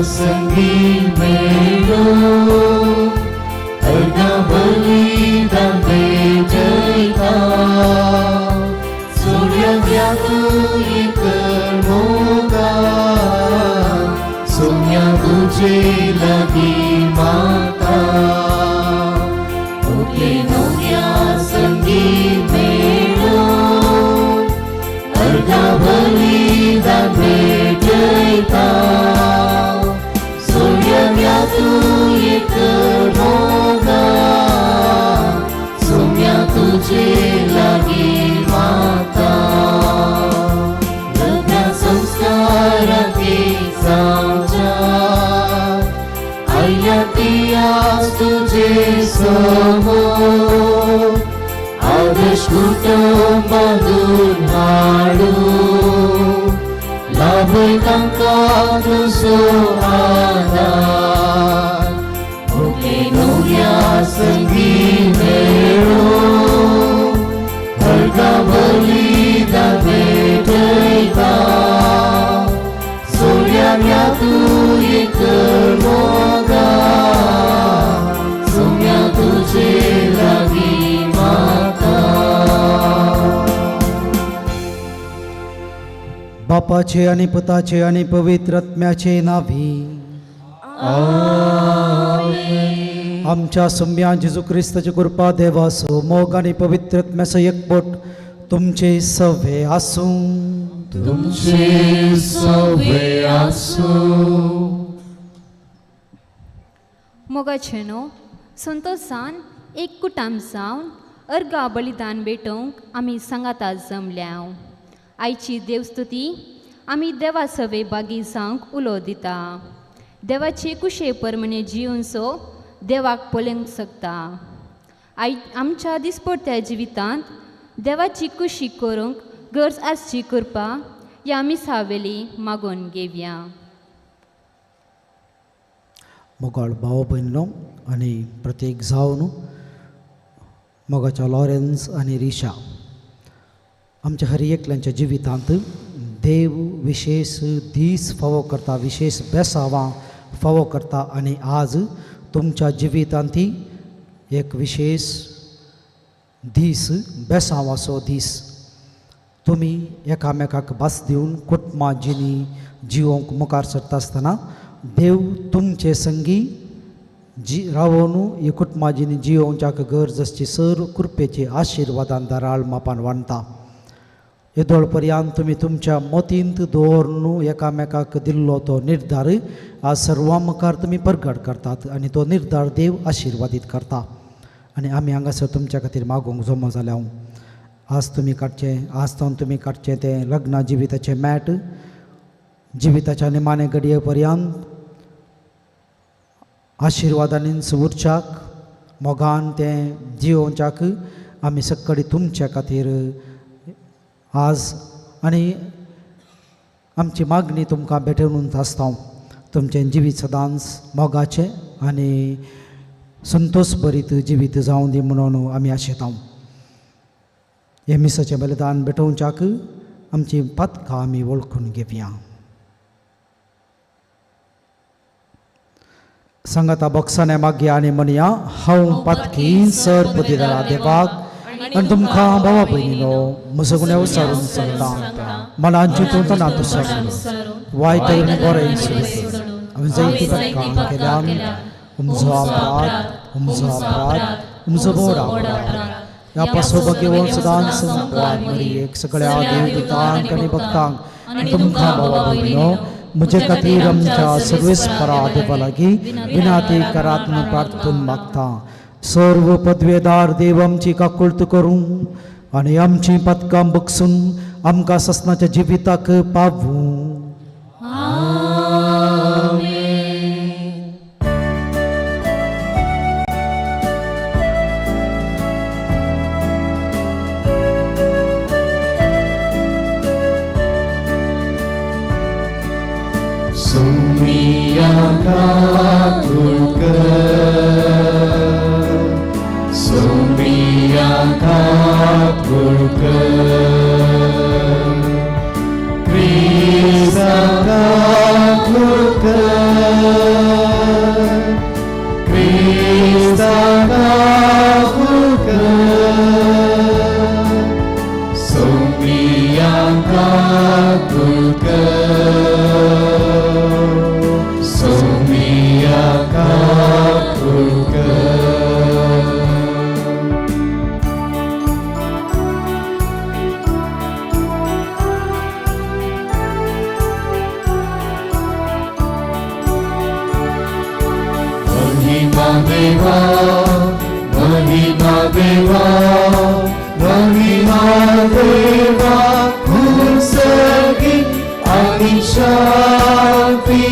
संगी मेळो अर्घा बलिदान भेटयता सोऱ्या तूं एक मोगा सोम्या तुजे लागीं मागता ओके नव्या संगी मेळो अर्घा बलिदान भेटयता सोऱ्या तूं एक मोगा सोम्या तुजे लागीं मागता लग्न संस्काराक जावच्या आयल्या ती आज तुजे समोर आदर्श कुटुंब बांदून हाडू लाभय तांकां तुजो आदार ओके नव्या संगी मेळो अर्घा बलिदान भेटयता सोऱ्या तूं एक मोगा सोम्या तुजे लागीं मागता. बापाचे आणि पुताचे आणि पवित्र आत्म्याचे नावी. आमच्या सुम्या जेजू क्रिस्ताची कृपा, देवाचो मोग आणि पवित्र आत्म्याचो एकवट तुमचे सवे आसूं. तुमचे सवे आसूं. मोगाचे न्हू संतोसान एक कुटाम जावन अर्गा बलिदान भेटोवंक आमी सांगाता जमल्या. आयची देवस्तुती आमी देवा सवे बागी जावंक उलो दिता. देवाचे कुशे परमणे जिवनसो देवाक पळोवंक शकता. I आमच्या दिसपडत्या जिवितांत देवाची कुशी करूंक गरज आसची कृपा ह्या मिसावेली मागून घेवया. मोगाळ भाव भयणो आनी प्रत्येक जावन मोगाच्या लॉरेन्स आनी रिशा, आमच्या हर एकल्यांच्या जिवितांत देव विशेष दीस फावो करता, विशेष बेसावां फावो करता आनी आज तुमच्या जिवितांत ती एक विशेष दीस बेसांवाचो दीस. तुमी एकामेकाक भास दिवन कुटुंबां जिणी जिवोंक मुखार सरता आसतना देव तुमचे संगी जी रावोन ही कुटुंबां जिणी जियोवच्याक गरज आसची सर कृपेची आशिर्वादान दाराळ मापान वांडता. येदोळ पर्यंत तुमी तुमच्या मतींत दवरून एकामेकाक दिल्लो तो निर्धार आज सर्वां मुखार तुमी परगट करतात आनी तो निर्धार देव आशिर्वादीत करता. आनी आमी हांगासर तुमच्या खातीर मागूंक जमो जाल्या. आज तुमी काडचें, आज तावन तुमी काडचें तें लग्न जिविताचें मॅट जिविताच्या निमाणे घडये पर्यंत आशिर्वादांनी उरच्याक मोगान तें जियोवच्याक आमी सक्कडी तुमच्या खातीर आज आनी आमची मागणी तुमकां भेटोवन आसता. तुमचें जिवीत सदांच मोगाचें आनी संतोश भरीत जिवीत जावं दी म्हणून आमी आशेता. हे मिसाचें बलिदान भेटोवच्याक आमची पातकां आमी वळखून घेवया. सांगाता बॉक्साने मागया आनी म्हणया, हांव पातकी सर पतिदारा देवाक आनी तुमकां भावा भयणीनो म्हजो गुन्यांव विचारून सांगता. मनान चिंतून तणांत सरून वायट आनी बरें सोडून हांवें जायतीं पातकां केल्यान. उमजो अपराध, उमजो अपराध, उमजो व्हड अपराध. ह्या पासो घेवन सदांच संपाद मरियेक, सगळ्या देवदूतांक आनी भक्तांक आनी तुमकां भावा भयणीनो म्हजे खातीर आमच्या सर्वेस्परा देवा लागीं विनाती करात म्हूण प्रार्थून मागता. सर्व पदवेदार देव आमची काकुळट करूं आनी आमची पातकां बगसून आमकां ससनाच्या जिविताक पावूं. Sumia Katulka, Sumia Katulka, Krista Katulka, क्रिस्ता कबूल कर, सोमिया कबूल कर, सोमिया कबूल कर। महिमा देवा, महिमा देवा, महिमा देवा, सगी आणि शांती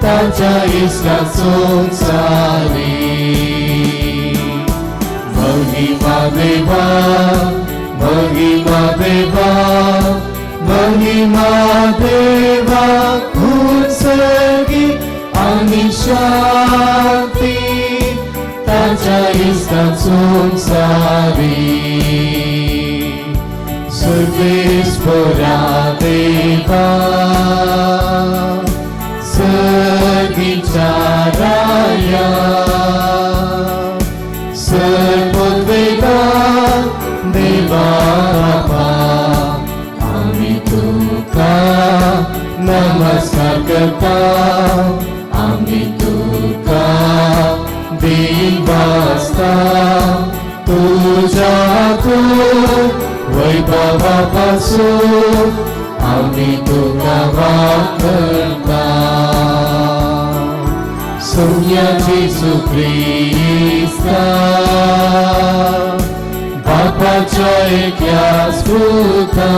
ताच्या इस्रा संसारी। महिमा देवा, महिमा देवा, महिमा देवा, सगी आणि शांती ताच्या इस्रा संसारी। सर्वेस्परा देवा, सगीच्या राया, सर्ववेदा देवा बापा, आम्ही तुका नमस्कार करता, आम्ही तुका दिवासता, तुझ्या तू वैभवापासून आम्ही तुका वापरता। सोम्या जेजू क्रिस्ता, बापाच्या एक्या स्मृता,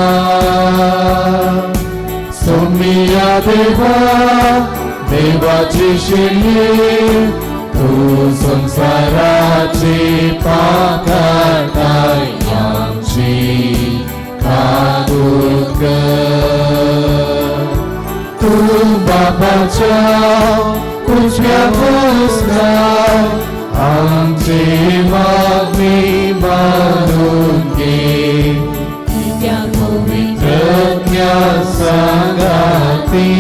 सोम्या देवा, देवाची शिरये, तू संसाराचे पाप काडताय, आमची काबूल कर। तू बापाच्या उजव्या बसलाय, आमचे मागणी मानून घे, पवित्र सांगाती,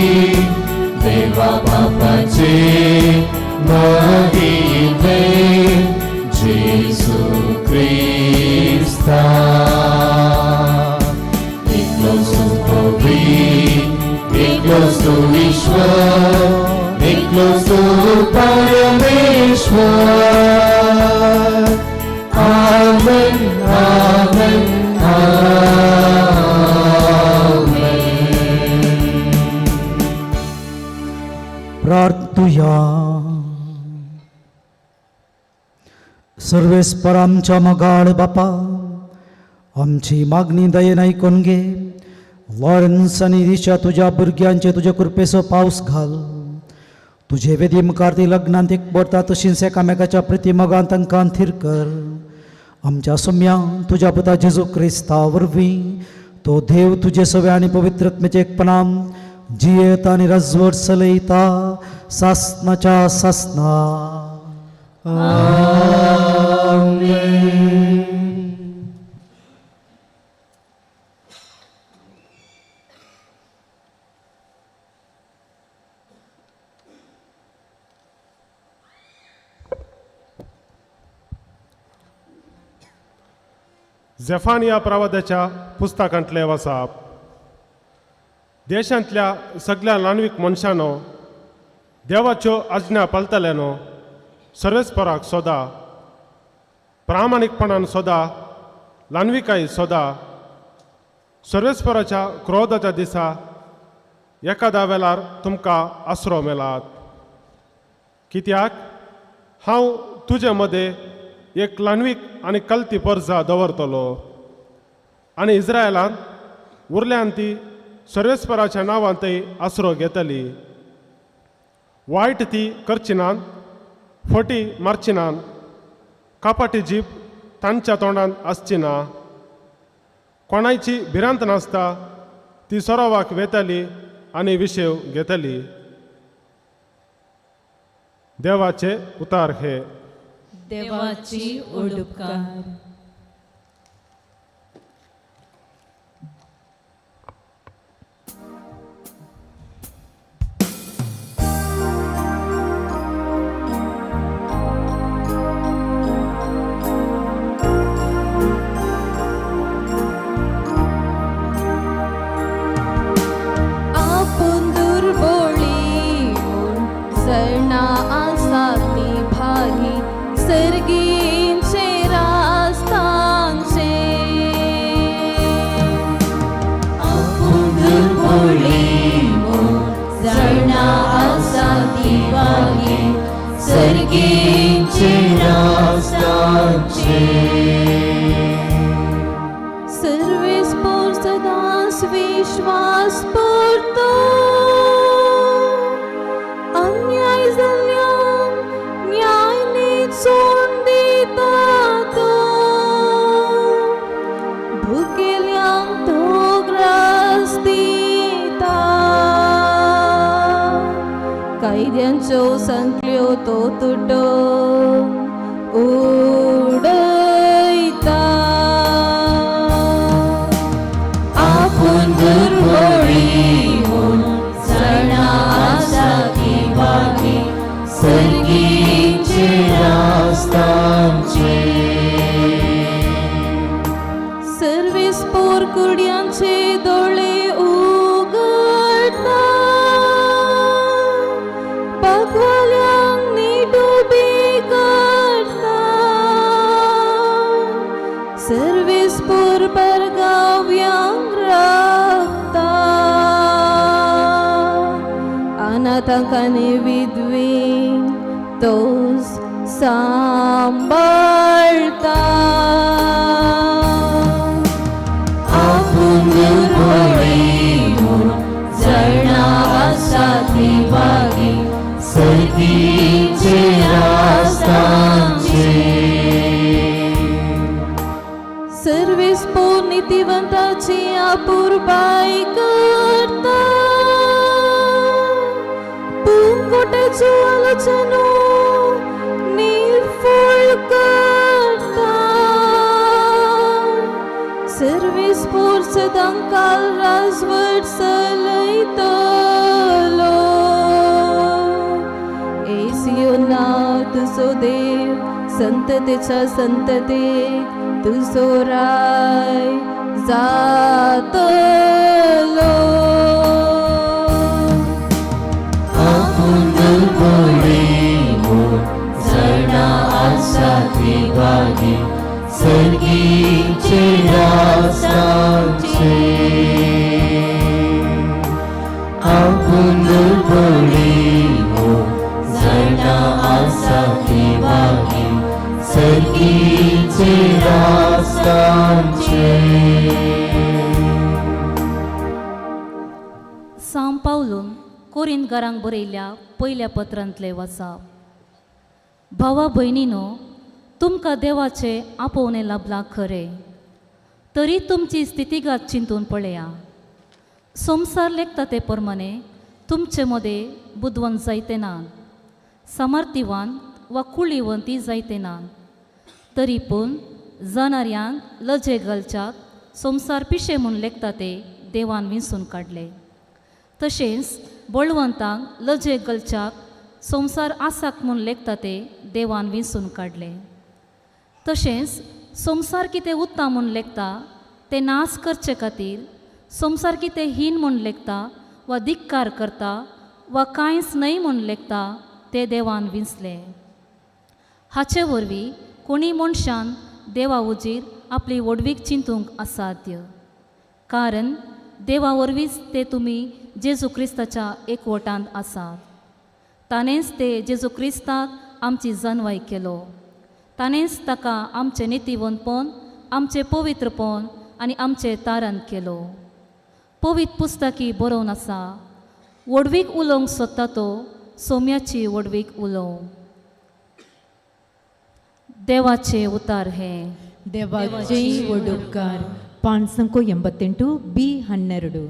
देवा बापाचे महिमे, जेजू क्रिस्ता। एकलोच तू पवित्र, एकलोच तू ईश्वर, एकलोच तू परमेश्वर। आमेन, आमेन, आमेन। प्रार्थुया। सर्वेस्पर आमच्या मोगाळ बापा, आमची मागणी दयेन आयकून घे। लॉरन्स आनी रिशा तुज्या भुरग्यांचे तुज्या कृपेचो पावस घाल। तुजे वेदी मुखार ती लग्नांत एक भरता तशींच एकामेकाच्या प्रिती मोगान तांकां थीर कर। आमच्या सोम्या तुज्या पुता जेजू क्रिस्ता वरवीं तो देव तुजे सवे आनी पवित्रत्मेचे एकपणान जियेत आनी राजवट चलयता सासनाच्या सासना। आमेन। झेफानिया प्रवादाच्या पुस्तकांतले वसाप। देशांतल्या सगळ्या ल्हानवीक मनशांनो, देवाच्यो आज्ञा पालतल्यानो, सर्वेस्पराक सोदा, प्रामाणीकपणान सोदा, ल्हानविकाय सोदा। सर्वेस्पराच्या क्रोधाच्या दिसा एकादा वेळार तुमकां आसरो मेलात, कित्याक हांव तुजे मदें एक ल्हानवीक आनी कलती परजा दवरतलो आनी इस्रायलांत उरल्यान ती सर्वेस्पराच्या नांवान थंय आसरो घेतली। वायट ती करची नात, फटी मारची नात, कापाटी जीप तांच्या तोंडांत आसची ना, कोणायची भिरांत नासता ती सरोवाक वेतली आनी विशेव घेतली। देवाचे उतार हे। देवाची ओडुपकार। जाणा आसा ती भागी सर्गींचे रास्तांचे. आपूण दुर्बोळी म्हूण जाणा आसा ती भागी सर्गींचे रास्तांचे. सर्वेस पोर सदांच विश्वास परतो अन्याय जाल्ल्यान न्याय नीत सोडून दिता तो भुकेल्यांक तो ग्रास दिता कैद्यांच्यो संकल्यो तो तुटोवन उडयता. आपूण दुर्बोळी म्हूण जाणा आसा ती भागी सर्गींचे रास्तांचे. सर्वेस पोर कुड्यांचे दोळे उगडता बागवाल्यांक नीट उबी करता सर्वेस पोर परगाव्यांक राखता अनाथांक आनी विधवींक तोच सांबाळटा. आपूण दुर्बोळी म्हूण जाणा आसा ती भागी सर्गींचे रास्तांचे. सर्वेस पोर नितीवंताची अपुरबाय करता पूंगोट्याच्यो आलोचनो निर्फळ करता सर्वेस पोर सदांकाल राजवट चलयतलो. एसियो नांव तुजो देव संततेच्या संततेक तुजो राय जातलो. आपूण दुर्बोळी म्हूण जाणा आसा ती भागी सर्गींचे रास्तांचे. आपूण दुर्बोळी म्हूण जाणा आसा ती भागी सर्गींचे रास्तांचे. सांव पावलून कोरिंतकारांक बरयल्ल्या पयल्या पत्रांतलें वाचप. भावा भयणीनो, तुमकां देवाचें आपोवणें लाबलां खरें, तरी तुमची स्थितीगात चिंतून पळया. संवसार लेखता ते प्रमाणे तुमचे मदें बुदवंत जायते नात, सामर्थ्यवान वा कुळीवंती जायते नात, तरी पूण जाणाऱ्यांक लजे घालच्याक संवसार पिशे म्हूण लेखता ते देवान विंचून काडले. तशेंच बळवंतांक लजे घालच्याक संवसार आसाक म्हूण लेखता ते देवान विंचून काडले. तशेंच संवसार कितें उत्ता म्हूण लेखता ते नाश करचे खातीर संवसार कितें हीन म्हूण लेखता वा धिक्कार करता वा कांयच न्हय म्हूण लेखता ते देवान विंचले. हाचे वरवीं कोणी मनशान देवा उजीर आपली व्हडवीक चिंतूंक असाध्य, कारण देवा वरवींच ते तुमी जेजू क्रिस्ताच्या एकवटांत आसात. ताणेंच ते जेजू क्रिस्ताक आमची जनवाय केलो, ताणेंच ताका आमचें नितीवंतपण, आमचें पवित्रपण आनी आमचें तारण केलो. पवित्र पुस्तकी बरोवन आसा, व्हडवीक उलोवंक सोदता तो सोम्याची व्हडवीक उलोवं. देवाचें उतार हें. ದೇವಾಚೆ ಒಡುಪ್ಕಾರ. ಪಾನ್ಸಂಕೋ 88 B 12.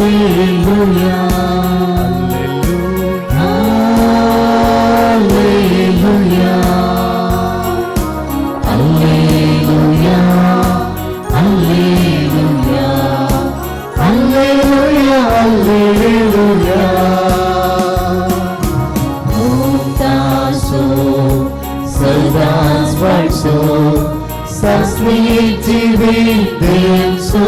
Alleluia, Alleluia, Alleluia, Alleluia, Alleluia, Alleluia. सदांच वाडचो सासणीक जिवीत दिवचो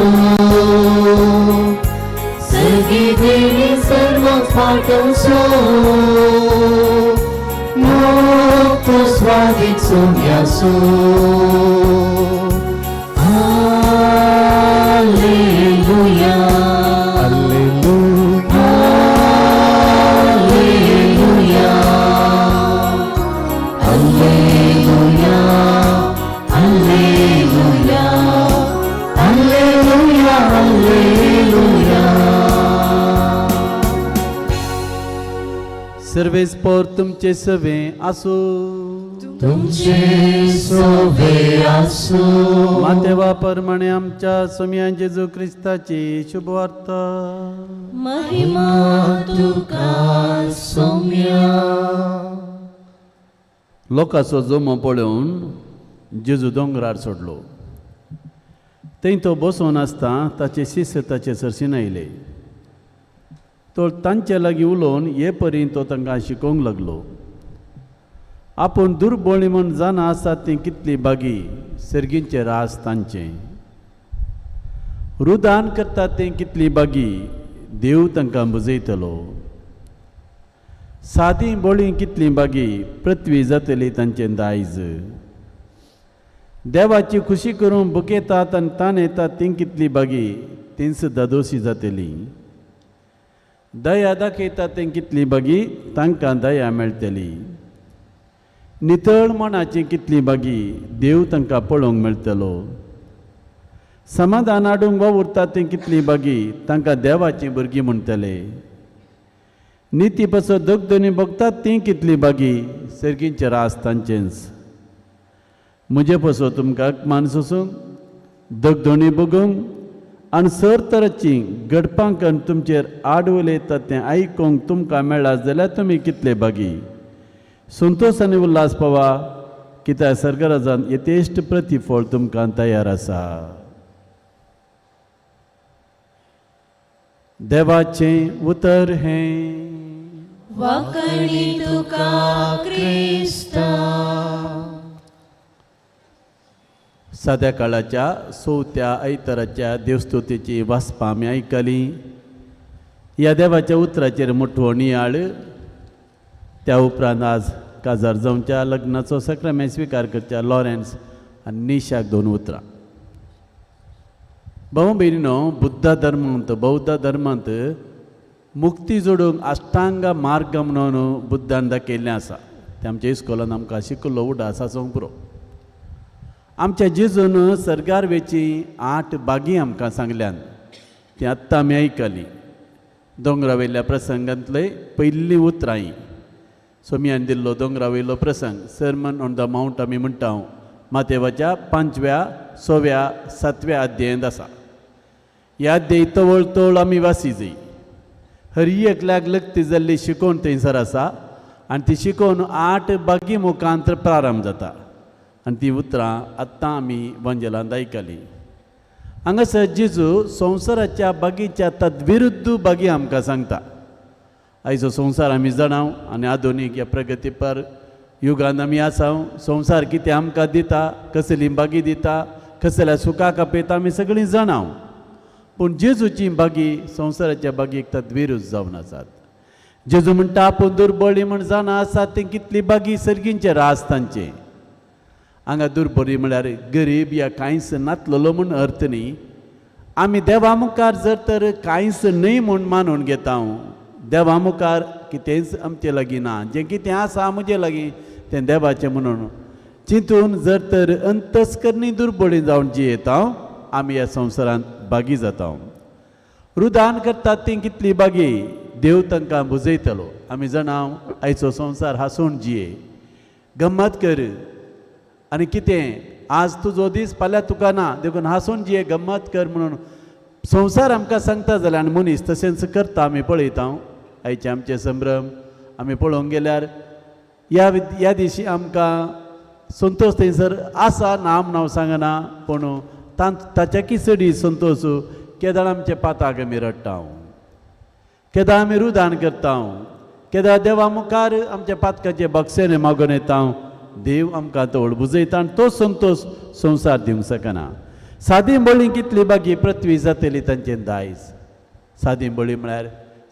सर्गी देवी सर्वांक पाठोवचो मुक्त स्वादीक सोम्यासो. Alleluia. Alleluia. Alleluia. Alleluia. Alleluia. Alleluia. Alleluia. सर्वेस्पोर तुमचे सवे आसूं. तुमचे सोवे आसूं. मातेवा परमाणे आमच्या सोमया जेजू क्रिस्ताची शुभवार्ता. महिमा तुका सोम्या. लोकांचो जमो पळोवन जेजू दोंगरार सोडलो. थंय तो बसोन आसता ताचे शिष्य ताचे सरशीन आयले. तो तांचे लागीं उलोवन हे परीन तो तांकां शिकोवंक लागलो. आपूण दुर्बळी म्हूण जाणा आसात ती कितली बागी, सर्गींचे रास तांचें. रुदान करतात तें कितली बागी, देव तांकां बुजयतलो. सादी बोळी कितली बागी, पृथ्वी जातली तांचें दायज. देवाची खुशी करूंक बुकेतात आनी ताण येतात ती कितली बागी, तींच दादोशी जातली. दया दाखयतात तें कितली बागी, तांकां दया मेळटली. नितळ मनाची कितली बागी, देव तांकां पळोवंक मेळटलो. समाधान हाडूंक वावुरतात तीं कितली बागी, तांकां देवाचीं भुरगीं म्हणटले. निती पासत दगदनी भोगतात तीं कितली बागी, सर्गींचे रास तांचेंच. म्हजे पासत तुमकां मान सोसूंक, दगदणी भोगूंक आनी सर तराची घडपांक आनी तुमचेर आड उलयतात तें आयकूंक तुमकां मेळ्ळा जाल्यार तुमी कितले बागी. संतोश आनी उल्हास पावा, कित्याक सरकाराजान यथेश्ट प्रतिफळ तुमकां तयार आसा. देवाचें उतर हें. वाकणी तुका क्रिस्ता. साद्या काळाच्या चवथ्या आयताराच्या देवस्तुतीची वाचपां आमी आयकली. ह्या देवाच्या उतराचेर मोठो नियाळ. त्या उपरांत आज काजार जावच्या लग्नाचो सक्रामेंत स्विकार करच्या लॉरेन्स आनी निशाक दोन उतरां. भाव भयणीनो, बुद्ध धर्मांत बौद्ध धर्मांत मुक्ती जोडूंक अष्टांग मार्ग म्हणून बुद्धान दाखयल्लें आसा. तें आमच्या इस्कोलान आमकां शिकलो उडास आसूंक पुरो. आमच्या जेजून सर्गार वेची 8 बागी आमकां सांगल्यान, ती आत्तां आमी आयकली. दोंगरा वयल्या प्रसंगांतले पयलीं उतरां हीं. सोमयान दिल्लो दोंगरा वयलो प्रसंग, सरमन ऑन the mount आमी म्हणटा, मातेवाच्या 5व्या 6व्या 7व्या अध्यायांत आसा. ह्या अध्याय तवळ तवळ आमी वासी जाय. हर एकल्याक लग्ती जाल्ली शिकोवण थंयसर आसा आनी ती शिकोवन 8 बागी मुखांत प्रारंभ जाता आनी ती उतरां आत्तां आमी वंजेलांत आयकली. हांगासर जेजू संवसाराच्या बागीच्या तद्विरुद्ध बागी आमकां सांगता. आयचो संवसार आमी जाणाव आनी आधुनीक ह्या प्रगतीपर युगान आमी आसा. संवसार कितें आमकां दिता, कसली बागी दिता, कसल्या सुखाक आपयता आमी सगळीं जाणाव. पूण जेजूची बागी संवसाराच्या बागीक तद्विरुद्ध जावन आसात. जेजू म्हणटा आपूण दुर्बळी म्हण जाणा आसा ती कितली बागी, सर्गींचे रास तांचे. हांगा दुर्बळी म्हळ्यार गरीब या कांयच नातलेलो म्हूण अर्थ न्ही. आमी देवा मुखार जर तर कांयच न्हय म्हूण मानून घेता, देवा मुखार कितेंच आमचे लागीं ना, जें कितें आसा म्हजे लागीं तें देवाचें म्हणून चिंतून जर तर अंतस्करणी दुर्बळी जावन जियेता आमी ह्या संवसारांत बागी जाता. रुदान करतात ती कितली बागी, देव तांकां बुजयतलो. आमी जाणा आयचो संवसार हांसून जिये, गम्मत कर आनी कितें आज तुजो दीस फाल्यां तुका ना, देखून हांसून जिये, गम्मत कर म्हणून संवसार आमकां सांगता जाल्यार आनी मनीस तशेंच करता आमी पळयता. आयचे आमचे संभ्रम आमी पळोवंक गेल्यार ह्या दिशी आमकां संतोश थंयसर आसा, नाम नांव सांगना, पूण ताच्या किचडी संतोश केदाळ आमचे पाताक आमी रडटा, केदाळ आमी रुदान करता, केदाळ देवा मुखार आमच्या पातकाचे बक्षेने मागून येता. देव आमकां तोड बुजयता आनी तो संतोश संवसार दिवंक शकना. सादी बळी कितली बागी पृथ्वी जातली तांचें दायज. सादी बळी म्हळ्यार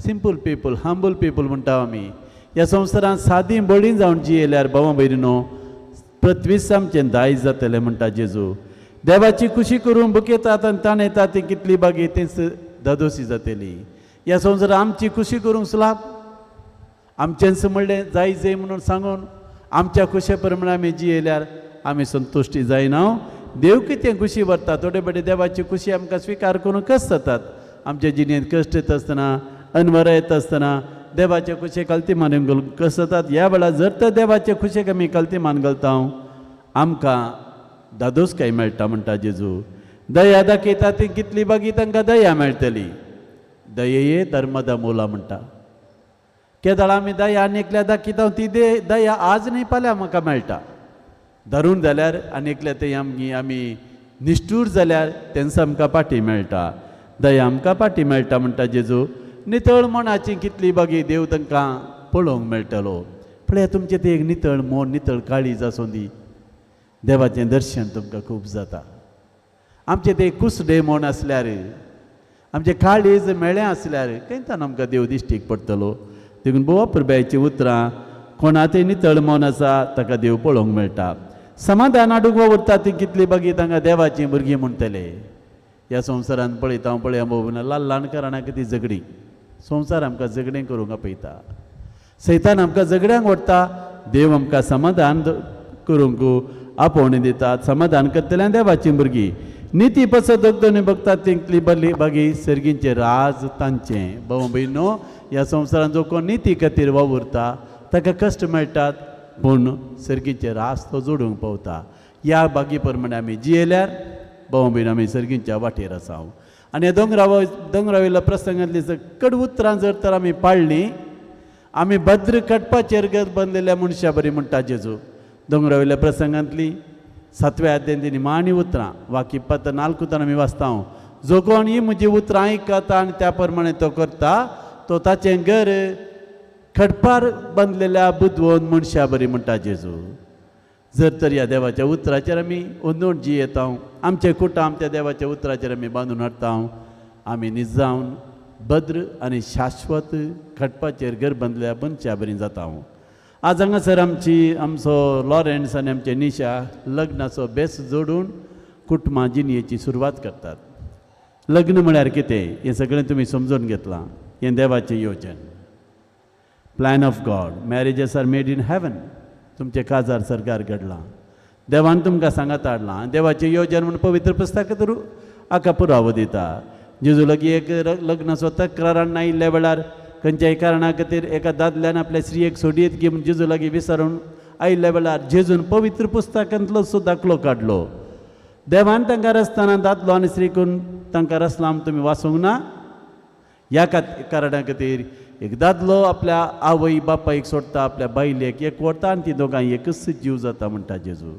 सिंपल पीपल, हंबल पीपल म्हणटा आमी. ह्या संवसारांत सादी बळी जावन जियेल्यार भावा भयणीनो पृथ्वीच आमचें दायज जातलें म्हणटा जेजू. देवाची खुशी करूंक बुकेतात आनी ताणेतात ती कितली बागी तीच दादोशी जातली. ह्या संवसारांत आमची खुशी करूंक सुलाप आमचेंच म्हणलें जाय जाय म्हणून सांगून आमच्या खुशे प्रमाणे आमी जियेल्यार आमी संतुश्टी जायना. देव कितें खुशी व्हरता थोडे बडे देवाची खुशी आमकां स्विकार करूंक कश्ट जातात. आमच्या जिणेंत कश्ट येता आसतना, अनवरा येता आसतना देवाचे खुशे कलती मान घालूंक कश्ट जातात. ह्या वेळार जर तर देवाचे खुशेक आमी कलती मान घालता आमकां दादोसकाय मेळटा म्हणटा जेजू. दया दाखयता ती कितली बागी तांकां दया मेळटली. दये धर्मदा मोला म्हणटा. केदळ आमी दया आनी एकल्या दाखयता ती दया आज न्ही फाल्यां म्हाका मेळटा. धरून जाल्यार आनी एकल्या ते आमगी आमी निश्ठूर जाल्यार तेंच आमकां पाटी मेळटा. दया आमकां पाटी मेळटा म्हणटा जेजू. नितळ मनाची कितली बागी देव तांकां पळोवंक मेळटलो. पळया तुमचें तें एक नितळ मन, नितळ काळीज आसूं दी, देवाचें दर्शन तुमकां खूब जाता. आमचें तें कुसडे मन आसल्यार, आमचें काळीज मेळें आसल्यार खंयच्यान आमकां देव दिश्टीक पडटलो. देखून बोवा पुरब्याचीं उतरां कोणा तें नितळ मन आसा ताका देव पळोवंक मेळटा. समाधान हाडूंक वावुरता ती कितली बागी तांकां देवाचीं भुरगीं म्हणटले. ह्या संवसारांत पळयता हांव पळया भोव ल्हान ल्हान कारणां कितें झगडीं. संवसार आमकां झगडीं करूंक आपयता. सैतान आमकां झगड्यांक व्हरता. देव आमकां समाधान करूंक आपोवणी दितात. समाधान करतल्या देवाचीं भुरगीं. निती पसत दगदणी बघतात तितली बरली बागी सर्गींचें राज तांचें. भाव भयणो ह्या संवसारांत जो कोण निती खातीर वावुरता ताका कश्ट मेळटात पूण सर्गीचें राज तो जोडूंक पावता. ह्या बागी प्रमाणे आमी जियेल्यार भाव भयण आमी सर्गींच्या वाटेर आसा. आनी ह्या दोंगरावयल्या प्रसंगांतली कड उतरां जर तर आमी पाळ्ळीं आमी भद्र कटपाचेर घर बांदलेल्या मनशा बरी म्हणटा जेजू. दोंगरावयल्या प्रसंगांतली 7व्या अध्यायांतली निमाणी उतरां वाक्य 4 उतरां आमी वाचता. जो कोण ही म्हजी उतरां आयकता आनी त्या प्रमाणे तो करता तो ताचें घर खडपार बांदलेल्या बुदवंत मनशा बरी म्हणटा जेजू. जर तर ह्या देवाच्या उतराचेर आमी अंदून जियेता, आमचें कुटाम त्या देवाच्या उतराचेर आमी बांदून हाडटा, आमी निजावन भद्र आनी शाश्वत खडपाचेर घर बांदल्या मनशा बरी जाता. आज हांगासर आमचो लॉरेन्स आनी आमचे निशा लग्नाचो बेस जोडून कुटुंबा जिणेची सुरवात करतात. लग्न म्हळ्यार कितें हें सगळें तुमी समजून घेतलां. हें देवाचें योजन, plan of God. Marriages are made in heaven. तुमचें काजार सरकार घडलां, देवान तुमकां सांगात हाडलां. देवाचें योजन म्हूण पवित्र पुस्तकांत हाका पुरावो दिता. जेजू लागीं एक लग्नाचो तक्रारान आयिल्ल्या वेळार खंयच्याय कारणा खातीर एका दादल्यान आपल्या स्त्रियेक सोडयत की म्हूण जेजू लागीं विसरून आयिल्ल्या वेळार जेजून पवित्र पुस्तकांतलो सो दाखलो काडलो. देवान तांकां रसतना दादलो आनी स्त्री करून तांकां रसलां तुमी वाचूंक ना. ह्या कारणा खातीर एक दादलो आपल्या आवय बापायक सोडटा, आपल्या बायलेक एक व्हरता आनी ती दोगांय एकच जीव जाता म्हणटा जेजू.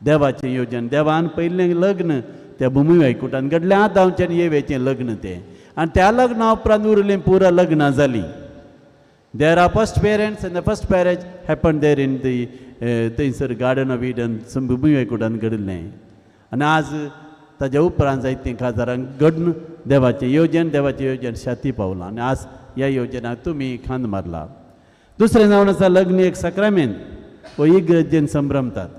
देवाचें योजन, देवान पयलें लग्न त्या भुमी वैकुटान घडलें. आदांवचें आनी येवेचें लग्न तें, आनी त्या लग्ना उपरांत उरलीं पुरा लग्नां जालीं. There are first parents and the first marriage happen there in the थंयसर गार्डन ऑफ इडन भुमी वैकुटान घडिल्लें. आनी आज ताज्या उपरांत जायतीं काजारांक घडून देवाचें योजन, देवाचें योजन शाती पावलां आनी आज ह्या योजनाक तुमी खांद मारला. दुसरें जावन आसा लग्न एक साक्रामेंत हो इगर्जेन संभ्रमतात.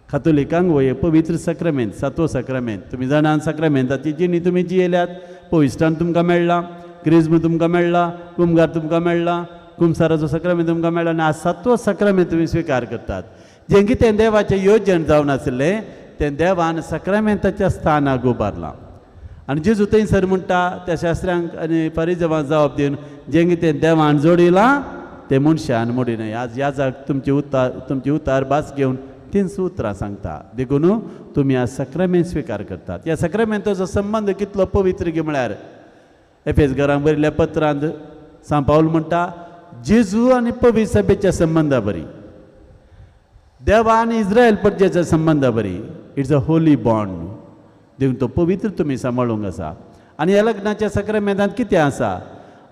कातोलिकांक हो एक पवित्र साक्रामेंत, 7वो साक्रामेंत. तुमी जाणां साक्रामेंताची जिणी तुमी जियेल्यात. पविश्टान तुमकां मेळ्ळा, क्रिज्म तुमकां मेळ्ळा, कुमगार तुमकां मेळ्ळा, कुमसाराचो साक्रामेंत तुमकां मेळ्ळा आनी आज 7वो साक्रामेंत तुमी स्विकार करतात. जें कितें देवाचें योजन जावन आशिल्लें तें देवान साक्रामेंताच्या स्थानाक उबारलां. आनी जेजू थंयसर म्हणटा त्या शास्त्र्यांक आनी परिजवांक जबाब दिवन जें कितें देवान जोडिलां तें मनशान मोडिनाय. आज ह्या जाग तुमची उतार भास घेवन तींच उतरां सांगता. देखून तुमी आज साक्रामेंत स्विकार करतात. ह्या साक्रामेंताचो संबंद कितलो पवित्र गी म्हळ्यार एफेस घरांक बरयल्ल्या पत्रांत सांत पावल म्हणटा जेजू आनी पवित्र सभेच्या संबंदा बरी, देवा आनी इस्रायल प्रजेच्या संबंदा बरी. It's a Holi bond. देखून तो पवित्र तुमी सांबाळूंक आसा. आनी ह्या लग्नाच्या साक्रामेंतांत कितें आसा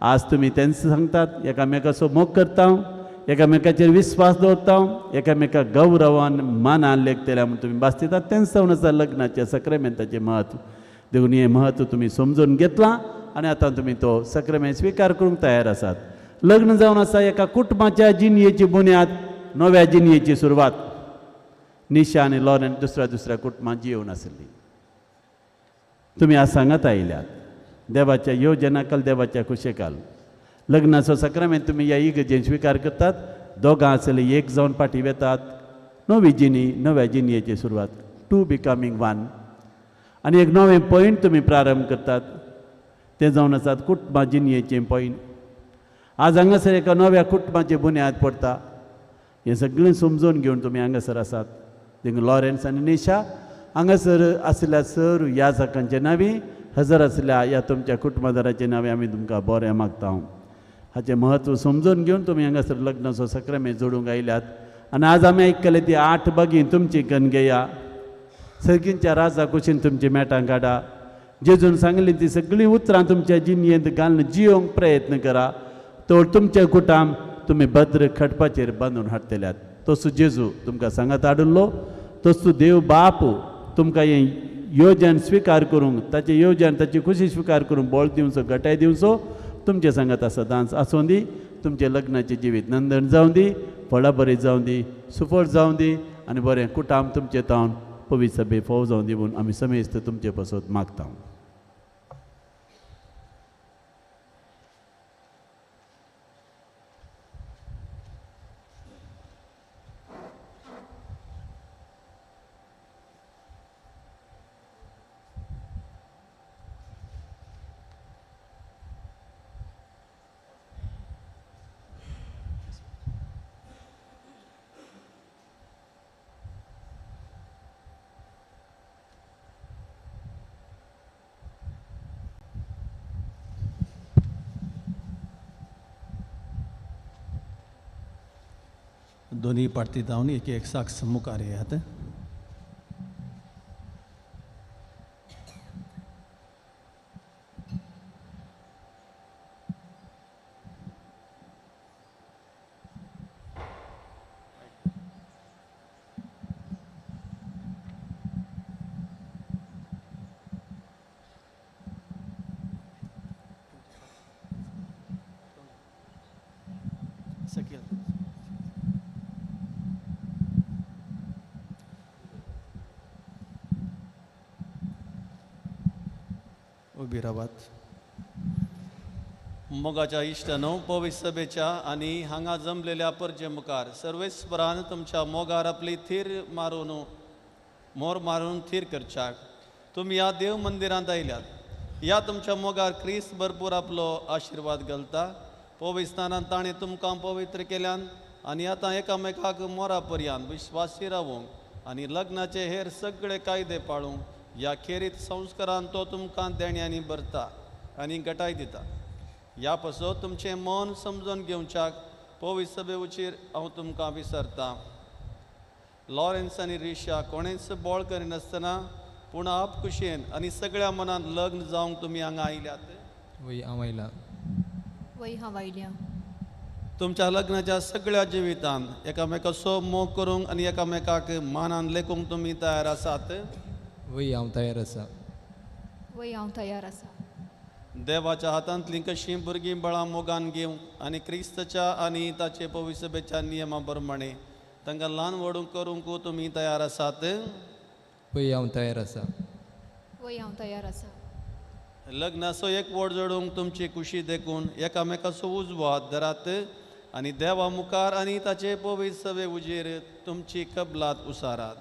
आज तुमी तेंच सांगतात. एकामेकाचो मोग करता, एकामेकाचेर विस्वास दवरता, एकामेकाक गौरवान मानान लेखतले म्हूण तुमी भास दितात. तेंच जावन आसा लग्नाचें सक्रेमेंताचें म्हत्व. देखून हें म्हत्व तुमी समजून घेतलां आनी आतां तुमी तो सक्रेमेंत स्विकार करूंक तयार आसात. लग्न जावन आसा एका कुटुंबाच्या जिणयेची बुन्याद, नव्या जिणयेची सुरवात. निशा आनी लॉरेन दुसऱ्या दुसऱ्या कुटुंबांत जियोवन आसली. तुमी आज सांगात आयल्यात देवाच्या योजनाकाल, देवाच्या खुशेकाल. लग्नाचो सक्रामेंत तुमी ह्या इगर्जेन स्विकार करतात. दोगां आसले एक जावन फाटीं वेतात. नवी जिणी, नव्या जिणयेची सुरवात, टू बिकमींग वन. आनी एक नवें पॉयंट तुमी प्रारंभ करतात, तें जावन आसात कुटुंबा जिणयेचें पॉयंट. आज हांगासर एका नव्या कुटुंबाची बुन्याद पडटा. हें सगळें समजून घेवन तुमी हांगासर आसात. देखून लॉरेन्स आनी निशा हांगासर आशिल्ल्या सर ह्या जाकांचे नांवी, हजर आशिल्ल्या ह्या तुमच्या कुटुंबादाराचे नांवे आमी तुमकां बरें मागता. हाचें म्हत्व समजून घेवन तुमी हांगासर लग्नाचो सक्रामेंत जोडूंक आयल्यात. आनी आज आमी आयकले ती 8 बागीं तुमची कनगेया सर्गींच्या राजा कुशीन तुमची मेटां काडा. जेजून सांगली ती सगळीं उतरां तुमच्या जिणयेंत घालून जियोंक प्रयत्न करा. तर तुमच्या कुटाम तुमी भद्र खटपाचेर बांदून हाडटल्यात. तसो जेजू तुमकां सांगात हाडिल्लो, तसो देव बाप तुमकां हें योजन स्विकार करूंक, ताचें योजन ताची खुशी स्विकार करूंक बळ दिवचो, गटाय दिवचो. तुमचें सांगात आसा सदांच आसूं दी. तुमचें लग्नाचें जिवीत नंदन जावं दी, फळां बरी जावं दी, सुफळ जावं दी आनी बरें कुटाम तुमचें तावन पवित्र सभे फोव जावं दी म्हूण आमी समेस्त तुमचे पसत मागता. दोन्ही पार्टी जावन एक एक साक्ष मुखार येयात. उबी रावात. मोगाच्या इश्टानो, पवित्र सभेच्या आनी हांगा जमलेल्या परजे मुखार सर्वेस्परान तुमच्या मोगार आपली थीर मारून मोर मारून थीर करच्याक तुमी ह्या देव मंदिरांत आयल्यात. ह्या तुमच्या मोगार क्रिस्त भरपूर आपलो आशिर्वाद घालता. पवित्र स्थानान ताणें तुमकां पवित्र केल्यान आनी आतां एकामेकाक मोरा पर्यान विश्वासी रावूंक आनी लग्नाचे हेर सगळे कायदे पाळूंक ह्या खेरीत संस्कारान तो तुमकां देण्यांनी भरता आनी गटाय दिता. ह्या पासत तुमचें मन समजून घेवच्याक पवित्र सभे उचीर हांव तुमकां विसरतां. लॉरेन्स आनी रिशा कोणेंच बळ करिनासतना पूण आप खुशयेन आनी सगळ्या मनान लग्न जावंक तुमी हांगा आयल्यात. वय हांव आयला. वय हांव आयल्या. तुमच्या लग्नाच्या सगळ्या जिवितान एकामेकाचो मोग करूंक आनी एकामेकाक मानान लेखूंक तुमी तयार आसात. वय हांव तयार आसा. वय हांव तयार आसा. देवाच्या हातांतलीं कशीं भुरगीं बळां मोगान घेवंक आनी क्रिस्तच्या आनी ताचे पवित्र सभेच्या नियमा प्रमाणे तांकां ल्हान व्हडूंक करूंक तुमी तयार आसात. वय हांव तयार आसा. वय हांव तयार आसा. लग्नाचो एकवट जोडूंक तुमची खुशी देखून एकामेकाचो उजवो हात धरात आनी देवा मुखार आनी ताचे पवित्र सभे उजेर तुमची कबलात उसारात.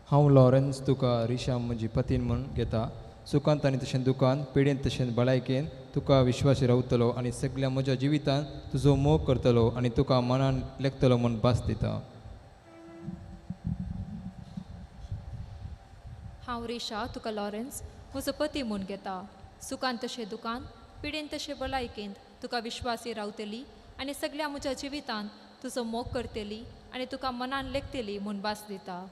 हांव लॉरेन्स तुका रिशा म्हजी पतीन म्हूण घेता. सुखांत आनी तशें दुखांत, पिडेंत तशेंच भलायकेन तुका विश्वासी रावतलो आनी सगल्या म्हज्या जिवितांत तुजो मोग करतलो आनी तुका मनान लेखतलो म्हूण भास दिता. हांव रिशा तुका लॉरेन्स म्हजो पती म्हूण घेता. सुखांत तशें दुखांत, पिडेंत तशें भलायकेंत तुका विश्वासी रावतली आनी सगल्या म्हज्या जिवितांत तुजो मोग करतली आनी तुका मनान लेखतली म्हूण भास दिता.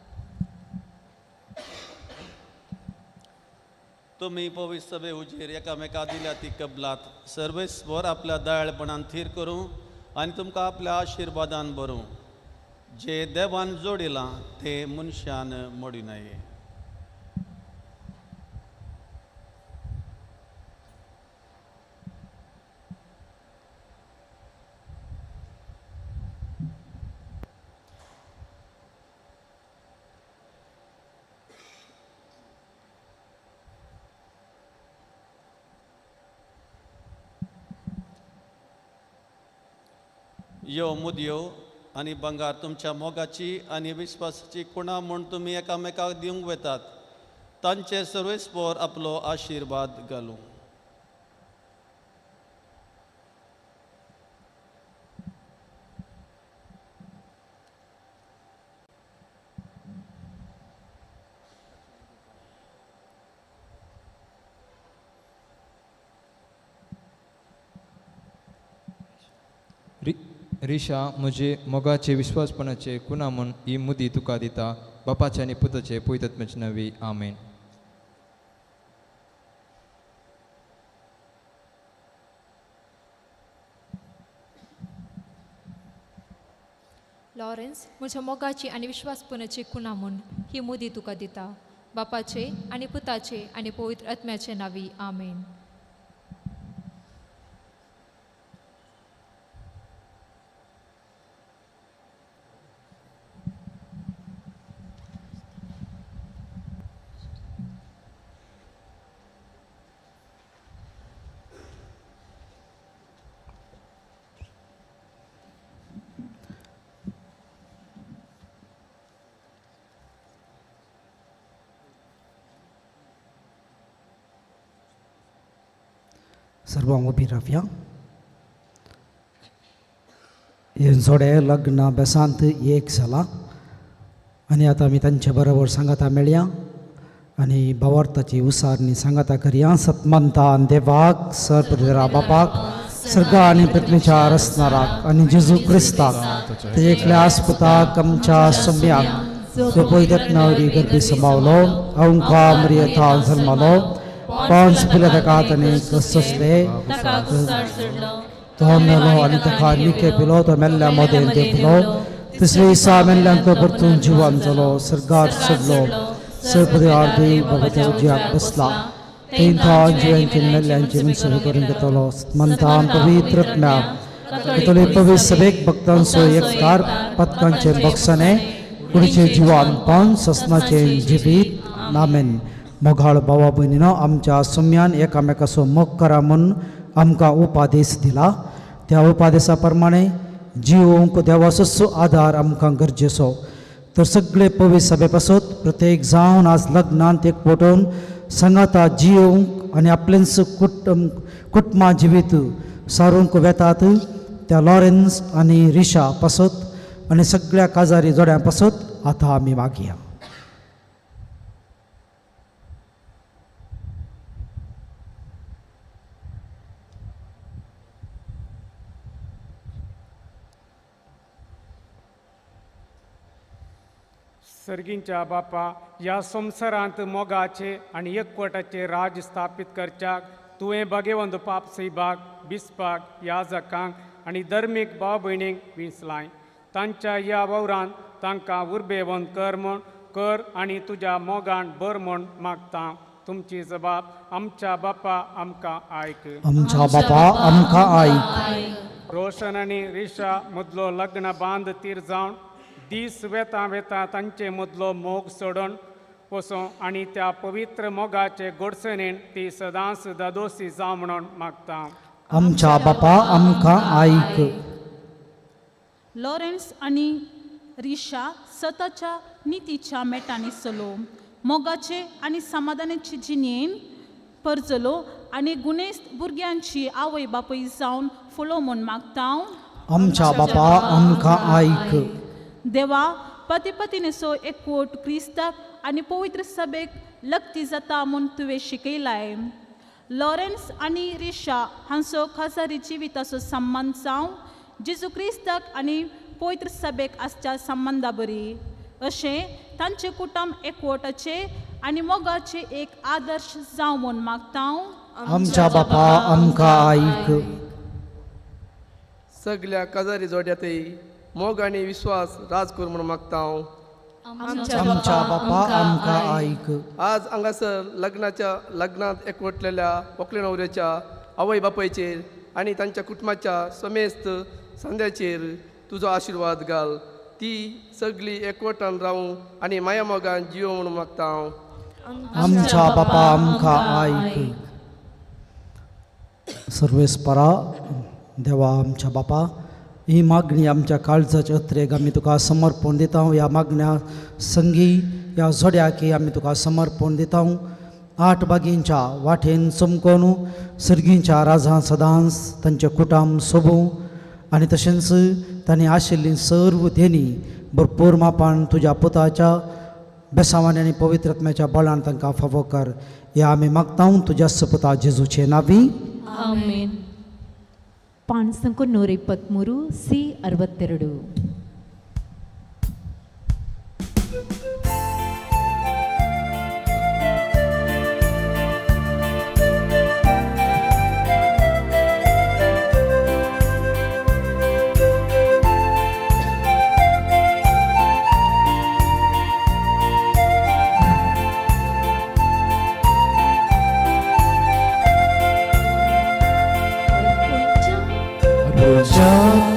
तुमी पवित्र सभे हुजीर एकामेका दिल्या ती कबलात सर्वेस्वर आपल्या दयाळपणान थीर करूं आनी तुमकां आपल्या आशिर्वादान भरूं. जे देवान जोडिलां ते मनशान मोडी नये. यो मुदयो आनी बंगार तुमच्या मोगाची आनी विस्वासाची खुणा म्हूण तुमी एकामेकाक दिवंक वेतात तांचे सर्वेस्पर आपलो आशिर्वाद घालूं. रिशा म्हजे मोगाचे विश्वासपणाचे कुणा म्हूण ही मुदी तुका दिता बापाचे आनी पुताचे पवित्र नवी. आमेन. लॉरेन्स म्हज्या मोगाची आनी विश्वासपणाची कुणा म्हूण ही मुदी तुका दिता बापाचे आनी पुताचे आनी पवित्र आत्म्याचे नावी. आमेन. सर्वांक उबी रावया. हे जोडे लग्न बेसांत एक जाला आनी आतां आमी तांचे बरोबर सांगाता मेळया आनी भावार्थाची उसारणी सांगाता करया. सतमंतान देवाक सर बापाक सर्गा आनी पृथ्वीच्या रसनाराक आनी जेजू क्रिस्ताक ते एकल्या आस्पुताक आमच्या सम्याक जो पयतनावरी गर्भी समावलो अंका मरियथा जल्मालो पांच पिला ताका ताणें सोंसले तो मेलो आनी ताका निके पिलो तो मेल्ल्या मदें देंवलो तिसरे दिसा मेल्ल्यान तो परतून जिवन जालो सर्गार चडलो सरपदी आरती बाबाच्या उजव्याक बसला थंय जिव्यांची मेल्ल्यांची मनसुबी करून घेतलो. मंतान पवित्र आत्म्याक कथोलीक पवित्र सभेक भक्तांचो एकदार पदकांचे बक्षाने कुडीचें जिवन पावन ससनाचें जिवीत. आमेन. मोगाळ भावा भयणीनो आमच्या सुम्यान एकामेकाचो मोग करा म्हूण आमकां उपादेश दिला. त्या उपादेशा प्रमाणे जिवंक देवाचो आदार आमकां गरजेचो. तर सगळे पवित्र सभे पासत प्रत्येक जावन आज लग्नांत एक पटोवन सांगाता जिवंक आनी आपलेंच कुटुंबा जिवीत सारूंक वेतात त्या लॉरेन्स आनी रिशा पासत आनी सगळ्या काजारी जोड्यां पासत आतां आमी मागया. सर्गींच्या बापा ह्या संवसारांत मोगाचे आनी एकवटाचे राज स्थापीत करच्याक तुवें भागेवंत पाप सैबाक बिस्पाक याजकांक आनी धर्मीक भाव भयणींक विंचलाय. तांच्या ह्या वावरान तांकां उर्बेवंत कर म्हूण कर आनी तुज्या मोगान भर म्हूण मागता. तुमची जबाब आमच्या बापा आमकां आयक. आमच्या बापा आमकां आयक. रोशन आनी रिशा मदलो लग्न बांद तीर जावन दीस वेता वेता तांचे मदलो मोग सोडून वचूं आनी त्या पवित्र मोगाचे गोडसणेन ती सदांच दादोसी जावं म्हणून मागता. आमच्या बापा आमकां आयक. लॉरेन्स आनी रिशा सताच्या नितीच्या मेटांनी चलो मोगाचे आनी समाधानाचे जिणेन परजलो आनी गुणेस्त भुरग्यांची आवय बापूय जावन फुलो म्हूण मागता. आमच्या बापा आमकां आयक. देवा पती पतीनेचो एकवट क्रिस्ताक आनी पवित्र सभेक लग्ती जाता म्हूण तुवें शिकयलाय. लॉरेन्स आनी रिशा हांचो खासारी जिविताचो संबंद जावं जेजू क्रिस्ताक आनी पवित्र सभेक आसच्या संबंदा बरी. अशें तांचे कुटुंब एकवटाचे आनी मोगाचे एक आदर्श जावं म्हूण मागता. आमच्या बापा आमकां आयक. सगल्या काजारी जोड्यातय मोग आनी विश्वास राज कर म्हूण मागता हांव. आमच्या बापा आमकां आयक. आज हांगासर लग्नाच्या लग्नांत एकवटलेल्या व्हंकले न्हवऱ्याच्या आवय बापायचेर आनी तांच्या कुटुंबाच्या समेस्त संद्याचेर तुजो आशिर्वाद घाल. ती सगळी एकवटान रावूं आनी माया मोगान जियो म्हूण मागता हांव. आमच्या बापा आमकां आयक. सर्वेस्परा देवा आमच्या बापा, ही मागणी आमच्या काळजाच्या अत्रेक आमी तुका समर्पण दिता. ह्या मागण्या संगी ह्या जोड्याकी आमी तुका समर्पण दिता. आठ बागींच्या वाटेन चमकोन सर्गींच्या राजां सदांच तांचे कुटाम सोबूं आनी तशेंच तांणी आशिल्ली सर्व देणी भरपूर मापान तुज्या पुताच्या बेसांवांनी आनी पवित्र आत्म्याच्या बळान तांकां फावो कर. ह्या आमी मागता तुज्या सपुता जेजूचे नांवी, आमेन. ಪಾಣಸಂಕು 123 ಸಿ 62.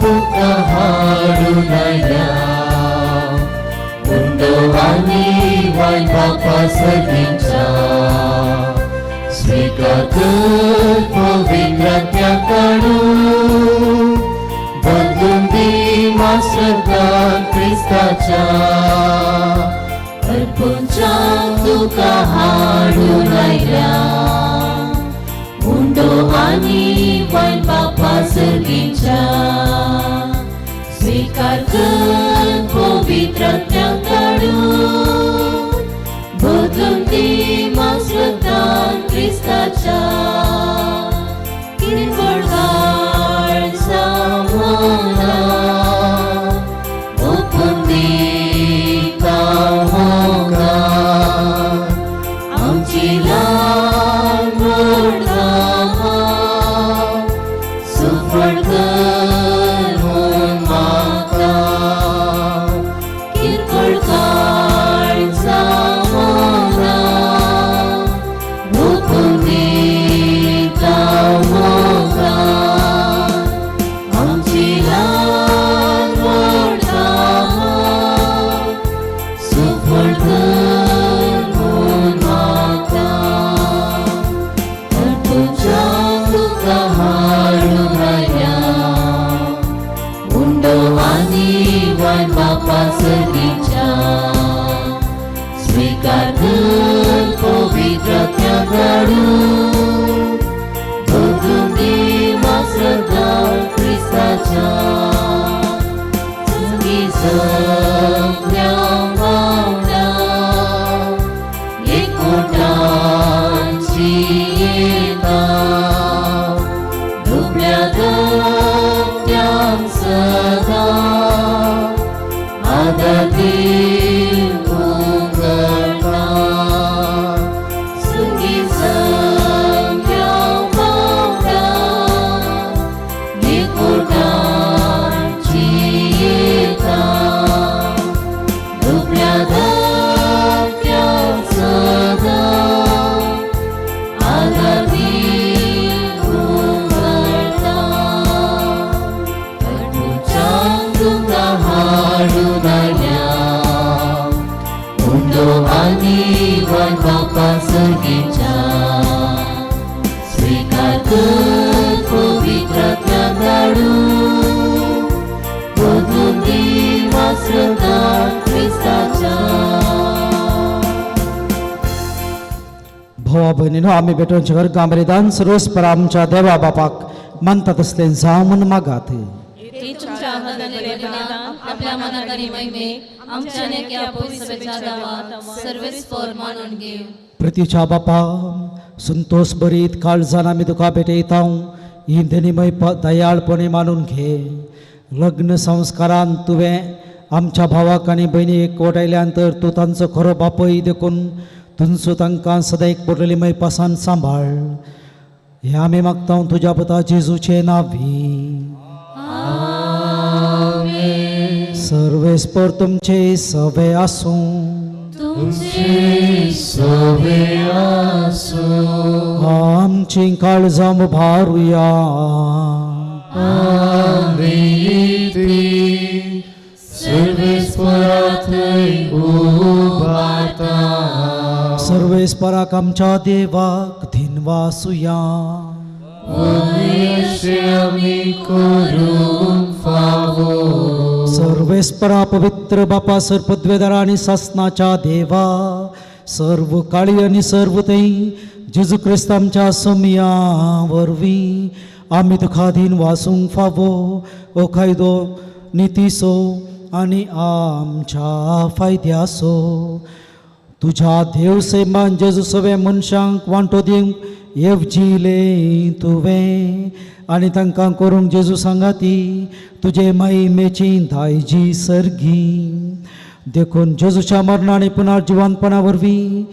तुका हाडून आयल्या उंडो आनी वायन बापा सगळींच्या स्विकार कर पवित्रात्म्या काडून बदलून दी मास्रदान क्रिस्ताच्या अर्पूंच्या तुका हाडून आयल्या उंडो आनी वायन बापा सर्गींच्या स्विकार कर पवित्रात्म्या काडून बदलून दी मास्रदान क्रिस्ताच्या किरकोळ काळजा मना ओपून दिता मोगान आमची ल्हान व्हड कामां सुफळ कर म्हूण मागता. किरकोळ काळजा मना ओपून दिता मोगान आमची ल्हान व्हड कामां सुफळ कर म्हूण मागता. अर्पूंच्या तुका हाडून आयल्या उंडो आनी वायन बापा सर्गींच्या स्विकार कर पवित्रात्म्या काडून बदलून दी मास्रदान क्रिस्ताच्या संगी सगळ्या वांगडा एकवटांची येता दुबळ्या गत्यांक सदां आदार दिवंक उगडटा. सुखी सगळ्या वांगडा एकवटांची येता दुबळ्या गत्यांक सदां आदार दिवंक उगडटा. अर्पूंच्या तुका हाडून आयल्या उंडो आनी वायन बापा सर्गींच्या स्विकार कर पवित्रात्म्या काडून बदलून दी मास्रदान क्रिस्ताच्या. भावा भयणीनो, आमी भेटोवचे वर्गां बलिदान सर्वेस्पर आमच्या देवा बापाक मानता तसलें जावं म्हूण मागात. ते तुमच्या हाताने बलिदान आपल्या मनात आणि महिमेक आमच्या नेक्या पवित्रतेच्या गावात सर्वेस्पर मानून घेऊ. प्रितीच्या बापा, संतोष बरीत काळजान आमी तुका भेटयता. ही धनीमय दयाळपणे मानून घे. लग्न संस्कारान तुवें आमच्या भावाक आनी भयणी एकवटायल्यान तर तूं तांचो खरो बापय देखून तुमचो तांकां सदां एक पोटली मैपासान सांबाळ. हें आमी मागता तुज्या पुता जेजूचे नांवी. सर्वेस्पर तुमचे सवे आसूं. तुमचे सवे आसूं. आमची काळजां उबारुया. आमी ती सर्वेस्परा थंय उबारता. सर्वेस्पराक आमच्या देवाक धिनवासुया. वयशे आमी करूंक फावो. सर्वेस्परा पवित्र बापा सर्पद्वेदारा आनी सासनाच्या देवा सर्व काळी आनी सर्व थंय जेजू क्रिस्त आमच्या सोमया वरवीं आमी तुका दीन वासूंक फावो ओ कायदो नितीसो आनी आमच्या फायद्यासो. तुज्या देव सैमान जेजू सगळ्या मनशांक वांटो दिवंक येवजिलें तुवें आनी तांकां करूंक जेजू सांगाती तुजे महिमेची दायजी सर्गी. देखून जेजूच्या मरणा आनी पुनर्जिवंतपणा वरवीं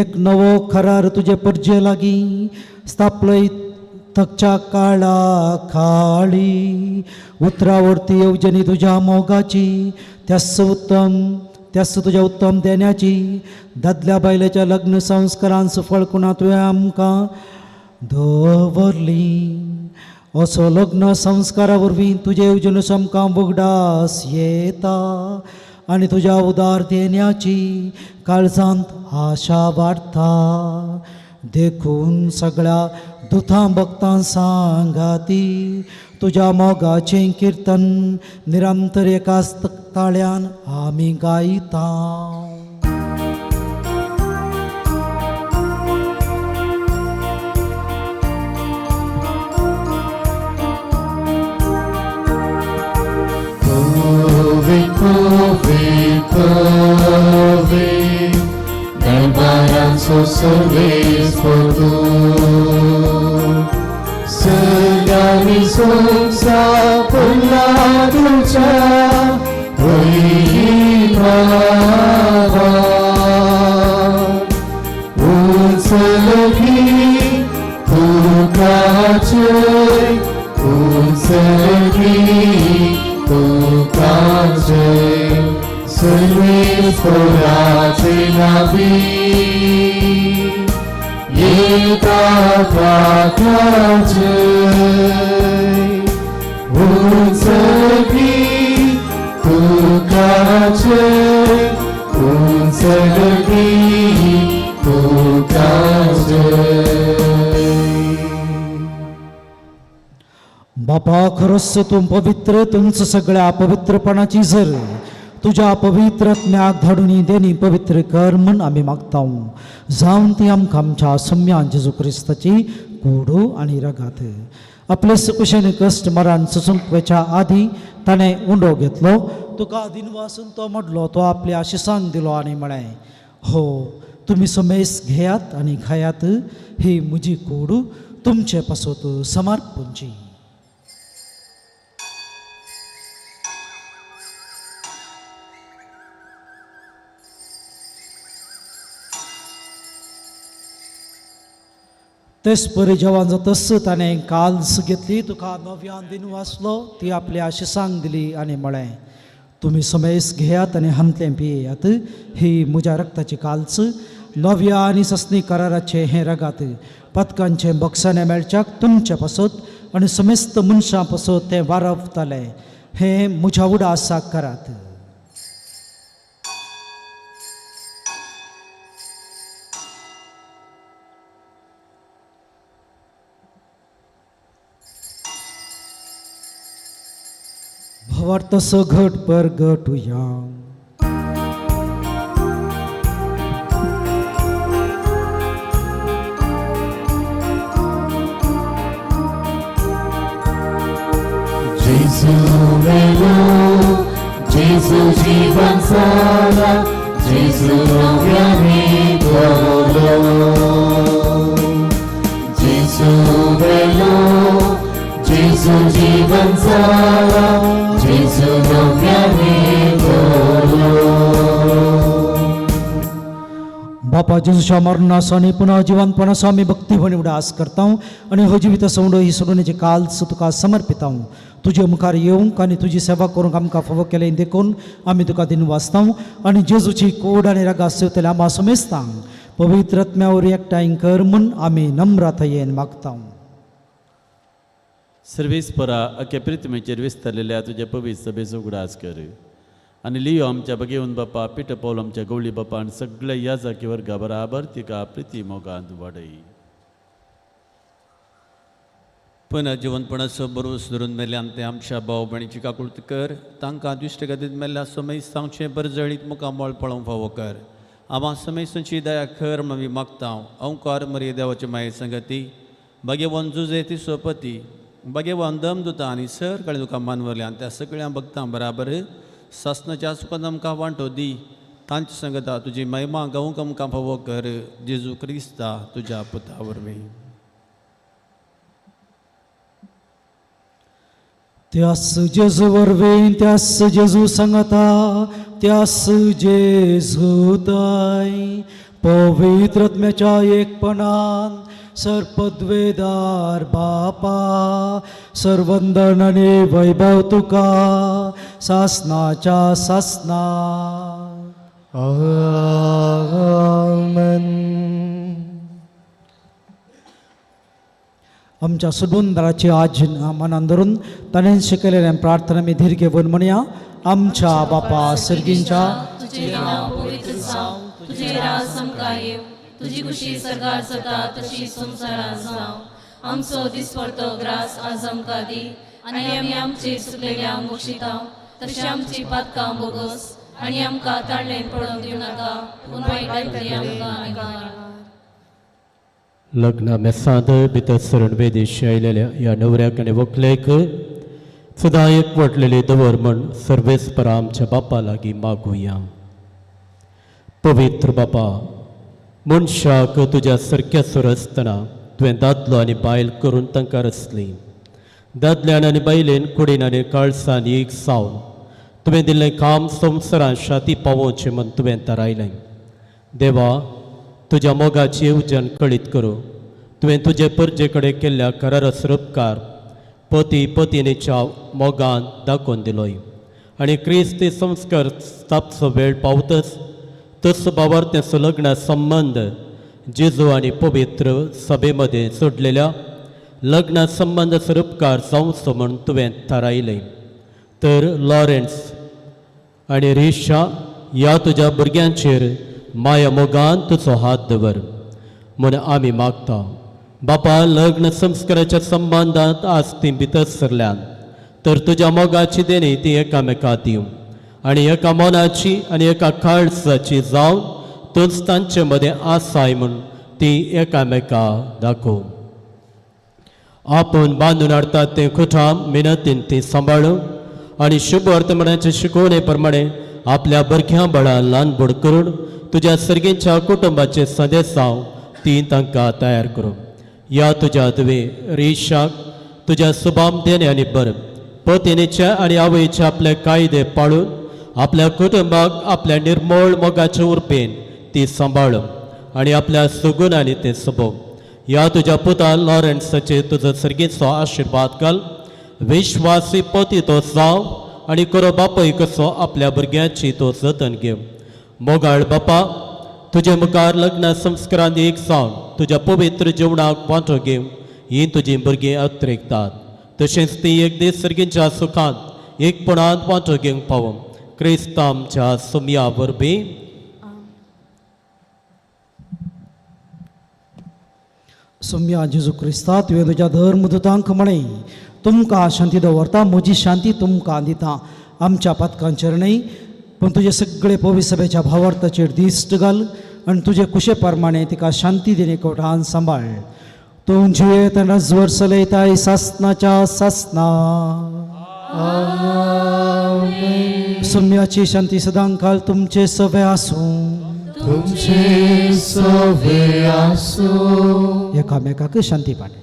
एक नवो करार तुजे परजे लागीं स्थापलय थकच्या काळा काळी उतरावरती येवजणी तुज्या मोगाची त्यास उत्तम त्यास तुज्या उत्तम देण्याची दादल्या बायलेच्या लग्न संस्कारान सुफळ कुणा तुवें आमकां दवरली. असो लग्न संस्कारा वरवीं तुजे येवजणे आमकां उगडास येता आनी तुज्या उदार देण्याची काळजांत आशा वाडटा. देखून सगळ्या दुतां भक्तां सांगाती तुज्या मोगाचें किर्तन निरंतर एकाच ताळ्यान आमी गायता. Pove, pove, pove, दरबारांचो सर्वेस्पर तूं. सगळ्यांनी संवसार तुज्या वैभावा. उंचलगी तुकाचे, उंचलगी तुकाचे, सर्वेस्पराचे नावी येता तुकाचे. उंचलगी तुकाचे, उंचलगी तुकाचे. बापा खरोच तूं पवित्र, तुमचं सगळ्या पवित्रपणाची जर तुज्या पवित्र आत्म्याक धाडून देणी पवित्र कर म्हण आमी मागता. जावन ती आमकां आमच्या सम्यान जेजू क्रिस्ताची कोडू आनी रगात. आपले सुकुशेन कश्ट मरण सुचूंक आदी ताणें उंडो घेतलो, तुका दिनवासून तो म्हटलो, तो आपल्या आशिसान दिलो आनी म्हळें, हो तुमी समेस घेयात आनी खायात, ही म्हजी कोडू तुमचे पासत समर्पणची. तेच परी जेवण जातस ताणें काल्स घेतली, तुका नव्यान दिन वाचलो, ती आपल्या आशिसांक दिली आनी म्हळें, तुमी समेस घेयात आनी हांतलें पियेयात, ही म्हज्या रक्ताची काल्स नव्या आनी सस्नी कराराचें हें रगात पदकांचें बक्षाणें मेळच्याक तुमचे पासत आनी समेस्त मनशां पासत तें वारवतालें, हें म्हज्या उडासाक करात. भावार्थ घट परगटुया. जेजू मेलो, जेजू जीवन जाला, जेजू नव्याने बोलो. जेजू मेलो, जेजू जीवन जाला, जेजू नव्याने बोलो. बापा जेजूच्या मरणाचो आनी पुनः जिवंतपणाचो आमी भक्तीभणी उडास करता आनी हो जिविता सवंडो ही सोडून कालच तुका समर्पिता. तुजे मुखार येवंक आनी तुजी सेवा करूंक आमकां फावो केलें देखून आमी तुका दिनवासता आनी जेजूची कोड आनी रागा सेवतल्या आमा समेस्तांक पवित्र आत्म्या वरवीं एकठांय कर म्हूण आमी नम्रतायेन मागता. सर्वेस्परा अख्या प्रिथ्वीचेर विस्तारलेल्या तुज्या पवित्र सभेचो उगडास कर आनी लियो आमच्या बगेवन बापा, पिटर पावल आमच्या गवळी बापा आनी सगळ्या याजाकी वर्गा बराबर तिका प्रिती मोगांत वाडय. पुनः जिवनपणाचो बरोस धरून मेल्ल्यान ते आमच्या भाव भयणीची काकुळट कर. तांकां दुश्ट गतींत मेल्ल्या समय सांगचें बरजळीत मुखामळ पळोवंक फावो कर. आमा समेस्तांची दया कर म्हूण आमी मागता. अंकार मरिये देवाचे माये संगती, भाग्यवान जुजे तिसोपती, भाग्यवान दमदुता आनी सर काळी तुका मानवल्यान त्या सगळ्या भक्तां बराबर सासनाच्या सुखान आमकां वांटो दी. तांचे संगता तुजी महिमा गावंक आमकां फावो कर. जेजू क्रिस्ता तुज्या पुता वरवीं. त्यास जेजू वरवीं, त्यास जेजू सांगता, त्यास जेजू ताय पवित्र आत्म्याच्या एकपणान सर्पद्वेदार बापा सर्वंदन आनी वैभव तुका सासनाच्या सासना. आमेन. आमच्या सुदुंदराची आज मनान धरून ताणें शिकयलेल्या प्रार्थना आमी धीर घेवन म्हणया. आमच्या बापा सर्गींच्या, तुझे नाव पवित्र जावं, तुझे राज आमकां येवं, तुजी खुशी सरकार जाता तशी संवसारांत जावं. आमचो दिसपडतो ग्रास आज आमकां दी आनी आमी आमचे चुकलेल्या बक्षिता तशी आमची पातकां बोगस आनी आमकां ताळ्ळें पडोवंक दिवं नाका, पूण वायटांतली आमकां निवार. लग्न मेसांत भितर सरून वेदीशी आयलेल्या ह्या न्हवऱ्याक आनी व्हंकलेक सदां एकवटलेली दवर म्हण सर्वेस्परा आमच्या बापा लागीं मागुया. पवित्र बापा, मनशाक तुज्या सारक्या सुर आसतना तुवें दादलो आनी बायल करून तांकां रचली. दादल्यान आनी बायलेन कुडीन आनी काळसान एक सावन तुवें दिल्लें काम संवसारांत शाती पावोवचें म्हूण तुवें थारायलें. देवा, तुज्या मोगाची येवजण कळीत करूं तुवें तुजे परजे कडेन केल्ल्या कराराचो उपकार पती पतिनीच्या मोगान दाखोवन दिलोय आनी क्रिस्ती संस्कार स्थापचो वेळ पावतच तसो बावार्थ्याचो लग्ना संबंद जेजू आनी पवित्र सभे मदें सोडलेल्या लग्ना संबंदाचो उपकार जावचो म्हूण तुवें थारायलें. तर लॉरेन्स आनी रेशा ह्या तुज्या भुरग्यांचेर माया मोगान तुजो हात दवर म्हूण आमी मागता. बापा, लग्न संस्काराच्या संबंदांत आज ती भितर सरल्यान तर तुज्या मोगाची देणी ती एकामेका दिवं आनी एका मनाची आनी एका काळजाची जावन तूंच तांचे मदें आसाय म्हूण ती एकामेका दाखोव. आपूण बांदून हाडटात तें कुटाम मिनतीन ती सांबाळूं आनी शुभ वर्तमानाचे शिकवणे प्रमाणे आपल्या भुरग्यां बळान ल्हान बोड करून तुज्या सर्गींच्या कुटुंबाचे संदेसांव ती तांकां तयार करूं. ह्या तुज्या तुवें रेशाक तुज्या सुबाम देणे आनी बर पतिनीच्या आनी आवयचे आपले कायदे पाळून आपल्या कुटुंबाक आपल्या निर्मळ मोगाचे उर्बेन ती सांबाळूं आनी आपल्या सुगुणांनी तें सोबोवं. ह्या तुज्या पुता लॉरन्साचे तुजो सर्गीचो आशिर्वाद घाल. विश्वासी पती तो जावं आनी करो बापूय कसो आपल्या भुरग्यांची तो जतन घेवं. मोगाळ बापा, तुजे मुखार लग्न संस्कारांत एक जावन तुज्या पवित्र जेवणाक वांटो घेवन हीं तुजीं भुरगीं अत्रेकतात तशेंच ती एक दीस सर्गींच्या सुखांत एकपणांत वांटो घेवंक पावों. क्रिस्त आमच्या सुमया वरवीं. सोम्या जेजू क्रिस्ता, तुवें तुज्या धर्मदूतांक म्हळें, तुमकां शांती दवरता, म्हजी शांती तुमकां दिता. आमच्या पातकांचेर न्हय पूण तुजे सगळे पवित्र सभेच्या भावार्थाचेर दिश्ट घाल आनी तुजे कुशे प्रमाणे तिका शांती दिणे कोठान सांबाळ. तूं जियेत आनी चलयताय सासनाच्या सासना. सोम्याची शांती सदांकाल तुमचे सवे आसूं. तुमचे सवे आसूं. एकामेकाक शांती पाटे.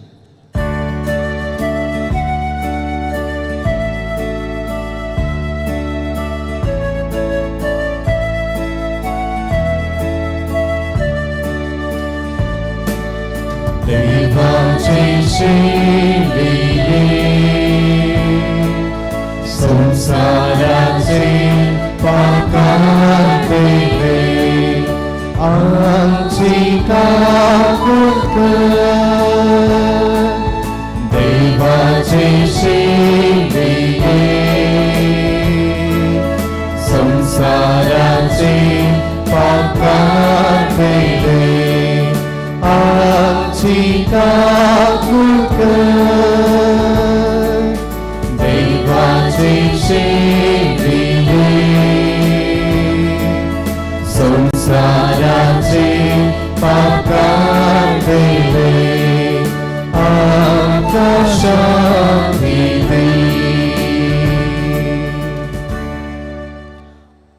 शेळये संसाराचे पापांतले आमची काकूट कर. देवाचे शेळये संसाराचे पापांतले आमची काकूट कर. देवाचे शेळये संसाराचे पापांतले आमकां शांती दी.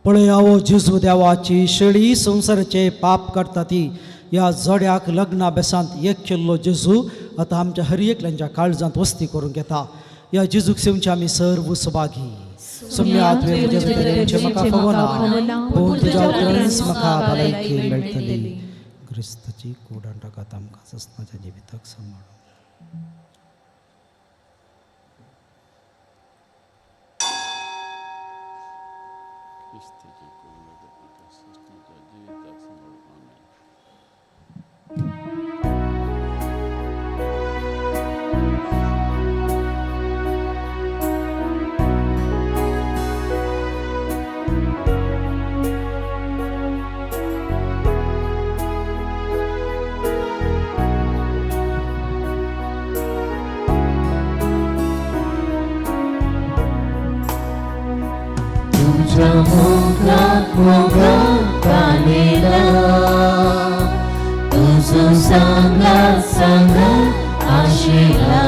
पळयावो जेजू देवाची शेळी संवसाराचे पाप करता ती ह्या जोड्याक लग्ना बेसांत एक केल्लो जेजू आतां आमच्या हर एकल्यांच्या काळजांत वस्ती करूंक येता. ह्या जेजूक सेवचे आमी सर्व सभागी. सोम्या तुवें म्हजे भितर येवचें म्हाका फावना, पूण तुज्या उपरांत म्हाका भलायकी मेळटली. क्रिस्ताची कूड आनी रगत आमकां सस्नाच्या जिविताक सांबाळूं. तुझ्या मोगाक मोगातानेला तुझो सांगात सांगात आशिला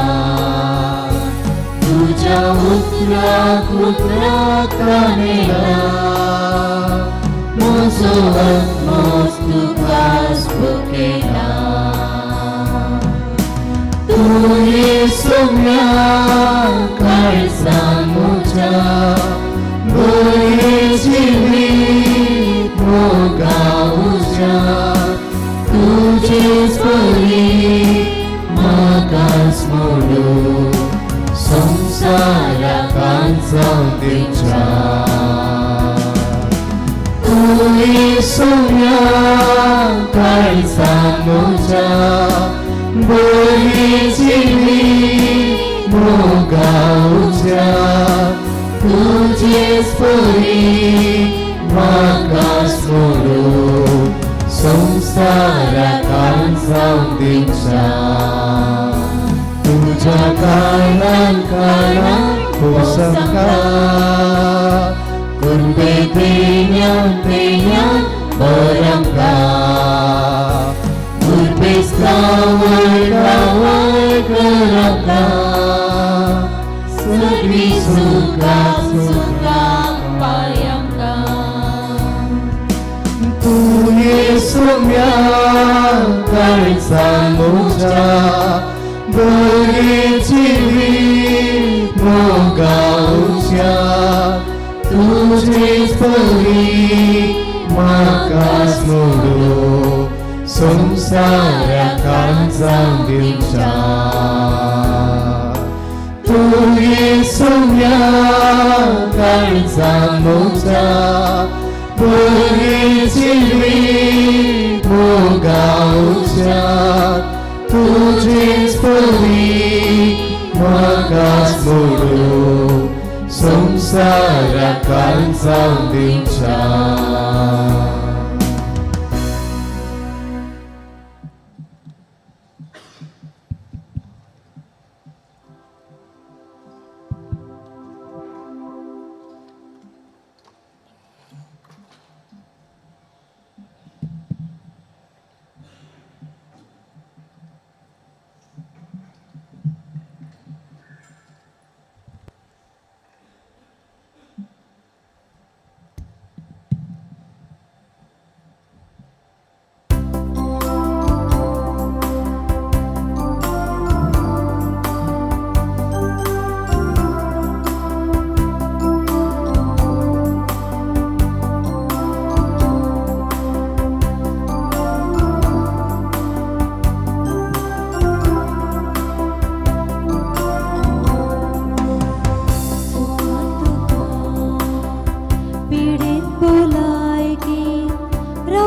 तुझ्या उतराक उतरातानेला म्हजो आत्मोस तुकाच भुकेला. तुवें सोम्या काळजान म्हज्या बरें जिवीत मोगावच्या तुजेच परी म्हाकाच मोडून संवसाराक जावन दिवच्या. तुवें सोम्या काळजान म्हज्या बरें जिवीत मोगावच्या तुजेच परी म्हाकाच मोडून संवसाराक जावन दिवच्या. तुज्या कारणान कारणान पोसंका कुर्बे देण्यान देण्यान बरंका कुर्बेस गांवय गांवय करंका सगळीं सुखां सुखां पायांका. तुवें सोम्या काळजान म्हज्या बरें जिवीत मोगावच्या तुजेच परी म्हाकाच मोडून संवसाराक जावन दिवच्या. तुवें सोम्या काळजान म्हज्या बरें जिवीत मोगावच्या तुजेच परी म्हाकाच मोडून संवसाराक जावन दिवच्या.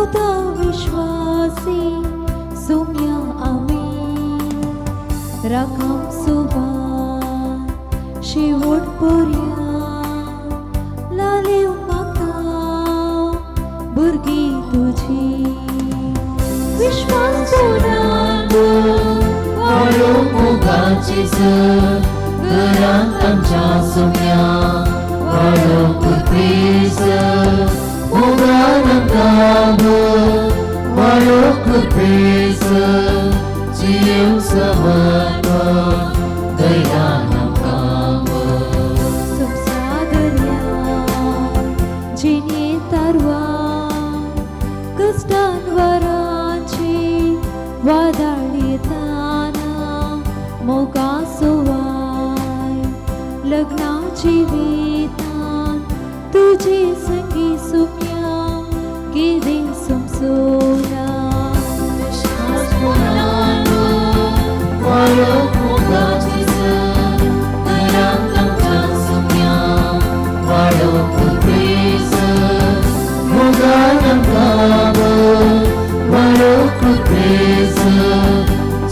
रावता विश्वासी सुम्या आमी राखाम सुबा शेवट पर्या लालेव म्हाका भुरगीं तुजी विश्वास वाडो मोगाची सर घरांत आमच्या सुम्या वाडो कृपेस मोगान आमकां वाडो कृपेस जीव समर्पण दयान आमकां संसादर्या जिणे तारवा कश्टान वरांची वादळीताना मोगा सुवाय लग्नाची वितान तुजी संगी सुम्या किदें समसोना वाडो मोगाची सर घरांत आमच्या सुम्या वाडो कृपेस मोगान आमकां वाडो कृपेस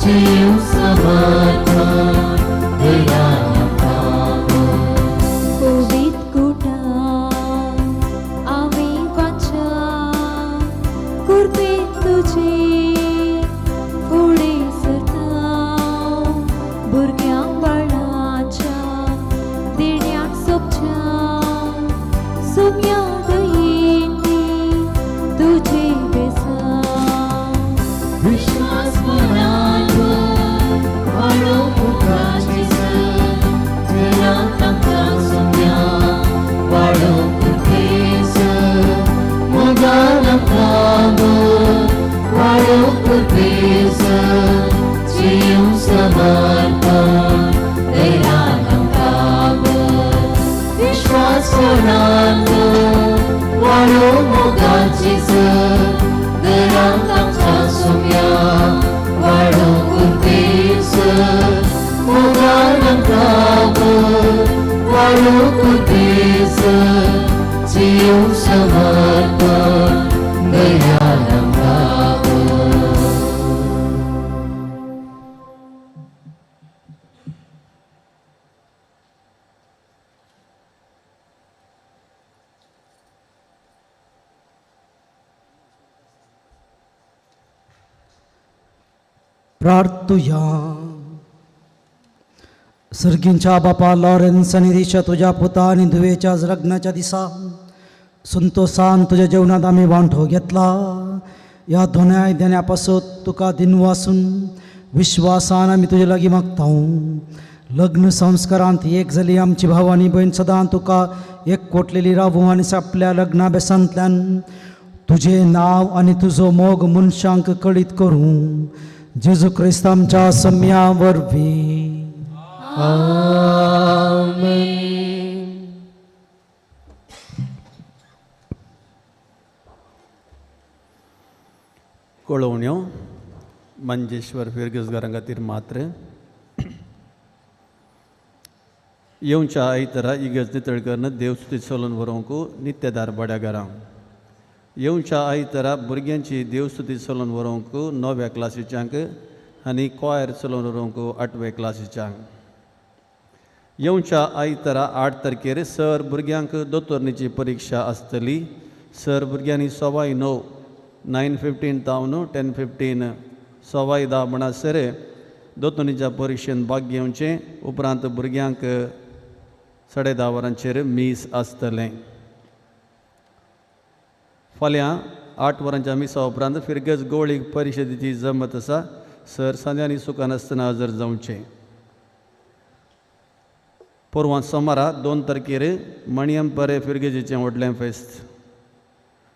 जीव समर्पण दयान आमकां कोवीत कुटां आमी वाचा कुर्बेन तुजी फुडें सरता भुरग्यांक बाळाच्या देण्याक सोबच्या सुम्या दयेन ती तुजे बेसा विश्वास मनात वाडो मोगाची सर घरांत आमच्या सुम्या वाडो कृपेस मोगान आमकां वाडो कृपेस जीव समर्पण दयान आमकां विश्वास मनात वाडो मोगाची सर घरांत आमच्या सुम्या वाडो कृपेस मोगान आमकां वाडो कृपेस जीव समर्पण दयान आमकां. प्रार्थुया. सर्गींच्या बापा लॉरेन्स आनी रिशा तुज्या पुता आनी धुवेच्या लग्नाच्या दिसा संतोसान तुज्या जेवणांत आमी वांटो घेतला. ह्या दोनाय देण्या पासत तुका दिनवासून विश्वासान आमी तुजे लागीं मागता. लग्न संस्कारांत एक जाली आमची भाव आनी भयण सदां तुका एक कोटलेली रावूं आनी आपल्या लग्ना बेसांतल्यान तुजें नांव आनी तुजो मोग मनशांक कळीत करूं. जेजू क्रिस्त आमच्या सम्या वरवीं. आमेन. कळोवण्यो मंजेश्वर फिर्गजगारां खातीर मात्र येवच्या आयतारा इगर्ज नितळ करून देवस्तुती चलून व्हरूंक नित्यदार बड्या घरां. येवच्या आयतारा भुरग्यांची देवस्तुती चलून व्हरूंक णव्या क्लासीच्यांक आनी कॉयर चलोवन व्हरूंक आठव्या क्लासीच्यांक. येवच्या आयतारा 8 तारखेर सर भुरग्यांक दोतोरणीची परिक्षा आसतली. सर भुरग्यांनी 9:15 9:15 तावन 10:15 10:15 म्हणसर दोतोरणीच्या परिक्षेन भाग घेवचें. उपरांत भुरग्यांक 10:30 वरांचेर मीस आसतलें. फाल्यां 8 वरांच्या मिसा उपरांत फिरगज गोळीक परिशदेची जमत आसा. सर सांज्यांनी सुखान आसतना हजर जावचें. पोरवां सोमारा 2 तारखेर मणयमपरे फिरगेजीचें व्हडलें फेस्त.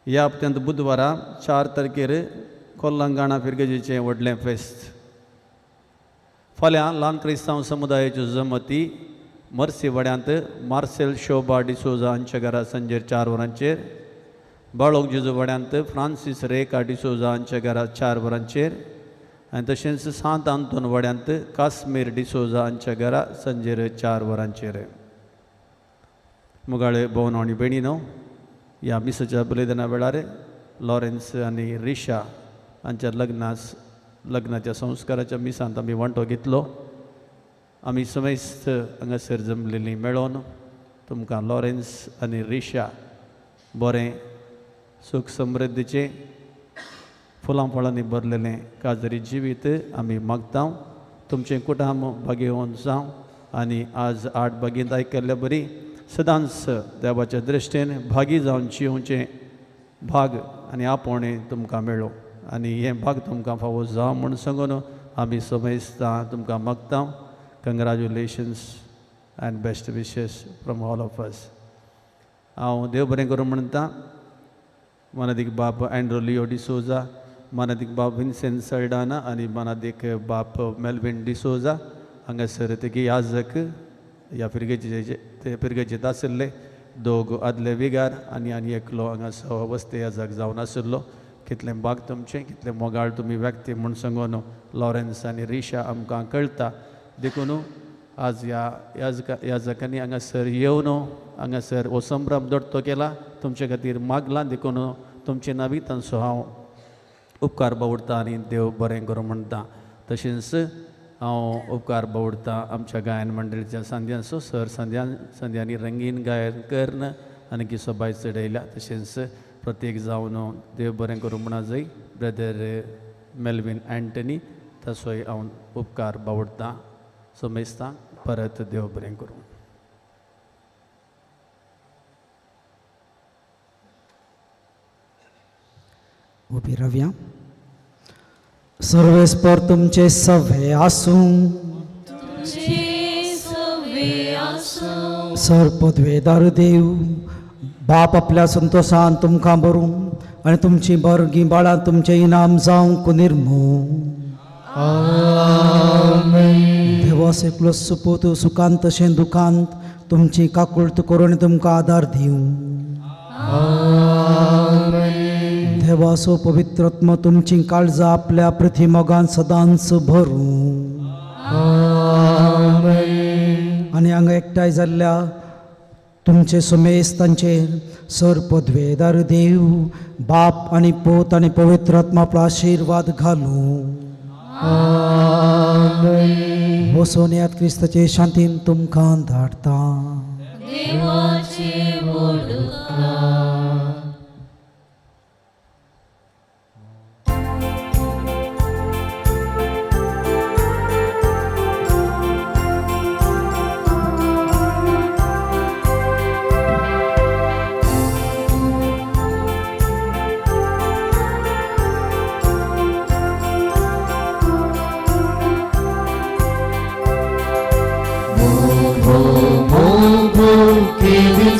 ह्या हप्त्यांत बुधवारा 4 तारखेर कोल्लंगाणा फिरगेजीचें व्हडलें फेस्त. फाल्यां ल्हान क्रिस्तांव समुदायाच्यो जमती मर्सी वाड्यांत मार्सेल शोभा डिसोजा हांच्या घरा सांजेर 4 वरांचेर, बाळोक जेजू वाड्यांत फ्रांसीस रेका डिसोजा हांच्या घरा 4 वरांचेर आनी तशेंच सांत आंतोन वाड्यांत काश्मीर डिसोजा हांच्या घरा सांजेर 4 वरांचेर. मुगाळे भोवन आनी भयणीनो, ह्या मिसाच्या बलिदाना वेळार लॉरेन्स आनी रिशा हांच्या लग्नाच्या संस्काराच्या मिसांत आमी वांटो घेतलो. आमी समेस्त हांगासर जमलेलीं मेळोन तुमकां लॉरेन्स आनी रिशा बरें सूख समृद्धीचें फुलां फळांनी भरलेलें काजरी जिवीत आमी मागता. तुमचें कुटुंब भागेवन जावं आनी आज आठ बागींत आयकल्ले बरी सदांच देवाच्या दृश्टीन भागी जावन जिवचें भाग आनी आपोवणें तुमकां मेळो आनी हें भाग तुमकां फावो जावं म्हूण सांगून आमी समेस्तां तुमकां मागता. Congratulations and best wishes from all of us. हांव देव बरें करूं म्हणटा. मनादीक बाप एंड्रो लियो डिसोजा, मानादीक बाप विन्सेंट सल्डाना आनी मानादीक बाप मेलवीन डिसोजा हांगासर तेगी याजक ह्या फिरगेचे ते फिरगेजेंत आशिल्ले दोग आदले विगार आनी आनी एकलो हांगासर वस्ते याजक जावन आशिल्लो. कितलें बाग तुमचें, कितलें मोगाळ तुमी व्यक्ती म्हूण सांगून लॉरेन्स आनी रिशा आमकां कळटा. देखून आज ह्या याजकांनी हांगासर येवन हांगासर हो संभ्रम दोडतो केला, तुमचे खातीर मागलां. देखून तुमचे नावी तांचो हांव उपकार बावडटा आनी देव बरें करूं म्हणटा. तशेंच हांव उपकार बावडटा आमच्या गायन मंडळीच्या सांध्यांचो. सर सांध्यांनी रंगीन गायन करून आनी किसोबाय चडयल्या. तशेंच प्रत्येक जावन देव बरें करूं म्हणा जाय ब्रदर मेलवीन अँटनी तसोय हांव उपकार बावडटा. समेस्तांक परत देव बरें करूं. उबी रावया. सर्वेस्पर तुमचे सवे आसूं. सर पदवेदार देव बाप आपल्या संतोशान तुमकां बरूं आनी तुमची बरगीं बाळां तुमचें इनाम जावंक निर्मू. देवा एकलो सुपूत सुखांत तशें दुखांत तुमची काकुळट करून तुमकां आदार दिवं. देवाचो पवित्रात्मा तुमची काळजां आपल्या प्रतिमोगान सदांच भरूं. आनी हांगा एकठांय जाल्ल्या तुमचे समेस्तांचेर सर पदवेदार देव बाप आनी पूत आनी पवित्रात्मा आपलो आशिर्वाद घालूं. वसोन याद क्रिस्ताचे शांतीन तुमकां धाडटा.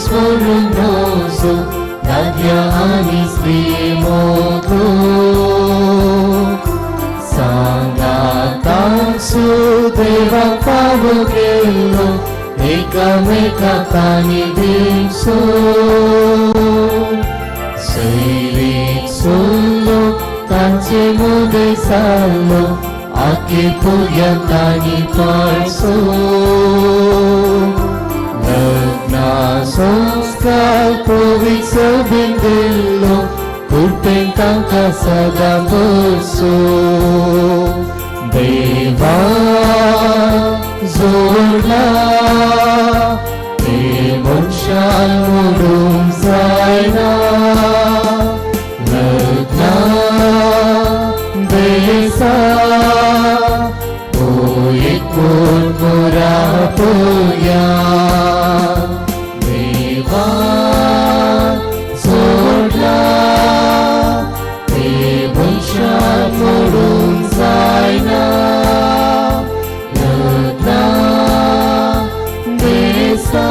Sforunoso, दादल्या आनी स्त्री मोगो सांगातांसु देवाक फावो केल्लो एकामेका तांणी दिसो सैरीक सोल्लो तांचे मदें सारलो आखे पुग्यां तांणी पाळसो. लग्ना संस्कार पवित्र सभेन दिल्लो कृपेन तांकां सदां बसो. देवा जोडला ते मनशान मोडूंक जायना. लग्ना बेसा हो एकूण मुरापोया. देवा सोडला ते मनशान मोडूंक जायना. लग्ना बेसा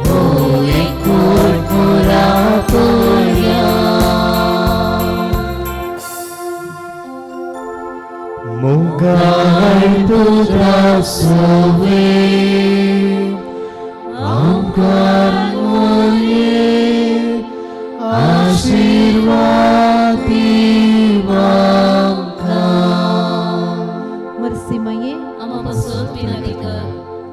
हो एकूण मुरापोया. मोगाळ पुत्रा सोवे आमकां मोये आशिर्वाद आमकां. मर्सीमये आमा पासून विनंती कर.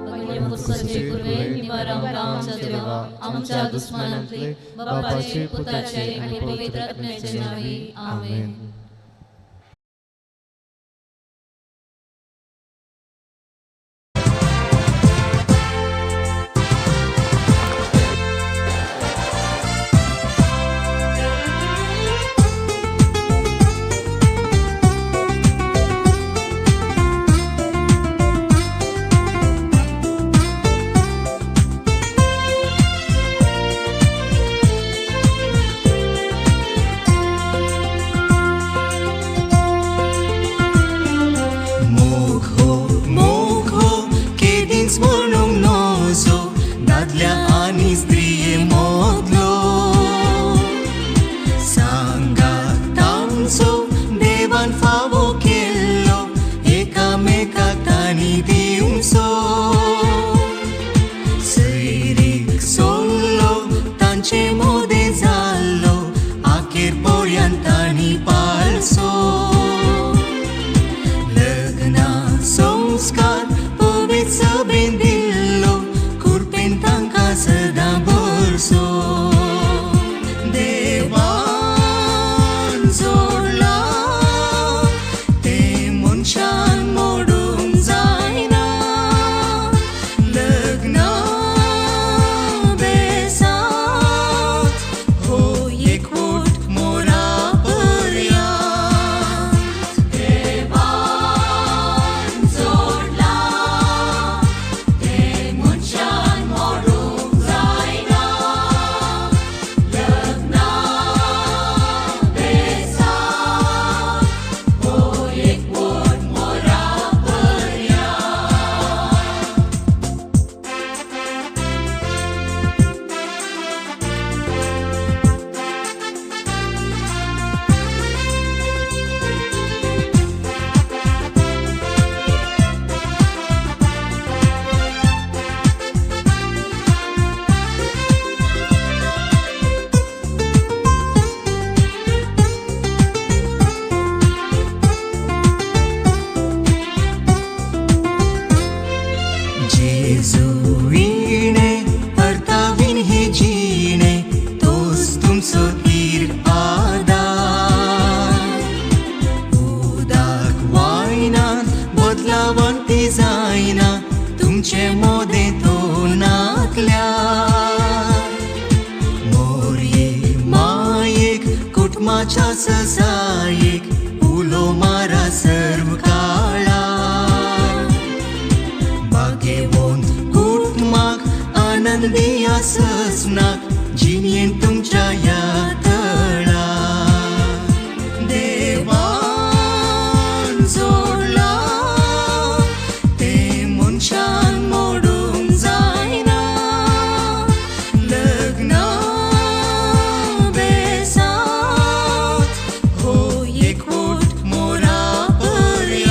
पयले पुस्तकाचे कुरवे निवार आमकां आमच्या देवा आमच्या दुस्मानांतले बापाचे पुताचे आनी पवित्र आत्म्याचे नांवी आमेन. एकवट मोरा पर्या.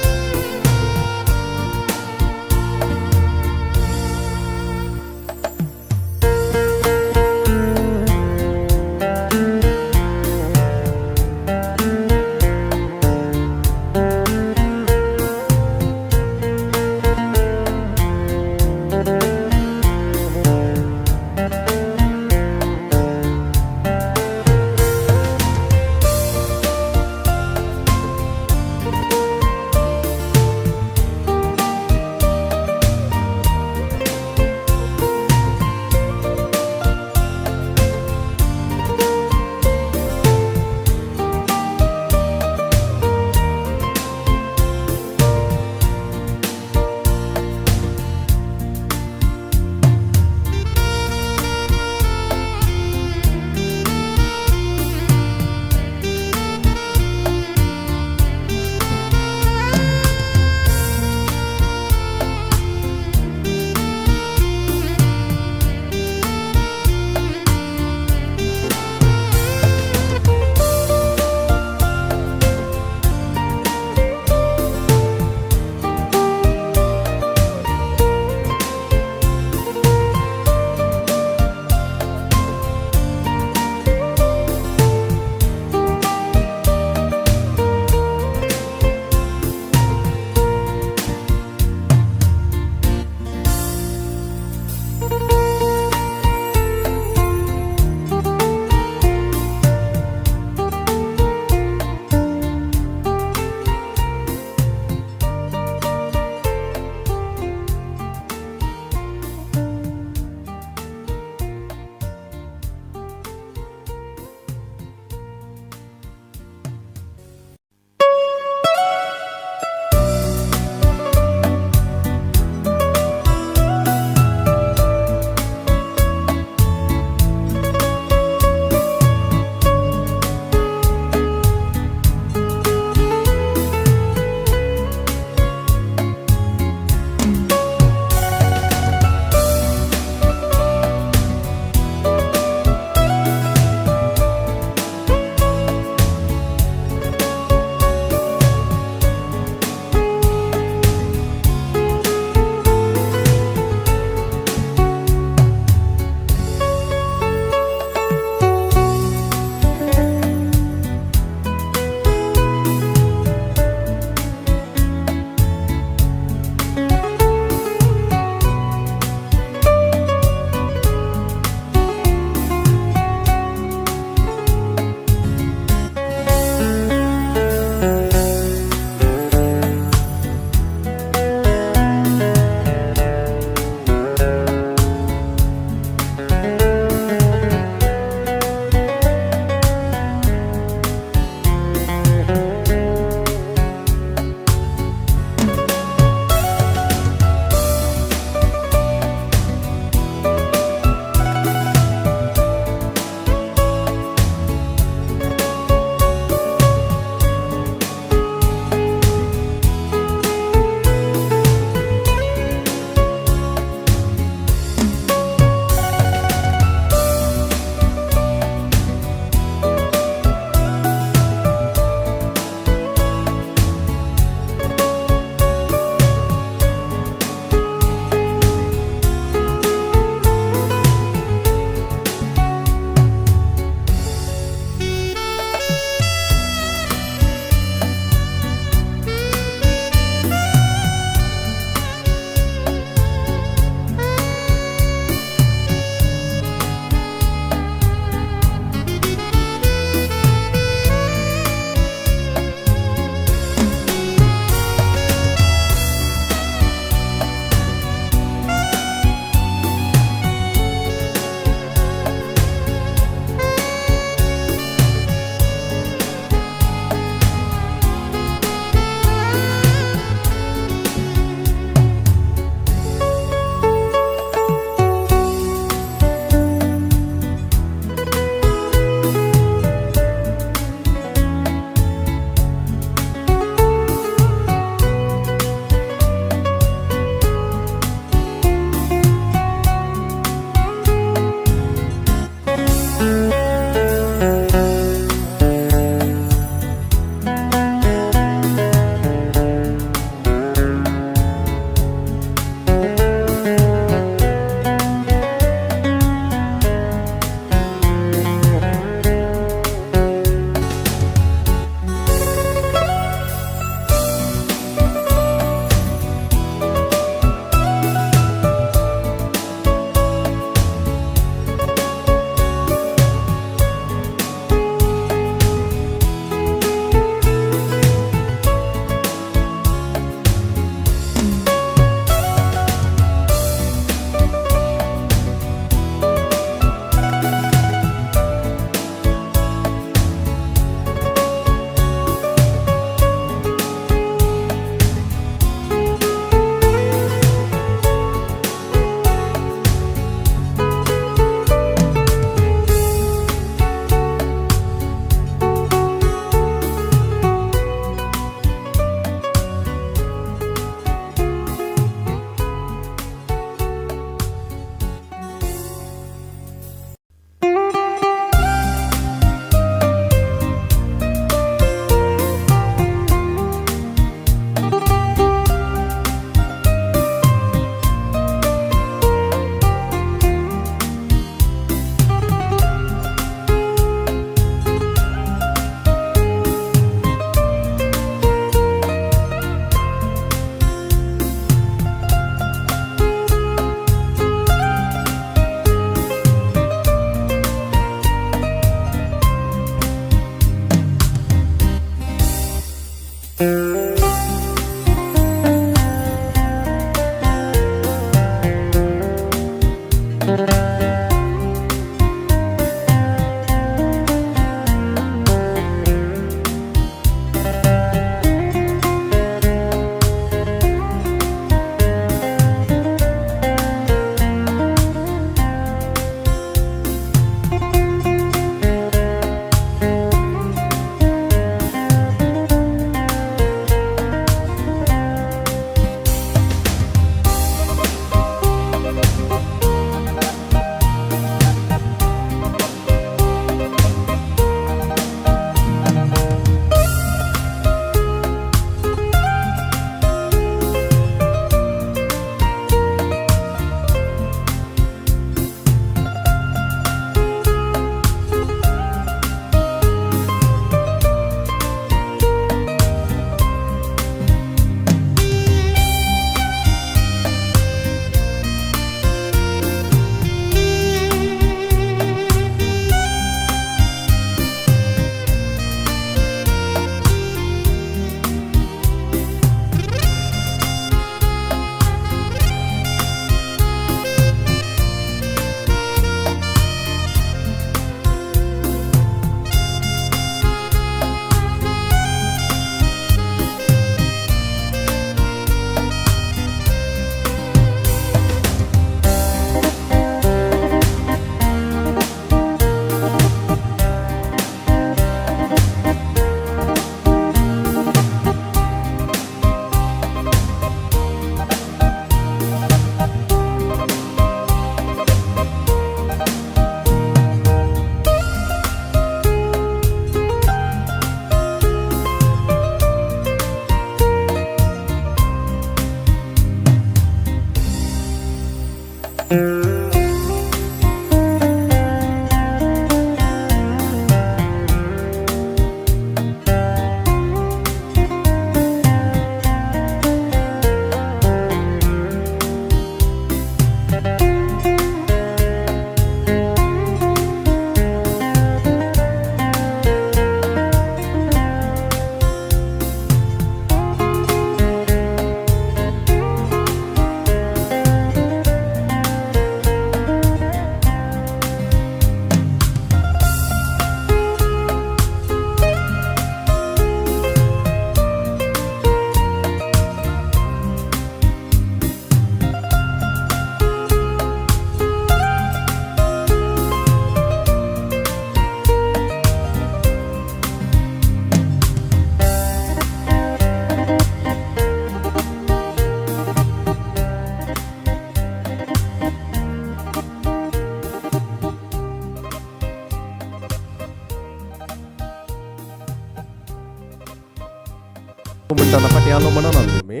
म्हणटाना फाटीं आलो म्हणना तुमी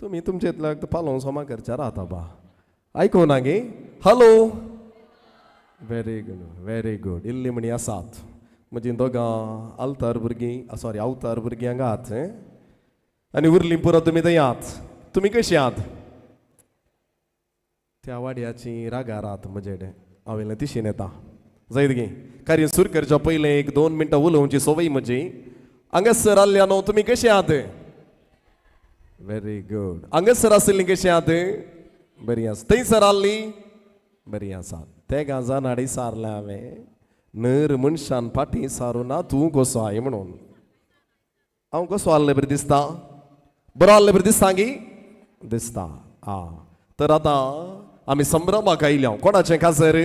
तुमी तुमचे पालोवंक सोमा करच्या राहता बा आयकूं ना गे. Hello, very good very good. इल्ली म्हणी आसात म्हजी दोगां आल्तार भुरगीं, सॉरी अवतार भुरगीं हांगा आहात आनी उरलीं पुरो तुमी थंय आहात. तुमी कशीं आहात? त्या वाड्याची रागार आहात म्हजे कडेन. हांव इल्लें तिशीन येता जायत गे. कार्य सुरू करच्या पयलें एक 2 मिनटां उलोवची संवय म्हजी. हांगासर आसल्या न्हू तुमी कशीं आहात? Very good. हांगासर आशिल्लीं कशीं आहात? बरीं आसा. थंयसर आसलीं बरीं आसा. तेगां जाणां सारलें हांवें, नर मनशान फाटीं सारूं ना तूं कसो I म्हणून. हांव कसो आहलें बरें दिसता? बरो आहलें बरें दिसता गी? दिसता. आं, तर आतां आमी संभ्रमाक आयल्या. कोणाचें काजर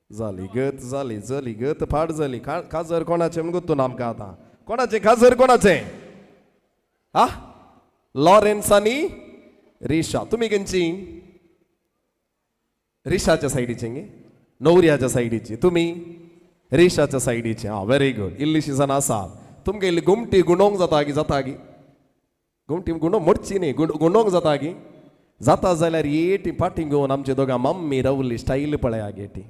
जाली? गत जाली, जाली गत फाट जाली. काजर कोणाचें म्हूण गोत्तू ना आमकां आतां. कोणाचें काजर कोणाचें? आ, लॉरेन्स आनी रिशा. तुमी खंयची? रिशाच्या सायडीचे गे? नवऱ्याच्या सायडीची. तुमी रिशाच्या सायडीचे. आं, व्हेरी गुड. इल्लीशी जाणां आसा तुमकां इल्ली गोमटी गुंडोवंक जाता गी? जाता गी? गोमटी गुंडोवंक मोडची न्ही, गुंडोवंक जाता गी? जाता जाल्यार एटी फाटीं घेवन आमचे दोगां मम्मी रावली स्टायल पळया गे ती.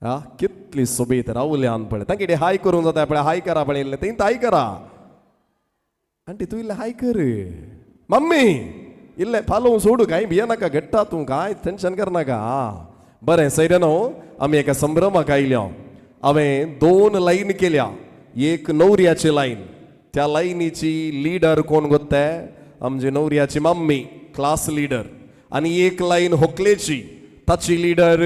आं, कितली सोबीत रावल्यान पळय. तांगे हाय करूंक जाता पळय. हाय करा पळय इल्लें, थंय हाय करा. आंटी तूं इल्लें हाय कर मम्मी, इल्लें फालोवं सोडू, कांय भियेनाका, घडटा तूं, कांय टेंशन करनाका. आं, बरें सैरे न्हू आमी एका संभ्रमाक आयल्या. हांवें 2 लायन केल्या. एक नवऱ्याची लायन, त्या लायनीची लिडर कोण गोत्ते? आमची नवऱ्याची मम्मी, क्लास लिडर. आनी एक लायन होकलेची, ताची लिडर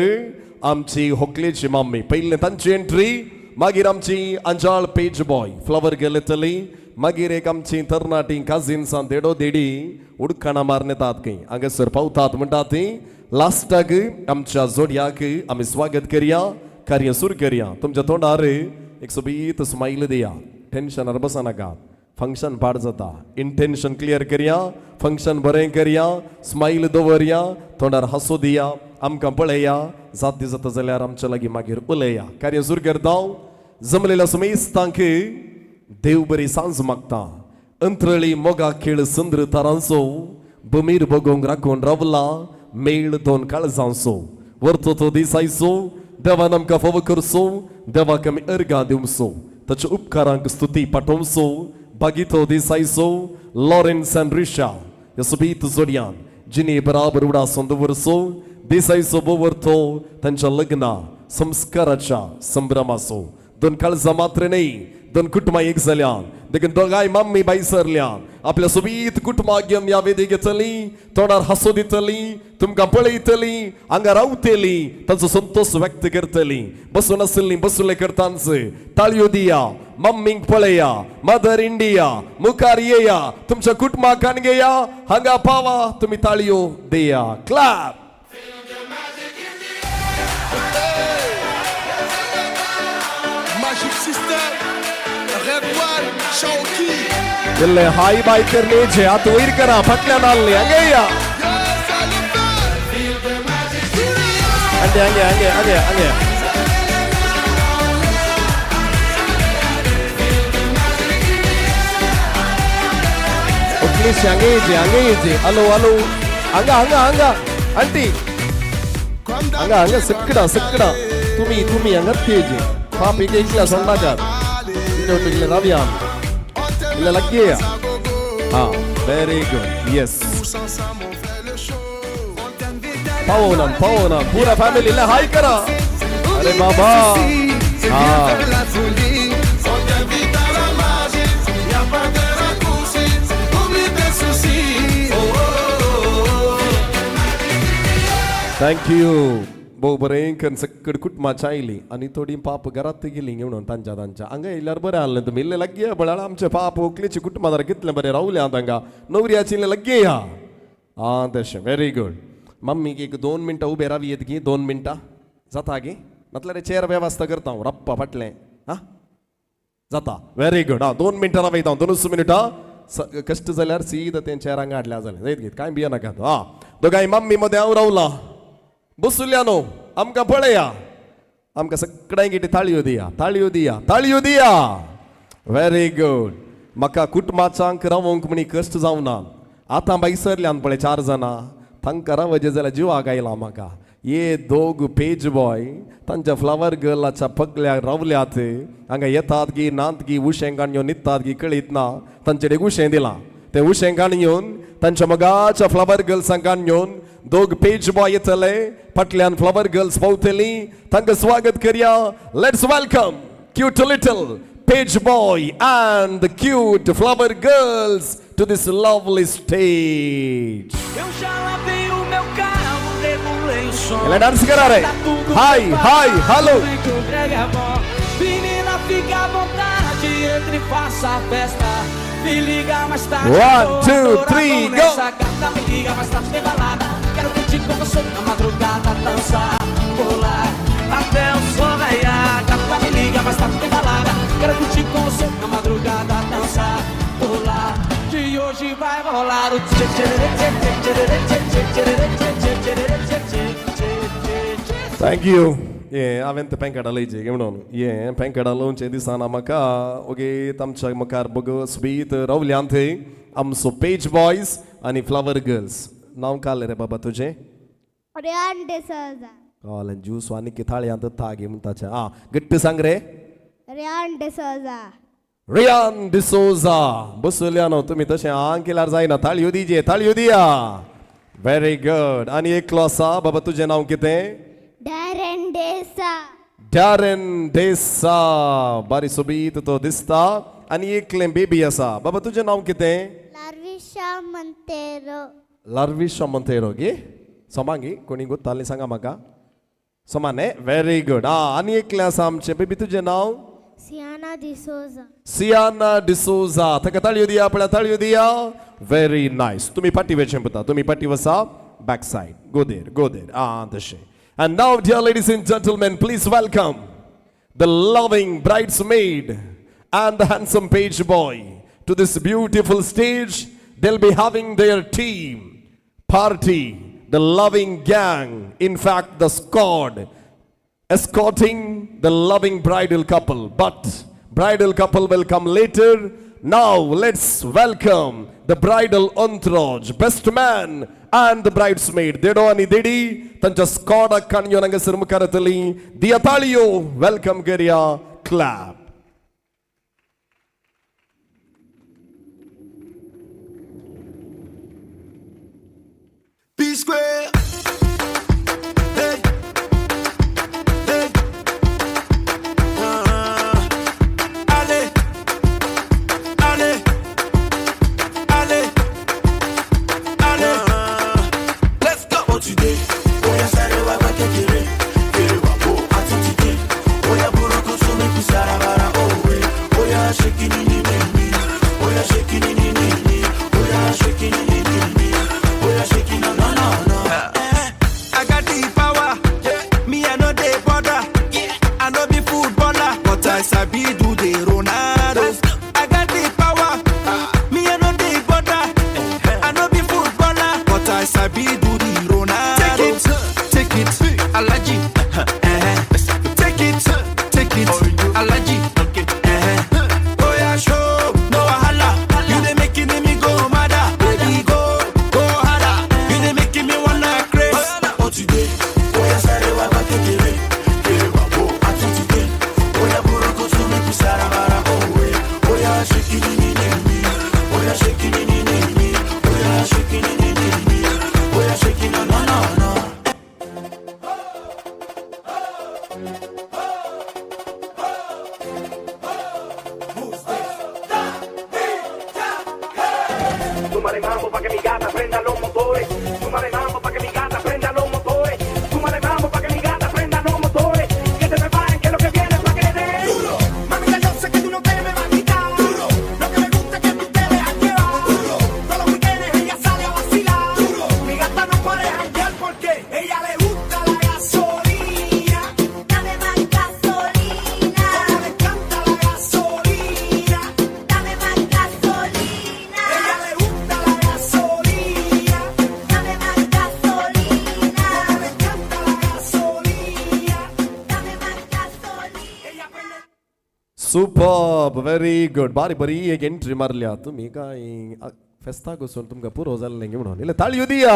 आमची होकलेची मम्मी. पयलें तांची एंट्री, मागीर आमची अंजाळ पेज बॉय फ्लॉवर गर्ल येतली, मागीर एक आमची तरणाटी काजिन्सां देडो देडी उडकाणां मारून येतात खंय हांगासर पावतात म्हणटा ती. लास्टाक आमच्या जोडयाक आमी स्वागत करया, कार्य सुरू करया. तुमच्या तोंडार एक सोबीत स्मायल दिया, टेन्शनार बसनाका. फंक्शन पाड जाता, इंटेन्शन क्लियर करया, फंक्शन बरें करया, स्मायल दवरया, तोंडार हांसो दिया, आमकां पळया, जाती जाता जाल्यार आमच्या लागीं मागीर उलया. कार्य सुरू करता. जमलेल्या समेस्तांक देव बरी सांज मागता. अंत्रळी मोगा खेळ संद्र तारांचो बमीर बगोंक राखून रावला मेळ दोन काळजांचो वरतो तो दिसायचो देवान आमकां फावो करचो, देवाक आमी अर्गां दिवचो, ताच्या उपकारांक स्तुती पाठोवचो. बागीतो दिसायचो लॉरेन्स आनी रिशा ह्या सोबीत जोडयान जिणे बराबर उडासून दवरचो. दिसायचो बोवरतो तांच्या लग्ना संस्काराच्या संभ्रमाचो. दोन काळजां मात्र न्हय, दोन कुटुंबां एक जाल्यान, देखून दोगांय मम्मी बाय सरल्यान आपल्या सोबीत कुटुंबाक घेवन ह्या वेदीक येतली, तोंडार हांसो दितली, तुमकां पळयतली, हांगा रावतली, तांचो संतोश व्यक्त करतली. बसून आसली बसुले करतांच ताळयो दिया, मम्मीक पळया, मदर इंडिया मुखार येया, तुमच्या कुटुंबाक घेया, हांगा पावा, तुमी ताळयो दिया. Clap. Magic System, Red One, Chawki. इल्ले हाय बाय करण्याचे हात वयर करा, फाटल्यान आहले हांगा येया. हांगे हांगे हांगे हांगे हांगे. ओकलीशी हांगा येयचे, हांगा येयचे. हॅलो हॅलो, हांगा हांगा हांगा आंटी, हांगा हांगा सकडा सकडा. तुमी तुमी हांगाच येयचे. पाप एक एकल्या सोडनाकात, तुमच्या वटेन रावया आमी, इल्ले लागीं येया. हां, व्हेरी गुड. येस, पावोना पावोना पुरा फॅमिली इल्ले हाय करा. अरे बाबा, हां. Thank you. भोव बरें करून सकड कुटुंबाची आयली आनी थोडीं पाप घरात गेली म्हणून तांच्या तांच्या हांगा येयल्यार बरें आहलें. तुमी इल्लें लागीं या पळय, आमचे पाप व्हंकलेची कुटुंबां जरा कितलें बरें रावल्या तांकां, नवऱ्याची इल्लें लागीं या. आं तशें, व्हेरी गुड. मम्मीक एक 2 मिनटां उबें रावी येत गी, 2 मिनटां जाता गी, नातल्यार चेर वेवस्था करता हांव राप्पा फाटलें. आं जाता, व्हेरी गुड. आं 2 मिनटां रावयता हांव, 2 मिनटां. कश्ट जाल्यार सीद तें चेर हांगा हाडल्या जालें जायत गी, कांय भियेनाकात. आं दोगांय मम्मी मदें हांव रावलां, बसुल्या न्हू, आमकां पळया, आमकां सगळ्यांक कितें ताळयो दिया, ताळयो दिया, ताळयो दिया. Very good. म्हाका कुटुंबाचांक रावंक म्हणी कश्ट जावना. आतां बाय सरल्यान पळय 4 जाणां, तांकां रावचें जाल्यार जिवाक आयला म्हाका. ये दोग पेज बॉय तांच्या फ्लावर गर्लाच्या पगल्याक रावल्यात, हांगा येतात गी नात गी, उशें काडून येवन न्हिदतात गी कळीत ना. तांचेर एक उशें दिलां, तें उशें काडून येवन तांच्या मोगाच्या फ्लावर गर्ल्सांक काडून येवन दोग पेज बॉय येतले, फाटल्यान फ्लावर गर्ल्स पावतली, तांकां स्वागत करया. Let's welcome cute little page boy and the cute flower girls to this lovely stage. Eu já lavei o meu carro, regulei o som. Ela dance करा रे. Tá tudo Hi, preparado, hi, hello. vem que o brega é bom. Menina, fica à vontade, entre e faça a festa. Me liga mais tarde. 1, vou 2, adorar, 3, vou go. nessa gata, me liga mais tarde, tem balada. Quero curtir com você na madrugada, dançar, pular até o sol raiar. Gata, me liga mais tarde, tem balada. Quero curtir com você na madrugada, dançar, pular. Que hoje vai rolar o tchê tchê tchê tchê tchê tchê tchê tchê tchê tchê tchê tchê tchê. Thank you. ये हांवें तें पेंकाडा लयचे म्हणून ये पेंकाडा लोवचे दिसाना म्हाका okay आमच्या मुखार बग स्वीत रावल्यान थंय आमचो पेज बॉयज आनी फ्लावर गर्ल्स. नांव काडलें रे बाबा तुजें? रियान डिसोजा. कळ्ळें. ज्यूस आनी थाळयांत तागी म्हणटाचें. आं घट्ट सांग रे. रियान डिसोजा. रियान डिसोजा. बसल्या न्हू तुमी तशें आंग केल्यार जायना, ताळयो दिजे, ताळयो दिया. Very good. आनी एकलो आसा बाबा, तुजें नांव कितें? डॅरन डेसा. डॅरन डेसा, बारी सोबीत तो दिसता. आनी एकलें बेबी आसा बाबा, तुजें नांव कितें? लार्विशा मंतेरो. लार्विशा मंतेरो गे, सोमांगी कोणी गोत्ताली सांगा म्हाका. सोमा न्ही, व्हेरी गुड. आं, आनी एकलें आसा आमचें. बेबी तुजें नांव? सियाना डिसोजा. सियाना डिसोजा, ताका ताळयो दिया पळया, ताळयो दिया. Very nice. तुमी फाटी वेचें पुता, तुमी फाटी वसा, back side, go there, go there. आं तशें. And now dear ladies and gentlemen, please welcome the loving bridesmaid and the handsome page boy to this beautiful stage. They'll be having their team party, the loving gang, in fact the squad, escorting the loving bridal couple. But bridal couple will come later. Now let's welcome the bridal entourage, best man and the bridesmaid. देडो आनी देडी तांच्या स्कॉडाक काणयो हांगासर मुखार येतली. दिया ताळयो, welcome करया, clap. P Square. Hey, hey. Allez, allez, allez, allez. Let's go. Oh today, oya sáré wá gba kékeré, kéré wá bó àtúntìdé. Oya burúkú tún mi kú sára bara òwe. Oya ṣe kíní ní ní ní, oya ṣe kíní ní ní ní, oya ṣe kíní ní ní ní. Oya ṣe kíní no no no. I got the power, me I no dey bother. I no be footballer, but I sabi do the Ronaldo. I got the power, me I no dey bother. I no be footballer, but I sabi do the Ronaldo. Take it, Alaji. Take it, Alaji. Oya show, no wahala. You dey making me go mad, baby go, go harder. You dey making me wanna craze. Oh today, oya sáré wá gba kékeré, kéré wá bó àtúntìdé. Oya burúkú tún mi kú sára bara òwe. Oya ṣe kíní ní ní ní, oya ṣe kíní ní ní ní, oya ṣe kíní ní ní ní, oya ṣe kíní no no no. Súmale mambo pa' que mi gata prenda los motores. Súmale mambo pa' que mi gata prenda los motores. Súmale mambo pa' que mi gata prenda los motores. Que se preparen que lo que viene es pa' que le den. Duro. Mamita, yo sé que tú no te me vas a quitar. Duro. Lo que me gusta es que tú te dejas llevar. Duro. Todos los weekends ella sale a vacilar. Duro. Mi gata no puede janguear porque ella le gusta la gasolina. Dame más gasolina. Como le encanta la gasolina. Dame más gasolina. Ella le gusta la gasolina. Dame más gasolina. Como le encanta la gasolina. Dame más gasolina. Superb, very good. बारी बरी एक entry मारल्या तुमी. काय फेस्ताक वचून तुमकां पुरो जाल्लें म्हणून इल्लें ताळयो दिया.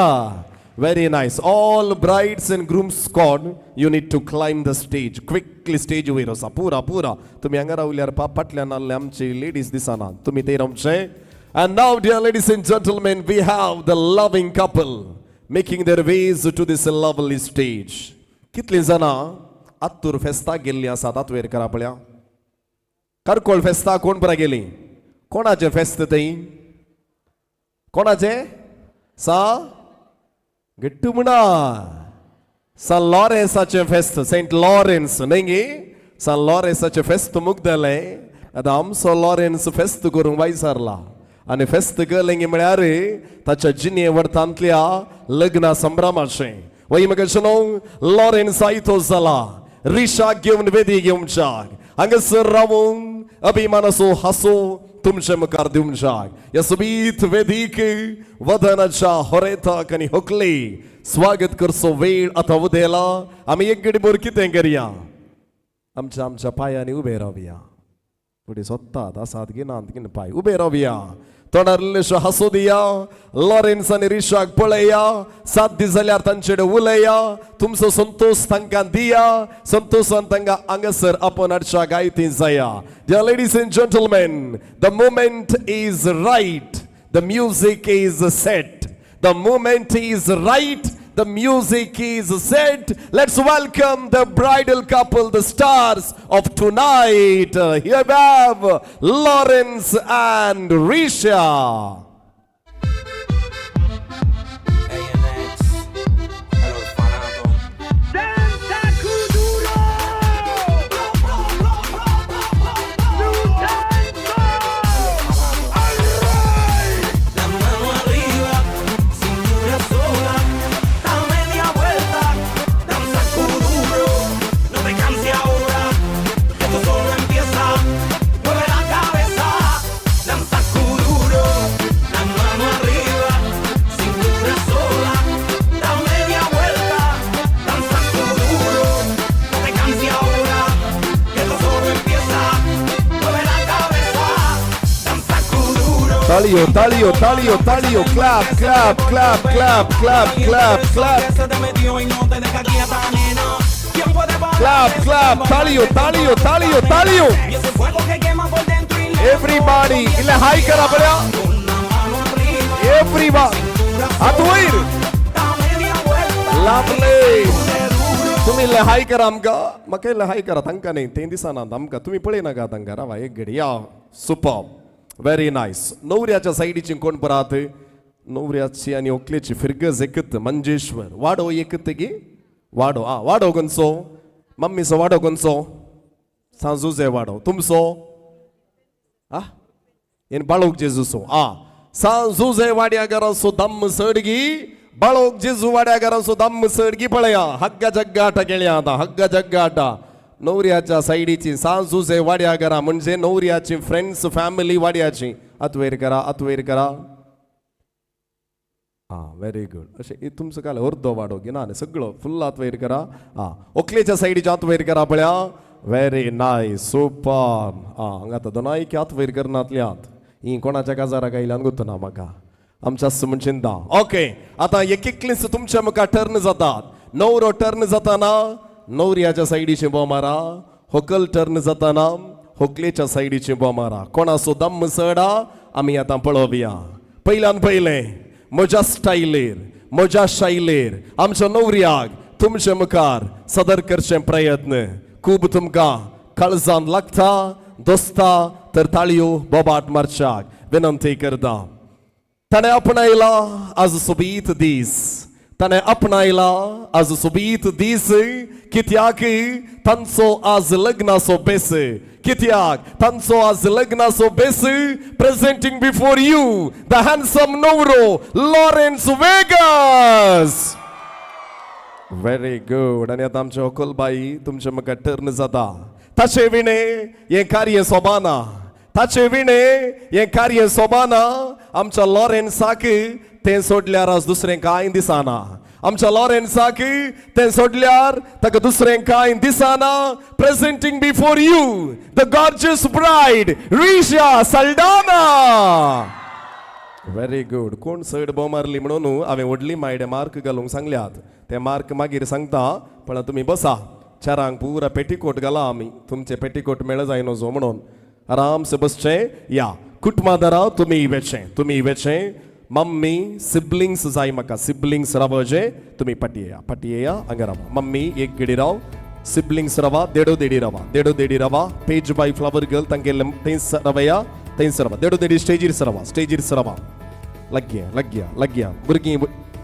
Very nice. All brides and grooms squad, you need to climb the stage quickly. Stage वयर वसा पुरा पुरा. तुमी हांगा रावल्यार फाटल्यान आहले आमची लेडीज दिसना, तुमी ते रावचे. And now dear ladies and gentlemen, we have the loving couple making their ways to this lovely stage. कितलीं जाणां आत्तूर फेस्ताक गेल्लीं आसात? हात वयर करा पळया. करकोळ फेस्ता कोण परा गेली? कोणाचें फेस्त थंय? कोणाचें? सा घट्ट म्हणा, सान लॉरेन्साचें फेस्त, सेंट लॉरेन्स न्हय गे? सान लॉरेन्साचें फेस्त मुगदलें. आतां आमचो लॉरेन्स फेस्त करूंक वायसारला. आनी फेस्त केलें म्हळ्यार ताच्या जिणे वर्तांतल्या लग्ना संभ्रमाचें. वय म्हाका न्हू लॉरेन्स आयतो जाला रिशाक घेवन वेदी घेवच्याक हांगासर रावून अभिमानाचो हांसो तुमचे मुखार दिवच्याक. ह्या सोबीत वेदीक वदनाच्या होरेताक आनी होकले स्वागत करचो वेळ आतां उदेला. आमी एक गडीभर कितें करया, आमच्या आमच्या पांयांनी उबे रावया. फुडें सोदतात आसात की नात की पांय, उबे रावया. तोंडार इल्लेशो हांसो दिया. लॉरेन्स आनी रिशाक पळया, सात दीस जाल्यार तांचे कडेन उलया. तुमचो संतोश तांकां दिया. संतोशान तांकां हांगासर आपोवन हाडच्या गायती जाया. Dear ladies and gentlemen, the moment is right, the music is set. The moment is right, the music is set. Let's welcome the bridal couple, the stars of tonight. Here we have Lawrence and Risha. ANX. ताळयो ताळयो ताळयो ताळयो clap clap clap clap clap clap clap clap clap ताळयो ताळयो ताळयो ताळयो. Everybody इल्ले हाय करा बऱ्या. एवरीवन हात वयर. लाभले. तुमी इल्ले हाय करा आमकां. म्हाका इल्ले हाय करा तांकां न्ही तें दिसना आमकां. तुमी पळयनाका तांकां. रावा एक घडी. या सुपर व्हेरी नायस. नवऱ्याच्या सायडीची कोण परात? नवऱ्याची आनी व्हंकलेची फिरगज एकत मंजेश्वर वाडो एकत गी वाडो. आ वाडो खंयचो? मम्मीचो वाडो खंयचो? सांजुजे वाडो. तुमचो? आ येन बाळोक जेजूचो. आ सांजुजे वाड्या घराचो दम्म चड गी. बाळोक जेजू वाड्या घराचो दम्म चड गी. पळया हग्गा जग्गाटा केळ्या आतां हग्गा जग्गाटा. नवऱ्याच्या सायडीची सांजुजे वाड्या घरा म्हणजे नवऱ्याची फ्रेंड्स फॅमिली वाड्याची. आतवयर करा आतवयर करा. आं व्हेरी गुड. अशें तुमचो काल अर्दो वाडो गी ना न्ही सगळो फुल्ल आतवयर करा. आं व्हंकलेच्या सायडीच्या आतवयर करा पळया. Very nice super. आं हांगा आतां दोनाय की आतवयर करनातल्यात. ही कोणाच्या काजाराक आयल्यान गुत्तना म्हाका आमच्या म्हण चिंता. ओके आतां एक एकलीच तुमच्या मुखार टर्न जातात. नवरो टर्न जाताना नवऱ्याच्या सायडीचे बोव मारा. होकल टर्न जाताना होकलेच्या सायडीचे बोव मारा. कोणाचो दम्म चडा आमी आतां पळोवया. पयल्यान पयलें म्हज्या स्टायलीर म्हज्या शैलीर आमच्या नवऱ्याक तुमचे मुखार सदर करचे प्रयत्न खूब तुमकां काळजान लागता दोस्ता तर ताळयो बोबाट मारच्याक विनंती करता. ताणें आपणायला आज सोबीत दीस. ताणें आपणायला आज सोबीत दीस. कित्याक तांचो आज लग्नाचो बेस. कित्याक तांचो आज लग्नाचो बेस. Presenting before you the handsome नवरो लॉरेन्स वेगस. Very good. आनी आतां आमचे व्हंकलबाई तुमचे मुखार टर्न जाता. ताचे विणे हें कार्य सोबाना. ताचे विणे हें कार्य सोबाना. आमच्या लॉरेन्साक तें सोडल्यार आज दुसरें कांय दिसना. आमच्या लॉरेन्साक तें सोडल्यार ताका दुसरें कांय दिसना. Presenting before you the gorgeous bride Risha Saldanha. Very good. कोण चड बोव मारली म्हणून हांवें व्हडली मायडे मार्क घालूंक सांगल्यात. ते मार्क मागीर सांगता. पण तुमी बसा. चारांक पुरा पेटीकोट घाला आमी. तुमचे पेटीकोट मेळ जाय नजो म्हणून आरामसे बसचे. या कुटुंबादारा तुमी वेचें तुमी वेचें. मम्मी सिबलिंग्स जाय म्हाका. सिबलिंग्स रावचे तुमी फाटी येया फाटी येया हांगा रावा. मम्मी एक घडी राव. सिबलिंग्स रावा. देडो देडी रावा देडो देडी रावा. पेज बाय फ्लावर गर्ल तांगेले थंयच रावया थंयच रावा. देडो देडी स्टेजीर रावा स्टेजीर रावा. लग्या लग्या लग्या. भुरगीं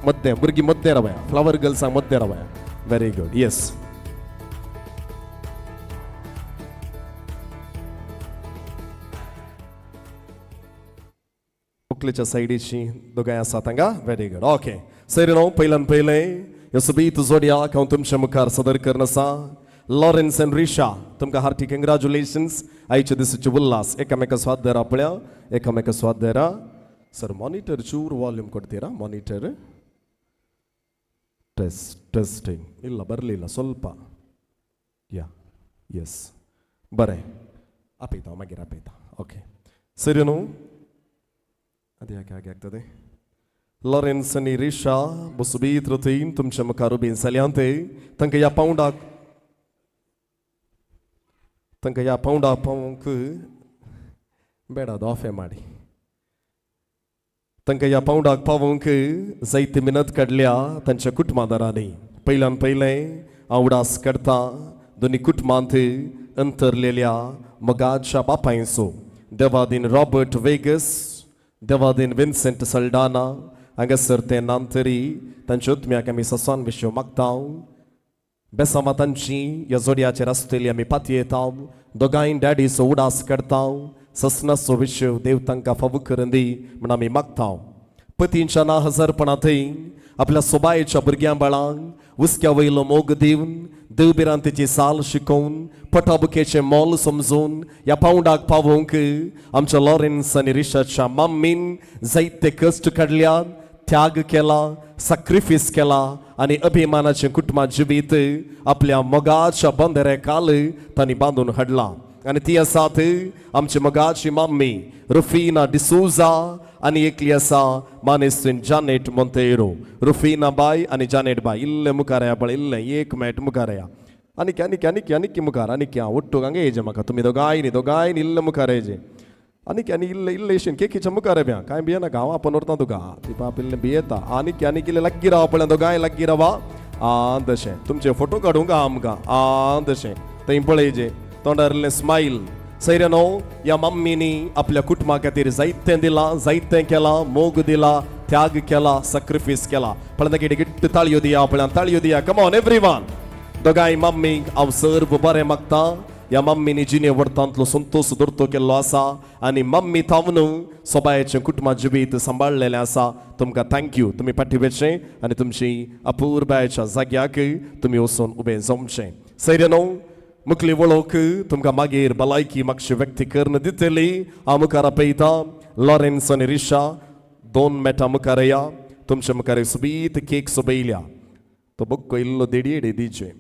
मद्दे भुरगीं मद्दे रावया. फ्लावर गर्ल्सां मद्दे रावया. Very good. Yes व्हंकलेच्या सायडीची दोगांय आसात हांगा. Very good. Okay sir न्हू पयल्यान पयलें ह्यो सोबीत जोडयाक हांव तुमच्या मुखार सदर करून आसा. लॉरेन्स एंड रिशा तुमकां हार्टी कंग्रेच्युलेशन्स. आयच्या दिसाचे उल्हास एकामेका स्वाद पळया एकामेका स्वाद. सर मॉनिटर चूर वॉल्यूम ಕೊಡ್ತೀರಾ? ಮಾನಿಟರ್ ಟೆಸ್ಟ್ ಟೆಸ್ಟಿಂಗ್ ಇಲ್ಲ ಬರಲಿಲ್ಲ ಸ್ವಲ್ಪ. ಯಾ ಎಸ್ बरें आपयता मागीर आपयता. ओके सर न्हू आतां याके हागे ಆಗ್ತದೆ. लॉरेन्स आनी रिशा बसबीत रथीन तुमच्या मुखार उबीं जाल्यात. तांकां ह्या पावंडाक तांकां ह्या पावंडाक पावोवंक बेडा दोफे माडी. तांकां ह्या पावंडाक पावोवंक जायती मिनत काडल्या तांच्या कुटुंबादारांनी. पयल्यान पयलें हांव उडास काडटा दोनी कुटुंबांत अंतरलेल्या मोगाच्या बापायचो देवादीन रॉबर्ट वेगस देवादीन विन्सेंट सल्डाना हांगासर ते नांतरी तांच्या उत्म्याक आमी ससान विशय मागता. बेसामा तांची ह्या जोडयाचेर आसतली आमी पातयेता. दोगांय डॅडीचो उडास काडता. ससनाचो विशय देव तांकां फावो करून दी म्हण आमी मागता. पतींच्या ना हजारपणा थंय आपल्या सोबायेच्या भुरग्यां बाळांक हुस्क्या वयलो मोग दिवन देवभिरांतेची साल शिकोवन पटाबुकेचें मोल समजून ह्या पावंडाक पावोवंक आमच्या लॉरेन्स आनी रिशाच्या मम्मीन जायते कश्ट काडल्यात, त्याग केला, सॅक्रिफीस केला आनी अभिमानाचें कुटुंबा जिवीत आपल्या मोगाच्या बंदरे काल तांणी बांदून हाडला. आनी ती आसात आमची मोगाची मम्मी रुफिना डिसोजा आनी एकली आसा मानेस्तीन जानेट मोंतेरो. रुफिना बाय आनी जानेट बाय इल्ले मुखार या पळय, इल्ले एक मिनट मुखार या. आनीक आनीक आनीक आनीक मुखार आनीक या ಒಟ್ಟು हांगा येजे म्हाका तुमी दोगांयनी दोगांयनी इल्ले मुखार येजे. आनीक आनी इल्ले इल्ले येशीन केकीच्या मुखार भिया कांय भियेनाका, हांव आपोवन व्हरता तुका. ती पाप इल्ले भियेता. आनीक आनीक इल्ले लागीं रावा पळय, दोगांय लागीं रावा. आं तशें तुमचे फोटो काडूंक आहा आमकां. आं तशें थंय पळयजे तोंडार इल्लें स्मायल. सैऱ्यानो, ह्या मम्मीनी आपल्या कुटुंबा खातीर जायतें दिलां, जायतें केलां, मोग दिला, त्याग केला, सॅक्रिफायस केला. पळय कितें गिट्ट ताळयो दिया पळय, ताळयो दिया. Come on every one. दोगांय मम्मीक हांव सर्व बरें मागता. ह्या मम्मीनी जिणे वर्तांतलो संतोश दोरतो केल्लो आसा आनी मम्मी थावन सोबायेचें कुटुंबा जिवीत सांबाळलेलें आसा. तुमकां thank you. तुमी फाटी वचचें आनी तुमची अपुरबायेच्या जाग्याक तुमी वचून उबें जावचें. सैऱ्यानो, मुखली वळख तुमकां मागीर भलायकी मातशी व्यक्ती करून दितली. हांव मुखार आपयता लॉरेन्स आनी रिशा. 2 मेटां मुखार या. तुमच्या मुखार एक सोबीत केक सोबयल्या. तो बुक्को इल्लो देडयेडे दिचे,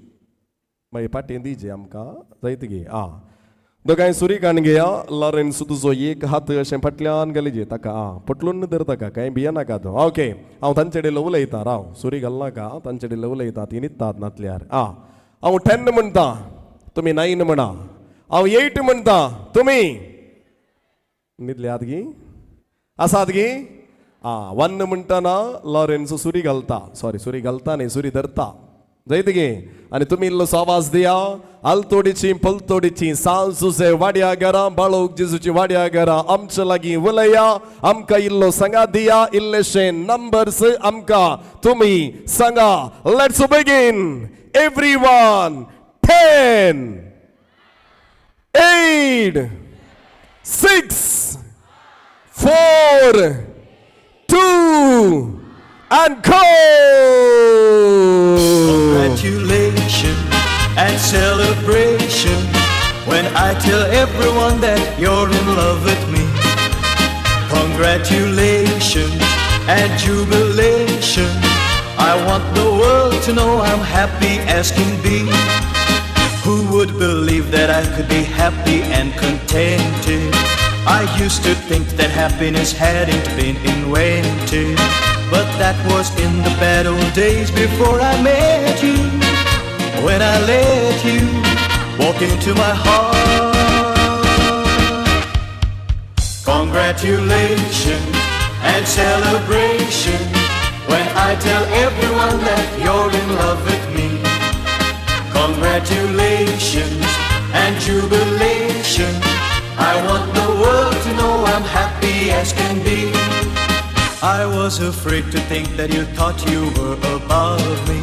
मागीर पाटें दिजे आमकां जायत गे. आं दोगांय सुरी काण घेया. लॉरेन्स, तुजो एक हात अशें फाटल्यान घालिजे ताका. आं पटलून धर ताका, कांय भियेनाका तो. ओके, हांव तांचे कडेन उलयतां. राव, सुरी घालनाका, तांचे कडेन उलयतां. ती न्हिदतात नातल्यार. आं हांव 10 म्हणटा, तुमी 9 म्हणा. हांव 8 म्हणटा, तुमी न्हिदल्यात गी आसात गी. आं 1 म्हणटना लॉरेन्स सुरी घालता, सॉरी सुरी घालता न्ही, सुरी धरता जायत गे. आनी तुमी इल्लोसो आवाज दिया. आलतोडीची पलतोडीची सांजुजे वाड्या घरां, बाळोक जेजूची वाड्या घरां आमच्या लागीं उलया. आमकां इल्लो सांगा दिया, इल्लेशे नंबर्स आमकां तुमी सांगा. Let's begin everyone. 10 8 6 4 2 and go! Congratulations and celebration when I tell everyone that you're in love with me. Congratulations and jubilation. I want the world to know I'm happy as can be. Who would believe that I could be happy and contented? I used to think that happiness hadn't been invented. But that was in the bad old days before I met you. When I let you walk into my heart. Congratulations and celebration when I tell everyone that you're in love with me. Congratulations and jubilation. I want the world to know I'm happy as can be. I was afraid to think that you thought you were above me,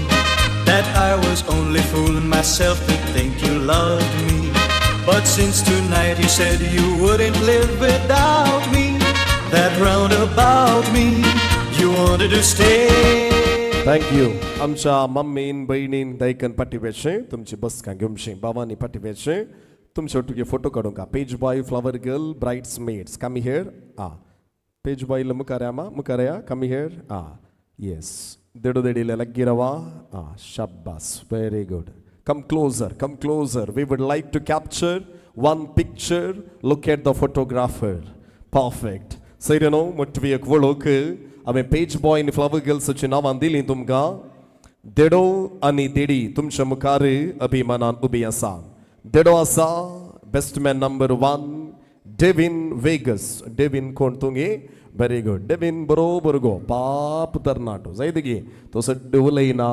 that I was only fooling myself to think you loved me. But since tonight you said you wouldn't live without me, that round about me you wanted to stay. Thank you. आमच्या मम्मीन बहिणीन दायकन पाटी वेचे तुमची बसका घेवची, बाबांनी पाटी वेचे तुमचे तुगे फोटो काडूंक. Page boy, flower girl, bridesmaids, come here. Ah page boy मुखार या, मा मुखार या. कम here. Ah yes, देडो देडीले लागीं रावा. आं शाब्बास, very good. Come closer, come closer. We would like to capture one picture. Look at the photographer. Perfect. सैरेनो, मोटवी एक वळख हांवें पेज बॉय आनी फ्लावर गर्ल्साची नांवां दिलीं तुमकां. देडो आनी देडी तुमच्या मुखार अभिमानान उबी आसा. देडो आसा best man number 1 Devin Vegas. Devin कोण तुगे? Very good. डेविन बरोबर गो, पाप तरणाटो जायत गे. तो सड्ड उलयना,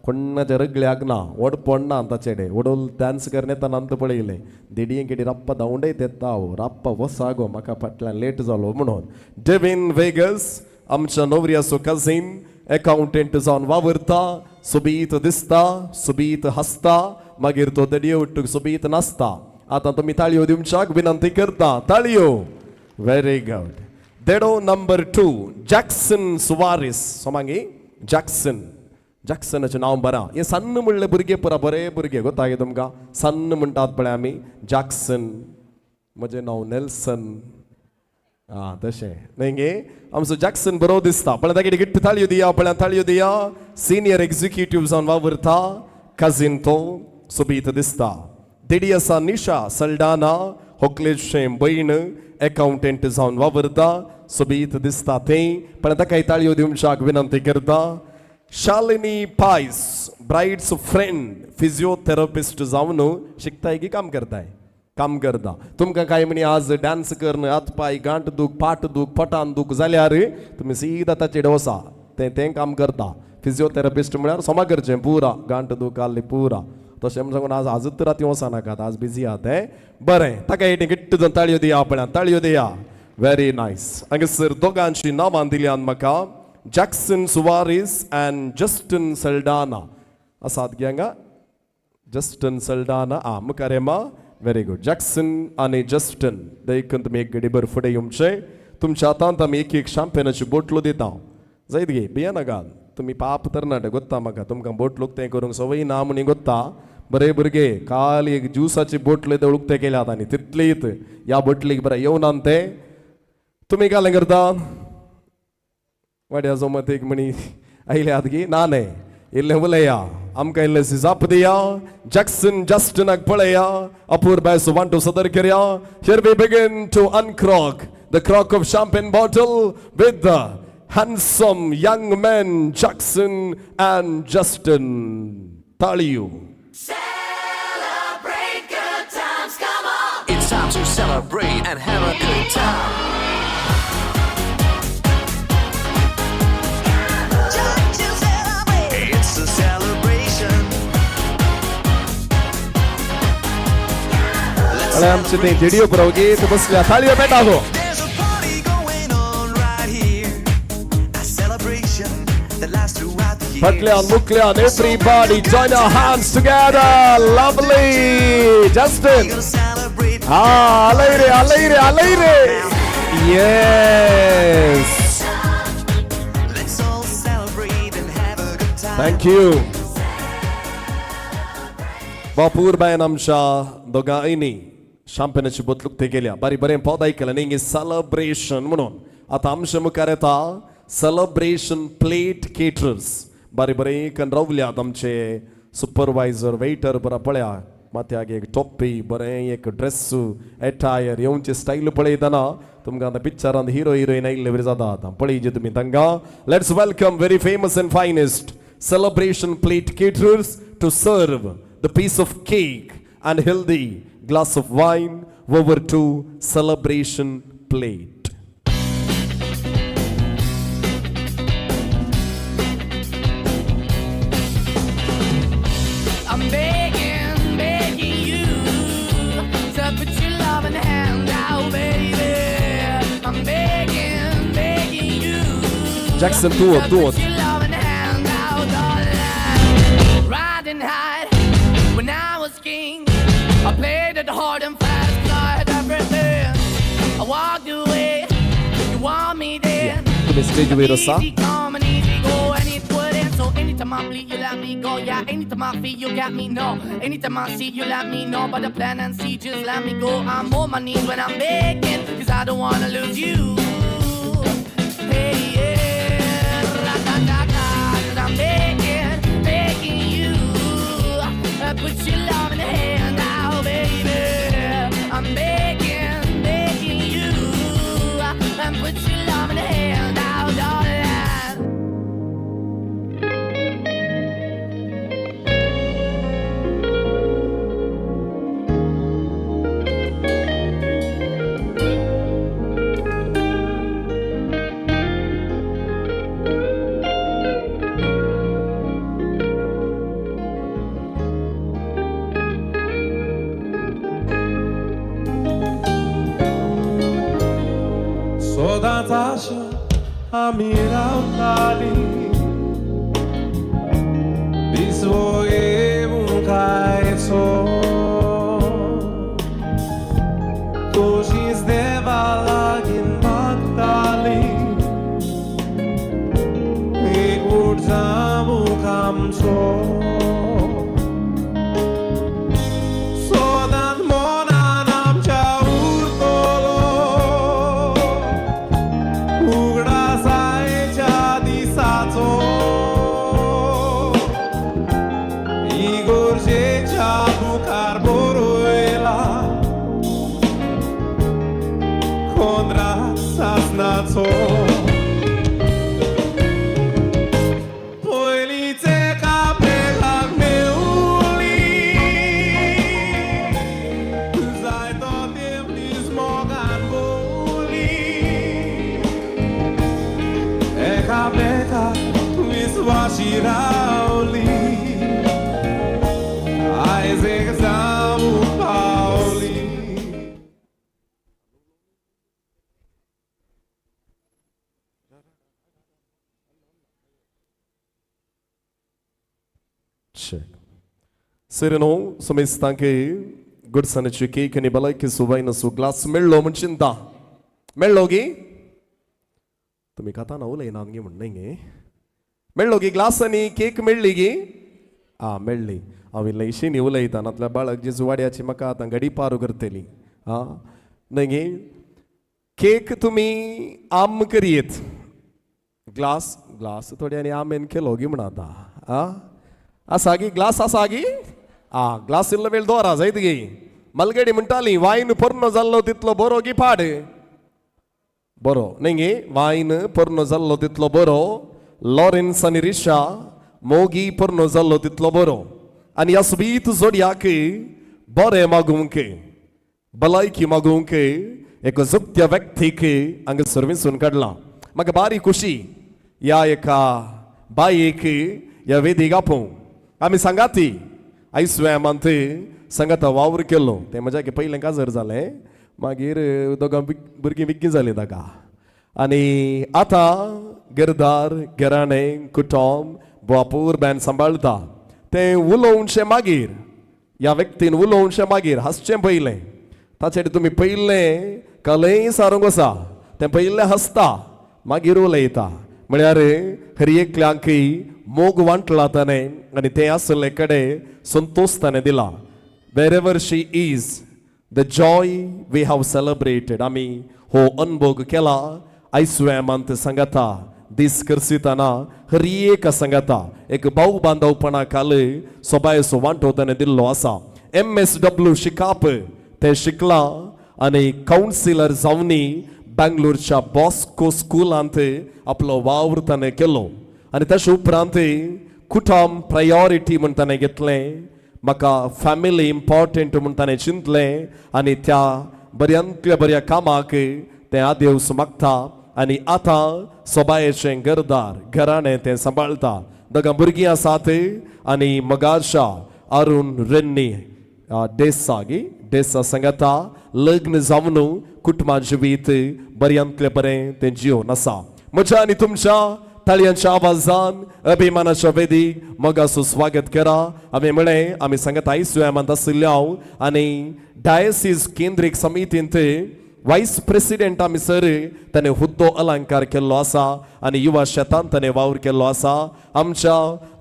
कोणाच्या रगल्याक ना, वडपण ना ताचेडे. वडोल डान्स करणे येतना पळयलें. देडयें केडी राप्पा धांवडयत येता हांव, राप्पा वसा गो, म्हाका फाटल्यान लेट जालो म्हणून. डेविन वेगस आमच्या नवऱ्याचो कजीन, एकाउंटंट जावन वावुरता. सोबीत दिसता, सोबीत हांसता, मागीर तो देडये उट्टूक सोबीत नाचता. आतां तुमी ताळयो दिवच्याक विनंती करता. ताळयो. Very good. देडो नंबर 2 जॅक्सन सुवारीस. सोमांगी जॅक्सन, जॅक्सनाचें नांव बरां. हे सन्न म्हणले भुरगे पुरा बरे भुरगे गोतागे तुमकां. सन्न म्हणटात पळय आमी. जॅक्सन, म्हजें नांव नेल्सन. आं तशें न्हय गे. आमचो जॅक्सन बरो दिसता पळय. तागे गिट्ट ताळयो दिया पळय, ताळयो दिया. सिनियर एग्जिक्युटीव जावन वावुरता. कजीन तो, सोबीत दिसता. तेडी आसा निशा सल्डाना, होकलेचें भयण, एकावंटंट जावन वावरता, सोबीत दिसता तें. पण ताका ताळयो दिवच्याक विनंती करता. शालिनी पायस, ब्रायड्स फ्रेंड, फिजियोथेरपिस्ट जावन शिकताय की काम करताय? काम करता. तुमकां काय म्हणी आज डान्स करून हात पाय गांठ दूख, पाट दूख, पोटान दूख जाल्यार तुमी सीधा ताचेर वसा, तें तें काम करता. फिजियोथेरपिस्ट म्हळ्यार सोमा करचें पुरा गांठ दूख आहली पुरा. तशें म्हण सांगून आज आजूच राती वचनाकात, नाकात, आज बिजी आहा तें. बरें, ताका एक घट्ट जावन ताळयो दिया, आपणाक ताळयो दिया. Very nice. हांगासर दोगांची नांवां दिल्यान म्हाका, Jackson Soares and Justin Saldanha आसात गे हांगा. जस्टन सल्डाना आ मुखार येमा. Very good. Jackson आनी जस्टन, देखून तुमी एक घडीभर फुडें येवचें. तुमच्या हातांत आमी एक एक शाम्पेनाची बोटलो दिता. जायत गे, भियेनाकात तुमी, पाप तरणाटे गोत्ता म्हाका, तुमकां बोटलो उक्तें करूंक संवय ना म्हणी गोत्ता. बरे भुरगे, काल एक ज्युसाची बोटलो ते उक्तें केल्यात आनी तितलीत ह्या बोटलीक बरें येवना तें. तुमी कालें करता वाड्याचो मत एक म्हणी आयल्यात गी ना न्हय, इल्लें उलया आमकां, इल्लें जाप दिया. जॅक्सन जस्टनाक पळया, अपूर्बायचो वांटो सदर करया. Here we begin to uncork the cork of champagne bottle with the handsome young men Jackson and Justin. ताळयो. Celebrate good times, come on! It's time to celebrate and have a good time. It's a celebration. आणि आमचे ते video पुरवगीत बसल्या, ताळयो PETA go. There's a party going on right here. A celebration that lasts throughout the years. फाटल्यान मुखल्यान everybody join our hands together. Lovely Justin. हा, आलय रे, आलय रे, आलय रे. Yes. Let's all celebrate and have a good time. Thank you. बापूर बायन आमच्या दोगांयनी शाम्पेनाची बोतलूक ते गेल्या. बारी बरें पद आयकलें न्ही, सेलब्रेशन म्हणून. आतां आमच्या मुखार येता सेलब्रेशन प्लेट केटरर्स. बारी बरें कन रावल्यात आमचे सुपरवायझर, वेटर. बरो पळया, माथ्याक एक टोपी, बरें एक ड्रेस एटायर, येवचे स्टायल पळयतना तुमकां आतां पिक्चरांत हिरो हिरोईन आयिल्ले वरी जाता. आतां पळयचे तुमी तांकां. Let's welcome very famous and finest celebration plate caterers to serve the piece of cake and healthy glass of wine. Over to celebration plate. I'm begging, begging you to put your loving hand out, baby. I'm begging, begging you Jackson, तूं to तूं put your loving hand out, darling. Riding high when I was king, I played it hard and fast, I had everything. I walked away, you want me there. तुमी stage वयर आसा. Easy come and easy go, and it wouldn't. So anytime I bleed, you let me go. Yeah, anytime I feel, you got me. No, anytime I see, you let me know. But the plan and see, just let me go. I'm on my knees when I'm begging, 'cause I don't wanna lose you. Hey, yeah, ra-da-da-da, 'cause I'm begging, begging you. Put your love in the hand out, baby. I'm begging, begging you. And put your love in the hand out, darling. सदांच आशा आमी रावतालीं, दिसवो येवंक आयचो, तुजीच देवा लागीं मागतालीं, एकवट जावंक आमचो. सदांच मनान आमच्या उरतलो उगडासायच्या दिसाचो, इगोर्जेच्या मुखार बरयलो. मोगाचो पयलींच एकामेकाक मेवली जायतो तेंप दीस मोगान भोंवली एकामेकाक विस्वाशी रावली आयज एक जावंक पावली. सर न्हू समेस्तांक गुडसानाची केक आनी भलायकेचो वायनाचो ग्लास मेळ्ळो म्हण चिंता मेळ्ळो गी तुमी खाता उलयना गे म्हण न्हय गे मेळ्ळो गी ग्लास आनी केक मेळ्ळी गी आं मेळ्ळी. हांव इल्लें उलयता नातल्यार बाळक जेजू वाड्याची म्हाका आतां घडी पारो करतली आं न्हय गे. केक तुमी आम करयेत ग्लास ग्लास थोड्यांनी आमेन केलो गी म्हण आतां आं आसा गी ग्लास आसा गी आं ग्लास इल्लो वेळ दवरा जायत गी. मलगडी म्हणटाली वायन पोरणो जाल्लो तितलो बरो गी पाड बरो न्हय गे वायन पोरणो जाल्लो तितलो बरो. लॉरेन्स आनी रिशा मोगी पोरणो जाल्लो तितलो बरो आनी ह्या सोबीत जोडयाक बरें मागूंक भलायकी मागूंक एक जुक्त्या व्यक्तीक हांगासर वेंचून काडला. म्हाका बारी खुशी ह्या एका बायेक ह्या वेदीक आपोवंक. आमी सांगाती आयस्वेमांत सांगाता वावर केलो तें म्हज्या पयलें काजर जालें मागीर दोगां भुरगीं विग्गी जालीं ताका आनी आतां घरदार घराणें कुटुंब भरपूर बॅन सांबाळटा. तें उलोवचें मागीर ह्या व्यक्तीन उलोवचें मागीर हांसचें पयलें ताचेर तुमी पयलें कलय सारूंक आसा तें पयलें हांसता मागीर उलयता म्हळ्यार हर एकल्यांकय मोग वांटला ताणें आनी तें आसले कडेन संतोश ताणें दिला. Wherever she is the joy we have celebrated. आमी हो अनभोग केला आयस्वेमांत सांगाता दीस करसितना हर एक सांगाता एक भाव बांदवपणा काल सोबायचो वांटो ताणें दिल्लो आसा. MSW शिकाप तें शिकलां आनी कावन्सिलर जावनी बेंगलोरच्या बॉस्को स्कुलांत आपलो वावर ताणें केलो आनी ताचे उपरांत कुटुंब प्रायोरिटी म्हूण ताणें घेतलें. म्हाका फॅमिली इम्पॉर्टंट म्हूण ताणें चिंतलें आनी त्या बऱ्यांतल्या बऱ्या कामाक तें आदेवस मागता आनी आतां सोबायेचें घरदार घराणें तें सांबाळटा. दोगां भुरगीं आसात आनी मगाशा अरुण रेन्नी डेसा गी डेसा सांगाता लग्न जावन कुटुंबा जिवीत बऱ्यांतलें बरें तें जिवन आसा. म्हज्या आनी तुमच्या ताळयांच्या आवाजान अभिमानाच्या वेदीक मोगाचो स्वागत करा. आमी म्हळें आमी सांगता आयस्वेमांत आशिल्ले हांव आनी डायसीस केंद्रीक समितींत वायस प्रेसिडेंट आमी सर ताणें हुद्दो अलंकार केल्लो आसा आनी युवा शेतांत ताणें वावर केल्लो आसा. आमच्या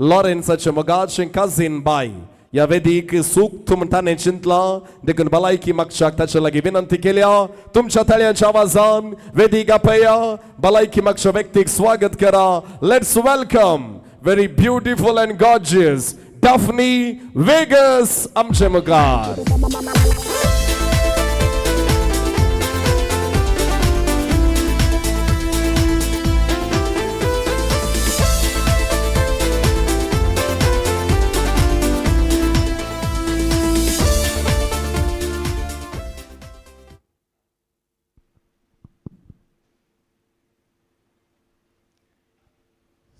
लॉरेन्साचे मोगाचें काजीन बाय ह्या वेदीक सूक्त म्हण ताणें चिंतलां देखून भलायकी मागच्याक ताचे लागीं विनंती केल्या. तुमच्या ताळयांच्या आवाजान वेदीक आपया भलायकी मागच्या व्यक्तीक स्वागत करा. Let's welcome very beautiful and gorgeous Daphne Vegas आमचे मुखार.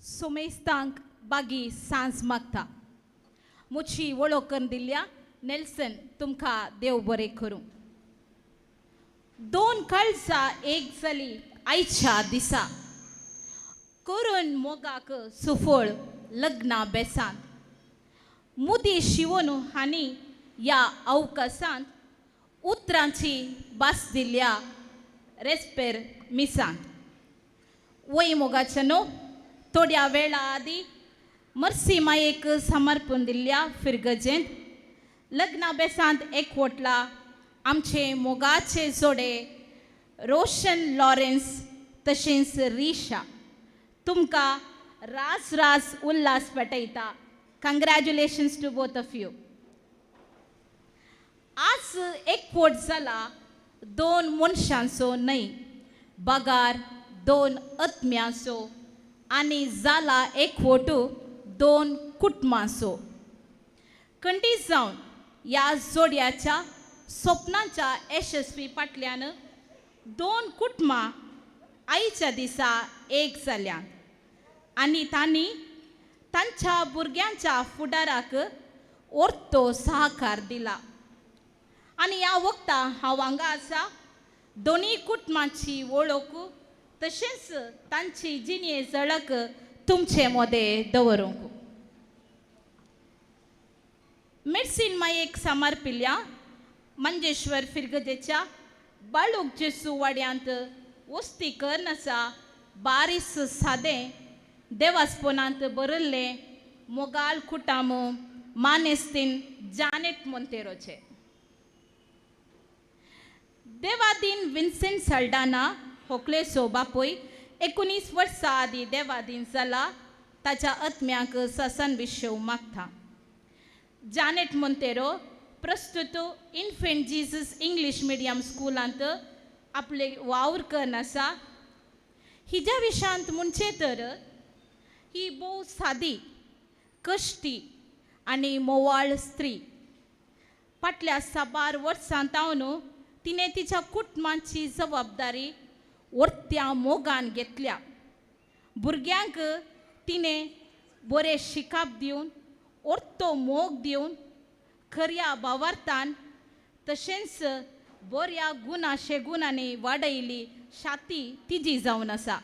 सुमेस्तांक बागी सांज मागता. मुची वळख करून दिल्या नेल्सन तुमकां देव बरें करूं. दोन काळजा एक जाली आयच्या दिसा करून मोगाक सुफळ लग्ना बेसांत मुदी शिवोन हांणी ह्या अवकाशांत उतरांची भास दिल्या रेस्पेर मिसांत. वय मोगाच्या न्हू थोड्या वेळा आदी मर्सी मायेक समर्पण दिल्ल्या फिरगजेंत लग्ना बेसांत एकवटला आमचे मोगाचे जोडे रोशन लॉरेन्स तशेंच रिशा तुमकां राज राज उल्हास पेटयता. Congratulations to both of you. आज एकवट जाला दोन मनशांचो न्हय बगार दोन आत्म्यांचो आनी जाला एकवट दोन कुटुंबांचो. खंडीत जावन ह्या जोडयाच्या स्वप्नाच्या यशस्वी फाटल्यान दोन कुटुंबां आयच्या दिसा एक जाल्यात आनी तांणी तांच्या भुरग्यांच्या फुडाराक orto सहकार दिला. आनी ह्या वखता हांव हांगा आसा दोनूय कुटुंबांची वळख तशेंच तांची जिणे झळक तुमचे मदें दवरूंक. मेडसीन मायेक समर्पिल्ल्या मंजेश्वर फिरगजेच्या बाळूक जेसू वाड्यांत वस्ती करून आसा बारीस सादें देवास्पोनांत बरयल्लें मोगाल कुटाम मानेस्तीन जानेट मोंतेरोचे. देवादीन विन्सेंट सल्डाना होकलेचो बापूय 19 वर्सां आदीं देवादीन जाला. ताच्या आत्म्याक ससन विशव मागता. जानेट मोंतेरो प्रस्तुत इन्फेंट जीजस इंग्लीश मिडियम स्कुलांत आपले वावर करून आसा. हिज्या विशांत म्हणचें तर ही भोव सादी कश्टी आनी मोवाळ स्त्री. फाटल्या साबार वर्सां तावन तिणें तिच्या कुटुंबाची जबाबदारी वर्त्या मोगान घेतल्या. भुरग्यांक तिणें बरें शिकाप दिवन orto मोग दिवन खऱ्या भावार्थान तशेंच बऱ्या गुणा शेगुणांनी वाडयली शाती तिजी जावन आसा.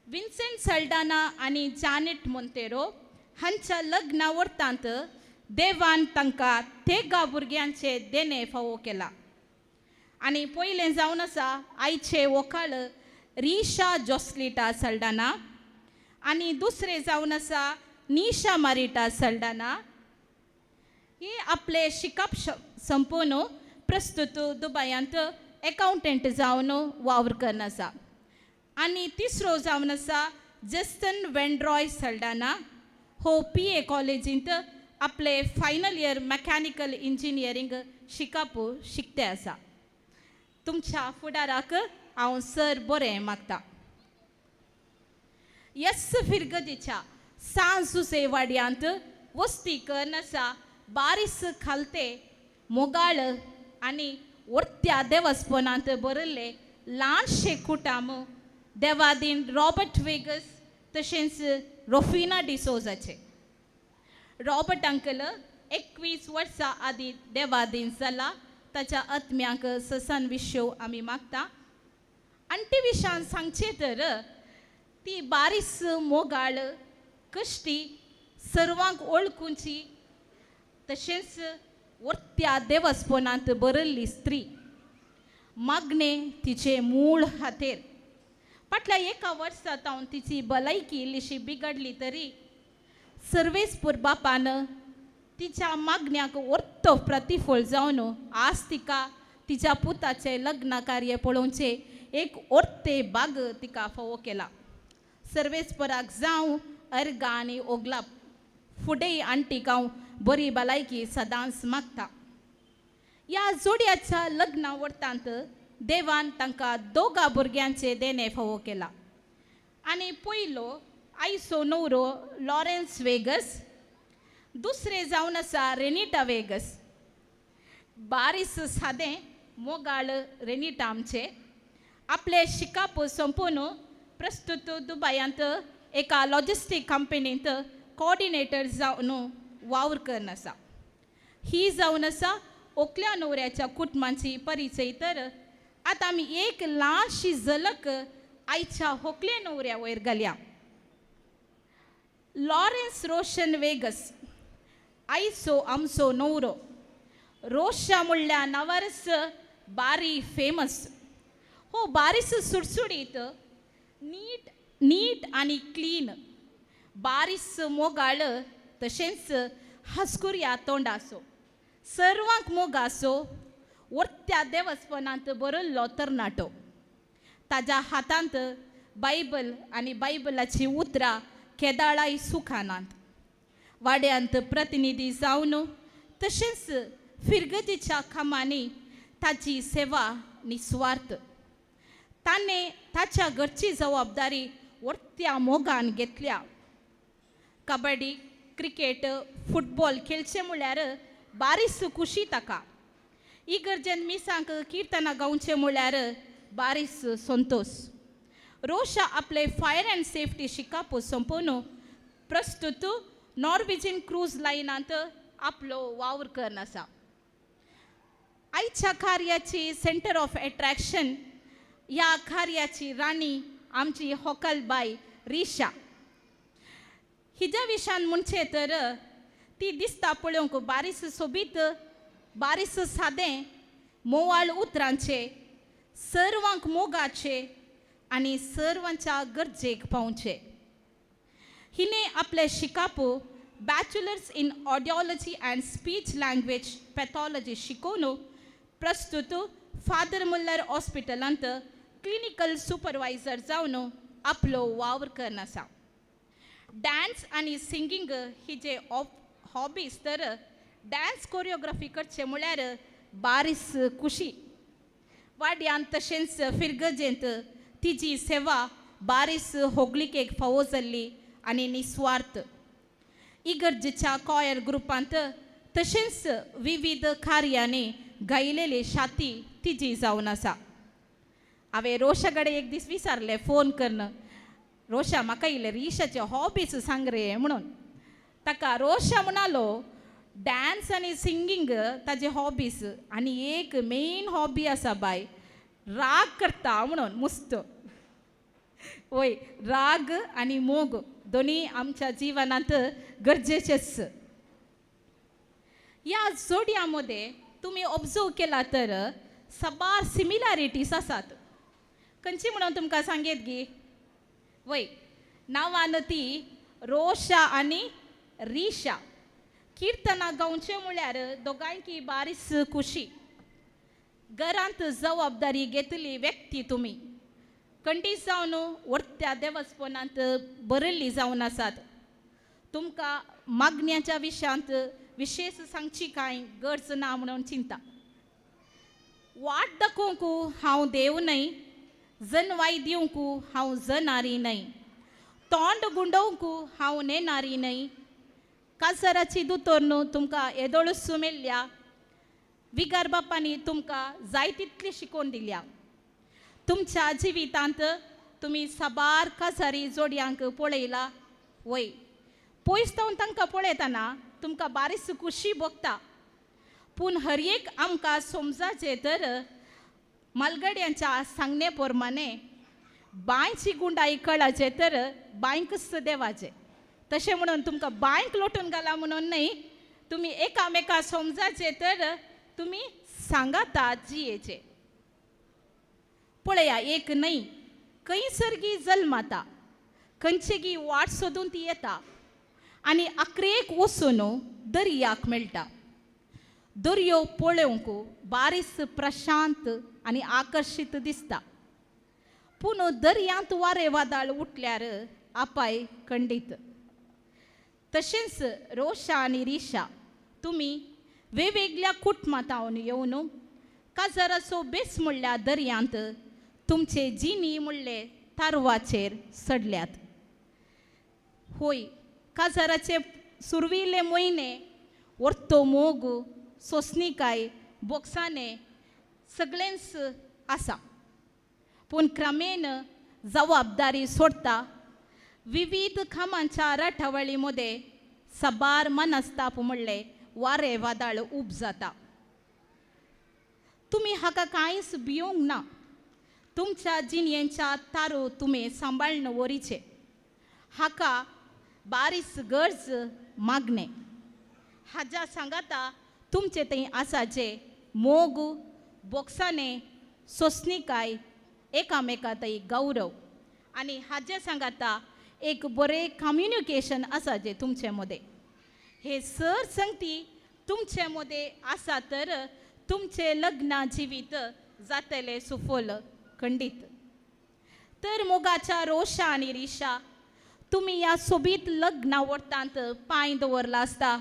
विन्सेंट सल्डाना आनी जानेट मोंतेरो हांच्या लग्ना वर्तांत देवान तांकां तेगा भुरग्यांचे देणें फावो केला. आनी पयलें जावन आसा आयचे वोकाळ रिशा जोस्लिटा सल्डाना आनी दुसरें जावन आसा निशा मारिटा सल्डाना. ही आपले शिकप संपोवन प्रस्तुत दुबायांत एकाउंटंट जावन वावर करून आसा. आनी तिसरो जावन आसा जस्टन वेंड्रॉय सल्डाना हो पी ए कॉलेजींत आपले फायनल इयर मॅकॅनिकल इंजिनियरींग शिकप शिकते आसा. तुमच्या फुडाराक हांव सर बरें मागता. यस फिरगदीच्या सांज जुसे वाड्यांत वस्ती करून आसा बारीस खालते मोगाळ आनी वर्त्या देवस्पनांत बरयल्ले ल्हानशे कुटाम देवादीन रॉबर्ट वेगस तशेंच रोफिना डिसोजाचे. रॉबर्ट अंकल 21 वर्सां आदीं देवादीन जाला. ताच्या आत्म्याक ससन विशव आमी मागता. आण्टी विशान सांगचें तर ती बारीस मोगाळ कश्टी सर्वांक वळखुची तशेंच वर्त्या देवस्पनांत बरयल्ली स्त्री. मागणें तिचें मूळ हातेर. फाटल्या एका वर्सा तावन तिची भलायकी इल्लीशी बिगडली तरी सर्वेस्पूर बापान तिच्या मागण्याक orto प्रतिफळ जावन आज तिका तिच्या पुताचें लग्न कार्य पळोवचें एक orते बाग तिका फावो केला. सर्वेस्पराक जावं अर्गां आनी ओगलाप फुडें आण्टीक हांव बरी भलायकी सदांच मागता. ह्या जोडयाच्या लग्ना वर्तांत देवान तांकां दोगा भुरग्यांचे देणें फावो केला. आनी पयलो आयचो न्हवरो लॉरेन्स वेगस, दुसरें जावन आसा रेनिटा वेगस. बारीस सादें मोगाळ रेनिटा आमचें आपलें शिकप सोंपोवन प्रस्तुत दुबायांत एका लॉजिस्टीक कंपनींत कोऑर्डिनेटर जावन वावर करून आसा. ही जावन आसा ओकल्या न्हवऱ्याच्या कुटुंबाची परिचय. तर आतां आमी एक ल्हानशी झलक आयच्या होकले न्हवऱ्या वयर घालया. लॉरेन्स रोशन वेगस आयचो आमचो न्हवरो. रोशा म्हणल्या नांवारच बारी फेमस. हो बारीस सुडसुडीत नीट नीट आनी क्लीन बारीस मोगाळ तशेंच हासकुऱ्या तोंडाचो सर्वांक मोगाचो वर्त्या देवस्पनांत बरयल्लो तरणाटो. ताज्या हातांत बायबल आनी बायबलाची उतरां केदाळाय सुखानात. वाड्यांत प्रतिनिधी जावन तशेंच फिरगतीच्या कामांनी ताची सेवा निस्वार्थ. ताणें ताच्या घरची जबाबदारी वर्त्या मोगान घेतल्या. कबड्डी, क्रिकेट, फुटबॉल खेळचें म्हळ्यार बारीस खुशी ताका. इगर्जेन मिसांक किर्तनां गावचें म्हळ्यार बारीस संतोश. रोशा आपले फायर अँड सेफ्टी शिकाप सोंपोवन प्रस्तुत नॉर्वेजीन क्रूज लायनांत आपलो वावर करून आसा. आयच्या कार्याची सेंटर ऑफ एट्रॅक्शन ह्या कार्याची राणी आमची होकलबाय रिशा. हिज्या विशान म्हणचें तर ती दिसता पळोवंक बारीस सोबीत, बारीस सादें, मोवाळ उतरांचे, सर्वांक मोगाचे आनी सर्वांच्या गरजेक पावचे. हिणें आपलें शिकाप bachelors in audiology and speech language pathology शिकोवन प्रस्तुत फादर मुल्लर हॉस्पिटलांत क्लिनिकल सुपरवायझर जावन आपलो वावर करून आसा. डान्स आनी सिंगींग ही जे हॉबीज तर डान्स कोरियोग्राफी करचें म्हळ्यार बारीस खुशी. वाड्यांत तशेंच फिरगजेंत तिजी सेवा बारीस होगलिकेक फावो जाल्ली आनी निस्वार्थ. इगर्जेच्या कॉयर ग्रुपांत तशेंच विविध कार्यांनी गायलेली शाती तिजी जावन आसा. हांवें रोशा कडेन एक दीस विचारलें फोन करून, रोशा म्हाका इल्लें रिशाचे हॉबीज सांग रे म्हणून. ताका रोशा म्हणालो डान्स आनी सिंगींग ताजे हॉबीज आनी एक मेन हॉबी आसा बाय, राग करता म्हणून मुस्त. वय, राग आनी मोग दोनी आमच्या जिवनांत गरजेचेच. ह्या जोडया मदें तुमी ऑब्जर्व केला तर साबार सिमिलारिटीज आसात. खंयची म्हणून तुमकां सांगेत गी? वय, नांवान ती रोशा आनी रिशा. किर्तनां गावचें म्हळ्यार दोगांयकी बारीस खुशी. घरांत जबाबदारी घेतली व्यक्ती तुमी कंडी जावन वर्त्या देवस्पणांत बरयल्ली जावन आसात. तुमकां मागण्याच्या विशयांत विशेश सांगची कांय गरज ना म्हणून चिंता. वाट दाखोवंक हांव देव न्हय, जनवाय दिवंक हांव जनारी न्हय, तोंड गुंडोवंक हांव नेनारी न्हय. काजराची दोतोर न्हू तुमकां येदोळूच मेल्ल्या, विगार बापांनी तुमकां जाय तितली शिकोवन दिल्या. तुमच्या जिवितांत तुमी साबार काजारी जोडयांक पळयला वय. पयस जावन तांकां पळयतना तुमकां बारीस खुशी भोगता. पूण हर एक आमकां समजाचें तर मालगड्यांच्या सांगणे प्रमाणे बांयची गुंडाई कळाचें तर बांयकच देवाचें. तशें म्हणून तुमकां बांयक लोटून घाला म्हणून न्हय, तुमी एकामेका समजाचें तर तुमी सांगाता जियेचें. पळया, एक न्हय खंयसरगी जल्माता, खंयचेगी वाट सोदून ती येता आनी आक्रेक वचून दर्याक मेळटा. दर्यो पळोवंक बारीस प्रशांत आनी आकर्शीत दिसता, पूण दर्यांत वारें वादळ उठल्यार आपाय खंडीत. तशेंच रोशा आनी रिशा तुमी वेगवेगळ्या कुटुंबांत येवन काजाराचो बेस म्हणल्यार दर्यांत तुमचे जिनी म्हणले तारवाचेर सडल्यात. होय, काजाराचे सुरविल्ले म्हयने वर्तो मोग, सोंसणीकाय, बोक्साने सगळेंच आसा. पूण क्रमेन जबाबदारी सोडटा. विविध कामांच्या राठावळी मदें साबार मनस्ताप म्हणले वारें वादळ उब जाता. तुमी हाका कांयच भियोंक ना. तुमच्या जिणेच्या तारो तुमी सांबाळून वरीचे. हाका बारीस गरज मागणें. हाज्या सांगाता तुमचे थंय आसा जे मोग, बोक्साने, सोंसणीकाय, एकामेका थंय गौरव आनी हाजे सांगाता एक बरें कम्युनिकेशन आसा जें तुमचे मदें. हे सर संगती तुमचे मदें आसा तर तुमचें लग्न जिवीत जातलें सुफल खंडीत. तर मोगाच्या रोशा आनी रिशा तुमी ह्या सोबीत लग्ना वर्तांत पांय दवरला आसता.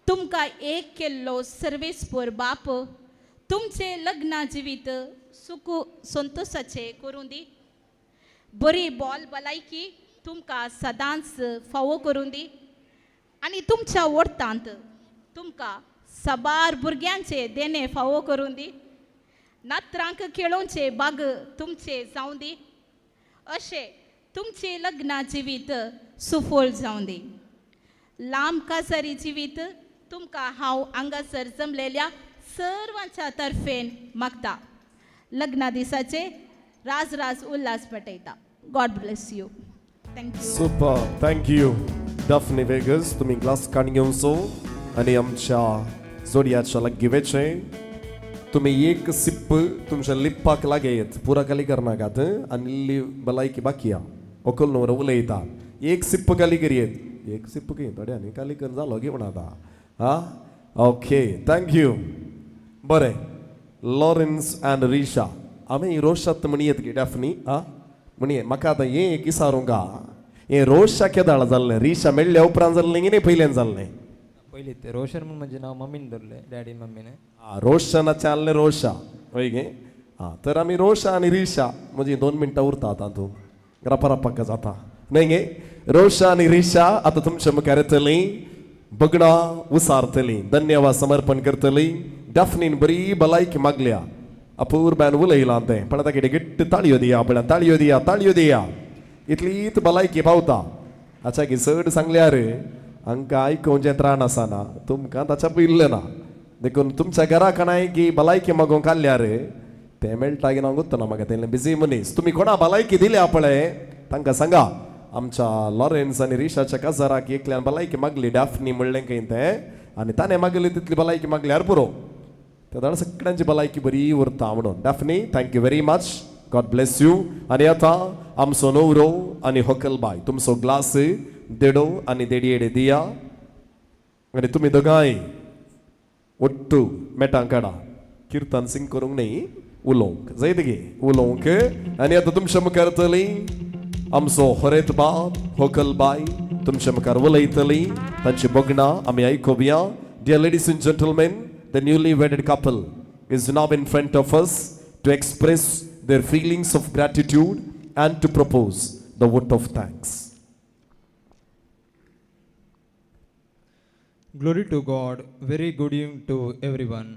तुमकां एक केल्लो सर्वेस्पर बाप तुमचे लग्न जिवीत सुख संतोषाचे करूं दी. बरी बोल भलायकी तुमकां सदांच फावो करूं दी आनी तुमच्या वोर्तांत तुमकां साबार भुरग्यांचे देणे फावो करूं दी. नात्रांक खेळोवचे बाग तुमचे जावं दी. अशें तुमचें लग्न जिवीत सुफळ जावं दी. लांब काजारी जिवीत तुमकां हांव हांगासर जमलेल्या सर्वांच्या तर्फेन मागता. लग्ना दिसाचे राज राज उल्हास पेटयता. God bless you. Thank you. Super, thank you Daphne Vegas. तुमी ग्लास काण घेवचो आनी आमच्या जोडयाच्या लागीं वेचें. तुमी एक सिप्प तुमच्या लिप्पाक लागयत, पुरा खाली करनाकात आनी इल्ली भलायकी बाकी आहा. व्हंकल न्हवरो उलयता, एक सिप्प खाली करयेत, एक सिप्प खंय थोड्यांनी खाली कर जालो घेवन आतां. आं, ओके, thank you. बरें, लॉरेन्स आनी रिशा, आमी रोशात म्हणयेत गे डॅफनी. आं, म्हणये म्हाका आतां हें एक विचारूंक आहा, हें रोशा केदाळ जाल्लें? रिशा मेळ्ळ्या उपरांत जाल्लें की न्ही पयल्यान जाल्लें? पयलीं तें रोशन म्हूण म्हजें नांव मम्मीन दवरलें, डॅडीन मम्मीन. आं, रोशनाचें आहलें रोशा, हय गे? आं, तर आमी रोशा आनी रिशा म्हजी 2 मिनटां उरता आतां, तूं रपरपक्क जाता न्हय गे? रोशा आनी रिशा आतां तुमच्या मुखार येतलीं, बगडां उसारतलीं, धन्यवाद समर्पण करतलीं. डॅफनीन बरी भलायकी मागल्या, अपूर्बान उलयलां तें, पण आतां कितें घट्ट ताळयो दिया, पळय ताळयो दिया, ताळयो दिया, इतलीच भलायकी पावता. आतां की चड सांगल्यार हांकां आयकुचें त्राण आसना, तुमकां ताच्या पयलें ना, देखून तुमच्या घरा कोणाय की भलायकी मागूंक काडल्यार तें मेळटा की ना गुत्तना म्हाका, तें बिजी मनीस. तुमी कोणा भलायकी दिल्या पळय तांकां सांगा, आमच्या लॉरेन्स आनी रिशाच्या काजाराक एकल्यान भलायकी मागली, डॅफनी म्हणलें खंय तें, आनी ताणें मागली तितली भलायकी मागल्यार पुरो, त्या सगळ्यांची भलायकी बरी उरता म्हणून. Daphne, thank you very much, God bless you. आनी आतां आमचो न्हवरो आनी होकलबाय तुमचो ग्लास देडो आनी देडयेडे दिया आनी तुमी दोगांय ಒಟ್ಟು मेटां काडा किर्तन सिंग करूंक न्ही, उलोवंक जायत गे, उलोवंक. आनी आतां तुमच्या मुखार येतली आमचो हरेत बाब होकल बाय तुमच्या मुखार उलयतली, तांची बगणां आमी आयकुया. Dear ladies and gentlemen, the newly wedded couple is now in front of us to express their feelings of gratitude and to propose the vote of thanks. Glory to God. Very good evening to everyone.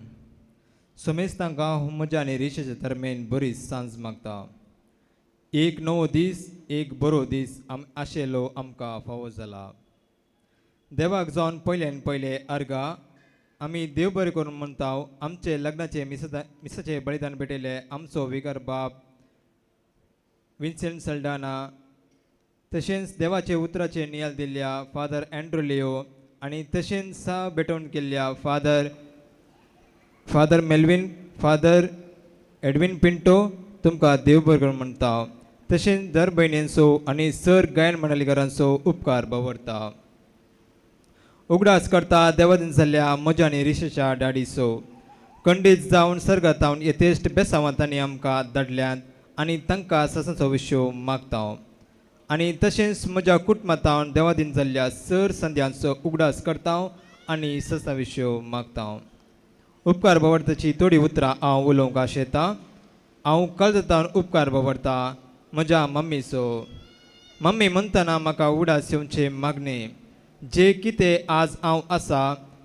समेस्तांक हांव म्हज्या आनी रिशेच्या दरम्यान बरी सांज मागता. एक नवो दीस, एक बरो दीस आम आशिल्लो आमकां फावो जाला. देवाक जावन पयल्यान पयले अर्गां आमी देव बरें करून म्हणटा. आमचे लग्नाचे मिसाचे बलिदान भेटयले आमचो विगर बाब विन्सेंट सल्डाना, तशेंच देवाचे उतराचे नियाल दिल्ल्या फादर अँड्रू लिओ आनी तशेंच सा भेटवण केल्ल्या father Melvin, father Edwin Pinto तुमकां देव बरें करून म्हणटा. तशेंच दर भयणींचो आनी सर गायन मंडळीकारांचो उपकार बावरता. उगडास करता देवादीन जाल्ल्या म्हज्या आनी रिशेच्या डाडीचो खंडीत जावन सर्गातावन यथेश्ट बेसांवां तांणी आमकां धाडल्यात आनी तांकां ससाचो विश्यो मागता. आनी तशेंच म्हज्या कुटुंबांतावन देवादीन जाल्ल्या सर संद्यांचो उगडास करता आनी ससा विश्यो मागता. उपकार बावडताची थोडीं उतरां हांव उलोवंक आशेतां. हांव काळजांतावन उपकार बावडता म्हज्या मम्मीचो. मम्मी म्हणटना म्हाका उगडास येवचे मागणें जे कितें आज हांव आसा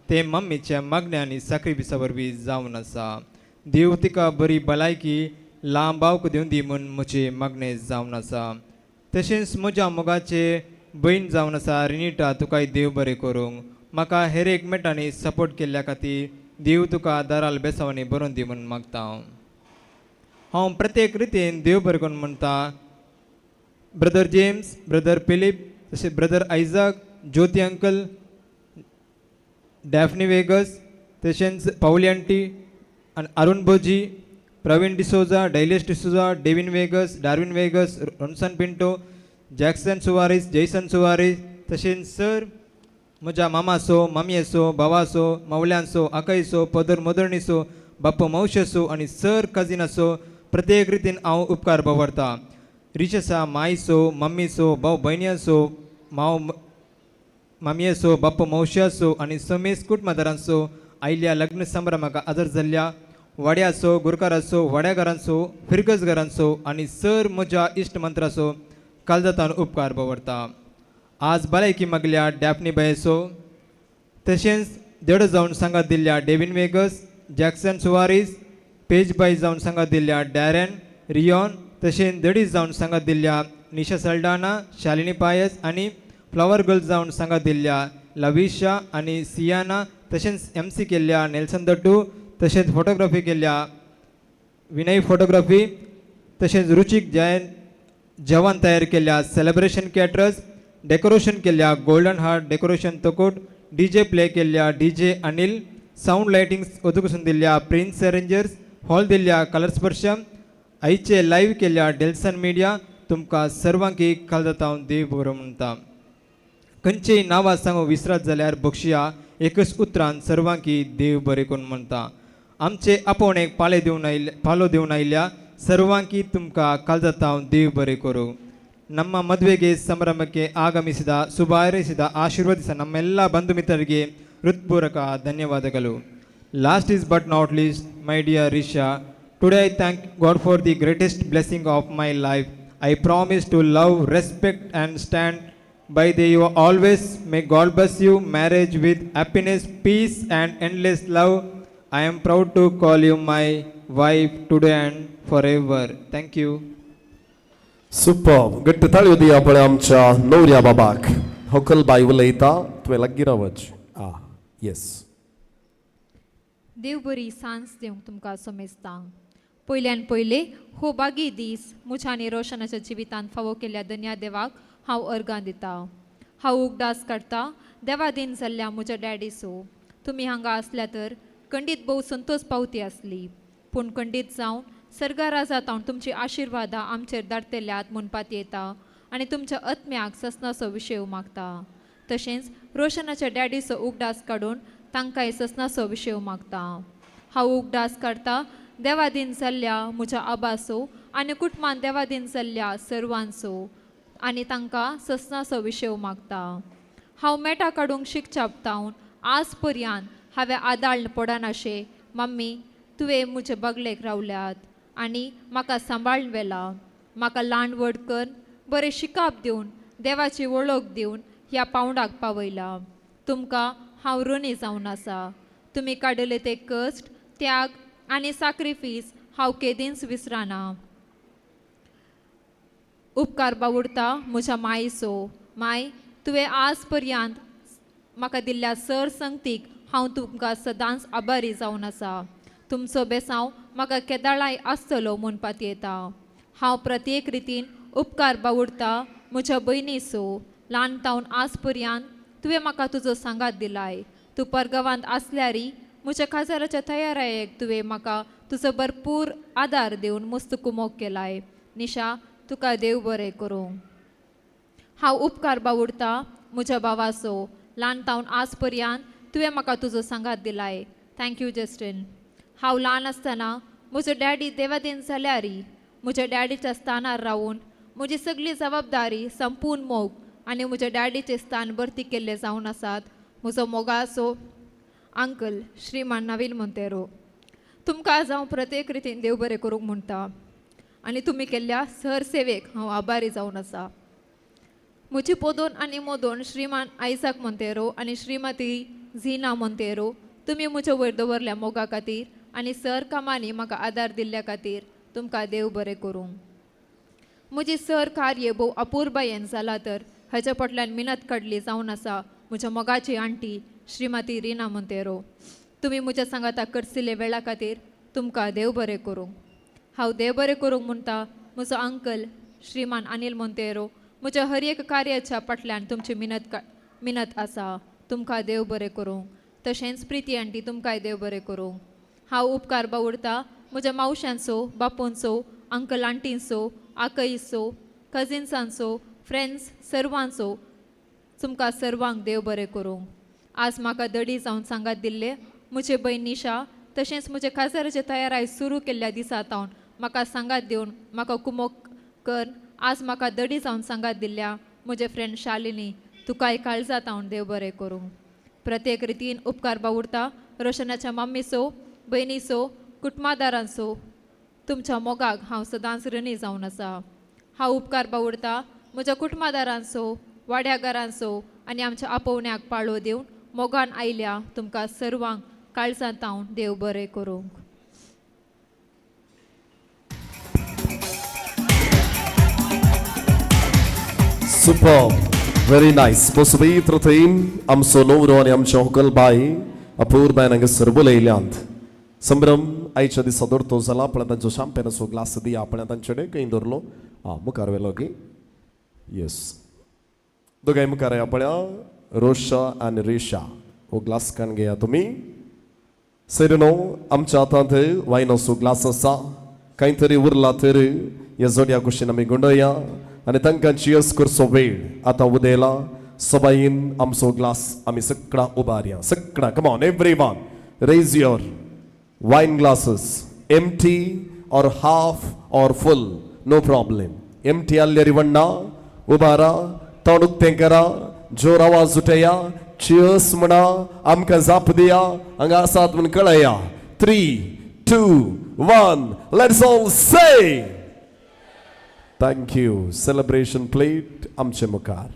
तें मम्मीच्या मागण्या आनी साक्रिफिसा वरवीं जावन आसा. देव तिका बरी भलायकी लांब बावक दिवं दी म्हूण म्हजें मागणें जावन आसा. तशेंच म्हज्या मोगाचे भयण जावन आसा रिनिटा, तुकाय देव बरें करूंक. म्हाका हेर एक मेटांनी सपोर्ट केल्ल्या खातीर देव तुका दाराल बेसांवांनी बरोवन दी म्हूण मागता. हांव प्रत्येक रितीन देव बरें करून म्हणटा. ब्रदर जेम्स, ब्रदर फिलीप, तशें brother Isaac, Jyoti uncle, Daphne Vegas, तशेंच पावली आंटी आनी अरुण भोजी, Praveen D'Souza, Dailesh D'Souza, Devin Vegas, Darwin Vegas, Ronson Pinto, Jackson Soares, Jason Soares, तशेंच सर म्हज्या मामाचो, मामयेचो, भावाचो, मावल्यांचो, आकायचो, पदर मदरणीचो, बाप्पा मावशेचो आनी सर कजिनाचो प्रत्येक रितीन हांव उपकार बावरता. रिशेसा मायचो, मम्मीचो, भाव भयणीचो, माव मामयेचो, बाप्पा मावश्याचो आनी समेस्त कुटुंबादारांचो आयिल्ल्या लग्न समारंभाक आदर जाल्ल्या वाड्याचो, गुरकाराचो, वाड्याघरांचो, फिरगजघरांचो आनी सर म्हज्या इश्ट मंत्राचो कालजातान उपकार बवरता. आज भलायकी मागल्या डॅफनी बायेचो, तशेंच देडो जावन सांगात दिल्ल्या डेविन वेगस, जॅक्सन सुवारीस, पेज बाय जावन सांगात दिल्ल्या डॅरन रियॉन, तशेंच दडीस जावन सांगात दिल्ल्या निशा सल्डाना, शालिनी पायस आनी फ्लावर गर्ल्स जावन सांगात दिल्ल्या लविशा आनी सियाना, तशेंच एम सी केल्ल्या नेल्सन दट्टू, तशेंच फोटोग्राफी केल्ल्या विनय फोटोग्राफी, तशेंच रुचीक जयंत जेवण तयार केल्ल्या सेलेब्रेशन कॅटरर्स, डेकोरेशन केल्ल्या गोल्डन हार्ट डेकोरेशन तकोट, डी जे प्ले केल्ल्या D J Anil, sound lightings ओदुकसून दिल्ल्या प्रिन्स अरेंजर्स, हॉल दिल्ल्या कलर स्पर्शम, आयचे लायव्ह केल्ल्या डेल्सन मिडिया, तुमकां सर्वांकी कालजातांव देव बरो म्हणटा. खंयचेय नांवां सांगू विसरत जाल्यार बक्षिया, एकच उतरान सर्वांकी देव बरें करून म्हणटा. आमचे आपोवणेक पाले दिवन आयिल्ले पालो दिवन आयिल्ल्या सर्वांकी तुमकां कालजातांव देव बरें करूं. ನಮ್ಮ ಮದುವೆಗೆ ಸಂಭ್ರಮಕ್ಕೆ ಆಗಮಿಸಿದ, ಶುಭಾರೈಸಿದ, ಆಶೀರ್ವದಿಸಿದ ನಮ್ಮೆಲ್ಲ ಬಂಧು ಮಿತ್ರರಿಗೆ ಹೃತ್ಪೂರ್ವಕ ಧನ್ಯವಾದಗಳು. Last is but not least, my dear Risha, today I thank God for the greatest blessing of my life. I promise to love, respect and stand by the you always. May God bless you marriage with happiness, peace and endless love. I am proud to call you my wife today and forever. Thank you. Super. घट्ट ताळयो दिया पळय आमच्या नवऱ्या बाबाक. होकल बाय उलयता, तुवें लागीं रावच. आं, येस. देव बरी सांज दिवंक तुमकां समेस्तांक. पयल्यान पयले हो बागी दीस म्हज्या आनी रोशनाच्या जिवितांत फावो केल्ल्या दन्या देवाक हांव अर्गां दिता. हांव उगडास काडटा देवा दीन जाल्ल्या म्हज्या डॅडीचो. तुमी हांगा आसल्या तर खंडीत भोव संतोश पावती आसली, पूण खंडीत जावन सर्गा राजात हांव तुमची आशिर्वादां आमचेर धाडटल्यात म्हणपात येता आनी तुमच्या आत्म्याक ससनाचो विशय मागता. तशेंच रोशनाच्या डॅडीचो उगडास काडून तांकांय ससनाचो विशय मागता. हांव उगडास काडटा देवादीन जाल्ल्या म्हज्या आबाचो आनी कुटुंबान देवादीन जाल्ल्या सर्वांचो आनी तांकां ससनाचो विशय मागता. हांव मेटां काडूंक शिकच्या तावन आज पर्यंत हांवें आदाळ पडनाशें मम्मी तुवें म्हजे बगलेक रावल्यात आनी म्हाका सांबाळून व्हेला. म्हाका ल्हान व्हड करून बरें शिकाप दिवन देवाची वळख दिवन ह्या पावंडाक पावयला. तुमकां हांव ऋणी जावन आसा. तुमी काडले ते कश्ट, त्याग आनी साक्रिफीस हांव केदींच विसराना. उपकार बावुडता म्हज्या मायचो. माय, तुवें आज पर्यंत म्हाका दिल्ल्या सर संगतीक हांव तुमकां सदांच आभारी जावन आसा. तुमचो बेसांव म्हाका केदाळाय आसतलो म्हणपात येता. हांव प्रत्येक रितीन उपकार बावुडता म्हज्या भयणीचो. ल्हान तावन आज पर्यंत तुवें म्हाका तुजो सांगात दिलाय. तूं परगांवांत आसल्यारय म्हज्या काजाराच्या तयारायेक तुवें म्हाका तुजो भरपूर आदार दिवन मस्त कुमोक केलाय. निशा, तुका देव बरें करूं. हांव उपकार बावुडता म्हज्या भावाचो. ल्हान तावन आज पर्यंत तुवें म्हाका तुजो सांगात दिलाय. Thank you Justin. हांव ल्हान आसतना म्हजो डॅडी देवादीन जाल्यारय म्हज्या डॅडीच्या स्थानार रावून म्हजी सगळी जबाबदारी संपूर्ण मोग आनी म्हज्या डॅडीचें स्थान भरती केल्लें जावन आसात म्हजो मोगाचो अंकल श्रीमान नवीन मोंतेरो. तुमकां आज हांव प्रत्येक रितीन देव बरें करूंक म्हणटा आनी तुमी केल्ल्या सर सेवेक हांव आभारी जावन आसा. म्हजी पोदोन आनी मोदोन श्रीमान आयजाक मोंतेरो आनी श्रीमती झिना मोंतेरो, तुमी म्हज्या वयर दवरल्या मोगा खातीर आनी सर कामांनी म्हाका आदार दिल्ल्या खातीर तुमकां देव बरें करूं. म्हजी सर कार्य भोव अपुरबायेन जाला तर हाच्या फाटल्यान मिनत काडली जावन आसा म्हज्या मोगाची आंटी श्रीमती रिना मोंतेरो. तुमी म्हज्या सांगाता करसिल्ले वेळा खातीर तुमकां देव बरें करूं. हांव देव बरें करूंक म्हणटा म्हजो अंकल श्रीमान अनिल मोंतेरो, म्हज्या हर एक कार्याच्या फाटल्यान तुमची मिनत आसा. तुमकां देव बरें करूं. तशेंच प्रिती आंटी, तुमकांय देव बरें करूं. हांव उपकार बावुडता म्हज्या मावशांचो, बापूंचो, अंकल आंटींचो, आकईचो, कजिन्सांचो, फ्रेंड्स सर्वांचो. तुमकां सर्वांक देव बरें करूं. आज म्हाका दडी जावन सांगात दिल्ले म्हजे भयण निशा, तशेंच म्हजे काजाराचे तयाराय सुरू केल्ल्या दिसा तावन म्हाका सांगात दिवन म्हाका कुमोक कर आज म्हाका दडी जावन सांगात दिल्ल्या म्हजे फ्रेंड शालिनी, तुकाय काळजा तावन देव बरें करूं. प्रत्येक रितीन उपकार बावुडता रोशनाच्या मम्मीचो, भयणीचो, कुटुंबादारांचो तुमच्या मोगाक हांव सदांच ऋणी जावन आसा. हांव उपकार बावुरता म्हज्या कुटुंबादारांचो, वाड्यागारांचो आनी आमच्या आपोवण्याक पाळो दिवन मोगान आयल्या तुमकां सर्वांक काळजांत हांव देव बरें करूंक. Super, very nice. पवित्र थंय आमचो नवरो आनी आमच्या होकल बाय अपूर्बायन हांगासर बोलयल्यांत. संभ्रम आयच्या दिसा दवरतो जाला. पण तांचो शांपेनाचो ग्लास दिया. आपण तांचे कडेन खंय दवरलो आं मुखार वेलो की येस दोगांय मुखार या पळया रोशा आनी रेशा हो ग्लास काण घेया तुमी. सैरनो आमच्या हातांत वायनाचो ग्लास आसा. कांय तरी उरला तर ह्या जोडया कुशीन आमी गुंडया आनी तांकां चियर्स करचो वेळ आतां उदयला. सबाईन आमचो ग्लास आमी सगळा उबारया. सगळा come on everyone, raise your wine glasses, empty or half or full, no problem. Empty आहल्यार वण्णा उबारा, तोंड उक्तें करा, जोर आवाज उठया, चियर्स म्हणा, आमकां जाप दिया, हांगा आसात म्हूण कळया. 3, 2, 1, let's all say thank you. Celebration plate आमचे मुखार.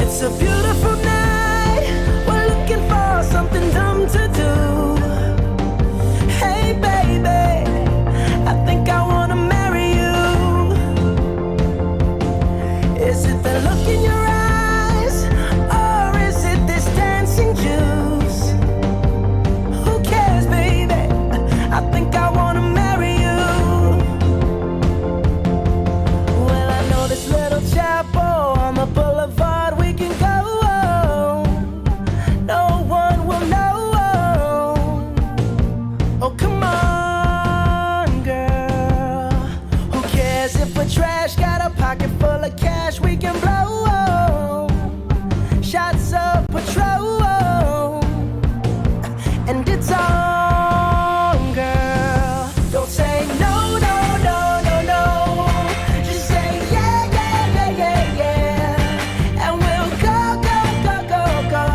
It's a beautiful night. We're looking for something dumb to do. Hey baby, I think I wanna marry you. Is it the look in your eyes, or is it this dancing juice? Who cares, baby? I think I wanna marry you. Well, I know this little chapel on the boulevard we can go. No one will know. Oh, come on, girl. Who cares if we're trash? Got a pocket full of cash we can blow. Shots of Patron, and it's on, girl. Don't say no, no, no, no, no. Just say yeah, yeah, yeah, yeah, yeah. And we'll go, go, go, go, go.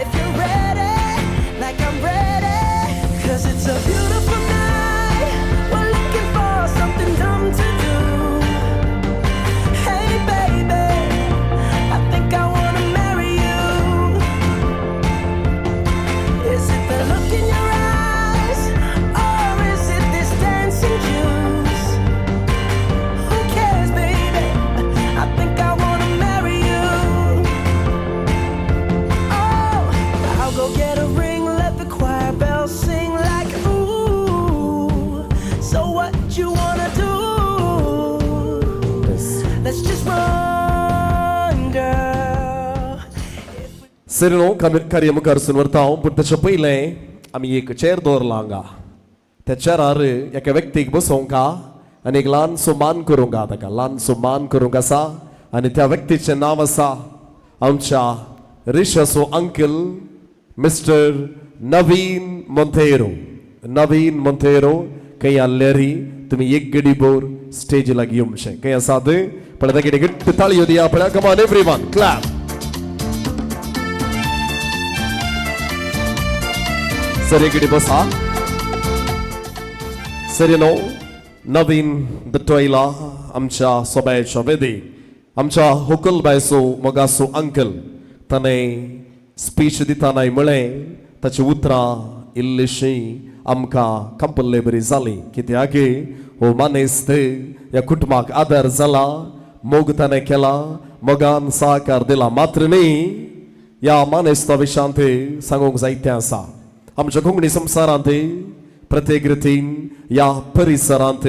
If you're ready, like I'm ready. 'Cause it's a beautiful night. We're looking for something dumb to do. Hey, baby, I think I wanna marry you. Is it the look in your eyes, or is it this dancing juice? Who cares, baby? I think I wanna marry you. Oh, I'll go get a ring, let the choir bells sing like ooh. So what you wanna do? Let's just run, girl. Sir न्हू कार्य मुखार सून व्हरता हांव, पूण ताच्या पयलें आमी एक चेर दवरला हांगा. त्या चेरार एका व्यक्तीक बसोवंक आनी एक ल्हानसो मान करूंक ताका ल्हानसो मान करूंक आसा. आनी त्या व्यक्तीचें नांव आसा आमच्या रिशाचो अंकल मिस्टर नवीन मोंतेरो. नवीन मोंतेरो खंय आहल्यारी तुमी एक गडी बोर स्टेजी लागीं येवचें. खंय आसात पळय ताका घट्ट ताळयो दिया पळय. Come on everyone, clap. Sir एक गडी बसा. सर न्हू नवीन दत्तोयला आमच्या सोबायच्या वेदी आमच्या होकल बायचो मोगाचो अंकल. ताणें स्पीच दितानाय म्हळें ताची उतरां इल्लीशी आमकां कंपल्ले बरी जाली, कित्याक हो मानेस्त ह्या कुटुंबाक आदार जाला, मोग ताणें केला, मोगान सहकार दिला. मात्र न्ही ह्या मानेस्ता विशयांत सांगूंक जायतें आसा. आमच्या कोंकणी संवसारांत प्रत्येक रितीन ह्या परिसरांत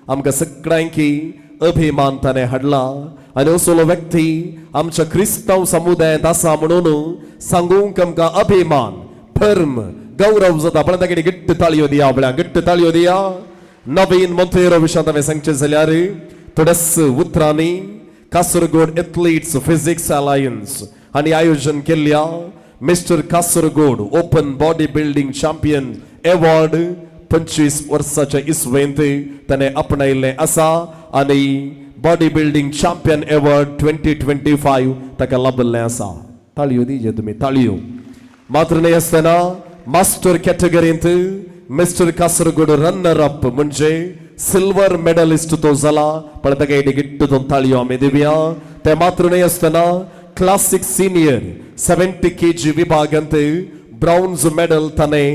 आमकां सगळ्यांकी अभिमान ताणें हाडला आनी असलो व्यक्ती आमच्या क्रिस्तांव समुदायांत आसा म्हणून सांगूंक आमकां अभिमान, पर्म, गौरव जाता. पण ताका घट्ट ताळयो दिया, आपल्या घट्ट ताळयो दिया. नवीन मोंतेरो विशयांत हांवें सांगचें जाल्यार थोड्याच उतरांनी कासरगोड एथलीट्स फिजिक्स अलायन्स हांणी आयोजन केल्ल्या mister Kasaragod open body building champion award 25 वर्साच्या इसवेंत ताणें आपणायल्लें आसा आनी body building champion award 2025 ताका लाभिल्लें आसा. ताळयो दिजे तुमी ताळयो. मात्र न्हय आसतना मास्टर कॅटेगरींत मिस्टर कासरगोड रनर अप म्हणजे सिल्वर मेडलिस्ट तो जाला. पण ताका एक गिट्ट दोन ताळयो आमी दिवया. ते मात्र न्हय आसतना क्लासिक सिनियर 70 kg विभागांत ब्राउन्ज मेडल ताणें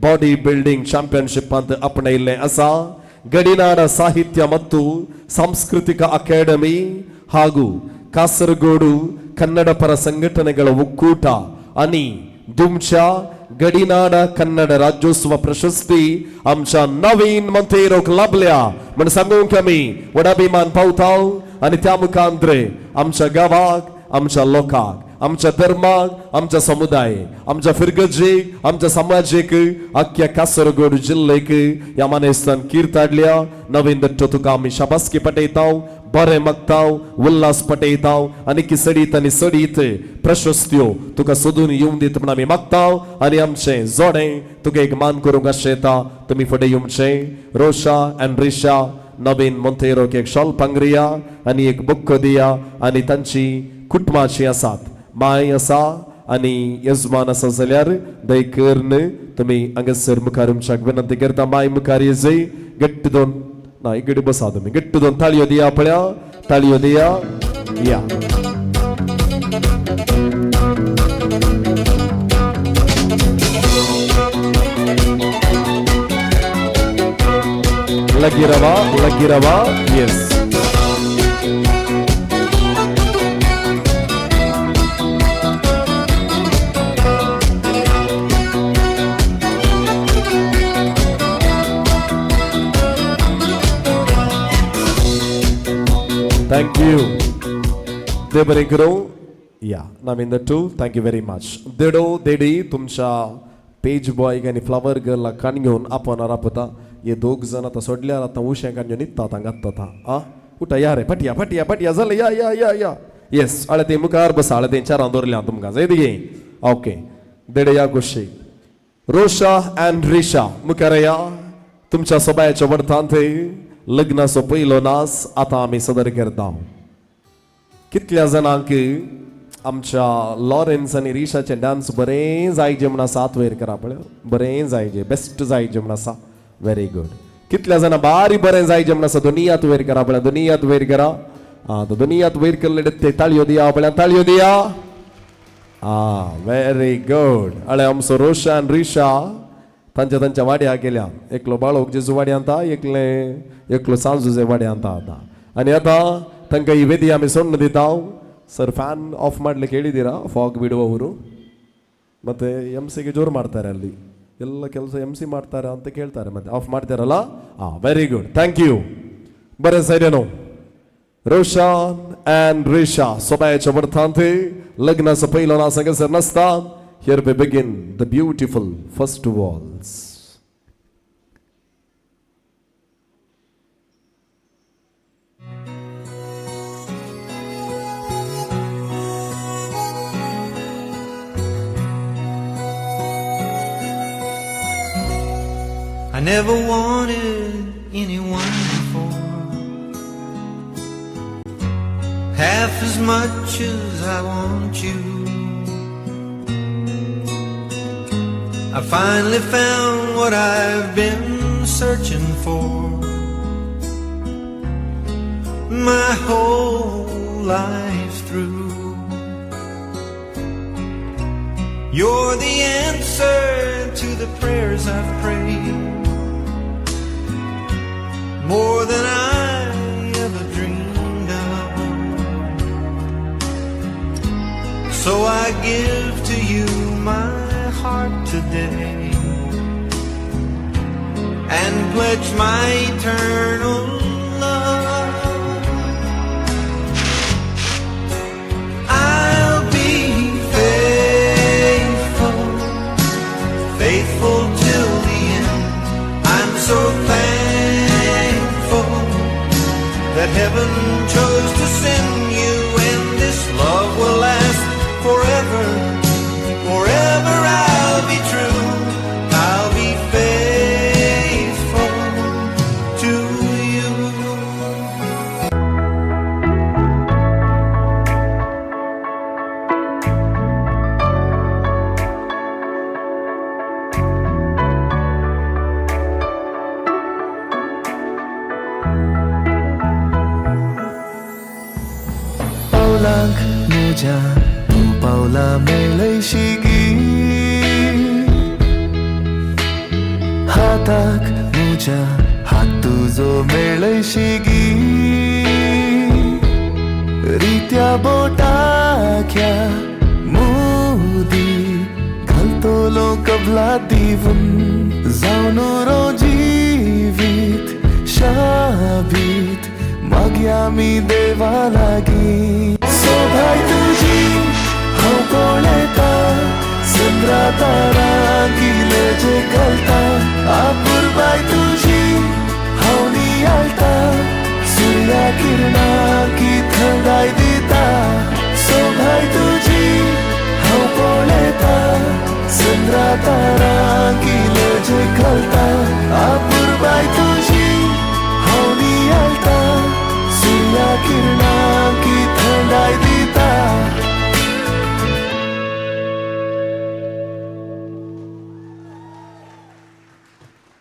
बॉडी बिल्डिंग चॅम्पियनशिपांत आपणायल्लें आसा. गडिनाड साहित्य ಮತ್ತು ಸಾಂಸ್ಕೃತಿಕ ಅಕಾಡೆಮಿ ಹಾಗೂ ಕಾಸರಗೋಡು ಕನ್ನಡ ಪರ ಸಂಘಟನೆಗಳ ಒಕ್ಕೂಟ आणि तुमच्या गडिनाड कन्नड राज्योत्सव प्रशस्ती आमच्या नवीन मंतेरोक लाभल्या म्हण सांगूंक आमी व्हड अभिमान पावताव. आनी त्या मुखांतरे आमच्या गांवाक, आमच्या लोकांक, आमच्या धर्माक, आमच्या समुदाय, आमच्या फिरगजेक, आमच्या समाजेक, अख्ख्या कासरगोड जिल्लेक ह्या मानेस्तान कीर्त हाडल्या. नवीन दत्त तुका आमी शाबासकी पटयताव, बरें मागताव, उल्हास पटयताव आनी सडीत आनी सडीत प्रशस्त्यो तुका सोदून येवन दीत म्हण आमी मागताव. आनी आमचें जोडें तुका एक मान करूंक आशेता तुमी फुडें येवचें. रोशा आनी रिशा नवीन मोंतेरोक एक शॉल पांगरिया आनी एक बुक्को दिया आनी तांची कुटुंबाची आसात माय आसा आनी यजमान आसा जाल्यार दय करून तुमी हांगासर मुखार तुमच्याक विनंती करता. माय मुखार येजय गट्ट दोन ना इकडे बसा तुमी गट्ट दोन ताळयो दिया पळया ताळयो दिया या. लगी रवा लगी रवा. येस thank you. देव बरें करूं. या Naveen to thank you very much. देडो देडी तुमच्या पेज बॉयक आनी फ्लावर गर्लाक काण घेवन आपोवणार आपता. हे दोग जाण आतां सोडल्यार आतां उशें काण घेवन न्हिदता आतां घातता आं. उठा या रे पटया पटया पटया जालें या या या या. येस आळे ते मुखार बसा. आळे ते चारां दवरल्या तुमकां जाय गे. ओके देडे या गोश्टी. रोशा अँड रिशा मुखार या. तुमच्या सबायाच्या वरतांत लग्नाचो पयलो नाच आतां आमी सदर करता. कितल्या जाणांक आमच्या लॉरेन्स आनी रिशाचे डान्स बरें जायजे म्हण आसा हात वयर करा पळय. बरें जायजे, बेस्ट जायजे म्हण आसा. Very good. कितल्या जाणां बारी बरें जायजे म्हण आसा दोनी हात वयर करा पळय. दोनी हात वयर करा. आं दोनी हात वयर केल्ले ते ताळयो दिया पळय. ताळयो दिया. आं व्हेरी गुड. आळे आमचो रोशन रिशा तांच्या तांच्या वाड्या गेल्या. एकलो बाळोक जेजू वाड्यांत एकले एकलो सांजुजे वाड्यांत आतां. आनी आतां तांकां ही वेदी आमी सोडून दिता. ಸರ್ ಫ್ಯಾನ್ ಆಫ್ ಮಾಡಲಿಕ್ಕೆ ಹೇಳಿದ್ದೀರಾ? ಫಾಗ್ ಬಿಡುವವರು ಮತ್ತು ಎಮ್ ಸಿಗೆ ಜೋರು ಮಾಡ್ತಾರೆ ಅಲ್ಲಿ ಎಲ್ಲ ಕೆಲಸ ಎಮ್ ಸಿ ಮಾಡ್ತಾರೆ ಅಂತ ಕೇಳ್ತಾರೆ. ಮತ್ತೆ ಆಫ್ ಮಾಡ್ತಾರಲ್ಲ. ಹಾಂ ವೆರಿ ಗುಡ್ thank you. ಬರೇ ಸೈರೇನು रोशन अँड रेशा सोबायाच्या वरतांत लग्नाचो पयलो नाच हांगासर नासता. Here we begin the beautiful first waltz. I never wanted anyone before, half as much as I want you. I finally found what I've been searching for my whole life through. You're the answer to the prayers I've prayed, more than I ever dreamed of. So I give to you my heart today and pledge my eternal love. I'll be faithful, faithful till the end. I'm so thankful that heaven chose to send you, and this love will last forever. Forever I'll be true, I'll be faithful. मुज्या तूं पावला मेळयशी गी हाताक मुज्या हात तुजो मेळयशी गी रित्या बोटाख्या मुदी घालतलो कबला दिवन जावन रो जिवीत शाबीत मागया आमी देवा लागीं सोभाय तुजी हांव पळयता चंद्रा तारा गिलेजे घालता आपुरबाय तुजी हांव नियाळटा सुर्या किरणां की थंडाय दिता सोभाय तुजी हांव पळयता चंद्रा तारा गिलेजे घालता आपुरबाय तुजी हांव नियाळटा सुर्या किरणां की थंडाय दिता.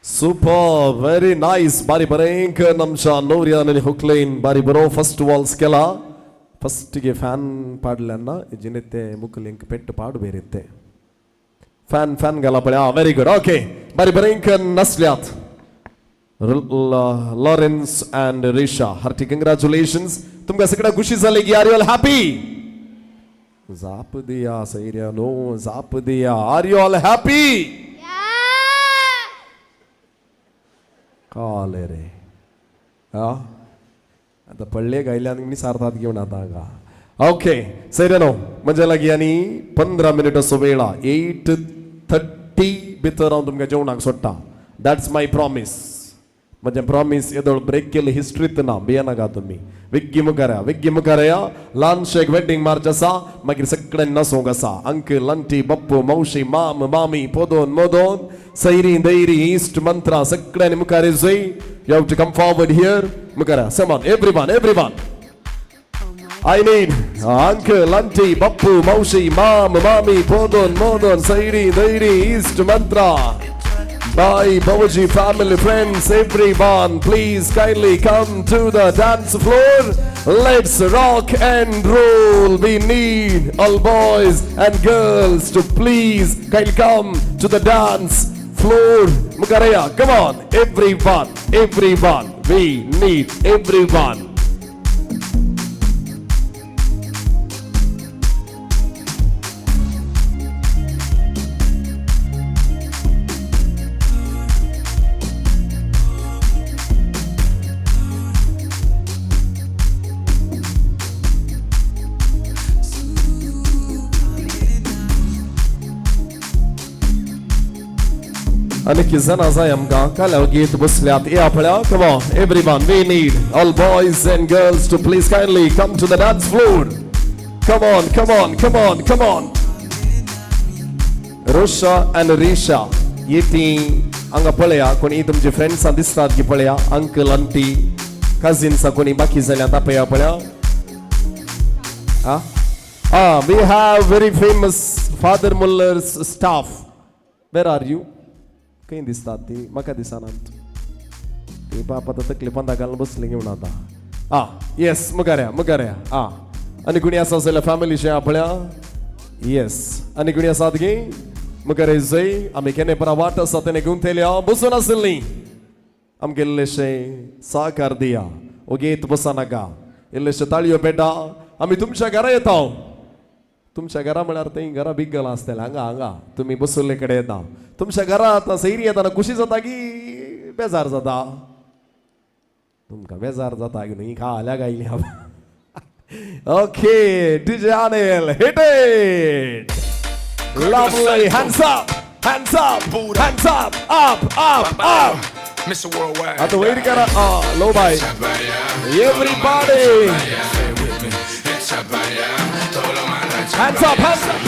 Super, very nice. बारी बरें आमच्या नवऱ्यान आनी हुकलेन बारी बरो फर्स्ट वॉल्स केला. फस्टिगे फॅन पाडल्यान जिने ते मुकलींक पेट्ट पाड बेरीत ते फॅन फॅन घाला पळय. आं, व्हेरी गुड. ओके, बारी बरें नासल्यात Lawrence and Risha, hearty congratulations. तुमकां सगळ्या खुशी जाली की? Are you all happy? जाप दिया सैर्या नो, जाप दिया. Are you all happy? कळ्ळें रे. हा, आतां पडले गायल्यान निसारतात घेवन आतां हांगा. ओके सैर्या नो, म्हज्या लागीं आनी 15 मिनटाचो वेळ. 8:30 भितर हांव तुमकां जेवणाक सोडटा. That's my promise. म्हजें प्रॉमीस येदोळ ब्रेक केल्ले हिस्ट्रीत ना. भियेनाका तुमी. वेग्गी मुखार या, वेग्गी मुखार या. ल्हानशें एक वेडींग मार्च आसा, मागीर सगळ्यांनी नाचोवंक आसा. अंकल, आंटी, बप्पू, मावशी, माम, मामी, पोदोन, मोदोन, सैरी, दैरी, इश्ट, मंत्रा सगळ्यांनी मुखार येवचें. You have to come forward here. मुखार या. Come on everyone, everyone. I need uncle, auntie, Bappu, मावशी, माम, मामी, पोदोन, मोदोन, सैरी, दैरी, इश्ट, मंत्रा, Bye, Babaji family, friends, everyone, please kindly come to the dance floor. Let's rock and roll. We need all boys and girls to please kindly come to the dance floor. Mukaraya, come on, everyone, everyone. We need everyone. आनी जाणां जाय आमकां काल्याव गीत बसल्यात या पळया. Come on everyone, we need all boys and girls to please kindly come to the dance floor. Come on, come on, come on, come on. Rosha and Risha येती हांगा पळया. कोणी तुमचे फ्रेंड्सां दिसतात की पळया. अंकल, आंटी, कजिन्सां कोणी बाकी जाल्यार तापया पळया. Ah, we have very famous Father Muller's staff. Where are you? खंय दिसतात ती? म्हाका दिसनात ती. बाप आतां तकली पंदा घालून बसली घेवन आतां. आं, येस, मुखार या, मुखार या. आं, आनी कोणी आसा जाल्यार फॅमिलीचे पळया. येस, आनी कोणी आसात गी मुखार जय. आमी केन्ना परा वाट आसा तेणे गुंतयल्या बसून आसली. आमकां इल्लेशें साकार दिया. ओगेत बसनाका, इल्लेशें ताळयो पेटा. आमी तुमच्या घरा येता. तुमच्या घरा म्हळ्यार थंय घरा बिगलां आसतलें. हांगा हांगा तुमी बसुल्ले कडेन येता. तुमच्या घरा आतां सैरी येताना खुशी जाता की बेजार जाता? तुमकां बेजार जाता की न्हय? खाल्या गायली. Okay, DJ Anil, hit it. Lovely. Hands up, hands up, hands up, up, up, up. Mr. Worldwide. आतां वयर करा. लो बाय everybody. Hands up, hands up.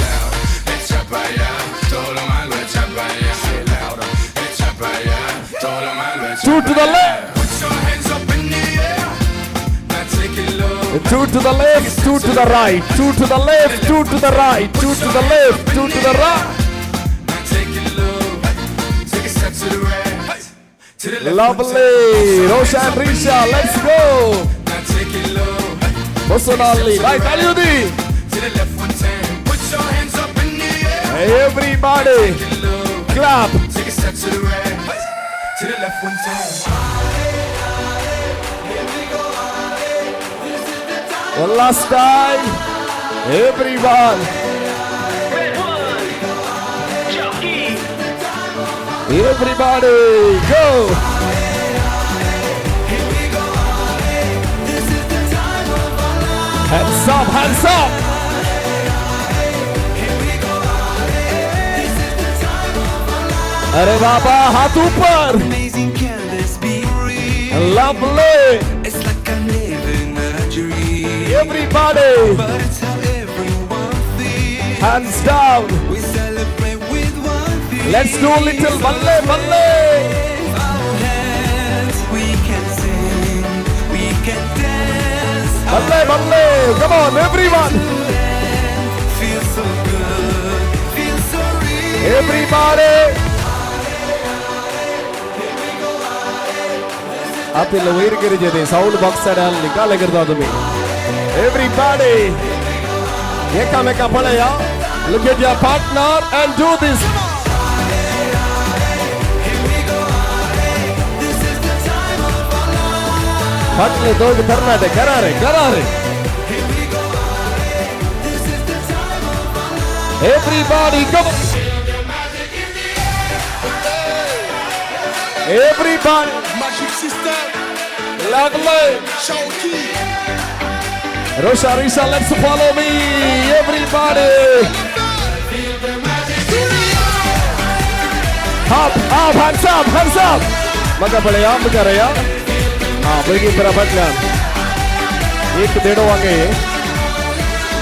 Two to the left. Two to the left, two to the right, two to the left, two to the right, two to the left, two to the right. Lovely. Roshan, Risha, let's go. Bosonali, right, Aliudi. To the left one time. Put your hands up in the air. Everybody, clap. Take a step to the right. To the left one time. One last time. Everyone. Everybody, go. Hands up, hands up. अरे बाबा हाथ ऊपर. Amazing, can this be real? Lovely. It's like I'm living a dream. Everybody. But it's how everyone feels. Hands down. We celebrate with one thing. Let's do little balle balle. Our hands, we can sing, we can dance. Balle balle. Come on, everyone. Feels so good, feels so real. Everybody. आतील वयर करचे ते sound box निकाल करता तुम्ही. Everybody एकामेका पळया. Look at your partner and do this. फाटले दोघ तरणाटे करा रे करा रे. Everybody come. Everybody. Magic System. Lovely. Chawki. Rosha, Risha, let's follow me. Everybody. Up, up, hands up, hands up. म्हाका पळया मुखार या. हा भुरगीं परा फाटल्यान एक देडो वांगे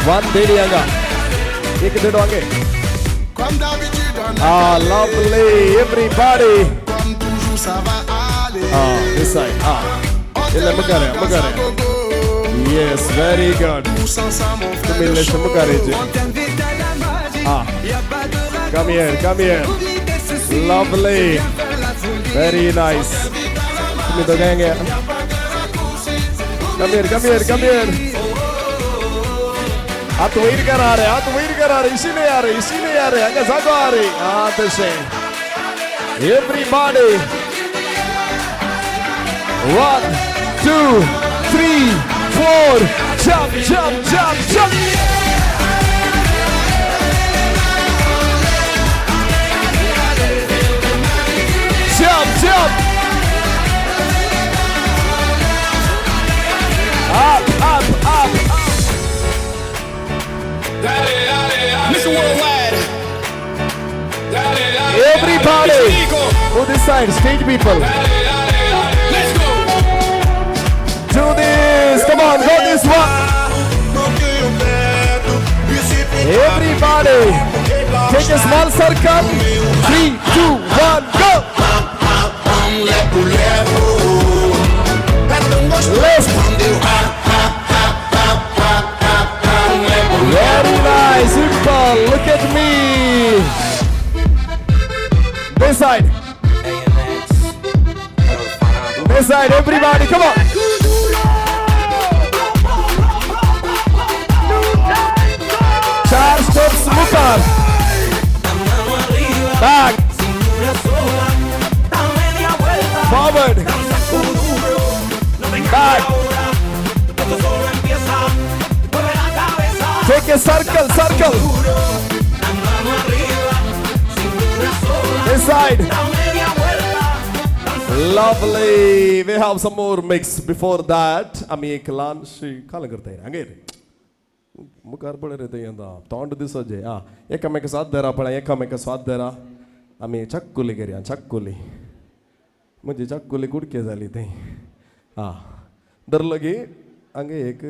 वन देडी हांगा एक देडो वांगे. Comme d'habitude, on Ah, lovely, everybody. Comme toujours, ça va aller. Ah, this side. Ah, ಇಲ್ಲ ಮುಖಾರೆ ಮುಖಾರೆ. Yes, very good. Tous ensemble, on fait तुम्ही le इल्लेशे show. मुखार येचे. On t'invite à la magie. Ah. Y a pas de Come here, come here. Oublie tes soucis. Lovely. Very nice. तुम्ही दोघांगे. Come here, come here, come here. हात वयर करा रे, हात वयर करा रे, इशिने या रे, इशिने या रे, हांगा जागो आ रे. हा तशें. Everybody. 1, 2, 3, 4. Jump, jump, jump, jump. Jump, jump. Up, up, up, up. Mr. Worldwide. Everybody. Go this side, stage people. Let's go. Do this. Come on, go this one. Everybody, take a small circle. 3, 2, 1, go. Left. Very nice, simple. Look at me. This side. This side, everybody, come on. चार steps मुखार. Back. Forward. Back. Take a circle, circle. This side. Lovely. We have some more mix. Before that, आमी एक ल्हानशी काल करताय हांगा रे. मुखार पळय रे थंय आतां तोंड दिसोचें. आं एकामेका साथ धरा पळय, एकामेका साथ धरा. आमी चक्कुली करया, चक्कुली. म्हणजे चक्कुली कुडके जाली थंय. आं धरलो की हांगा एक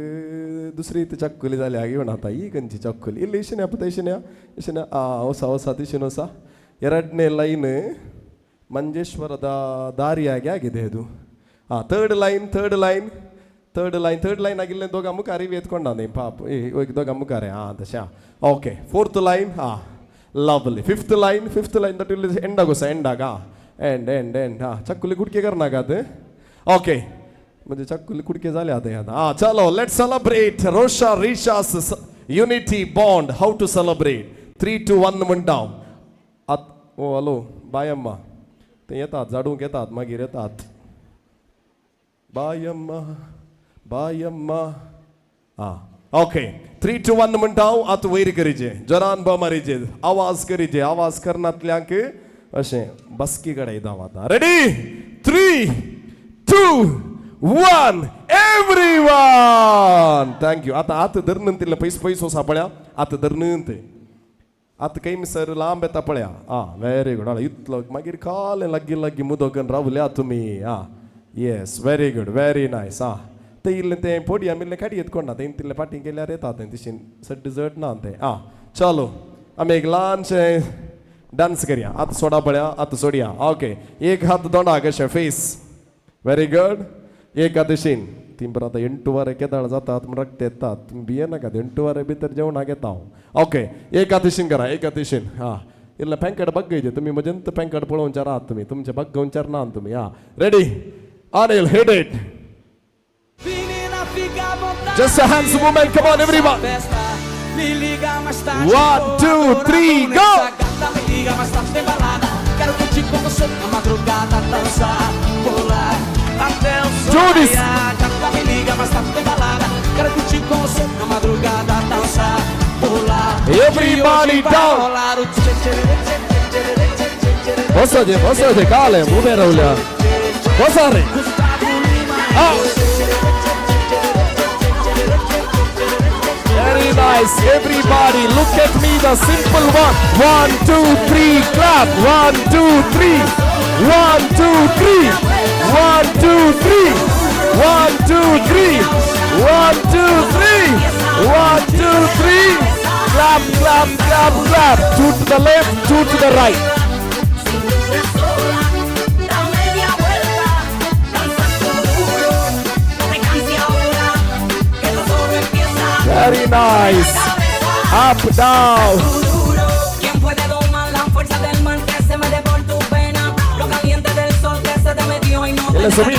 दुसरी ती चक्कुली जाली. हांगा येवन आतां ही खंयची चक्कुली इल्ली इशिन्या पळय, इशिन्या इशिन्या. आं वसा वसा तिशीन वसा. ಎರಡನೇ ಲೈನ್ ಮಂಜೇಶ್ವರದ ದಾರಿಯಾಗಿ ಆಗಿದೆ ಅದು. ಹಾಂ third line, third line, third line, third line ಆಗಿಲ್ಲ. ದೋಗ ಮುಖಾರಿ ಎತ್ಕೊಂಡಾನೆ ಪಾಪ. ಈ ದೋಗ ಮುಖಾರೆ. ಹಾಂ ದಶ. Okay, fourth line. ಹಾಂ lovely. Fifth line, fifth line that ಇಲ್ಲಿ ಎಂಡ್ ಆಗೋ ಸಹ ಎಂಡ್ ಆಗ ಎಂಡ್ ಎಂಡ್ ಎಂಡ್. ಹಾಂ ಚಕ್ಕುಲಿ ಕುಡ್ಕೆ ಕರ್ನಾಗದು. ಓಕೆ, म्हणजे चक्कुली कुडके झाले आता. हां चलो, let celebrate Rosha Risha's Unity bond how to celebrate. 3 2 1 म्हणटा आत. ओ हॅलो बायम्मा, ते येतात झाडूंक येतात, मागीर येतात. बायम्मा बायम्मा. आं ओके, 3 2 1 म्हणटा हांव. आतां वयर करीचे, जोरान ब मारीचे, आवाज करीचे. आवाज करनातल्यांक अशें बसकी कडेन येता आतां. Ready, 3 2 1, everyone. Thank you. आतां आतां धरून तितलें पयस पयस वसा पळया. आतां धरून ते आतां खंय सर लांब येता पळया. आं व्हेरी गुड. इतलो मागीर कालें लागीं लागीं मुदोगन रावल्या तुमी. आं yes, very good, very nice. आं तें इल्लें तें पोडियम इल्लें काडी येत कोण ना तें तितलें फाटीं गेल्यार येता तें तिशीन सड्ड जड ना तें. आं चलो आमी एक ल्हानशें डांस करया. आतां सोडा पळया, आतां सोडया. ओके, एक हात दोंडाक अशें फेस. Very good. एक हात अशीन ती बरं आतां 8 वरां केदाळ जातात म्हण रक्त येतात. तुमी भियेनाकात, 8 वरां भितर जेवणाक येता हांव. ओके, एक हात अशीन करा, एक हात अशीन. हां इल्लें पँकट बग्गयचें तुमी, म्हजेंत पँकट पळोवंचे राहात तुमी, तुमचें बग्गोवचेर ना तुमी. हां ready, Anil, hit it. Just a hands movement, come on everyone. 1 2 3 go. Do this. Everybody down. बसा जे बसा जे काले उभे रावल्या बसा रे. Very nice. Everybody look at me, the simple one. 1 2 3 clap. 1 2 3 1 2 3 1 2 3 1 2 3 1 2 3 1 2 3 clap clap clap clap. 2 to the left, 2 to the right. Very nice. Up, down. Subí,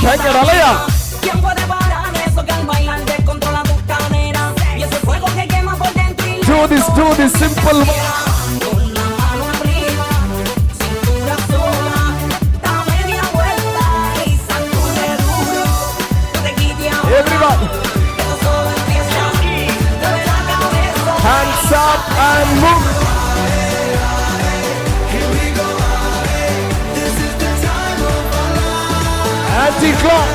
do this simple. Everyone. Hands up and move. Anti-clock.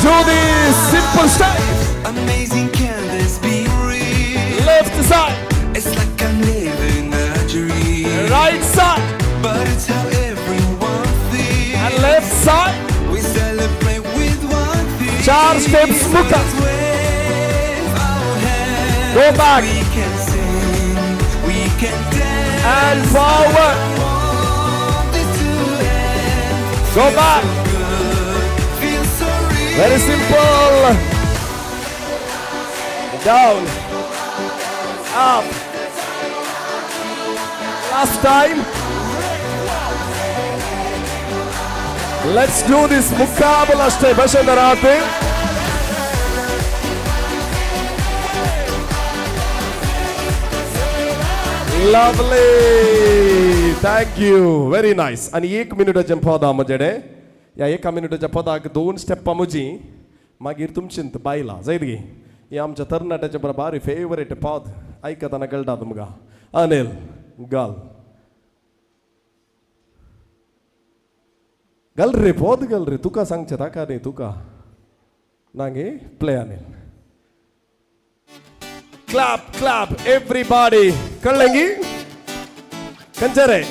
Do this simple step. Amazing, can this be real? Left side. It's like I'm living a dream. Right side. But it's how everyone feels. And left side. We celebrate with one thing. 4 steps, Muka. Go back. We can sing. We can dance. And forward. Go back. Very simple. Down. Up. Last time. Let's do this mukabala step. Bashandarate. Lovely. Thank you. Very nice. आणि 1 मिनिटाचें पदां म्हजेडे. ह्या 1 मिनिटाच्या पदाक 2 स्टेपां म्हजी, मागीर तुमचें बायलां जायत गी. हे आमच्या तरणाट्याचें बरें बारी फेवरेट पद आयकतना कळटा तुमकां. अनिल घाल घाल रे पद घाल रे, तुका सांगचें ताका न्ही, तुका ना गे. Play Anil. Clap clap everybody. कळ्ळें गी खंयचें रे?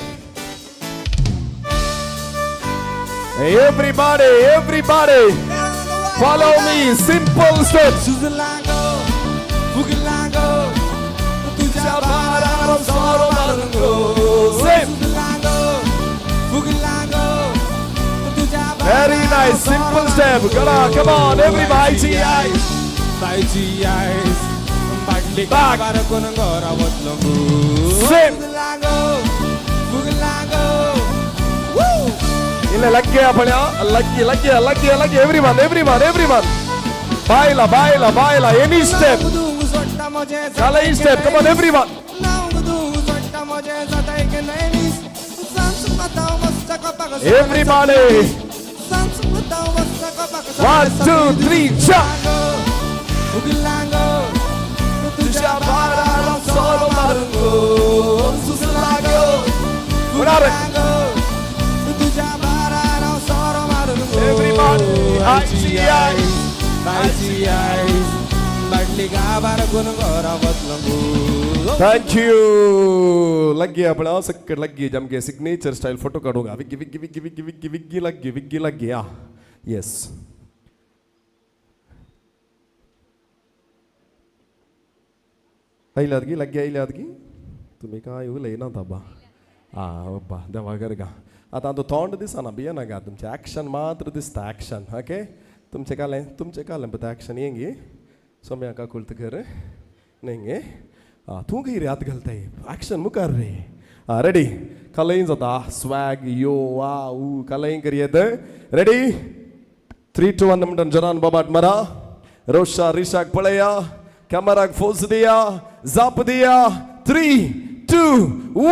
Everybody, everybody, follow me. Simple steps. Same. Very nice, simple step. Come on, come on, everybody. Back. Same. इल्ले लग्गे पळया लग्गी लग्गे लग्गे लग्गे एवरीवन एवरीवन एवरीवन बायला बायला बायला एनी स्टेप कालय step come on everyone Everybody. 1 2 3 jump. Everybody. Thank you. लग गया अपना सक्कर लग गई जम के सिग्नेचर स्टाइल फोटो काढूंगा विग्गी विग्गी विग्गी विग्गी विग्गी विग्गी लग गई विग्गी लग गया यस आयल्यात गी लग गया आयल्यात गी तुमी काय उलयनात आबा आ बाबा देवा गरगा आतां तूं तोंड दिसना भियेनाका तुमचें एक्शन मात्र दिसता एक्शन ओके तुमचें कालें पळय एक्शन येंगी सोम्या काकुळत कर न्ही गे तूं खंय रे हात घालताय एक्शन मुखार रे आं रेडी कालय जाता स्वॅग यो वा ऊ कालय करयेत रेडी 3 2 1 म्हणटान जरान बाबाट मरा रोशा रिशाक पळया कॅमेराक फोज दिया जाप दिया 3 2 1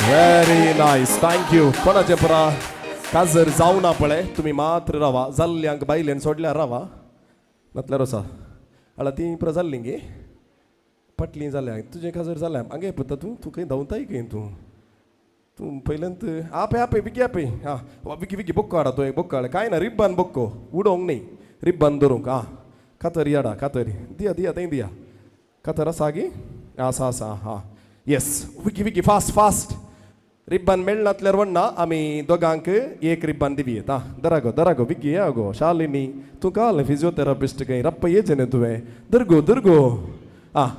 व्हेरी नायस thank you कोणाचें पुरा काजर जावना पळय तुमी मात्र रावा जाल्ल्यांक बायलेन सोडल्यार रावा नातल्यार रोसा आला ती पुरा जाल्ली गे पटली जाल्या तुजें काजर जालें हांगे पळयता तूं तूं खंय धांवताय खंय तूं तूं पयल्यांत आपे आपे विकी आपे आं विकी विकी बुक्को हाडा तो एक बुक्को हाडा कांय ना रिब्बन बुक्को उडोवंक न्ही रिब्बन धरूंक आं कातरी हाडा कातरी दिया दिया थंय दिया कातर आसा गी आसा आसा आं yes Vicky Vicky fast fast ribbon मेळनातल्यार वण्णा आमी दोगांक एक रिब्बन दिवयेत आं दरागो दरागो विकी या गो शालिनी तूं काल फिजियोथेरापिस्ट खंय रप्प येचें न्ही तुवें दरगो दरगो आं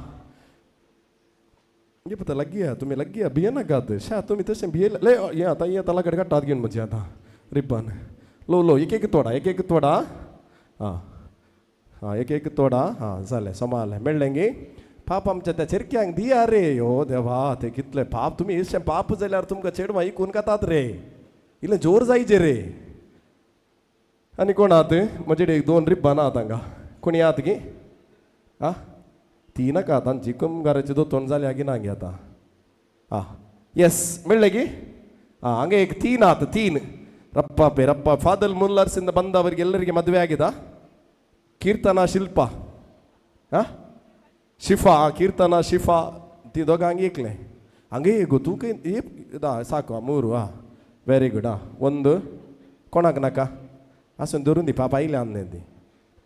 हे पळय लग्गी तुमी लग्गी भियेनाकात शा तुमी तशें भिये ले हें आतां हें आतां लागड काडटात घेवन म्हजें आतां रिब्बन लो लो एक एक तोडा एक एक तोडा आं आं एक एक तोडा आं जालें समालें मेळ्ळें गे पाप आमच्या त्या चेरक्यांक दिया रे यो देवा ते कितले पाप तुमी अशें पाप जाल्यार तुमकां चेडवां इकून खातात रे इल्लें जोर जायचे रे आनी कोण आहात म्हजे एक 2 रिब्बां आहात हांगा कोणी आहात गी आं ती नाका तांची कुमगाराची दोतोन जाल्या गी ना गे आतां आं येस मेळ्ळें गी ಆಂ ಹಂಗೆ ಈಗ 3 ಆತು 3 ರಪ್ಪ ಪೇ ರಪ್ಪ ಫಾದಲ್ ಮುಲ್ಲರ್ಸಿಂದ ಬಂದವರಿಗೆ ಎಲ್ಲರಿಗೆ ಮದುವೆ ಆಗಿದ ಕೀರ್ತನಾ ಶಿಲ್ಪ ಹಾಂ ಶಿಫಾ ಕೀರ್ತನಾ ಶಿಫಾ ತಿದೋಗ ಹಂಗೆ ಏಕ್ಲೆ ಹಂಗೆ ಗೊತ್ತು ಕೈ ಇದಾ ಸಾಕು 3 ಹಾಂ ವೆರಿ ಗುಡ್ ಹಾಂ ಒಂದು कोणाक नाका आसून धरून दी पाप आयले आमने ती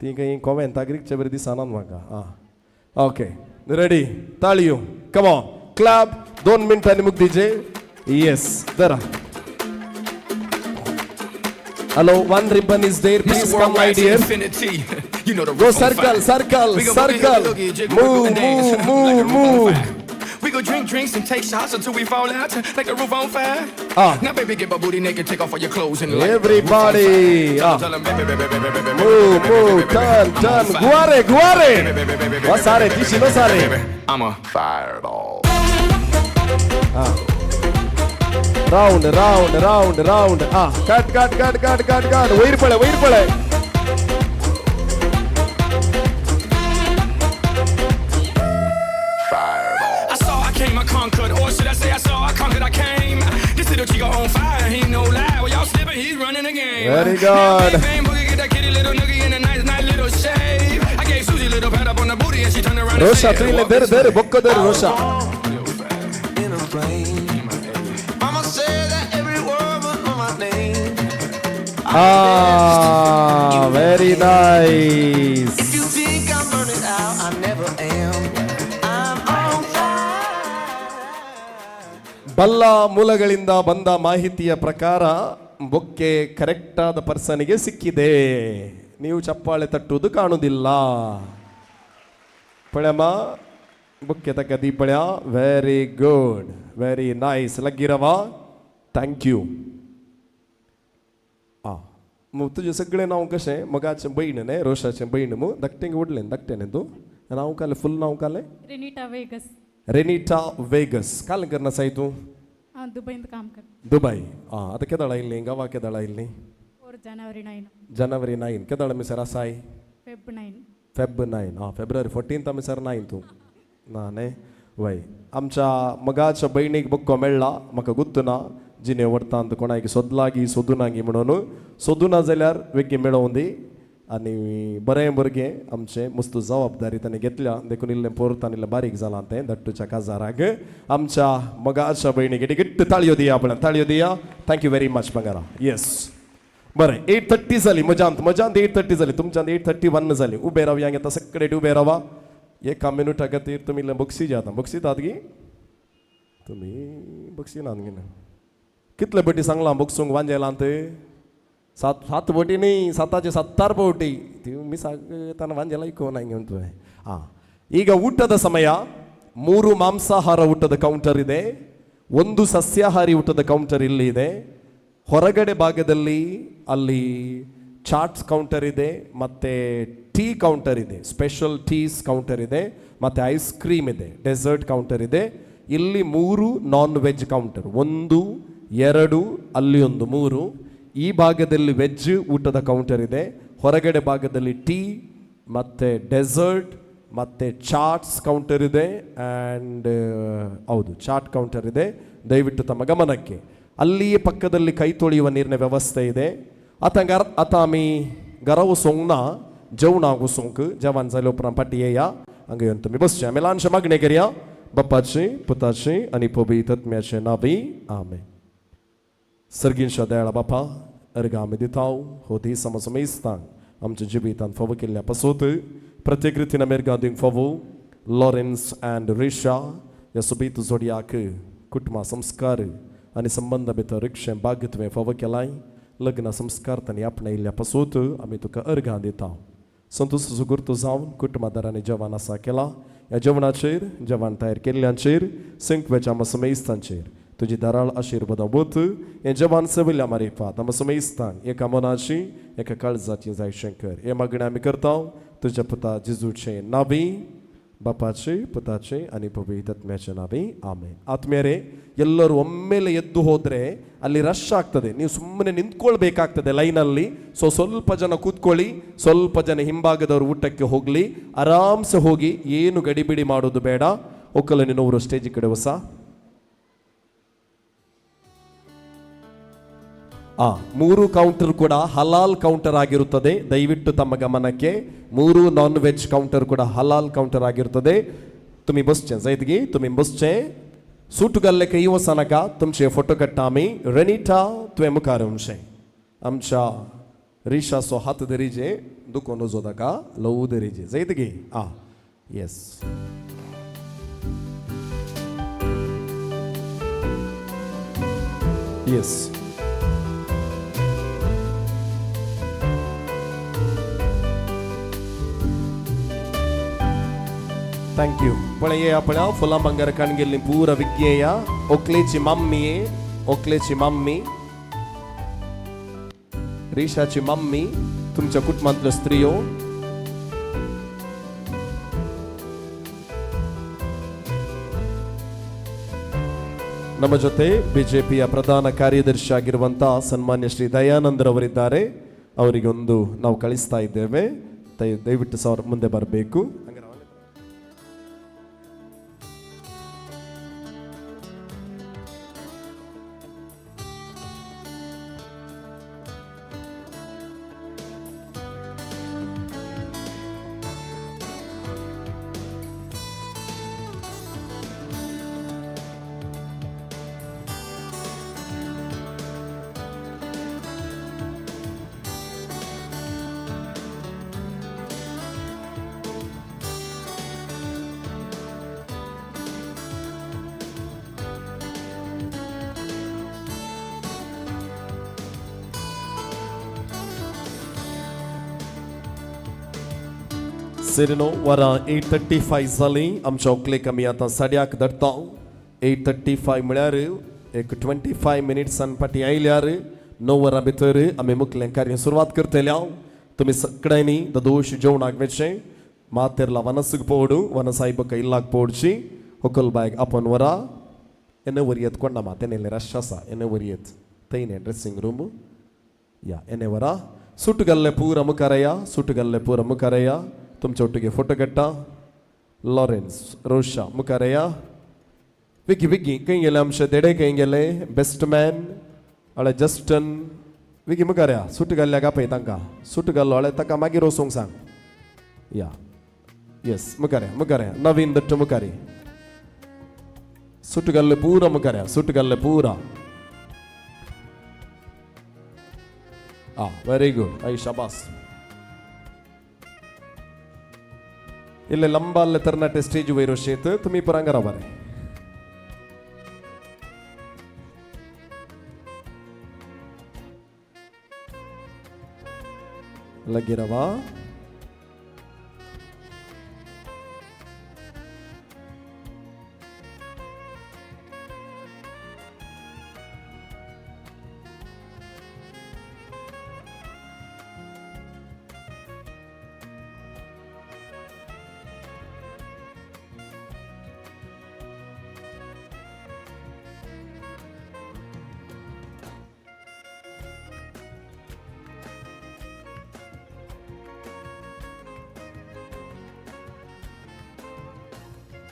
ती खंय कोवेंताक रिगचे बरी दिसना म्हाका आं ओके रेडी ताळयो कम ऑन क्लॅप 2 मिनटांनी मुक्तीचे येस धरा Hello, one ribbon is there. Please come, my dear. You know the Go roof on circle, fire. circle, We go boogie, circle. boogie, jiggle, Move, wiggle, and dance move, move, like a roof on move. fire. We go drink drinks and take shots until we fall out like the roof on fire. Ah. Now, baby, get my booty naked, take off all your clothes and light Everybody. The roof on fire. Ah. Tell 'em, baby, baby, baby, baby, baby, Move, baby, move, baby, baby, turn, I'm on turn. fire. Guare, guare. Baby, baby, baby, baby, Wa sare, baby, dici, no baby, sare. baby, I'm a fireball. Ah. Round, round, round, round. Ah, cut, cut, cut, cut, cut, cut. वयर पळे, वयर पळे. I saw, I came, I conquered. Or should I say I saw, I conquered, I came. This little chico on fire, he no lie. Well, y'all slipping, he's running the game. Very good. Now, bang, bang, boogie, get that kitty little noogie in a nice, nice little shave. I gave Susie little pat up on the booty and she turned around and Rosha, said, तू इल्लें धर, धर, बक्को धर, Rosha. In a plane. Mama said that every word was on my name. Ah, very nice. If you think I'm burning out, I never am. I'm on fire. ಬಲ್ಲ ಮೂಲಗಳಿಂದ ಬಂದ ಮಾಹಿತಿಯ ಪ್ರಕಾರ ಬೊಕ್ಕೆ ಕರೆಕ್ಟಾದ ಪರ್ಸನಿಗೆ ಸಿಕ್ಕಿದೆ. ನೀವು ಚಪ್ಪಾಳೆ ತಟ್ಟುವುದು ಕಾಣುವುದಿಲ್ಲ. ಪಳ್ಯಮ್ಮ ಬೊಕ್ಕೆ ತಕ್ಕ ದೀಪಳ್ಯ. Very good, very nice. ಲಗ್ಗಿರವ, thank you. आ तुजें सगळें नांव कशें? मगाचें भयण न्ही, रोशाचें भयण मू धाकटें उडलें धाकटें न्ही तूं. नांव कालें, फूल नांव कालें? रेनिटा वेगस. रेनिटा वेगस. काल करना साय तूं? हांव दुबयंत काम करता. दुबय. आं, आतां केदळा येयल्ली गांवा? केदळा येयल्ली? 4 जानेवारी 9. जानेवारी 9. केदळा मिसर आसाय? फेब 9. फेब 9. आं, फेब्रुवारी 14 आमी सर 9 तूं ना न्ही? वय, आमच्या मगाच्या भयणीक बुक्को मेळ्ळा. म्हाका गुत्त ना जिने व्हरतांत कोणाक सोदलागी सोदूनागी म्हणून. सोदूना जाल्यार वेगळी मेळोवन दी. आनी बरें भुरगें आमचें, मस्त जबाबदारी ताणें घेतल्या, देखून इल्लें पोरतान इल्लें बारीक जालां तें दट्टूच्या काजाराक. आमच्या मगाच्या भयणीक गिट्ट ताळयो दिया, आपल्यान ताळयो दिया. Thank you very much bagara. Yes, बरें, 8:30 जाली. म्हज्यांत म्हज्यांत 8:30 जाली, तुमच्यांत 8:31 जाली. उबे रावया येता, सगळे उबे रावा. एका मिनुटा खातीर तुमी इल्लें बक्षी जाता. बक्षितात गी तुमी? बक्षिनात गी? कितले पटी सांगलां बक्षूंक वांजेलांत? 7 पटी न्ही, 7 7 ಪೌಟಿ ಮಿಸ್ ಆಗ್ತಾನೆ ವಾಂಜೆಲ ಇಕ್ಕೋನ ಹಿಂಗೆ ಉಂಟು. ಹಾಂ, ಈಗ ಊಟದ ಸಮಯ. 3 ಮಾಂಸಾಹಾರ ಊಟದ ಕೌಂಟರ್ ಇದೆ, 1 ಸಸ್ಯಾಹಾರಿ ಊಟದ ಕೌಂಟರ್ ಇಲ್ಲಿ ಇದೆ. ಹೊರಗಡೆ ಭಾಗದಲ್ಲಿ ಅಲ್ಲಿ ಚಾಟ್ಸ್ ಕೌಂಟರ್ ಇದೆ, ಮತ್ತು ಟೀ ಕೌಂಟರ್ ಇದೆ, ಸ್ಪೆಷಲ್ ಟೀಸ್ ಕೌಂಟರ್ ಇದೆ, ಮತ್ತು ಐಸ್ ಕ್ರೀಮ್ ಇದೆ, ಡೆಸರ್ಟ್ ಕೌಂಟರ್ ಇದೆ. ಇಲ್ಲಿ 3 ನಾನ್ ವೆಜ್ ಕೌಂಟರ್, 1 2 ಅಲ್ಲಿ 1 3. ಈ ಭಾಗದಲ್ಲಿ ವೆಜ್ ಊಟದ ಕೌಂಟರ್ ಇದೆ. ಹೊರಗಡೆ ಭಾಗದಲ್ಲಿ ಟೀ ಮತ್ತು ಡೆಸರ್ಟ್ ಮತ್ತು ಚಾಟ್ಸ್ ಕೌಂಟರ್ ಇದೆ. ಆ್ಯಂಡ್ ಹೌದು, ಚಾಟ್ ಕೌಂಟರ್ ಇದೆ. ದಯವಿಟ್ಟು ತಮ್ಮ ಗಮನಕ್ಕೆ. ಅಲ್ಲಿಯೇ ಪಕ್ಕದಲ್ಲಿ ಕೈ ತೊಳೆಯುವ ನೀರಿನ ವ್ಯವಸ್ಥೆ ಇದೆ. आतां घर आतां आमी घरा वचूंक ना, जेवणाक वचूंक. जेवण जाले उपरांत पाटी येया, हांगा येवन तुमी बसचे. आमी ल्हानशें मागणें करया. बापाचें, पुताचें आनी पवित्र आत्म्याचें नांवी, आमेन. सर्गींच्या दयाळा बापा, अर्घ आमी दिता हो दीस आमचो मेस्तांक आमच्या जिवितांत फावो केल्ल्या पासत. प्रत्येक रितीन आमी दिवंक फावो लॉरेन्स अँड रिशा ह्या सोबीत जोडयाक कुटुंबा संस्कार आनी संबंदा भितर रिक्षें भाग तुवें फावो केलाय. लग्न संस्कार तांणी आपणायिल्ल्या पासत आमी तुका अर्घां दिता. संतोश सुगुर्तो जावन कुटुंबादारांनी जेवण आसा केलां. ह्या जेवणाचेर, जेवण तयार केल्ल्यांचेर, संकवेच्या आमच्या समेस्तांचेर तुजी धाराळ आशिर्वादां वत. हें जेवण सवयल्या मारिफात आमच्या समेस्तांक एका मनाची एका काळजाची जाय शंकर. हे मागणें आमी करता तुज्या पुता जेजूचे नावी, ಬಾಪಾಚೆ ಪುತಾಚೆ आणि ಪವಿತ್ರಾತ್ಮ್ಯಾಚೆ ನಾವಿ, ಆಮೇನ್. ಆತ್ಮೀಯರೇ, ಎಲ್ಲರೂ ಒಮ್ಮೆಲೆ ಎದ್ದು ಹೋದರೆ ಅಲ್ಲಿ ರಶ್ ಆಗ್ತದೆ. ನೀವು ಸುಮ್ಮನೆ ನಿಂತ್ಕೊಳ್ಬೇಕಾಗ್ತದೆ ಲೈನಲ್ಲಿ. ಸೊ ಸ್ವಲ್ಪ ಜನ ಕೂತ್ಕೊಳ್ಳಿ, ಸ್ವಲ್ಪ ಜನ ಹಿಂಭಾಗದವರು ಊಟಕ್ಕೆ ಹೋಗಲಿ. ಆರಾಮ್ಸೆ ಹೋಗಿ, ಏನು ಗಡಿಬಿಡಿ ಮಾಡೋದು ಬೇಡ. ಒಕ್ಕಲ ನೀನವರು ಸ್ಟೇಜ್ ಕಡೆ ಹೊಸ. 3 ಕೌಂಟರ್ ಕೂಡ ಹಲಾಲ್ ಕೌಂಟರ್ ಆಗಿರುತ್ತದೆ. ದಯವಿಟ್ಟು ತಮ್ಮ ಗಮನಕ್ಕೆ, 3 ನಾನ್ ವೆಜ್ ಕೌಂಟರ್ ಕೂಡ ಹಲಾಲ್ ಕೌಂಟರ್ ಆಗಿರುತ್ತದೆ. तुम्ही बसचे जायत तुम्ही बसचे. सूट घाल्ले खंय वचनाका, तुमचे फोटो काडटा आमी. रेनिटा, तुवें मुखार येवचें. आमच्या रिशाचो हात धरीजे, दुखोन वचो ताका, ल्हवू धरीजे जायत गी. आं, येस. Yes. Thank you. पळय पळया फुलां भांगर काण गेल्ली पूरा विज्ञेया. ओकलेची मम्मी, ओकलेची मम्मी, रिशाची मम्मी, तुमच्या कुटुंबांतल्यो स्त्रियो. ನಮ್ಮ ಜೊತೆ ಬಿಜೆಪಿಯ ಪ್ರಧಾನ ಕಾರ್ಯದರ್ಶಿ ಆಗಿರುವಂತಹ ಸನ್ಮಾನ್ಯ ಶ್ರೀ ದಯಾನಂದರವರಿದ್ದಾರೆ. ಅವರಿಗೊಂದು ನಾವು ಕಳಿಸ್ತಾ ಇದ್ದೇವೆ. ದಯವಿಟ್ಟು ಸರ್ ಮುಂದೆ ಬರಬೇಕು. सेरेनो वरां 8:35 जालीं. आमच्या ओकलेक आमी आतां साड्याक धरता. 8:35 म्हळ्यार एक 25 मिनिट्सान फाटीं आयल्यार 9 वरां भितर आमी मुखलें कार्य सुरवात करतले. तुमी सगळ्यांनी ददोश जेवणाक वचचें. मातेरला वनसूक पोवडू, वनसाईबका इल्लाक पोवडची. होकल बायक आपण वरा. एने वरयेत कोण ना तेणे रश आसा एने वरयेत थंय ड्रेसिंग रूम या एने वरा सुट घाल्ले पूरा मुखार या सुट घाल्ले पूरा मुखार या तुमचे ಒಟ್ಟಿಗೆ फोटो काडटा. लॉरेन्स रोशा मुखार या. विकी विकी खंय गेले आमचे देडे खंय गेले बेस्ट मॅन हळे जस्टन विकी मुखार या. सुट घाल्ल्या का पळय तांकां सुट घाल्लो हळे ताका मागीर वचूंक सांग. या येस मुखार या मुखार या नवीन दट्ट मुखार सुट घाल्ले पूरा मुखार या सुट घाल्ले पूरा. आ व्हेरी गुड I शाबास. इल्ले लंबा अल्ले तरणाटे स्टेज वयर शेत तुमी पुरांगरा बरें. लगी रवा.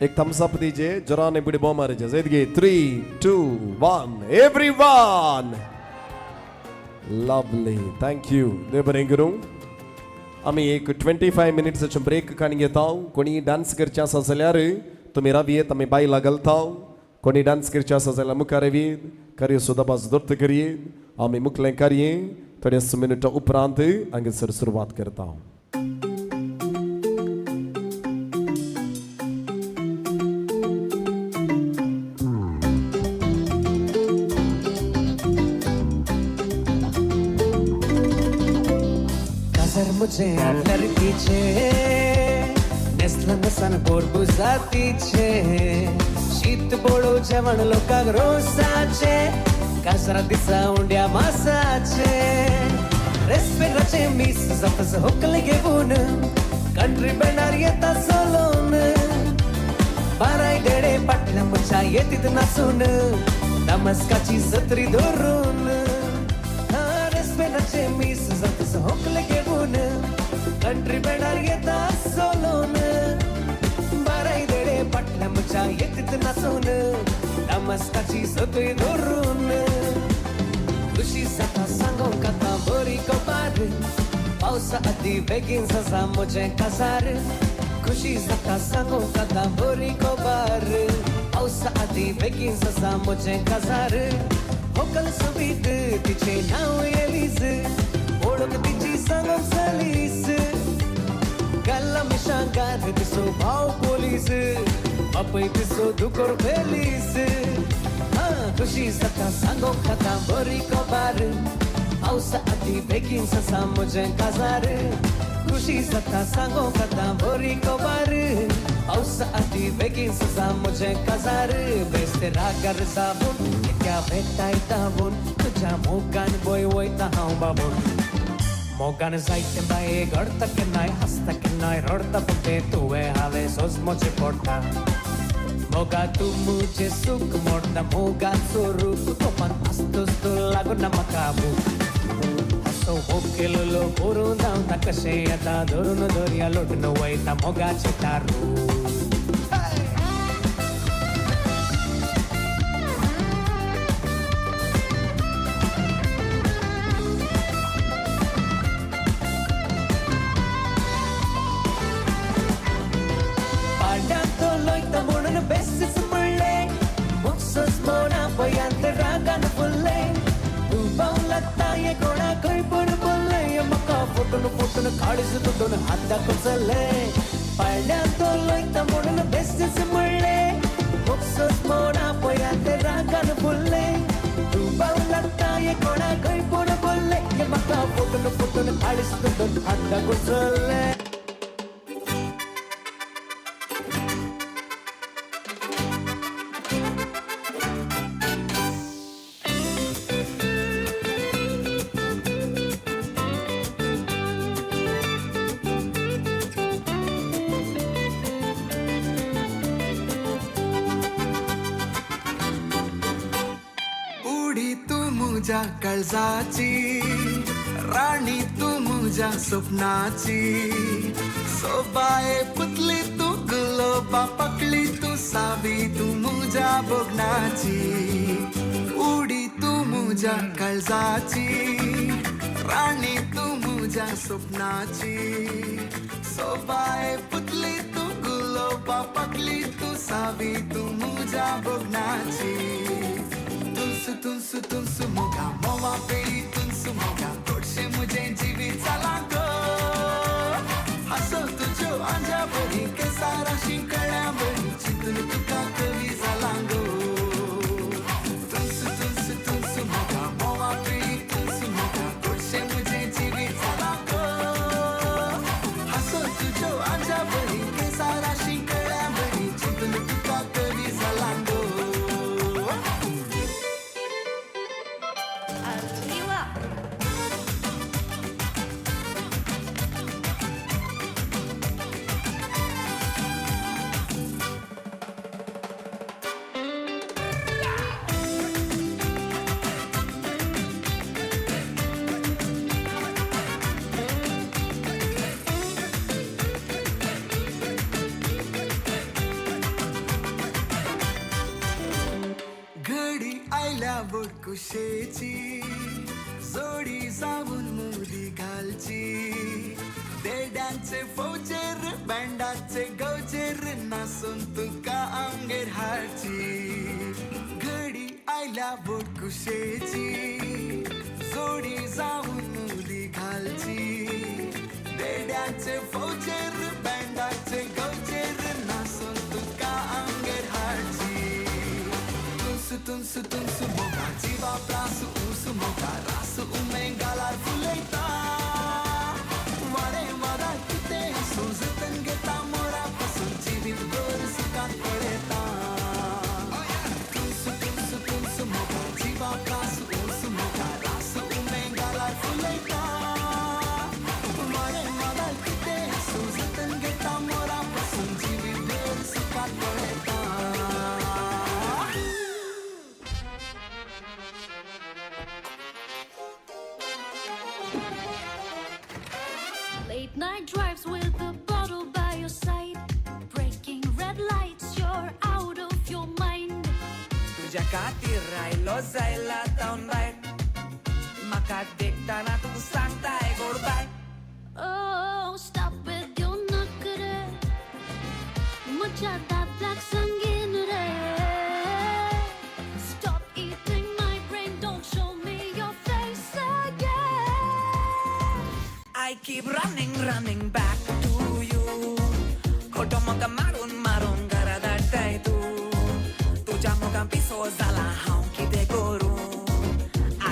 एक थम्स अप दीजिए, जरा ने बड़ी बॉम मारे जैसे 3 2 1 एवरीवन. Lovely, thank you. देव बरें करूं. आमी एक 25 मिनिट्साचो ब्रेक काणी घेता. कोणी डान्स करचे आसा जाल्यार तुमी रावयेत, आमी बायलां घालता. कोणी डान्स करचे आसा जाल्यार मुखार येत, कार्य सुद्दां बाज दवरता करयेत. आमी मुखलें कार्य थोड्याच मिनटां उपरांत हांगासर सुरवात करता. मुझे लड़कीचे नेसला नसन बोरबुजातीचे शीत बोळो जेवण लोकांक रोसाचे काजरा दिसा उंड्या मासाचे रेस्पेराचे मीस जातस होकल घेऊन कंट्री बँडार येता सोलोन बाराय देडे पाटल्या मुच्या येतीत नासून नमस्काची सत्री धरून रेस्पेराचे मीस जातस होकल घेऊन कंट्री बँडार येता सोलोन बाराय देडे पाटल्या मुच्या येतीत नासून नमस्काची सत्री धरून खुशी जाता सांगोंक आतां बरी खबर पावसा आदी बेगीन जाता म्हजें काजार खुशी जाता सांगोंक आतां बरी खबर पावसा आदी बेगीन जाता म्हजें काजार होकल सोबीत तिचें नांव एलीज ओळख तिची सांगोंक सलीस गल्ला मिशांगार तिचो भाव पोलीस बापूय तिचो दुकोर फेलीस खुशी जाता सांगोंक आतां बरी खबर पावसा आदी बेगीन जाता म्हजें काजार खुशी जाता सांगोंक आतां बरी खबर पावसा आदी बेगीन जाता म्हजें काजार बेस्ते रागार जावन कित्या वेताय धांवून तुज्या मोगान बय वयता हांव बाबून मोगान जायते बाये घडता केन्नाय हांसता केन्नाय रडता पण तुवें हांवें सोजमोचें पडटा मोगा तूं मुझे सुख मोडटा मोगाचो रूप कोपान आसतोच तूं लागून ना म्हाका भूक हांसो होकेलो करून धांवता कशें येता धरून दर्या लोटून वयता मोगाचें तारू. काळीज तुटून हाताक चल्ले पाळण्यांत लोयता म्हणून बेस्तीच म्हणलें मुकसोच मोडा पळयात रागान फुल्ले तूं पावलाता हे कोणाकय पूण बोल्ले हे म्हाका फुटून फुटून काळीज तुटून हाताक चल्ले. मुज्या काळजाची, राणी तूं मुज्या सपनाची. सोबाये पुतली तूं, गुलोबा पकली तूं, सावी तूं मुज्या भोगणाची. उडी तूं मुज्या काळजाची, राणी तूं मुज्या सपनाची. सोबाये पुतली तूं, गुलोबा पकली तूं, सावी तूं मुज्या भोगणाची. तुलसु तुलसु तुलसु मोगा मोवा पेळी तुलसु मोगा गोडशें मुजें जिवीत जालां गो. हांसो तुज्यो आंज्या बरी, केसाराशी कळ्या बरी, चिंतून तुका कवी जालां गो. तुलसु तुलसु तुलसु मोगा मोवा पेळी तुलसु मोगा गोडशें मुजें जिवीत जालां गो. हांसो तुज्यो आंज्या बरी, केसाराशी कळ्या बरी, चिंतून तुका कवी जालां गो. घडी आयल्या बोटकुशेची, जोडी जावन मुदी घालची. देड्यांचे फौजेर बँडाचे गवजेर नासून तुका आमगेर हाडची. घडी आयल्या बोटकुशेची, जोडी जावन मुदी घालची. देड्यांचे फौजेर बँडाचे गवजेर नासून तुका आमगेर हाडची. तुलसु तुलसु तुलसु मोगा जिवा प्रासु ऊसु मोगा रासु उमे गालार फुलयता. वारे वारा कितें आसूं जतन घेता मोरा पासून जिवीत भर सुखाक पळयता. तुलसु तुलसु तुलसु मोगा जिवा प्रासु ऊसु मोगा रासु उमे गालार फुलयता. वारे वारा कितें आसूं जतन घेता मोरा पासून जिवीत भर सुखाक पळयता. Late night drives with a bottle by your side, breaking red lights, you're out of your mind. तुज्या खातीर आयलो जायला तावन भायर, म्हाका देखतना तूं सांगताय गोड बाय. Oh, stop with your नखरे, मुझ्या दादल्याक संगीन रे. Stop eating my brain, don't show me your face again. I keep running, running back to you. खोटो म्हाका मारून मारून घरा धाडटाय तूं. तुज्या मोगान पिसो जाला हांव कितें करूं.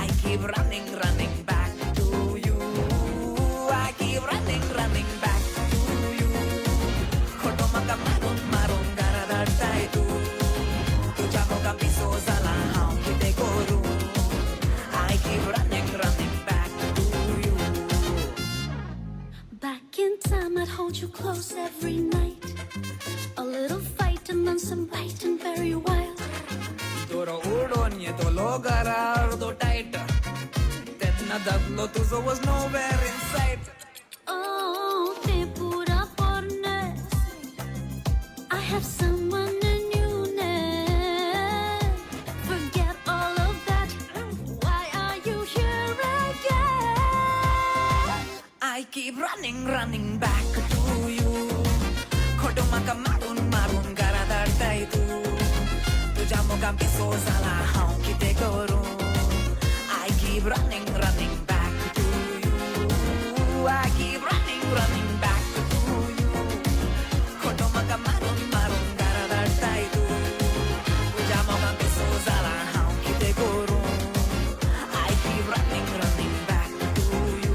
I keep running, running back to you. I keep running, running back to you. खोटो म्हाका मारून मारून घरा धाडटाय तूं. तुज्या मोगान पिसो जाला हांव कितें करूं. I keep running, running back to you. Back in time, I'd hold you close every night. A little fight and then some bite and very wild. दोरो उडोन येतलो घरा अर्दो टायट, तेन्ना दादलो तुजो was nowhere in sight. Oh, te pura porne. I have someone new now. Forget all of that. Why are you here again? I keep running, running back to you. खोटो म्हाका मारून मारून घरा धाडटाय तूं. तुज्या मोगान पिसो जाला हांव कितें करूं. I keep running, running back to you. I keep running, running back to you. खोटो म्हाका मारून मारून घरा धाडटाय तूं. तुज्या मोगान पिसो जाला हांव कितें करूं. I keep running, running back to you.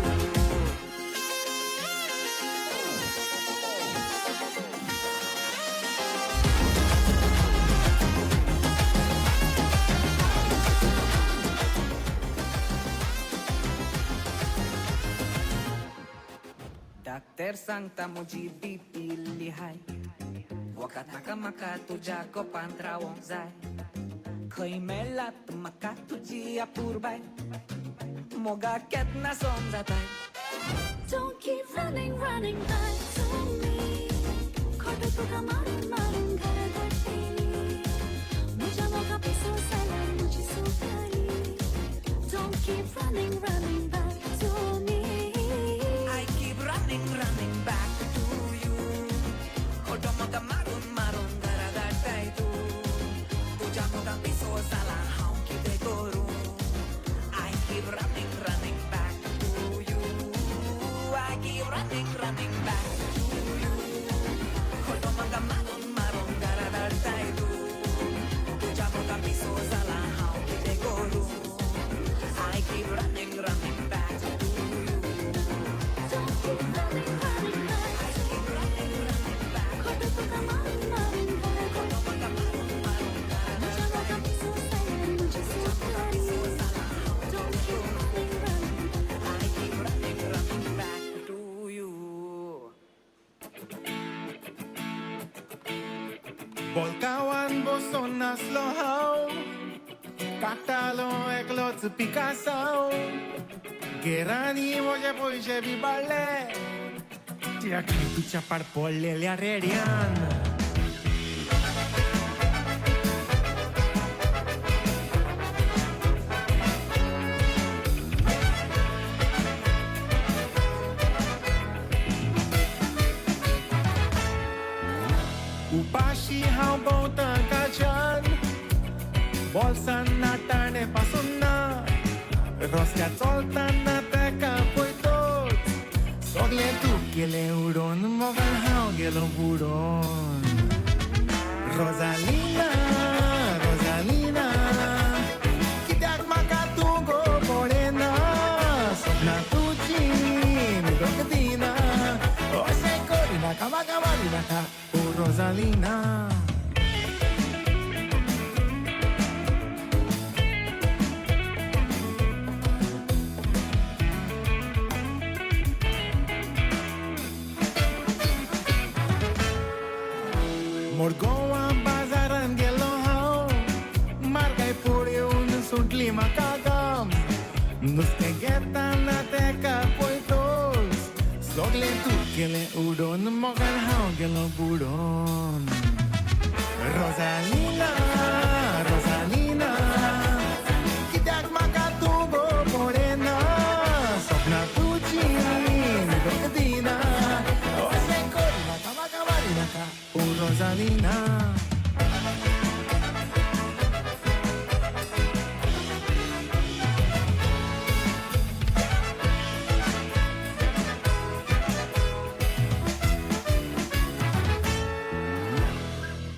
Doctor सांगता म्हजी बीपी इल्ली हाय, वखद नाका म्हाका तुज्या गोपांत रावोंक जाय. खंय मेळ्ळात म्हाका तुजी अपुरबाय मोगा केन्ना समजाताय. Don't keep running, running back to me. खोटो तुका मारून मारून घरा धाडटली. म्हज्या मोगा पिसो जाल्यार म्हजी सुखाली. Don't keep running, running back to me. I keep running, running back to you. खोटो मोगा मारून मारून घरा धाडटाय तूं. तुज्या मोगा पिसो जाला हांव कितें करूं. I keep running, running back to you. I keep running, running back to you. खोटो मोगा मारून मारून घरा धाडटाय तूं. तुज्या मोगा पिसो जाला हांव कितें करूं. I keep running, running back to you. Don't keep running, running back to me. खोटो तुका मारून मारून घरा धाडटली. म्हज्या मोगा पिसो जाल्यार म्हजी सुखाली. Don't keep running, running back. I keep running, running back to you. बोलकावान बसून नासलो हांव, काडटालो एकलोच पिकासांव. गेरांनी म्हजे पयशे बी बाडले त्या तुच्या पाड पडलेल्या रेड्यान. उपाशी हांव भोंवता काच्यान, बोल्सान नाटाणे पासून ना. रस्त्यार चलतना तेका पळयतोच सगळें तूं गेलें उडोवन मोगान हांव गेलो बुडोन. रोजालिना, रोजालिना, कित्याक म्हाका तूं गो पळयना. सपनां तुजीं न्हिदोंक दिना. अशें करिनाका म्हाका मारिनाका ओ रोजालिना. मुरगोवा बाजारान गेलो हांव, मार्गाय पळोवन सुटली म्हाका गम. नुस्तें घेतना तेका पळयतोच सगळें तूं गेलें उडोवन मोगान हांव गेलो बुडोन. रोजालिना, रोजालिना, कित्याक म्हाका तूं गो पळयना. सपनां तुजीं न्हिदोंक दिना. अशें करिनाका म्हाका मारिनाका ओ रोजालिना.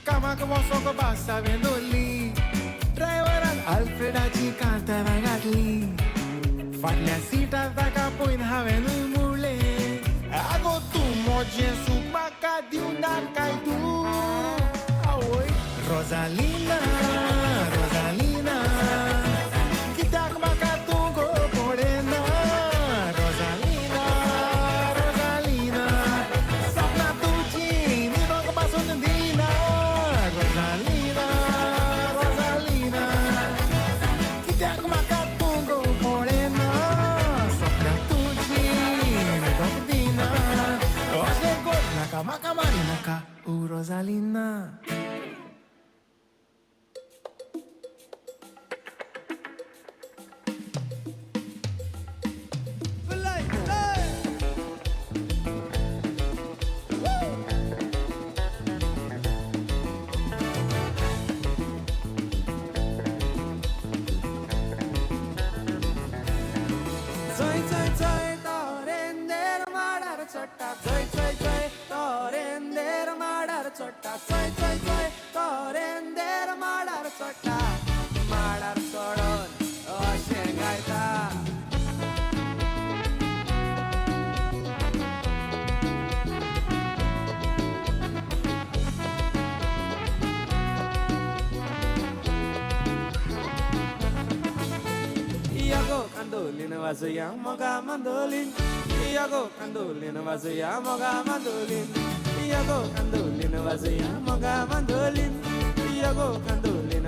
कामाक वचोंक बस हांवें धरली, ड्रायव्हरान आल्फ्रेडाची कांतारां घातली. फाटल्या सिटार ताका पळोवन हांवें म्हणलें, आगो तूं म्हजें सूख म्हाका दिवनाकाय तूं. आवय रोजालिना, रोजालिना, कित्याक म्हाका तूं गो पळयना. रोजालिना, रोजालिना, सपनां तुजीं न्हिदोंक पासून दिना. रोजालिना, रोजालिना, कित्याक म्हाका तूं गो पळयना. सपनां तुजीं न्हिदोंक दिना. अशें करिनाका म्हाका मारिनाका ओ रोजालिना. चोय चोय चोय तोरेंदेर माडार चडटा. चोय चोय चोय तोरेंदेर माडार चडटा. चोय चोय चोय तोरेंदेर माडार चडटा. माडार चडोन अशें गायता. Iago candolin vazoia moga mandolin. Iago candolin vazoia moga mandolin. Iago candolin vazoia moga mandolin. Iago candolin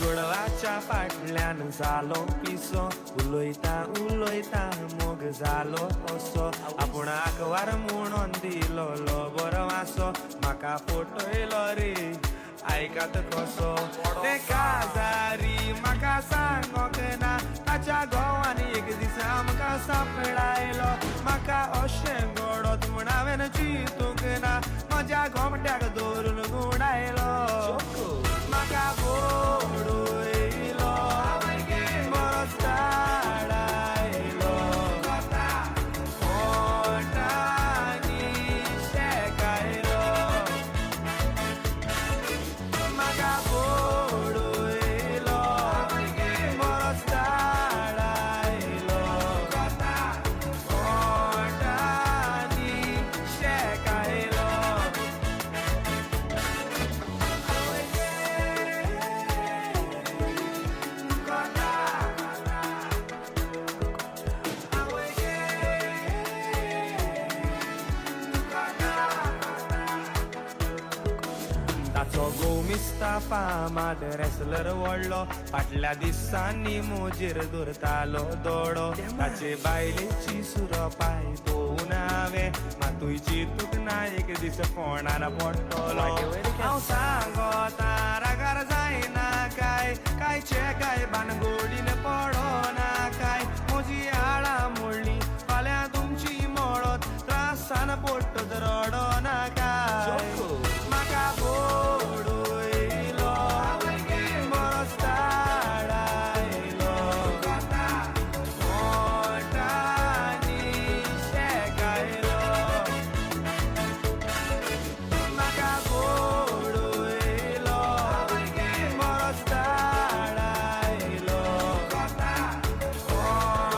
चेडवाच्या फाटल्यान जालो पिसो, उलयता उलयता मोग जालो असो. आपणाक वार म्हणून दिलो बरो वासो, म्हाका फटयलो रे आयकात कसो. ते काजारी म्हाका सांगोंक ना, ताच्या घोवान एक दीस आमकां सांपडायलो. म्हाका अशें घडत म्हूण हांवें चिंतूंक ना, म्हज्या गोमट्याक दवरून गुंडायलो. म्हाका बोडयलो बरोच ताडायलो, ओंठांनी शेकायलो. म्हाका बोडयलो बरोच ताडायलो, ओंठांनी शेकायलो. ताचो घोव मिस्ताफा मात रेसलर व्हडलो, फाटल्या दिसांनी म्हजेर दवरतालो दोडो. ताचे बायलेची सुरपाय पळोवन हांवें मातूय चिंतूंक ना एक दीस फोंडान पडटलो. हांव सांगोता रागार जायना काय, कांयचे काय बानगोडीन पडोना काय. म्हजी हाडां मोडली फाल्यां तुमची मोडत, त्रासान पडटच रडो नाका. म्हाका बोडयलो बरोच ताडायलो, ओंठांनी शेकायलो. म्हाका बोडयलो बरोच ताडायलो,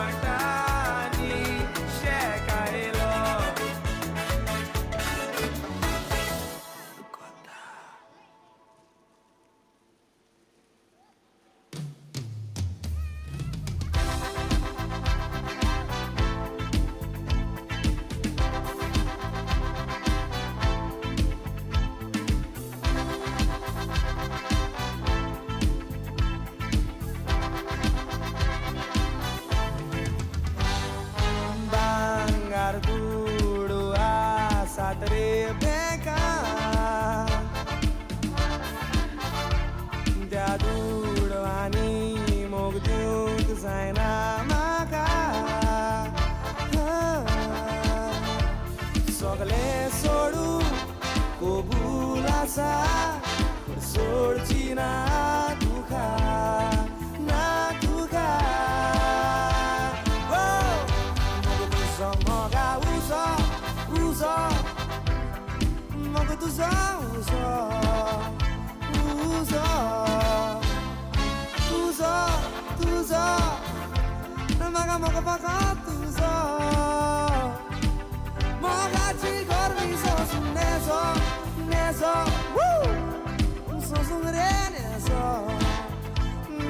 ओंठांनी शेकायलो. भांगार दुडू आसात रे बँकान, त्या दुडवांनी मोग दिवंक जायना म्हाका. सगळें सोडूं कबूल आसा, पूण सोडची ना तुका, ना तुका. मोग तुजो मोगा उजो उजो, मोग तुजो उजो उजो, तुजो तुजो म्हाका मोग फकत तुजो. मोगाची गरमी सोसूं नेजो नेजो, सोसूंक रे नेजो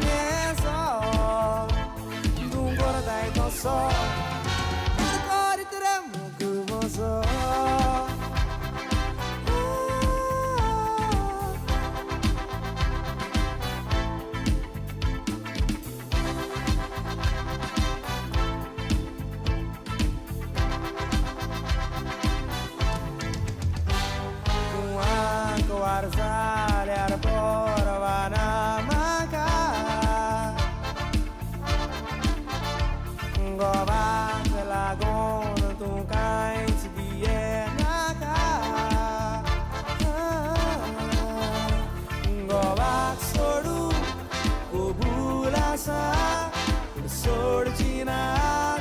नेजो. तूं करताय तसो करीत रे मोग म्हजो. तूं आंकवार जाल्यार परवाना म्हाका, गोवाक लागून तूं कांयच भियेनाका. गोवाक सोडूं कबूल आसा, पूण सोडची ना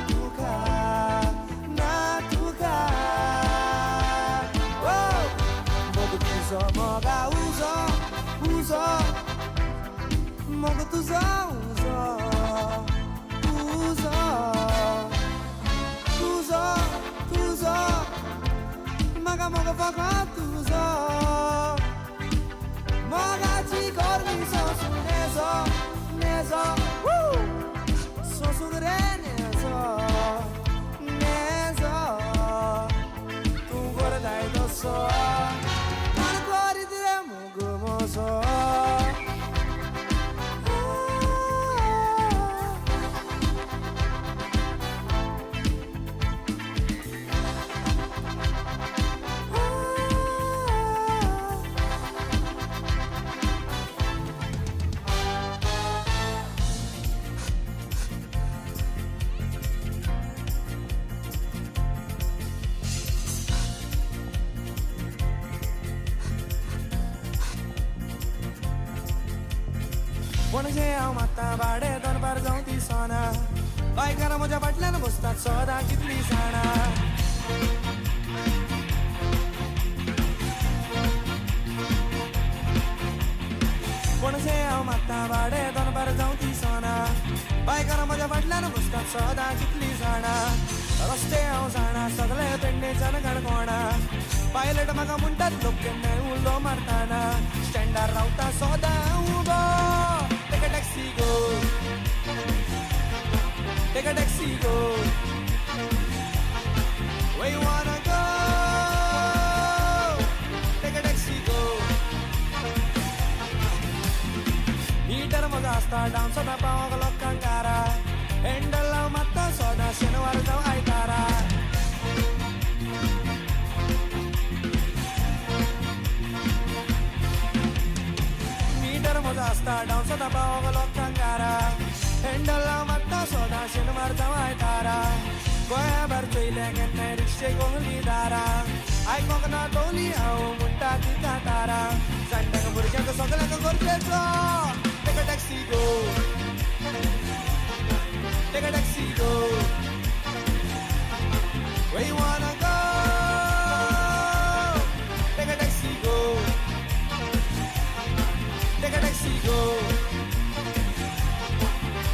तुका, ना तुका. मोग तुजो मोगा उजो उजो, मोग तुजो उजो उजो, तुजो तुजो म्हाका मोग फकत तुजो. मोगाची गरमी सोसूं नेजो नेजो, सोसूंक रे नेजो नेजो. तूं करताय तसो करीत रे मोग म्हजो. पणजे हांव मात्ता भाडें दनपार जावं दिसना बायकारां म्हज्या फाटल्यान बसतात सदां कितलीं जाणां पणजे हांव मात्ता भाडें दनपार जावं दिसना बायकारां म्हज्या फाटल्यान बसतात सदां कितलीं जाणां रस्ते हांव जाणा सगळे पेडणेच्यान काणकोणा पायलट म्हाका म्हणटात लोक केन्नाय उलो मारताना स्टँडार रावता सदां उबो. Take a taxi go, take a taxi go, where you wanna go? Take a taxi go. Meter म्हजो आसता डावन सदां पावोंक लोकांक कारा हँडल हांव मात्ता सदां शेनवार जावं आयतारा. मीटर म्हजो आसता डावन सदां पावोंक लोकांक कारा हँडल हांव मात्ता सदां शेनवार जावं आयतारा. गोंयाभार चोयलें केन्नाय रिक्षे गोंगली दारां आयकोंक ना तोली हांव म्हणटा तिका तारा जाणट्यांक भुरग्यांक सगल्यांक गरजेचो. Take a taxi go, take a taxi go, where you wanna go? Take a taxi go, take a taxi go,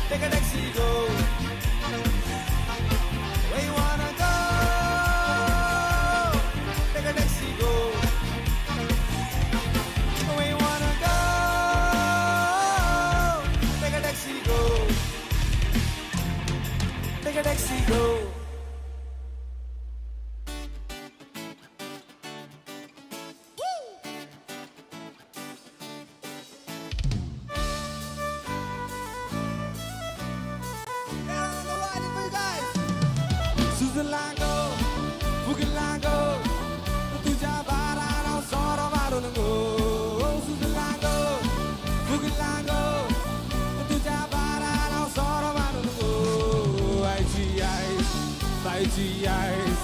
take a taxi go, where you wanna go? Take a taxi go, where you wanna go? Take a taxi go, take a taxi go. सुजलागो फुगलागो तुझ्या बारार हांव सोरो मारून गो. सुजलागो फुगलागो तुझ्या बारार हांव सोरो मारून गो. आयची आयस तायची आयस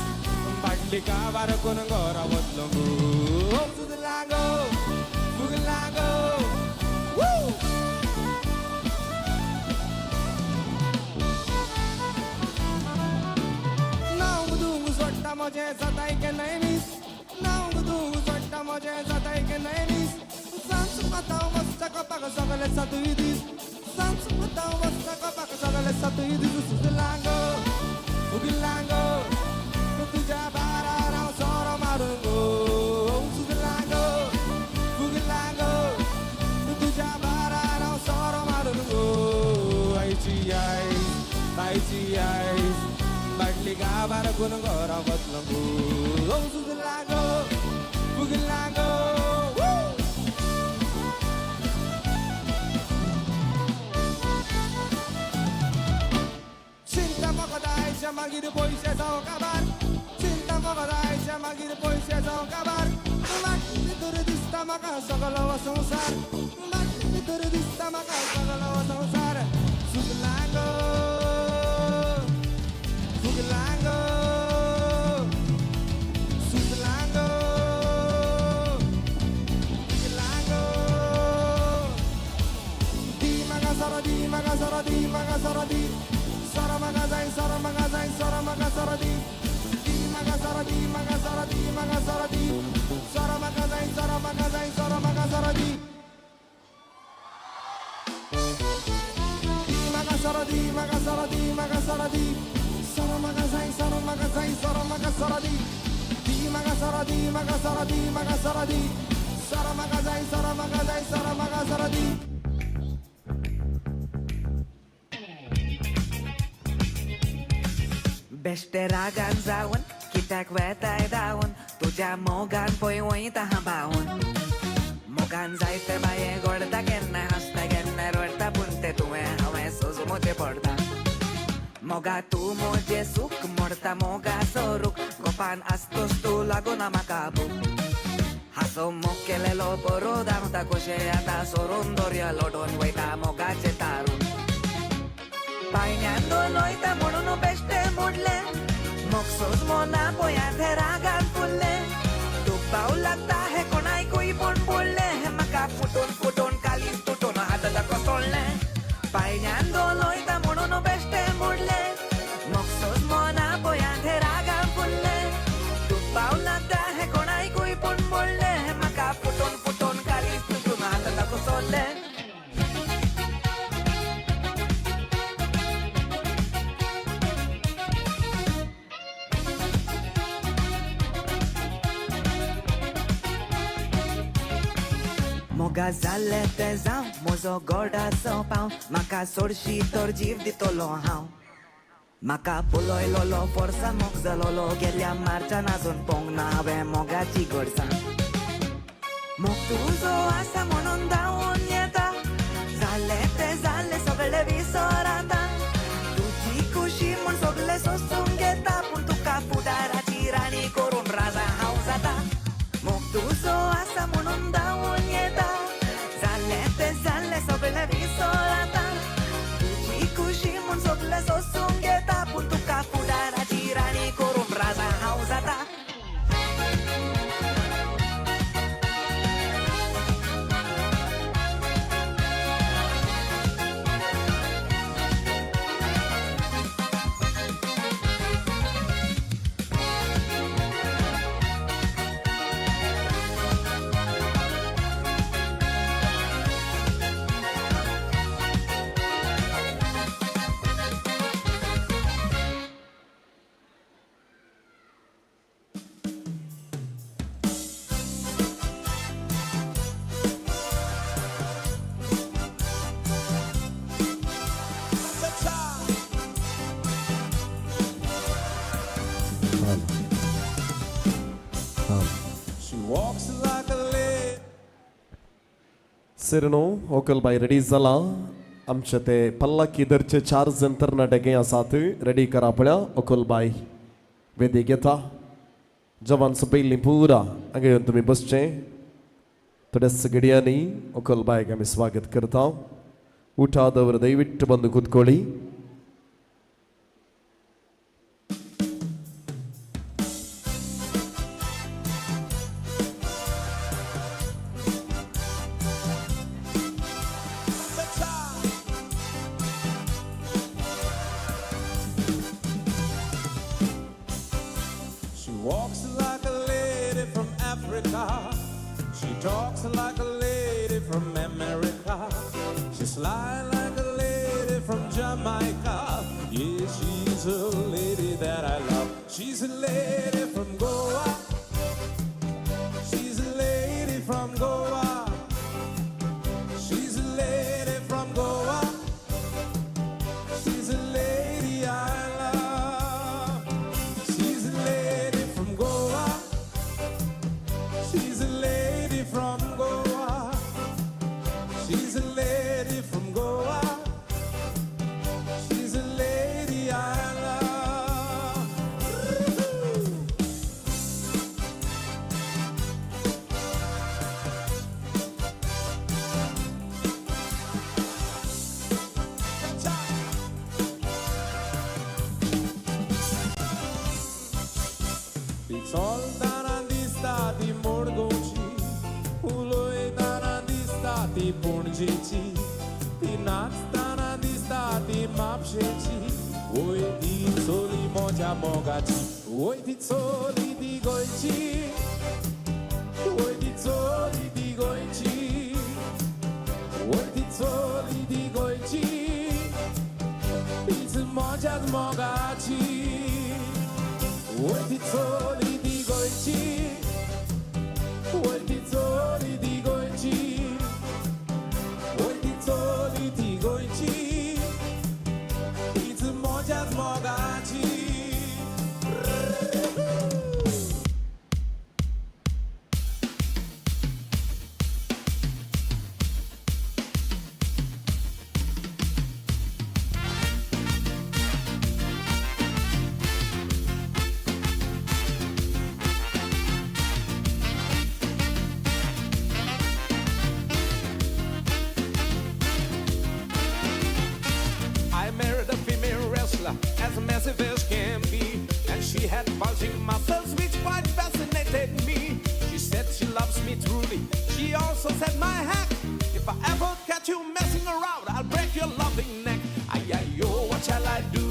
बाटली काबार कोण घरा वतलो गो. सुजलागो फुगलागो. म्हजें जाताय केन्नाय मीस नांव तूं सोडटा म्हजें जाताय केन्नाय मीस सांज माता वचता कपाक सगळे सातूय दीस सांज माता वचता कपाक सगळे सातूय दीस. सुजलागो फुगलागो तुज्या बारार हांव सोरो मारून गो. सुजलागो फुगलागो तुज्या बारार हांव सोरो मारून गो. आयची आयस तायची आयस बाटली गाबार कोण घरा वतलो गो. सुजलागो फुगलागो. चिंता म्हाका दायच्या मागीर पयशे जावं काबार चिंता म्हाका दायच्या मागीर पयशे जावं काबार बाटली भितर दिसता म्हाका सगलो हो संवसार बाटली भितर दिसता म्हाका सगलो हो संवसार. सुजलागो फुगलागो सुजलागो फुगलागो. दी म्हाका सोरो दी म्हाका सोरो दी म्हाका सोरो दी सोरो म्हाका जाय सोरो म्हाका जाय सोरो म्हाका सोरो दी दी म्हाका सोरो दी म्हाका सोरो दी म्हाका सोरो दी सोरो म्हाका जाय सोरो म्हाका जाय सोरो म्हाका सोरो दी दी म्हाका सोरो दी म्हाका सोरो दी म्हाका सोरो दी सोरो म्हाका जाय सोरो म्हाका जाय सोरो म्हाका सोरो दी दी म्हाका सोरो दी म्हाका सोरो दी म्हाका सोरो दी सोरो म्हाका जाय सोरो म्हाका जाय सोरो म्हाका सोरो दी. बेश्टे रागान जावन कित्याक वेताय धांवन तुज्या मोगान पळय वयता हांव भावन मोगान जायते बाये गोडता केन्नाय हांसता केन्नाय रडटा पूण तें तुवें हांवें सोजमोचें पडटा. मोगा तूं म्हजें सूख मोडता मोगा सोरूक गोपान आसतोच तूं लागूना म्हाका भूक हांसो मोग केलेलो बरो धांवता कशें आतां सोरून दर्या लोटून वयता मोगाचें तारून पायण्यान दोन वयता म्हणून बेश्टें मोडलें मोग सोजमो ना पळयात हें रागान फुल्लें दुबाव लागता हें कोणायकूय पूण पडलें म्हाका फुटून फुटून कालीज तुटून हात कोसळ्ळें. मोगा जालें तें जावं, म्हजो गोडाचो पाव, म्हाका सोडशी तर जीव दितलो हांव. म्हाका पळयलोलो फोर्सान मोग जालोलो, गेल्या मार्चान आजून पोंग ना हांवें मोगाची गोडसाण. मोग तुजो आसा म्हणून धांवून येता, जालें तें जालें सगळें विसर आतां. तुजी खुशी म्हूण सगळें सोंसून घेता, पूण तुका फुडाराची राणी करून राजा हांव जाता. मोग तुजो आसा म्हणून धांवून येता, जालें तें जालें सगळें विसर आतां. तुजी खुशी म्हूण सगळें सोंसून घेता, पूण तुका फुडाराची राणी करून राजा हांव जाता. She walks like a lady. सिरनो होकलबाय रेडी जाला. आमचे ते पल्लाकी धरचे चार जण तरणाटे आसात, रेडी करा पळया. होकलबाय वेदीक येता. जवान पयलीं पुरा हांगा येवन तुमी बसचें. थोड्याच घडयांनी होकलबायक आमी स्वागत करता. उठा दवर दैविट्ट बंद कुतकोळी. She walks like a lady from Africa. She talks like a lady from America. She sly like a lady from Jamaica. Yeah, she's a lady that I love. She's a lady from Goa. She's a lady from Goa. She's a lady from Goa. She's a lady I love. She's a lady from Goa. She's a lady from Goa. She's a lady from Goa. She's a lady I love. ती चलतना दिसता ती मडगांवची, उलयतना दिसता ती पणजेची, ती नाचतना दिसता ती म्हापशेची. वय ती चली म्हज्या मोगाची, वय ती चली ती गोंयची, वय ती चली ती गोंयची, वय ती चली ती गोंयची, तीच म्हज्याच मोगाची. वय ती चली ती गोंयची, वय ती चली ती गोंयची, वय ती चली ती गोंयची, तीच म्हज्याच मोगाची. I married a female wrestler, as massive as can be, and she had bulging muscles which quite fascinated me. She said she loves me truly. She also said, my heck, if I ever catch you messing around, I'll break your loving neck. Ay, ay, yo, what shall I do?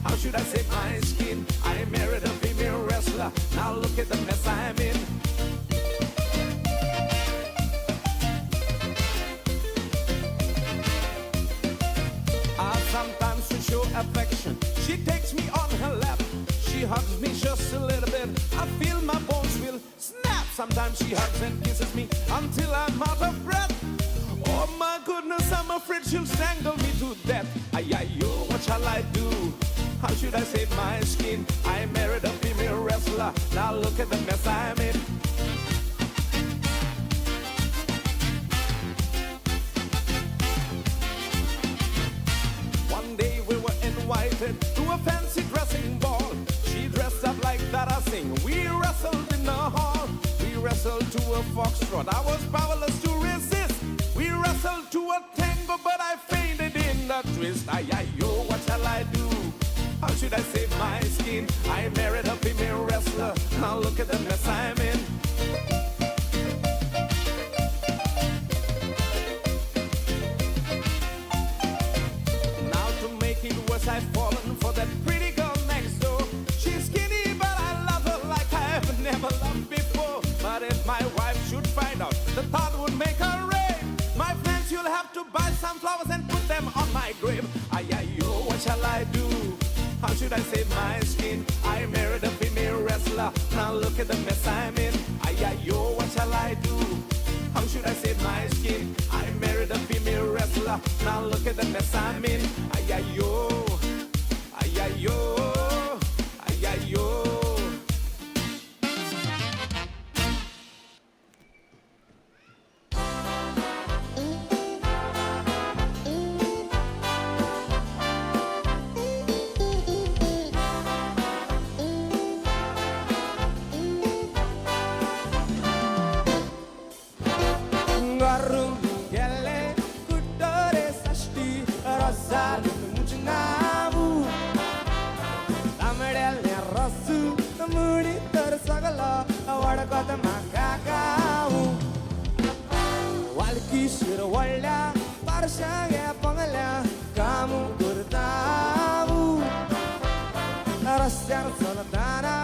How should I save my skin? I married a female wrestler. Now look at the mess I'm in. Sometimes to show affection, she takes me on her lap. She hugs me just a little bit. I feel my bones will snap. Sometimes she hugs and kisses me until I'm out of breath. Oh my goodness, I'm afraid she'll strangle me to death. Ay, ay, yo, what shall I do? How should I save my skin? I married a female wrestler. Now look at the mess I'm in. One day we were invited to a fancy dressing ball. She dressed up like Dara Singh. We wrestled in the hall. We wrestled to a foxtrot. I was powerless to resist. We wrestled to a tango, but I fainted in the twist. Ay, ay, yo, what shall I do? How should I save my skin? I married a female wrestler. Now look at the mess I'm in. Now to make it worse, I've fallen for that pretty girl next door. She's skinny, but I love her like I've never loved before. But if my wife should find out, the thought would make her rave. My friends, you'll have to buy some flowers and put them on my grave. Ay, ay, yo, what shall I do? How should I save my skin? I married a female wrestler. Now look at the mess I'm in. Ay, ay, yo, what shall I do? How should I save my skin? I married a female wrestler. Now look at the mess I'm in. Ay, ay, yo. Ay, ay, yo. Ay, ay, yo. गरम गेले कुटरे षष्ठी रसाल मुजनावू तांबड्याले रसू मुडी तर सगलो वडकत म्हाका गाऊ वालकी शिरवळ्या पारशांगे पंगल्या काम करतावू रस्त्यार चलताना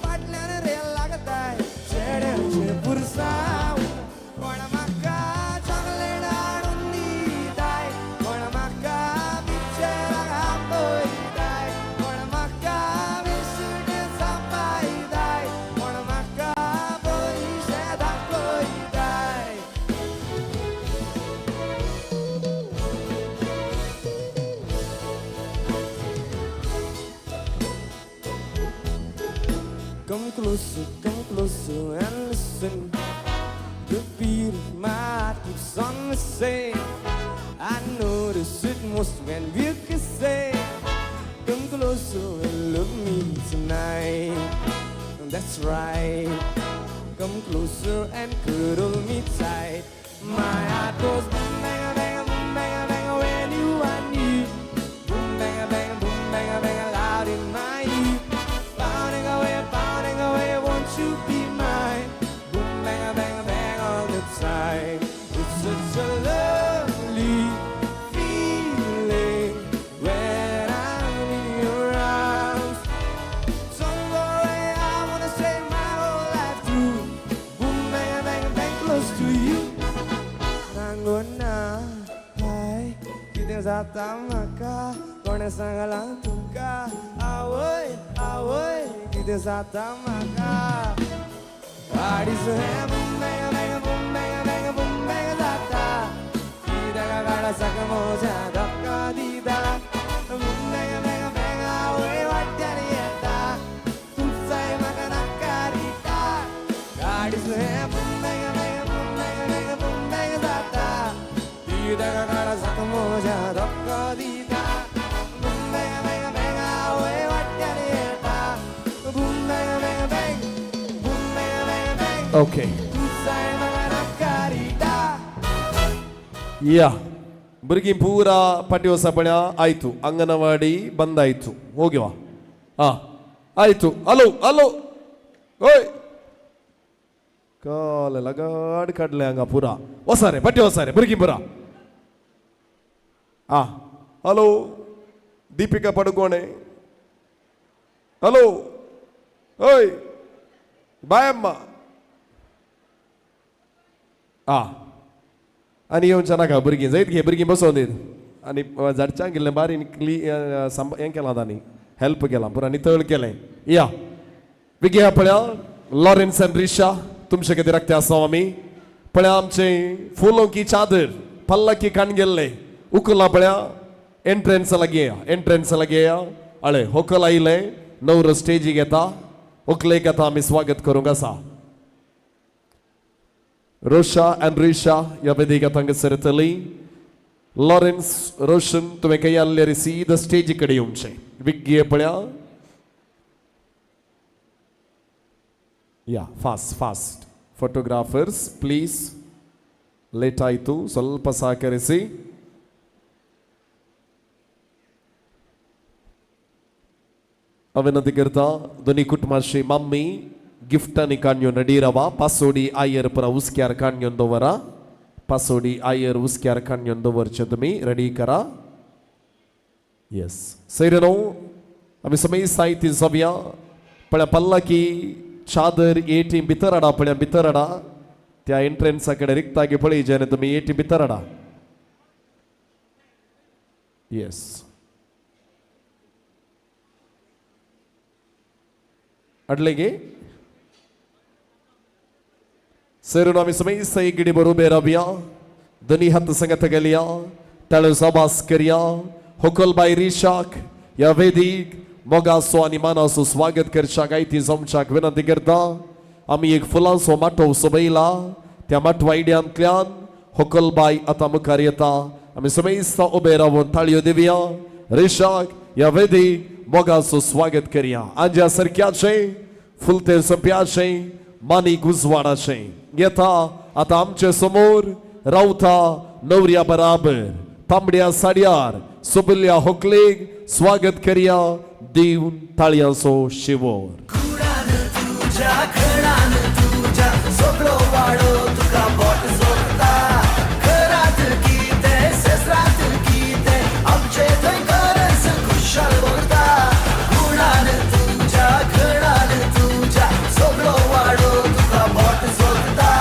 फाटल्यान रे लागताय चेड्याचे पुरसाव कोण म्हाका चॉकलेट हाडून दिताय कोण म्हाका पिक्चराक आपयताय कोण म्हाका बिस्कीट चापायताय कोण म्हाका पयशे दाखयताय. Come closer and listen. The beat of my heart keeps on missing. I notice it most when we're kissing. Come closer and love me tonight. That's right. Come closer and cuddle me tight. My heart goes boom, bang, bang, boom, bang, bang when you are near. Boom, bang, bang, boom, bang, bang, loud in my ear. Pounding away, won't you be mine? Boom, bang, bang, bang all the time. It's such a lovely feeling when I'm in your arms. Don't go away, I wanna stay my whole life through. Boom, bang, bang, bang, close to you. नांगोना हाय कितें जाता म्हाका कोणें सांगलां तुका आवय आवय कितें जाता म्हाका गाडीच हें boom bang bang boom bang bang boom bang जाता कित्याक काळजाक म्हज्या धक्को दिता बूम बँग बँग बँग आवय वाट्यार येता तुमचाय म्हाका नाका रिता गाडीच हें boom bang bang boom bang bang boom bang जाता कित्याक काळजाक म्हज्या धक्को दिता बूम बँग बँग बँग आवय वाट्यार येता boom bang bang bang boom bang bang bang okay तुमचाय म्हाका नाका रिता. ಯಾ ಭುರ್ಗೀं ಪೂರಾ ಪಟ್ಟಿ ಹೊಸ ಪಳ್ಯ ಆಯ್ತು, ಅಂಗನವಾಡಿ ಬಂದಾಯ್ತು, ಹೋಗಿವ. ಹಾ ಆಯ್ತು. ಹಲೋ ಹಲೋ ಓಯ್ ಕಾಲೆಲ್ಲ ಗಾಡ್ ಕಡಲೆ ಹಂಗ ಪೂರಾ ಹೊಸಾರೆ ಪಟ್ಟಿ ಹೊಸಾರೆ ಭುರ್ಗೀಂ ಪೂರಾ. ಹಾ ಹಲೋ ದೀಪಿಕಾ ಪಡುಕೋಣೆ, ಹಲೋ ಓಯ್ ಬಾಯಮ್ಮ. हा आनी येवच्या नाका भुरगीं जायत घे भुरगीं बसोवन दीत आनी झाडच्यांक इल्लें बारीक क्ली हें केलां तांणी हेल्प केलां पुरा नितळ केलें. या विगया पळया लॉरेन्स आनी रिशा. तुमचे खातीर राखते आसा आमी. पळया आमचे फुलों की चादर पल्लकी काण गेल्ले उकला पळया एंट्रन्स लागीं येया, एंट्रन्स लागीं येया. अळे होकल आयले, नवरो स्टेजीक येता, होकलेक आतां आमी स्वागत करूंक आसा. रोशा आनी रिशा ह्या वेदीक आतां हांगासर येतली. लॉरेन्स रोशन तुवें खंय आसल्यार सीद स्टेजी कडेन येवचें. विग्गी पळया, या fast fast photographers please, late ಆಯಿತು, ಸ್ವಲ್ಪ ಸಹಕರಿಸಿ. हांव विनंती करता दोनी कुटुंबाची मम्मी गिफ्टांनी काडून रेडी रावा. पासोडी आयर पुरा हुस्क्यार काडून दवरा, पासोडी आयर हुस्क्यार काडून दवरचे, तुमी रेडी करा. येस सैरनो आमी समय साहित्य जावया. पळया पल्लकी चादर एटी भितर हाडा, पळया भितर हाडा, त्या एंट्रन्सा कडेन रिक्तागी पळय जेणे तुमी एटी भितर हाडा. येस हाडले गे सर. आमी समेस्त एक बरोबर रावया, दोनी हात संगत घालया, ताळो साबास करया. होकल बाय रिशाक ह्या वेदीक मोगाचो आनी मानाचो स्वागत करच्याक आयती जमच्याक विनंती करता. आमी एक फुलांचो माटोव सोबयला, त्या माटवा आयडियांतल्यान होकल बाय आतां मुखार येता. आमी समेस्त उबे रावन ताळयो दिवया, रिशाक ह्या वेदीक मोगाचो स्वागत करया. आंज्या सारक्याचें फुलते सोंप्याचें मानीक उजवाडाचें येता आतां आमचे समोर रावता नवऱ्या बराबर तांबड्या साडयार सोबिल्ल्या होकलेक स्वागत करया दिवन ताळयांचो शिवोर. तुझ्या खणान तुझ्या सगळो वाडो तुका बोट जोडटा. घरात कितें सेसरात कितें आमचे थंय गरज खुशाल भरता. गुणान तुझ्या खणान तुझ्या सगळो वाडो तुका बोट जोडटा.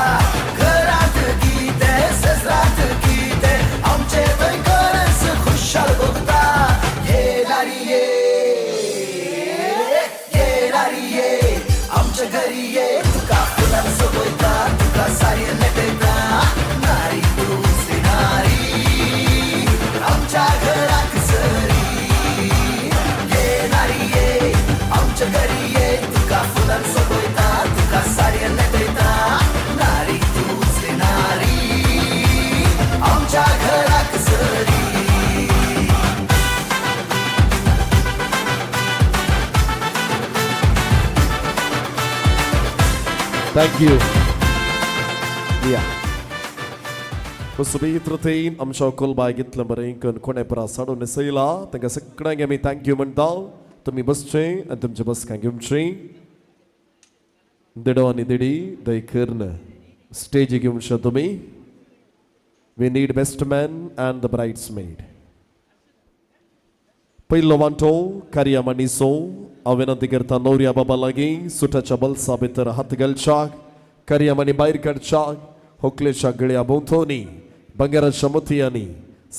घरात कितें सेसरात कितें आमचे थंय गरज खुशाल भरता. ये नारी ये, ये नारी ये, आमच्या घरी ये, तुका फुलां सोबयता, तुका साडयेन नटयता. नारी तूं नारी आमच्या घराक सरी. ये नारी ये, आमच्या घरी ये, तुका फुलां सोबयता, तुका साडयेन नटयता. नारी तूं नारी आमच्या घराक सरी. Thank you. या सुबीत्रतेन आमच्या कोलबाय घेतलं बरें करून कोणें परा साडून न्हेसयला तांकां सगळ्यांक आमी thank you म्हणटा. तुमी बसचें आनी तुमचे बसकां घेवचें. देडो आनी देडी दय कर्ण स्टेजी घेवचें तुमी. We need best man and the bridesmaid. पयलो वांटो कार्यामणीचो. हांव विनंती करता नवऱ्या बाबा लागीं सुटाच्या बल्सा भितर हात घालच्याक, कार्यामणी भायर काडच्याक, होकलेच्या गळ्या भोंवतणी भांगराच्या मोतयांनी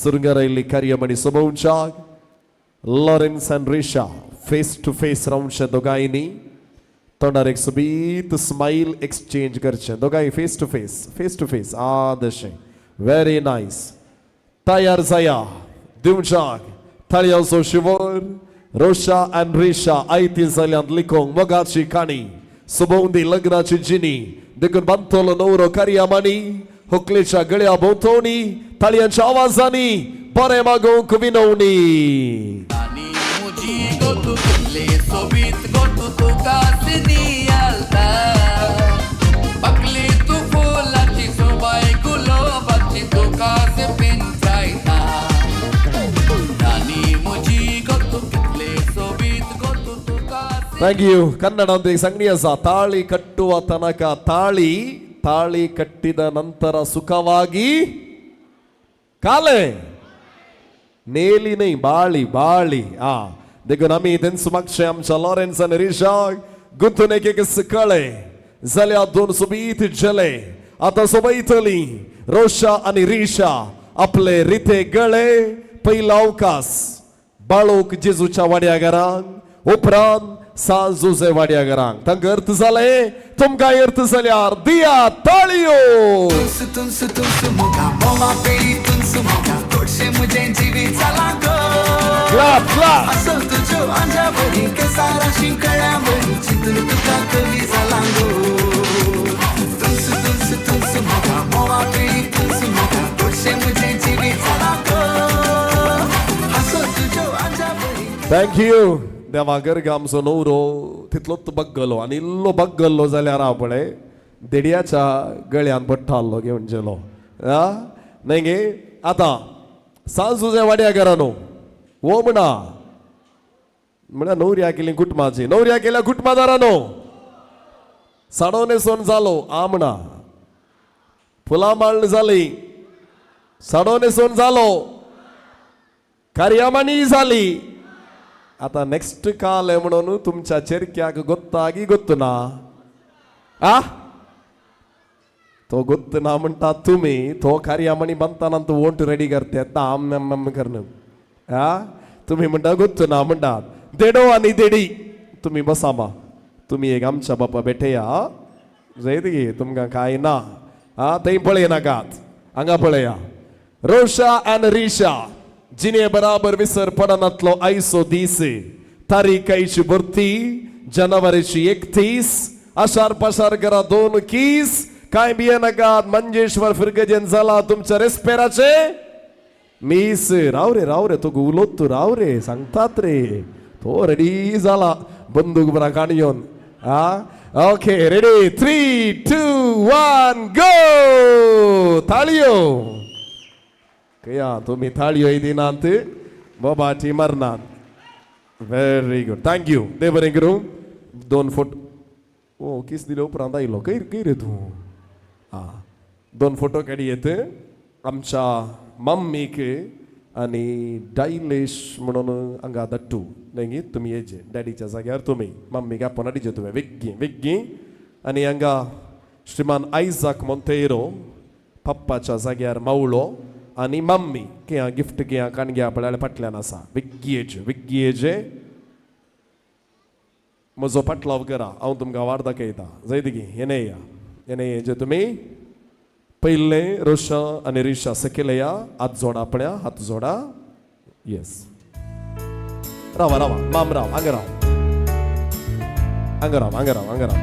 सुरंगारायल्ली कार्यामणी सोबोवच्याक. Lawrence and Risha face to face रावचें दोगांयनी, तोंडार एक सोबीत स्मायल एक्सचेंज करचें दोगांय, face to face, face to face आदशें. Very nice. तयार जाया दिवच्याक ताळयांचो शिवर. रोशा आनी रिशा आयती जाल्यांत लिखोंक मोगाची काणी, सोबोवंदी लग्नाची जिणी, देखून बांदतलो नवरो कार्यामानी होकलेच्या गळ्या भोंवतणी ताळयांच्या आवाजांनी बरें मागोवंक विनवणी. मुजी गो तूं कितले सोबीत गो तूं, तुका सिनी आलता. पकली तूं फुलाची सोबाय गुलाबाची, तुका पिंचायता. राणी मुजी गो तूं कितले सोबीत गो तूं, तुका thank you. ಕನ್ನಡ ಅಂತ ಈಗ ಸಂಗಣಿ ಅಸ ತಾಳಿ ಕಟ್ಟುವ ತನಕ ತಾಳಿ, ತಾಳಿ ಕಟ್ಟಿದ ನಂತರ ಸುಖವಾಗಿ ಕಾಲೆ नेली न्ही बाळी बाळी. आ देखून आमी तेंच मागचे आमच्या लॉरेन्स आनी रिशाक गुंतून एक एक कळे जाल्यार दोन सोबीत जेले आतां सोबयतली रोशा आनी रिशा आपले रिते गळे. पयलो अवकाश बाळोक जेजूच्या वाड्या घरान, उपरांत सान जुजे वाड्या घरांक तांकां अर्थ जालें तुमकां अर्थ जाल्यार दिया ताळयो. तुंसु तुंसु तुंसु मोगा मोवा पेळी तुंसु मोगा गोडशें म्हजें जिवीत जालां गो. Clap, clap. असल तुज्यो आंज्या बरी केसारां शिंकळ्या बरी चिंतून तुका कवी जालां गो. तुंसु तुंसु तुंसु मोगा मोवा पेळी तुंसु मोगा गोडशें म्हजें जिवीत जालां गो. असल तुज्यो आंज्या बरी. Thank you. देवा गर्ग आमचो नवरो तितलोच बग्गलो आनी इल्लो बग्गल्लो जाल्यार हांव पळय देडयाच्या गळ्यान पडटालो घेवन गेलो. आं न्हय गे. आतां सांजुजे वाड्या घरा न्हू वो म्हणा म्हळ्यार नवऱ्या केली कुटुंबाची नवऱ्या केल्या कुटुंबादारा न्हू साडो न्हेसोन जालो आ म्हणा फुलां माळण जाली साडो न्हेसोन जालो कार्यामानी जाली. आतां नेक्स्ट काल म्हणून तुमच्या चेरक्याक गोत्तागी गोत्त ना आ तो गोत्त ना म्हणटा तुमी तो कार्यामणी बांदताना तूं वोंट रेडी करते आम आम करून आ तुमी म्हणटा गोत्त ना म्हणटात. देडो आनी देडी तुमी बसा बा तुमी एक आमच्या बापा बेठेया जयत गे तुमकां कांय ना आ थंय पळयनाकात हांगा पळया. रोशा आनी रिशा जिणे बराबर विसर पडनातलो आयचो दीस तारीख आयची भरती जानेवारीची 31 आशार पाशार करा 2 कीस काय बियेनाकात मंजेश्वर फिरगजेन जाला तुमच्या रेस्पेराचे मीस. राव रे राव रे तो उलोत तूं राव रे सांगतात रे तो रेडी जाला बंदूक बरा काण येवन आ ओके रेडी 3 2 1 गो. ताळयो कया तुमी थाळयो दिनात boba tea मरनात. Very good thank you देव बरें करूं. 2 फोटो ओ किस दिले उपरांत आयलो खंय खंय रे तूं आं 2 फोटो काडी येत आमच्या मम्मीक आनी डायलेश म्हणून हांगा धाडटू न्हय तुमी येचे डॅडीच्या जाग्यार तुमी मम्मीक आपोवन हाडचे तुवें वेग्गी वेग्गी. आनी हांगा श्रीमान आयजाक मोंतेरो पप्पाच्या जाग्यार मावळो आनी मम्मी किया गिफ्ट किया काणग्या पळय फाटल्यान आसा वेग्गी येचे वेग्गी येचे म्हजो पाटलाव करा हांव तुमकां वाड दाखयता जायत गी हें या हें येचे तुमी पयलें रोशा आनी रिशा सकयल या हात जोडा पळया हात जोडा. येस रावा रावा माम राव हांगा राव हांगा राव हांगा राव हांगा राव.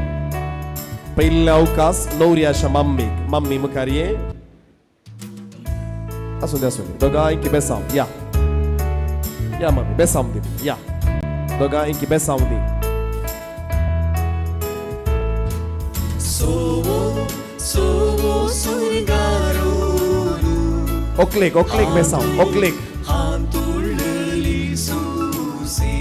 पयले अवकाश नवऱ्याच्या मम्मीक मम्मी मुखार ये आसूं दे आसूं दे दोगांयकी बेसांव या या मम्मी बेसांव दी या दोगांयकी बेसांव दी. सोवो सोवो सुरगारोनु ओकलेक ओकलेक बेसांव ओकलेक हांतुळली सुसी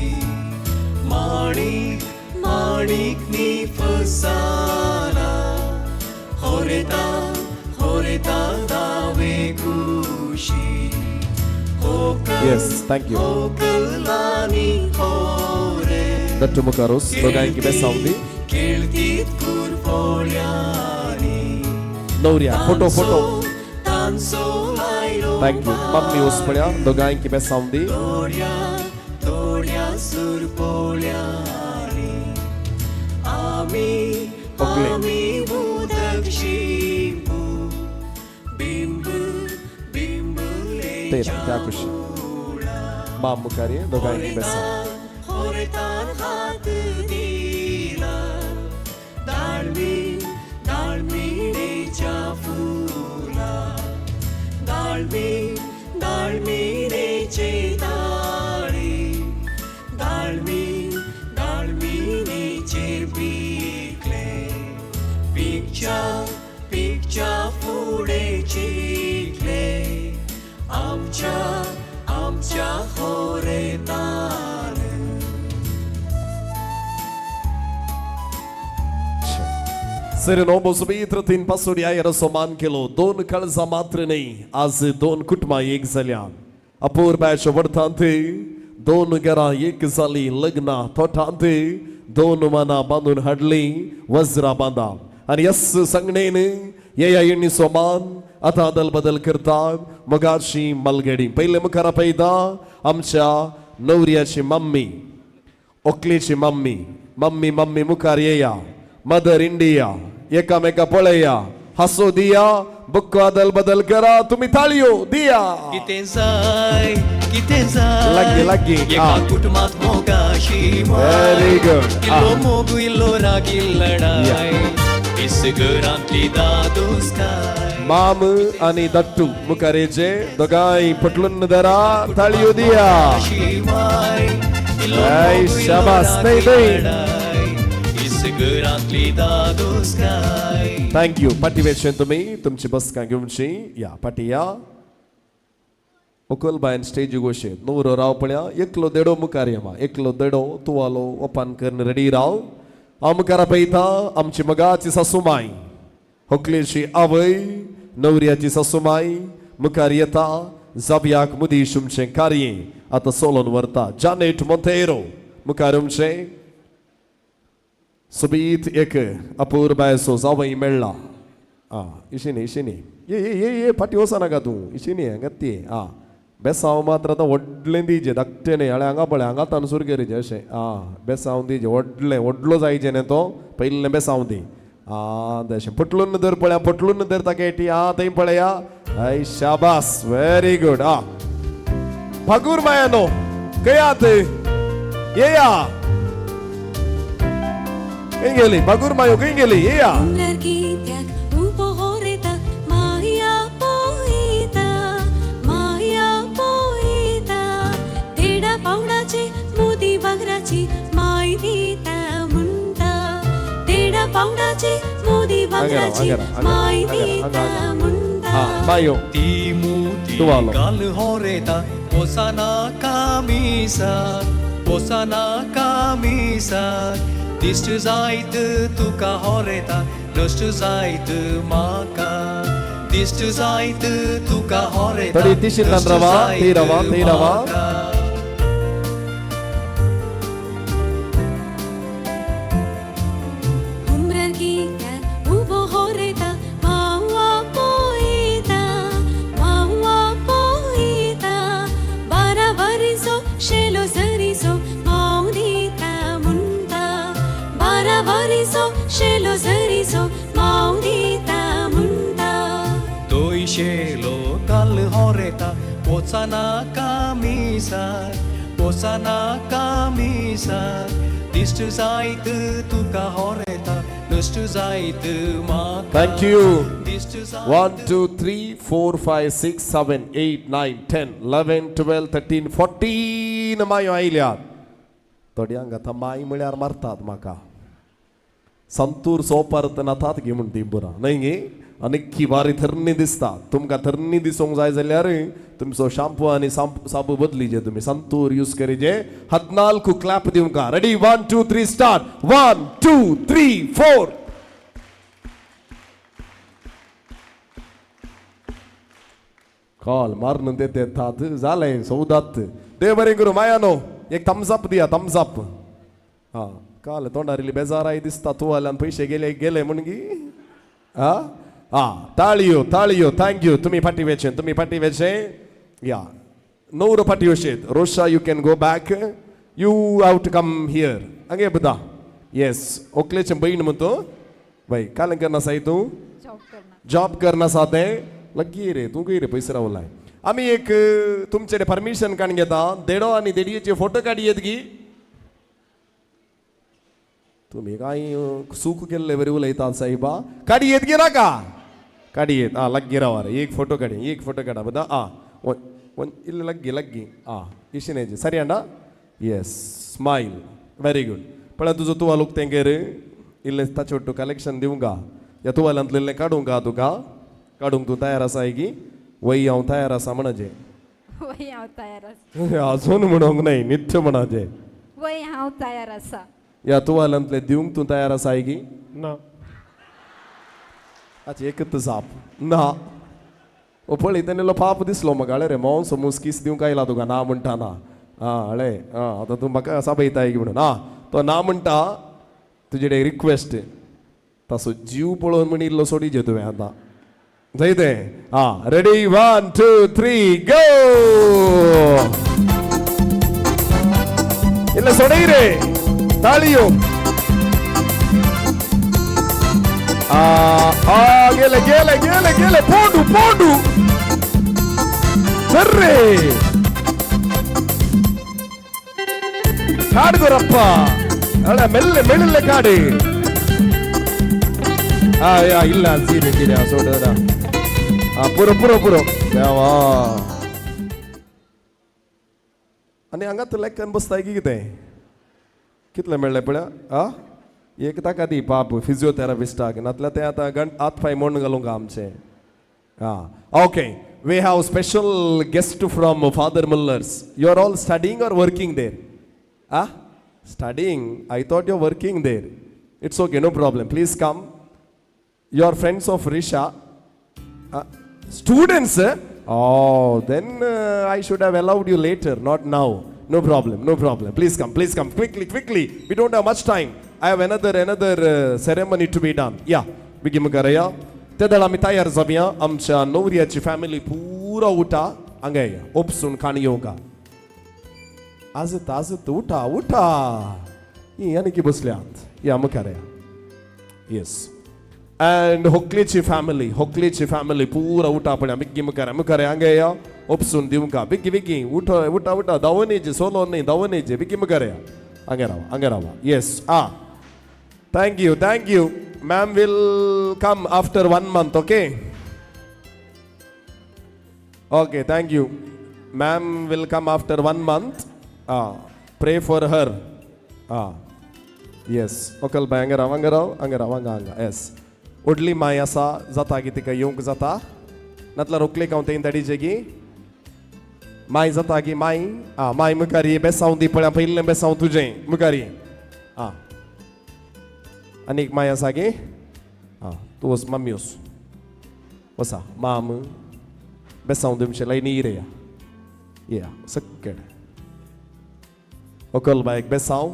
माणिक माणिक नी फसाला होरेता होरेता दावे खुशी. Yes, thank you. Dattu मुखारोस दोगांयकी बेसांव the. नवऱ्या photo photo thank you mummy वच पळया दोगांयकी बेसांव दी. ओकले तेरा त्या खुशी माम मुखार ये दोगांयकी बेसांव. आमच्या होरेतान. सर बोसबी तीन पासोडी आयर मान केलो 2 कळजां मात्र न्हय आज 2 कुटुंबां एक जाल्या अपूर्बायच्या वडतांत 2 घरां एक जाली लग्नां तोटांत 2 मनां बांदून हाडली वज्रां बांदा आनी यस सांगणेन येया येणीचो मान आतां अदल बदल करतात मगाची मालगडी. पयले मुखार पळयता आमच्या नवऱ्याची मम्मी ओकलेची मम्मी मम्मी मम्मी मुखार येया, मदर इंडिया, एकामेका पळया, हासो दिया, बुक्को अदल बदल करा, तुमी ताळयो दिया. कितें जाय कितें जाय लागीं, लागीं, एका आं. कुटुंबात मोगाशी Very good. इल्लो आं. मोग इल्लो रागी लढाय इस घरांतली दादोसकाय माम आनी दट्टू मुखार येचे, दोगांय पटलून धरा, ताळयो दिया. शिवाय इल्लो ऐ, मोग इल्लो शाबास, रागी नाही, नाही. लढाय इस घरांतली दादोसकाय thank you. पाटी वेचे तुमी तुमची बसका घेवची. या पाटी या. व्हंकल बायन स्टेजी गोशे नवरो राव पळया, एकलो देडो मुखार येमा, एकलो देडो तुवालो ओपन करून रेडी राव. हांव मुखार पळयता आमची मगाची सासूमाय, व्हंकलेची आवय, नवऱ्याची सासूमाय मुखार येता. जावयाक मुदी तुमचें कार्य आतां सोलोन व्हरता. जानेट मोंतेरो मुखार तुमचें सोबीत एक अपूर्बायचो जावय मेळ्ळा. आं, इशिनी इशिनी ये ये ये ये फाटी वचनाका तूं, इशिनी हांगात ती. आं, बेसांव मात्र आतां व्हडलें दिजे, धाकटें न्ही. हाळे हांगा पळय, हांगा तानसूर करीचे अशें. आं, बेसांव दिजे व्हडलें, व्हडलो जायचें न्ही तो, पयलें बेसांव दी. आं, तशें पटलून धर पळया, पटलून धर ताका एटी. आं, थंय पळया. I शाबास, व्हेरी गूड. आं, भागूर मायानो कयात येया, खंय गेली भागूर मायो, खंय गेली? येया. कित्याक उबो होरेता माया पोयता, माया पोयता, देडा पावडाची मोदी भांगराची माय दिता म्हणटा, देडा पावडाची मोदी भांगराची माय दिता म्हणटा. मायो ती मुती तुवालो. गाल होरेता पोसाना कामिसा, पोसाना कामिसा, दिश्ट जायत तुका होरेता नश्ट जायत म्हाका, दिश्ट जायत तुका होरेता थोडी तिशींतान नश्ट रावा, जायत थंय रावा, थंय रावा. म्हाका. उम्रार कित्याक उबो होरेता मावा पोयता, मावा पोयता, बारा वरिसो शेलो सरिसो माव दिता म्हणटा, बारा वरिसो शेलो सरिसो माव दिता म्हणटा. तोय शेलो काल होरेता पोचाना कामिसार, पोचाना कामिसार, दिश्ट जायत तुका होरेता नश्ट जायत म्हाका. Thank you. दिश्ट जायत 1 2 3 4 5 6 7 8 9 10 11 12 13 14 मायो आयल्यात. थोड्यांक आतां माय म्हळ्यार मारतात म्हाका. संतूर सोपार नातात गी म्हण ती बुरा न्हय गे. आनी वारी थर्नी दिसता तुमकां. थर्नी दिसूंक जाय जाल्यार तुमचो शाम्पू आनी साबू बदलीजे, तुमी संतूर यूज करीजे. 14 क्लॅप दिवंका. Ready, 1 2 3 start. 1 2 3 4. कॉल मारून ते येतात जालें सौदात. देव बरें करूं मायानो. एक थम्स अप दिया, थम्स अप. हां, काल तोंडार इल्ली बेजाराय दिसता, तुवाल्यान पयशे गेले गेले म्हण गी. आं आं, ताळयो ताळयो. Thank you. तुमी फाटी वेचे, तुमी फाटी वेचे. या नवरो फाटी वशेत. Rosha, you can go back, you have to come here. हांगे बुदा. येस, ओकलेचें भयण म्हण तूं बाय काल करना साय तूं जॉब करना आसा तें लग्गी रे तूं खंय रे पयस रावलाय. आमी एक तुमचे परमिशन काडून घेता, देडो आनी देडयेचे फोटो काडयेत गी. तुमी कांय सूख केल्ले बरी उलयतात साहेबा. काडयेत गी नाका काडयेत. आं, लग्गी रावा रे, एक फोटो काडी, एक फोटो काडा बदा. आं, इल्ले लग्गी लग्गी. आं, इशिनेचे सरी अंडा. येस, स्मायल, व्हेरी गूड. पळय तुजो तुवाल उक्तें कर, इल्लें ताचे वट्टू कलेक्शन दिवंक ह्या तुवाल्यांतलें इल्लें काडूंक तुका, काडूंक तूं तयार आसा की? वय हांव तयार आसा म्हणचे. वय हांव तयार आसा. अजून म्हणूंक न्हय, नित्य म्हणचे. वय हांव तयार आसा. ह्या तुवाल्यांतलें दिवंक तूं तयार आसा की? ना. आतां एकच जाप ना. ओ पळय तेन्ना पाप दिसलो म्हाका. अळे रे मोव समोस किस दिवंक आयला तुका ना म्हणटा ना. आं, अळे आं, आतां तूं म्हाका साबयताय की म्हणून. आं, तो ना म्हणटा. तुजे कडेन रिक्वेस्ट, ताचो जीव पळोवन म्हण इल्लो सोडीचे तुवें आतां जायते. आं, रेडी, 1 2 3 गो. इल्लें सोडय रे, ताळयो. आ गेले गेले गेले गेले पोंडू पोंडू सर्रे ಕಾಡು ಗೊರಪ್ಪ ಅಲ್ಲ ಮೆಲ್ಲೆ ಮೆಲ್ಲೆ ಕಾಡು ಇಲ್ಲ ಸೀರೆ ಸೀರೆ ಸೋಡ ಪುರೋ ಪುರೋ ಪುರೋ ಯಾವಾ आनी हांगात लेक्कन बसता की कितें कितलें मेळ्ळें पळय आ एक ताका दी बाब फिजियोथेरापिस्टाक नातल्यार तें आतां गण हात पांय मोडून घालूंक आमचें आं okay. We have special guest from Father Muller's. You are all studying or working there? Ah, studying. I thought you are working there. It's okay, no problem. Please come. You are friends of Risha. Students? Oh, then I should have allowed you later, not now. No problem, no problem. Please come, please come. Quickly, quickly. We don't have much time. I have another ceremony to be done. Yeah, बेगीन करया. ते दळ आमी तयार जावया. आमच्या नवऱ्याची family पुरा उठा हांगा या ओपसून खाण येवंका. आजत आजत उठा उठा ही आनी की बसल्यात या मुखार या. येस अँड होकलेची फॅमिली, होकलेची फॅमिली पुरा उठा पळया बेगी मुखार मुखार हांगा या ओपसून दिवंका. बेगी बेगी उठा उठा उठा धांवून येचे सोलो न्ही धांवून येचे बेगी मुखार या. हांगा रावा हांगा रावा. येस आ thank you thank you. Ma'am will come after 1 month, okay? Okay, thank you. Ma'am will come after 1 month. Pray for her. Yes. Okay, bye. Angara, angara, angara, angara. Yes. Udli माय आसा जाता की तिका येवंक जाता नातल्यार रोखले हांव तें धाडीचे माय जाता की माय आं माय मुखार ये बेसांव दी पळय पयलें बेसांव तुजें मुखार ये आं आनी एक माय आसा गे आं तूं वच मम्मी वच वसा माम बेसांव दिवचें लायनी रे या सक्कड व्हंकल बायक बेसांव.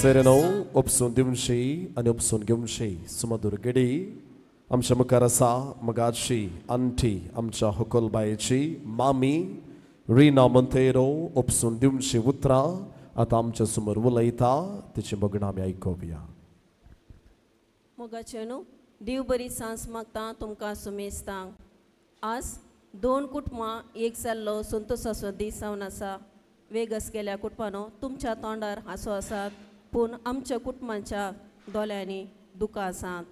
सेरेनो उपसून दिवशी आनी उपसून घेवशी सुमधूर गडी आमच्या मुखार आसा मगाची आंटी आमच्या होकोलबायेची मामी रिना मंतेरो उपसून दिवची उतरां आतां आमच्या समोर उलयता, तिची बगणां आमी आयकुया. मोगाचे न्हू देव बरी सांस मागता तुमकां सुमेस्तांक. आज दोन कुटुंबां एक जाल्लो संतोसाचो दीस जावन आसा. वेगस गेल्या कुटुंबानो तुमच्या तोंडार हांसो आसात, पूण आमच्या कुटुंबाच्या दोळ्यांनी दुकां आसात.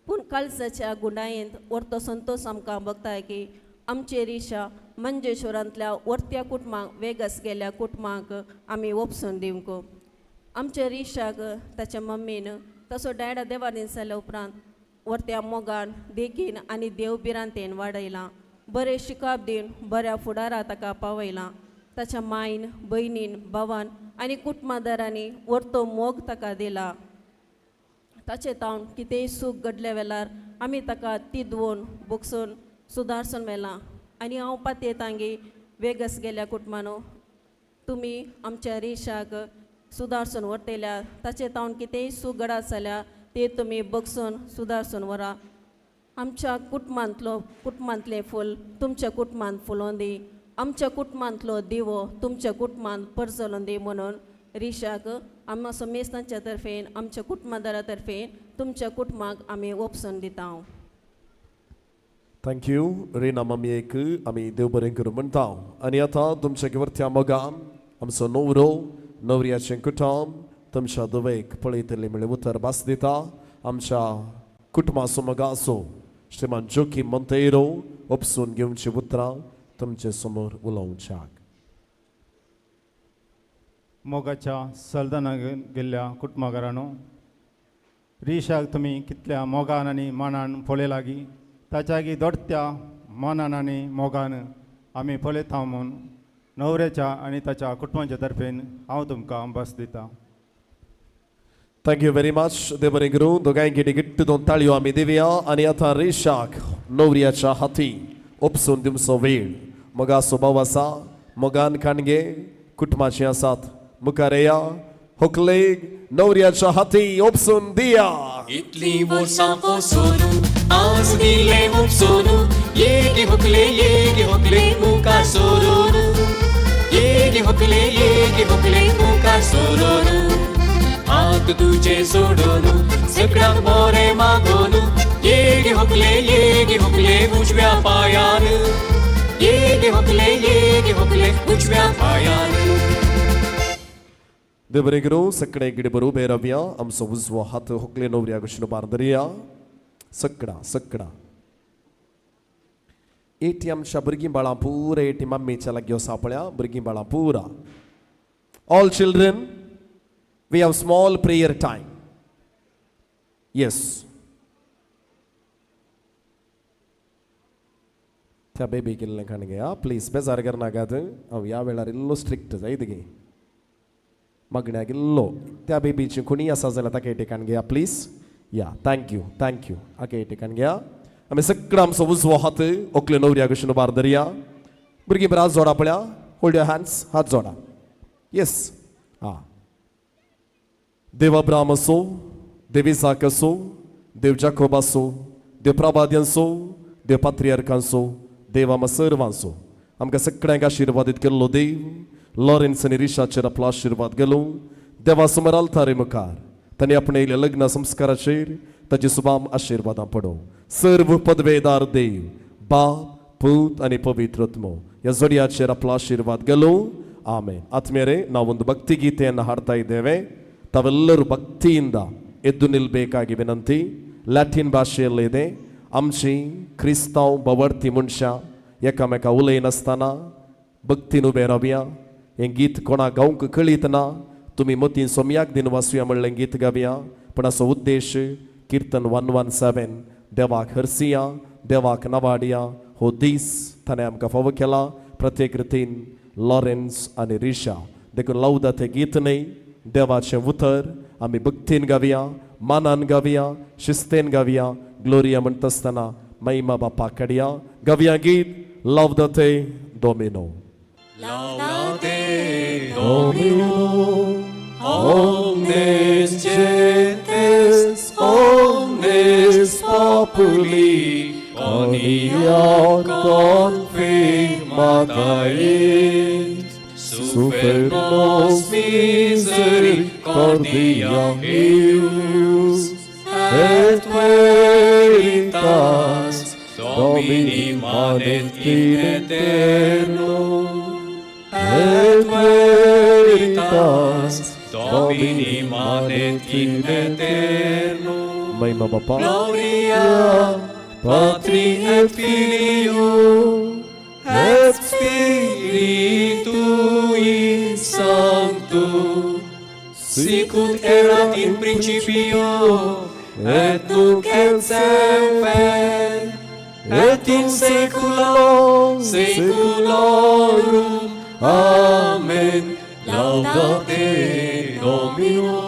पूण काळजाच्या गुंडायेंत वर्तो संतोश आमकां बघताय की आमचे रिशा मंजेश्वरांतल्या वर्त्या कुटुंबांक वेगस गेल्या कुटुंबांक आमी ओपसून दिवंक. आमच्या रिशाक ताच्या मम्मीन तसो डॅडा देवादीन जाल्या उपरांत वर्त्या मोगान देखीन आनी देव भिरांतेन वाडयलां, बरें शिकप दिवन बऱ्या फुडारा ताका पावयलां. ताच्या मायन भयणीन भावान आनी कुटुंबादारांनी वर्तो मोग ताका दिला. ताचे तावन कितेंय सूख घडल्या वेळार आमी ताका तिदवून बोगसून सुदारसून मेलां. आनी हांव पातयेतांगी वेगस गेल्या कुटुंबानो तुमी आमच्या रेशाक सुदारसून व्हरतल्या, ताचे तावन कितेंय सूख घडत जाल्यार ते तुमी बगसून सुदारसून व्हरा. आमच्या कुटुंबांतलो कुटुंबांतलें फूल तुमच्या कुटुंबांत फुलोवन दी, आमच्या कुटुंबांतलो दिवो तुमच्या कुटुंबांत परजलोवन दी म्हणून रिशाक आमच्या समेस्तांच्या तर्फेन आमच्या कुटुंबादारा तर्फेन तुमच्या कुटुंबाक आमी ओपसून दिता. Thank you Rina मम्मीक आमी देव बरें करूं म्हणटा. आनी आतां तुमच्या वरत्या मोगान आमचो नवरो नवऱ्याचें कुटुंब तुमच्या धुवेक पळयतली म्हळ्यार उतर भास दिता. आमच्या कुटुंबाचो मोगाचो श्रीमान जोकी मंतेरो उपसून घेवची उतरां तुमचे समोर उलोवच्याक. मोगाच्या सलदाना गेल्ल्या कुटुंबाघरानो, रिशाक तुमी कितल्या मोगान आनी मानान पळयलागी, ताच्यागी दोडत्या मनान आनी मोगान आमी पळयता म्हूण नवऱ्याच्या आनी ताच्या कुटुंबाच्या तर्फेन हांव तुमकां बस दिता. Thank you very much. देव बरें करूं. दोगांय गिटी गिट्ट दोन ताळयो आमी दिवया. आनी आतां रेशाक नवऱ्याच्या हाती उपसून दिवचो वेळ. मोगाचो भाव आसा, मोगान काणगे कुटुंबाचें आसात, मुखार येया. होकलेक नवऱ्याच्या हाती उपसून दिया. इतली वर्सां पोसून आज दिले उपसून, येगी होकले येगी होकले मुखार सोरून, येगी होकले येगी होकले मुखार सोरून, हात तुजे सोडून सगळ्यांक बरें मागून, येगी होकले उजव्या पायान, येगी होकले उजव्या पायान. देव बरें करूं. सगळे गिडे बरोबर उबे रावया. आमचो उजवो हात होकले नवऱ्या कशेन उबार धरया. सगळा सगळा एटी आमच्या भुरगीं बाळां पुरा एटी मम्मीच्या लागीं आसा पळया, भुरगीं बाळां पुरा. All children, we have small prayer time. Yes. त्या बेबी केल्लें काण घे प्लीज, बेजार करनाकात. हांव ह्या वेळार इल्लो स्ट्रिक्ट जायत गे, मागण्याक इल्लो. त्या बेबीची खुणी आसा जाल्यार ताका ठिकाण घेया प्लीज. या thank you thank you. आके ठिकाण घेया. आमी सगळो आमचो उजवो हात ओकले नवऱ्या कशेन उबार धरया. भुरगीं बरें हात जोडा पळया. होल्ड your hands, हात जोडा. येस. आं, देव अब्राम असो, देव इसाक असो, देव जाकोब असो, देव प्रभाद्यांचो, देव पात्रियार्कांचो, देव आमा सर्वांचो, आमकां सगळ्यांक आशिर्वादीत केल्लो देव लॉरेन्स आनी रिशाचेर आपलो आशिर्वाद गेलो. देवा समोर आल्तारे मुखार तांणी आपणायल्या लग्न संस्काराचेर ताची सुबाम आशिर्वादां पडो. सर्व पदवेदार देव बाप पूत आनी पवित्र आत्मो ह्या जोडयाचेर आपलो आशिर्वाद गेलो. ಆಮೇನ್. ಆತ್ಮೀಯರೇ, ನಾವೊಂದು ಭಕ್ತಿಗೀತೆಯನ್ನು ಹಾಡ್ತಾ ಇದ್ದೇವೆ. ತಾವೆಲ್ಲರೂ ಭಕ್ತಿಯಿಂದ ಎದ್ದು ನಿಲ್ಲಬೇಕಾಗಿ ವಿನಂತಿ. ಲ್ಯಾಟಿನ್ ಭಾಷೆಯಲ್ಲಿದೆ. ಅಂಶಿ ಕ್ರಿಸ್ತಾವ್ ಬವರ್ತಿ ಮನುಷ್ಯ एकामेका उलयनासतना भक्तीन उबे रावया. हें गीत कोणा गावंक कळीतना तुमी मतीन सोमयाक दिन वाचुया म्हणलें गीत गावया. पूण असो उद्देश किर्तन 117 देवाक हरसिया, देवाक नवाडिया हो दीस ताणें आमकां फावो केला. प्रत्येक रितीन लॉरेन्स आनी रिशा देखून लावदा तें गीत न्हय, देवाचें उतर आमी भक्तीन गावया, मानान गावया, शिस्तेन गावया. ग्लोरिया म्हणटा आसतना महिमा बापा कडया गावया गीत लावदा ते Domino. Laudate Domino omnes gentes, omnes populi, quoniam confirmare. Confirmata est, super nos misericordia eius, et veritas Domini manet in aeterno, et veritas Domini manet in aeterno. Mahima Bappa. Gloria Patri et Filio et Spiritui Sancto, sicut erat in principio et nunc et semper et in saeculo saeculorum. Amen. Laudate Domino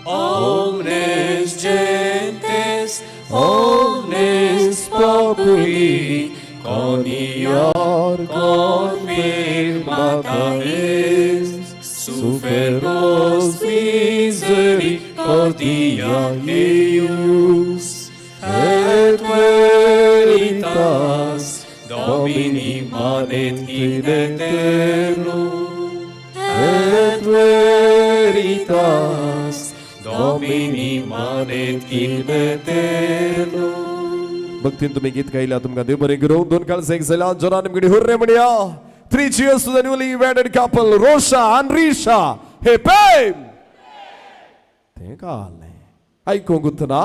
omnes gentes, omnes populi, conior confirmata est, super nos misericordia eius, et veritas Domini manet in aeterno, et veritas Domini manet in aeterno. भक्तीन तुम्ही गीत गायला, तुमकां देव बरें करूं. दोन काल एक जाल्या जोरान निमगडी हुर्रे म्हणया. 3 cheers to the newly wedded couple Rosha and Risha. Hey Pem तें कालें आयकूंक उरतना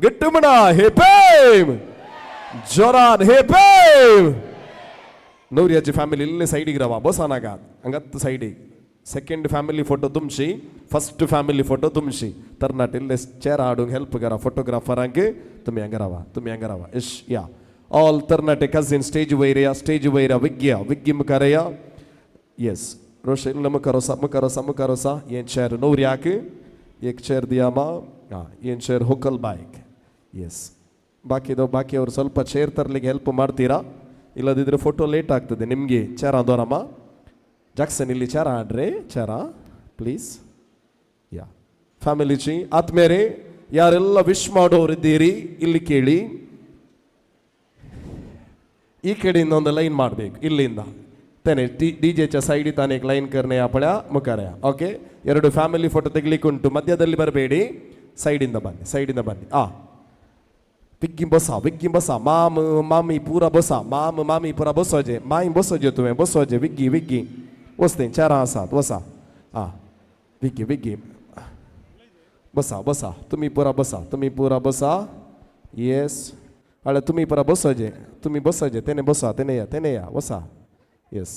गट्ट म्हणा हे पेम जोरान हे पेम. नवऱ्याची फॅमिली इल्ले सायडीक रावा, बसा नाकात हांगात सायडीक. सेकंड फॅमिली फोटो तुमची, फर्स्ट फॅमिली फोटो तुमची. तरणाटे इल्ले चेर हाडूंक हेल्प करा फोटोग्राफरांक. तुमी हांगा रावा, तुमी हांगा रावा. इश या ऑल तरणाटे कझीन स्टेज वयर या, स्टेज वयर या. विग्या विग्गी मुखार या. येस रोश इल्ले मुखार वसा, मुखार वसा, मुखार वसा. हें चेर नवऱ्याक एक चेर दिया मा. हां हें चेर होकल बायक. ಎಸ್ ಬಾಕಿದು ಬಾಕಿ ಅವರು ಸ್ವಲ್ಪ ಚೇರ್ ತರಲಿಕ್ಕೆ ಹೆಲ್ಪ್ ಮಾಡ್ತೀರಾ? ಇಲ್ಲದಿದ್ದರೆ ಫೋಟೋ ಲೇಟ್ ಆಗ್ತದೆ ನಿಮಗೆ. ಚೇರ ದೋರಮ್ಮ ಜಾಕ್ಸನ್ ಇಲ್ಲಿ ಚೇರ ಆಡ್ರಿ, ಚೇರ ಪ್ಲೀಸ್. ಯಾ ಫ್ಯಾಮಿಲಿ ಚಿ ಆತ್ಮೇರೆ ಯಾರೆಲ್ಲ ವಿಶ್ ಮಾಡೋರಿದ್ದೀರಿ ಇಲ್ಲಿ ಕೇಳಿ. ಈ ಕಡೆಯಿಂದ ಒಂದು ಲೈನ್ ಮಾಡಬೇಕು ಇಲ್ಲಿಂದ ತಾನೆ. ಡಿ ಜೆ ಚ ಸೈಡಿ ತಾನೇ ಲೈನ್ ಕರ್ನೆ ಪಳ ಮುಖಾರ. ಓಕೆ, ಎರಡು ಫ್ಯಾಮಿಲಿ ಫೋಟೋ ತೆಗಿಲಿಕ್ಕೆ ಉಂಟು, ಮಧ್ಯದಲ್ಲಿ ಬರಬೇಡಿ, ಸೈಡಿಂದ ಬನ್ನಿ, ಸೈಡಿಂದ ಬನ್ನಿ. ಆ ವಿಗ್ಗಿ ಬಸ, ವಿಗ್ಗಿ ಬಸ, ಮಾಮ ಮಾಮಿ ಪೂರ ಬಸ, ಮಾಮ ಮಾಮಿ ಪೂರ ಬಸೋಜೆ, ಮಾಯಿ ಬಸೋಜೆ ತುವೆ ಬಸೋಜೆ. ವಿಗ್ಗಿ ವಿಗ್ಗಿ ವಸ್ತೆ ಚಾರ ಆಸಾತ್ ವಸ. ಆ ವಿಗ್ಗಿ ವಿಗ್ಗಿ ಬಸ ಬಸ, ತುಮಿ ಪೂರ ಬಸ, ತುಮಿ ಪೂರ ಬಸ. ಎಸ್ ಅಲ್ಲ ತುಮಿ ಪೂರ ಬಸೋಜೆ, ತುಮಿ ಬಸೋಜೆ, ತೆನೆ ಬಸ, ತೆನೆಯ ತೆನೆಯ ವಸ. Yes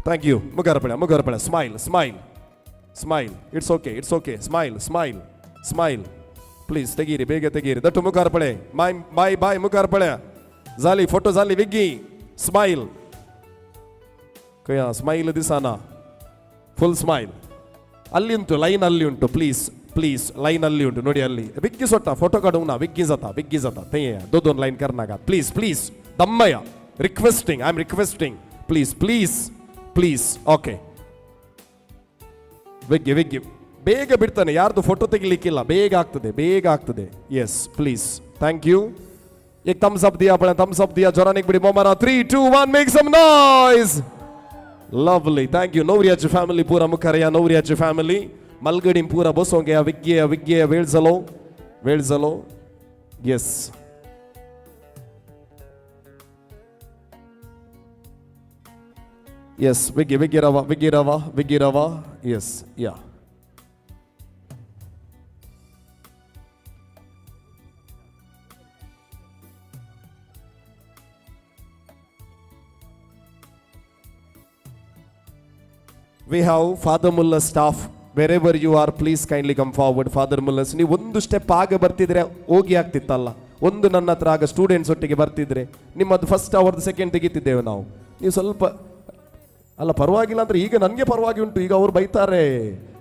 thank you. ಮುಖಾರಪಳೆ ಮುಖಾರಪಳೆ. Smile smile smile. It's okay, it's okay. Smile smile smile please. ತೆಗೀರಿ, ಬೇಗ ತೆಗೀರಿ. That ಮುಖಾರಪಳೆ ಬಾಯ್ ಬಾಯ್ ಬಾಯ್ ಮುಖಾರಪಳೆ. ಜಾಲಿ ಫೋಟೋ ಜಾಲಿ ವಿಗ್ಗಿ. ಸ್ಮೈಲ್ ಕಯ್ಯ ಸ್ಮೈಲ್ ದಿಸಾನ ಫುಲ್ ಸ್ಮೈಲ್. ಅಲ್ಲಿ ಉಂಟು ಲೈನ್, ಅಲ್ಲಿ ಉಂಟು. ಪ್ಲೀಸ್ ಪ್ಲೀಸ್ ಲೈನ್ ಅಲ್ಲಿ ಉಂಟು ನೋಡಿ ಅಲ್ಲಿ. ವಿಗ್ಗಿ ಸೊಟ್ಟ ಫೋಟೋ ಕಾಡುಂಗ್ ವಿಗ್ಗಿ ಜತ ವಿಗ್ಗಿ ಜತ ತೆಯ್ಯ ದೊಡ್ಡ ಲೈನ್ ಕರ್ನಾಗ. ಪ್ಲೀಸ್ ಪ್ಲೀಸ್ ದಮ್ಮಯ್ಯ requesting, I am requesting, please please please. Okay Viggi Viggi ಬೇಗ ಬಿಡ್ತಾನೆ, ಯಾರ್ದು ಫೋಟೋ ತೆಗಿಲಿಕ್ಕಿಲ್ಲ, ಬೇಗ ಆಗ್ತದೆ, ಬೇಗ ಆಗ್ತದೆ. Yes please thank you. एक थम्स अप दिया पड़ा, थम्स अप दिया जोरानिक bidi मोमारा. 3 2 1 make some noise. Lovely, thank you. नवरियाची family पूरा मुखार या, नवरियाची फॅमिली मलगडी पूरा बसोंक या. विग्गे विग्गे वेळ जालो, वेळ जालो. येस येस विग्गे विग्गे रवा, विग्गे रवा, विग्गे रवा. येस या. We have Father Muller staff. Wherever you are, please kindly come forward. Father Mullers, ನೀವು ಒಂದು ಸ್ಟೆಪ್ ಆಗ ಬರ್ತಿದ್ರೆ ಹೋಗಿ ಆಗ್ತಿತ್ತಲ್ಲ. ಒಂದು ನನ್ನ ಹತ್ರ ಆಗ ಸ್ಟೂಡೆಂಟ್ಸ್ ಒಟ್ಟಿಗೆ ಬರ್ತಿದ್ರೆ ನಿಮ್ಮದು ಫಸ್ಟ್ ಅವರ್ದು ಸೆಕೆಂಡ್ ತೆಗಿತಿದ್ದೇವೆ ನಾವು. ನೀವು ಸ್ವಲ್ಪ ಅಲ್ಲ ಪರವಾಗಿಲ್ಲ ಅಂದರೆ ಈಗ ನನಗೆ ಪರವಾಗಿ ಉಂಟು, ಈಗ ಅವ್ರು ಬೈತಾರೆ.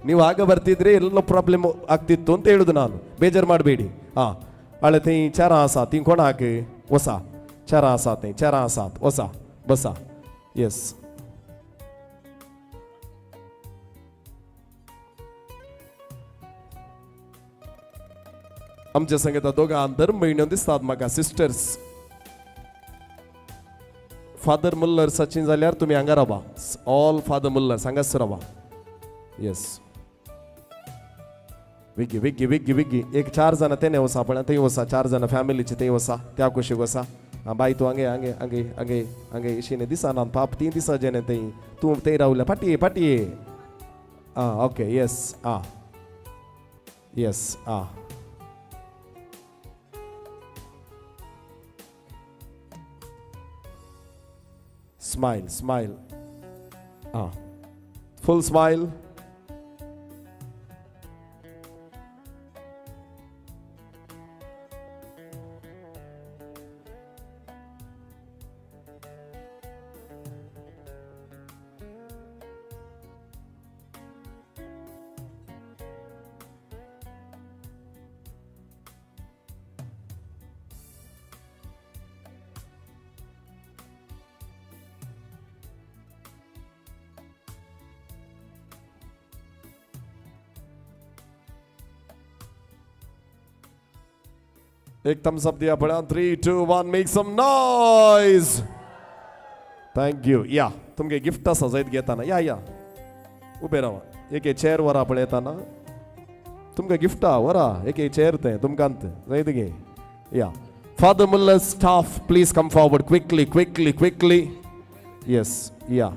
ನೀವು ಆಗ ಬರ್ತಿದ್ರೆ ಎಲ್ಲ ಪ್ರಾಬ್ಲಮ್ ಆಗ್ತಿತ್ತು ಅಂತ ಹೇಳುದು ನಾನು. ಬೇಜಾರು ಮಾಡಬೇಡಿ. ಹಾಂ, ಅಳೆ ತೀ ಚಾರ ಆಸಾ ತೀ ಕೊಣ ಹಾಕಿ ಹೊಸ ಚಾರ ಆಸಾ ತೀ ಚಾರ ಆಸಾತ್ ಹೊಸ ಬಸ. ಎಸ್, आमच्या संगीता दोगां धर्म दिसतात म्हाका सिस्टर्स. फादर मुल्लर सचिन जाल्यार तुमी हांगा रावा. ऑल फादर मुल्लर्स हांगाच रावा. येस, विग्गी विग्गी विग्गी विग्गी. एक चार जाणां तेणे वसा पळय, थंय वसा. चार जाणां फॅमिलीची थंय वसा, त्या कुशीक वसा. आं बाय, तूं हांगे हांगे हांगे हांगे हांगे इशीने दिसना पाप तीन दिसा जेणे थंय तूं थंय रावल्या. फाटी फाटी. आं ओके, येस. आं येस. आं Smile, smile. Full smile. एक थम्स अप दिया पड़ा. 3 2 1, make some noise. Thank you. या तुमगे गिफ्ट आसा जैत घेताना. या या उबे रावा. एक चेअर वरा पळयताना तुमकां गिफ्ट वरा. एक चेअर तें तुमकां जैत घे. या Father Muller staff, please come forward quickly quickly quickly. Yes, yeah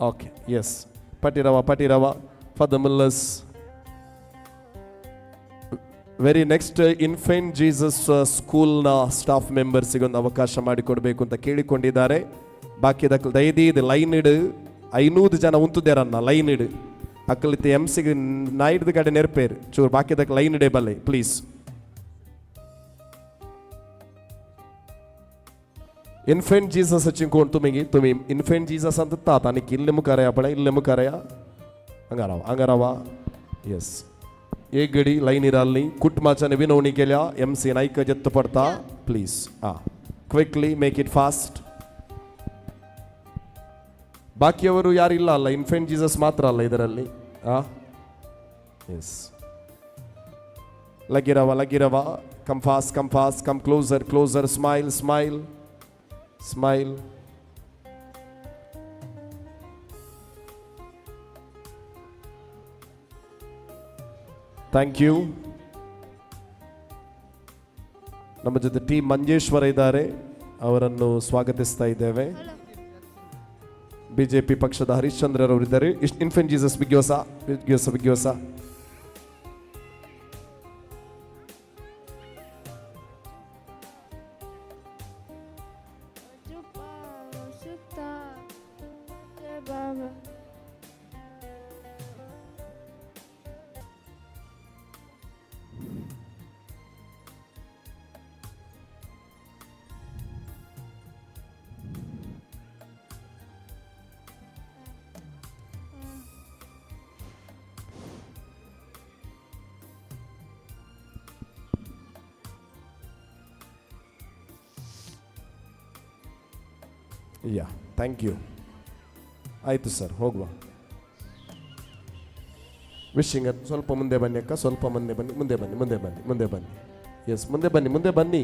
okay. Yes, पटी रावा पटी रावा. Father Muller's very next Infant Jesus ಸ್ಕೂಲ್ನ ಸ್ಟಾಫ್ ಮೆಂಬರ್ಸಿಗೊಂದು ಅವಕಾಶ ಮಾಡಿಕೊಡಬೇಕು ಅಂತ ಕೇಳಿಕೊಂಡಿದ್ದಾರೆ. ಬಾಕಿದ ದಯದೀದ್ ಲೈನ್ ಇಡು 500 ಜನ ಉಂತುದೇರನ್ನ ಲೈನ್ ಇಡು. ಅಕ್ಕಲಿತ್ತೆ ಎಮ್ ಸಿಗೆ ನಾಯ್ದು ಕಡೆ ನೆರಪೇರು ಚೂರು. ಬಾಕಿದಕ್ಕೆ ಲೈನ್ ಇಡೇ ಬಲ್ಲೆ ಪ್ಲೀಸ್. ಇನ್ಫೆಂಟ್ ಜೀಸಸ್ ಚಿಂಕೋಣ್ ತುಮಿಗೆ ತುಮಿ ಇನ್ಫೆಂಟ್ ಜೀಸಸ್ ಅಂತ ತಾತ ಆನಿಕ್ ಇಲ್ಲೆ ಮುಖಾರಯ ಪಳೆ ಇಲ್ಲೆ ಮುಖಾರಯ. ಹಂಗಾರವ ಹಂಗಾರವ. ಎಸ್, एक गडी लाईन इराल्ली कुटुंबाच्याने विनवणी केल्या. एम सी नाईक जत्त पडता प्लीज. हां, ಕ್ವಿಕ್ಲಿ ಮೇಕ್ it fast. ಬಾಕಿಯವರು ಯಾರಿಲ್ಲ ಅಲ್ಲ, ಇನ್ಫೆಂಟ್ ಜೀಸಸ್ ಮಾತ್ರ ಅಲ್ಲ ಇದರಲ್ಲಿ. ಹಾಂ S, ಲಗಿರವ ಲಗಿರವ. Come fast come fast come closer closer. Smile smile smile. Thank you. ನಮ್ಮ ಜೊತೆ ಟಿ ಮಂಜೇಶ್ವರ ಇದ್ದಾರೆ, ಅವರನ್ನು ಸ್ವಾಗತಿಸ್ತಾ ಇದ್ದೇವೆ. ಬಿಜೆಪಿ ಪಕ್ಷದ ಹರಿಶ್ಚಂದ್ರರವರಿದ್ದಾರೆ. ಇನ್ಫೆಂಟ್ ಜೀಸಸ್ ವಿಗ್ಯೋಸ ವಿಗ್ಯೋಸ ವಿಗ್ಯೋಸ. ಯಾ, thank you. ಆಯಿತು ಸರ್, ಹೋಗುವ. ವಿಶಿಂಗ್ ಸ್ವಲ್ಪ ಮುಂದೆ ಬನ್ನಿ ಅಕ್ಕ, ಸ್ವಲ್ಪ ಮುಂದೆ ಬನ್ನಿ, ಮುಂದೆ ಬನ್ನಿ, ಮುಂದೆ ಬನ್ನಿ, ಮುಂದೆ ಬನ್ನಿ. ಎಸ್, ಮುಂದೆ ಬನ್ನಿ, ಮುಂದೆ ಬನ್ನಿ.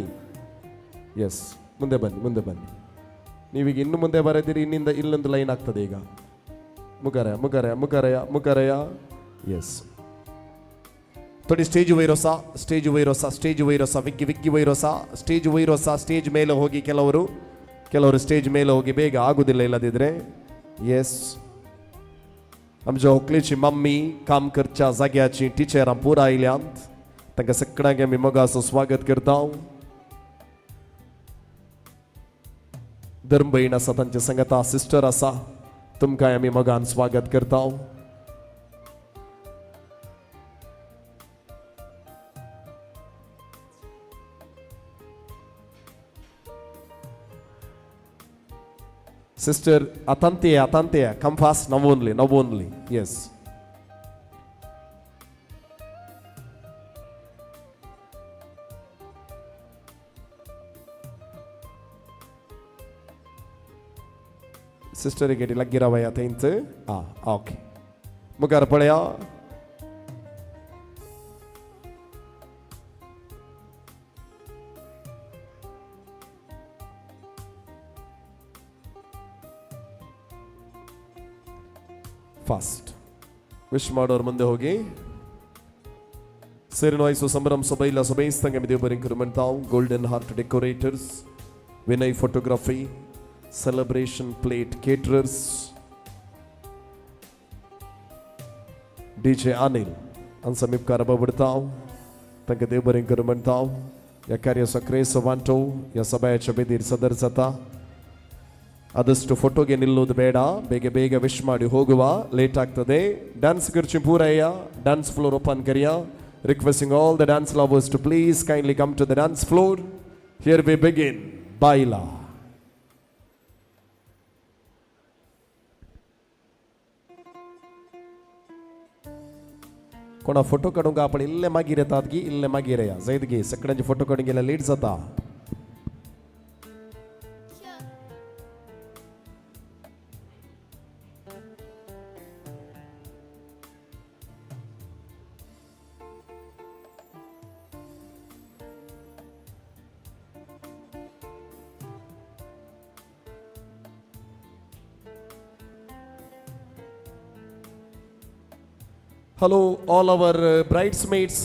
ಎಸ್, ಮುಂದೆ ಬನ್ನಿ, ಮುಂದೆ ಬನ್ನಿ. ನೀವೀಗ ಇನ್ನು ಮುಂದೆ ಬರದಿರಿ, ಇನ್ನಿಂದ ಇಲ್ಲೊಂದು ಲೈನ್ ಆಗ್ತದೆ ಈಗ. ಮುಗರಯ ಮುಗರಯ ಮುಗರಯ ಮುಗರಯ. ಎಸ್, ತೊಡಿ ಸ್ಟೇಜ್ ವೈರೋಸ, ಸ್ಟೇಜ್ ವೈರೋಸ, ಸ್ಟೇಜ್ ವೈರೋಸ, ವಿಗ್ಗಿ ವಿಗ್ಗಿ ವೈರೋಸ, ಸ್ಟೇಜ್ ವೈರೋಸ. ಸ್ಟೇಜ್ ಮೇಲೆ ಹೋಗಿ ಕೆಲವರು, ಕೆಲವರು ಸ್ಟೇಜ್ ಮೇಲೆ ಹೋಗಿ ಬೇಗ ಆಗುದಿಲ್ಲ ಇಲ್ಲದಿದ್ರೆ. ಎಸ್, आमच्या होकलेची मम्मी काम करच्या जाग्याची टिचरां पुरा आयल्यांत, तांकां सगळ्यांक आमी मोगाचो स्वागत करता. धर्मभयण आसा तांच्या संगता, सिस्टर आसा, तुमकांय आमी मोगान स्वागत करता. Sister Atantiya, Atantiya, come fast now only, now only. Yes. सिस्टरीक लागीं रावया थंयच. आं ओके, मुखार पळया. ಫಾಸ್ಟ್ ವಿಶ್ ಮಾಡೋರು ಮುಂದೆ ಹೋಗಿ. ಸೇರಿನವಾಯಿಸು ಸಂಭ್ರಮ ಸಭೈಲ ಸಭೈಸ್ತಂಗ ದೇವರಿಂಕರು ಮಂತಾವ್. Golden heart decorators, Vinay photography, celebration plate caterers, DJ Anil ಅನ್ ಸಮೀಪಕಾರ ಬಿಡ್ತಾವ್. ತಂಕ ದೇವರಿಂಕರು ಮಂತಾವ್. या कार्याचो क्रेस वांटो या सभायाच्या बेदीर सदर जाता. ಆದಷ್ಟು ಫೋಟೋಗೆ ನಿಲ್ಲೋದು ಬೇಡ, ಬೇಗ ಬೇಗ ವಿಶ್ ಮಾಡಿ ಹೋಗುವ, ಲೇಟ್ ಆಗ್ತದೆ. ಡ್ಯಾನ್ಸ್ ಕುರ್ಚಿ ಪೂರಯ್ಯ, ಡ್ಯಾನ್ಸ್ ಫ್ಲೋರ್ ಓಪನ್ ಕರಿಯ. Requesting all the dance lovers to please kindly come to the dance floor. Here we begin Baila. कोणा फोटो काडूंक आपण इल्ले मागीर येतात की इल्ले मागीर या जायत गी सगळ्यांचे फोटो काडूंक गेल्यार लेट जाता. Hello all our bridesmaids,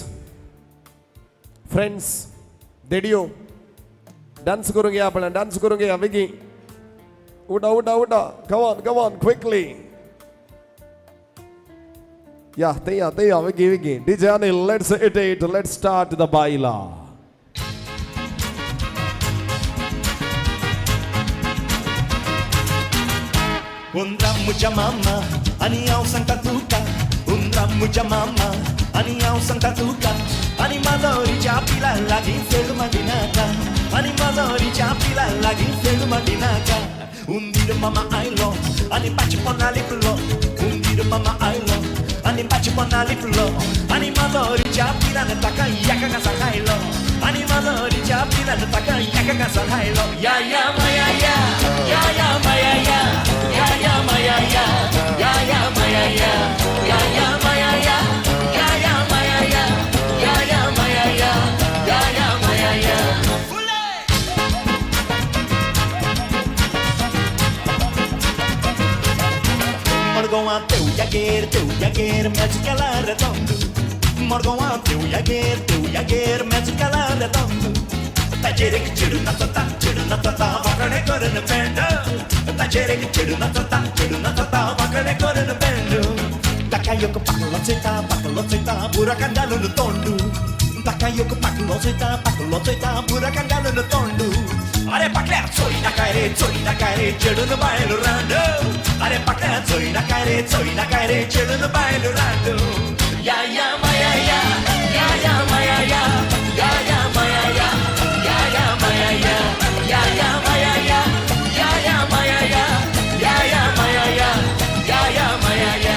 friends, देडियो, dance करूंगे आपण, डान्स करूंगे वेगी. उठा उठा उठा, come on come on quickly. या तया तया वेगी वेगी. DJ Anil, let's hit it, let's start the Baila. उंदरा मुझ्या मामा आनी हांव सांगता तुका, उंदरा मुझ्या मामा आनी हांव सांगता तुका, आनी माजोरीच्या पिला लागीं फेड माडिनाका, आनी माजोरीच्या पिला लागीं फेड माडिनाका. उंदीर मामा आयलो आनी पाचपना लिपलो, उंदीर मामा आयलो आनी पाचपना लिपलो, आनी माजोरीच्या पिलान ताका एका घासा खायलो, आनी माजोरीच्या पिलान ताका एका घासा खायलो. या या माया या, या या माया या, या या माया या, या या माया या, या या माया या, या या माया या, या या माया या, या या माया या. मडगांवां तेवयागेर मॅच केला रे तंदू, मडगांवां तेवयागेर मॅच केला रे तंदू. ताचेर एक चेडूं नाचता, चेडूं नाचता वांकडें करून पेंड, ताचेर एक चेडूं नाचता, चेडूं नाचता वांकडें करून पेंड. ताका एक पाकलो चोयता, पाकलो चोयता बुराकान घालून तोंडू, ताका एक पाकलो चोयता, पाकलो चोयता बुराकान घालून तोंडू. अरे पाकल्या चोय नाका रे, चोय नाका रे चेडून बायल रांड, अरे पाकल्या चोय नाका रे, चोय नाका रे चेडून बायल रांड. या या माया या, या या माया या, या या माया या, या या माया या, या या माया या, या या माया या, या या माया या, या या माया या.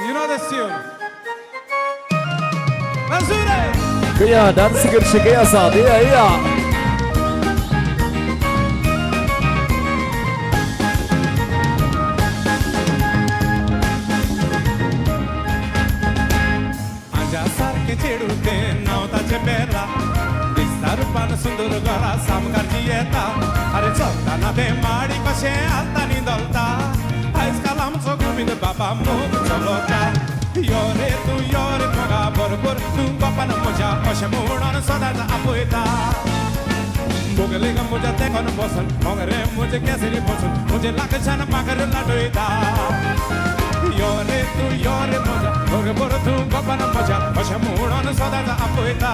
You know this tune. Let's do this. Kaya dance करचे kaya sa iya iya. माझ्या सारखे चेडूं तें नांव ताचें बेला, दिसता रुपान सुंदर घरा सामकारची येता. अरे चलतना तें माडी कशें हालता नी धोलता, आयज काल आमचो गोविंद बाबा मोग चलोता. यो रे तूं यो रे मोगा बरोबर तूं बापान म्हज्या अशें म्हणून सदांच आपयता. मोगले गा म्हज्या तेंकोन बसून मोगरे म्हजे केसरी बसून म्हजे लागच्यान मागर लाटयता. यो रे तूं यो रे म्हज्या बरोबर तूं बापान म्हज्या अशें म्हणून सदांच आपयता.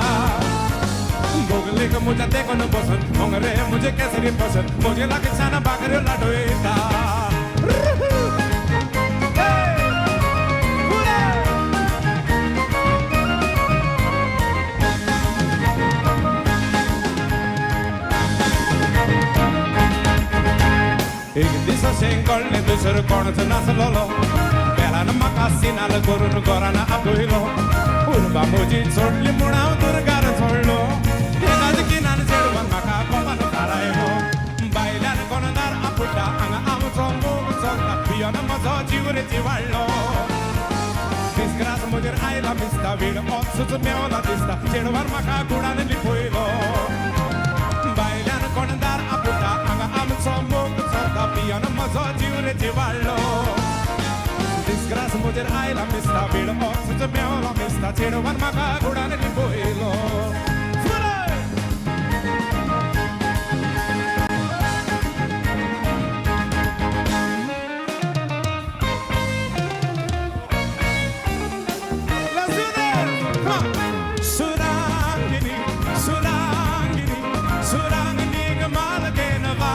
गोगलेक म्हज्या तेकोन बसून मोंगरे म्हजे केसरी पसंत म्हजे लागींच्यान भाकऱ्यो लाटयता. एक दीस अशें कळ्ळें दुसरो कोणच नासलोलो बेलान म्हाका सिनाल करून घरान आपयलो उर्बा म्हजी सोडली म्हूण हांव दुर्गार सोडलो एकाच किनान चेडवान म्हाका कोपान थारायलो बायल्यान कोणदार आपुडटा हांगा आमचो मोग चलता पियोन म्हजो जीव रे जिवाडलो डिस्ग्रास म्हजेर आयला दिसता वीण ओत्सूच मेवला दिसता चेडवान म्हाका गुणान लिपयलो बायल्यान कोणदार आपुडटा हांगा आमचो मोग चलता पियोन म्हजो जीव रे जिवाडलो डिस्ग्रास म्हजेर आयला दिसता वीण ओत्सूच मेवला दिसता चेडवान म्हाका गुणान लिपयलो. Surangini, Surangini, Surangini gamal genava,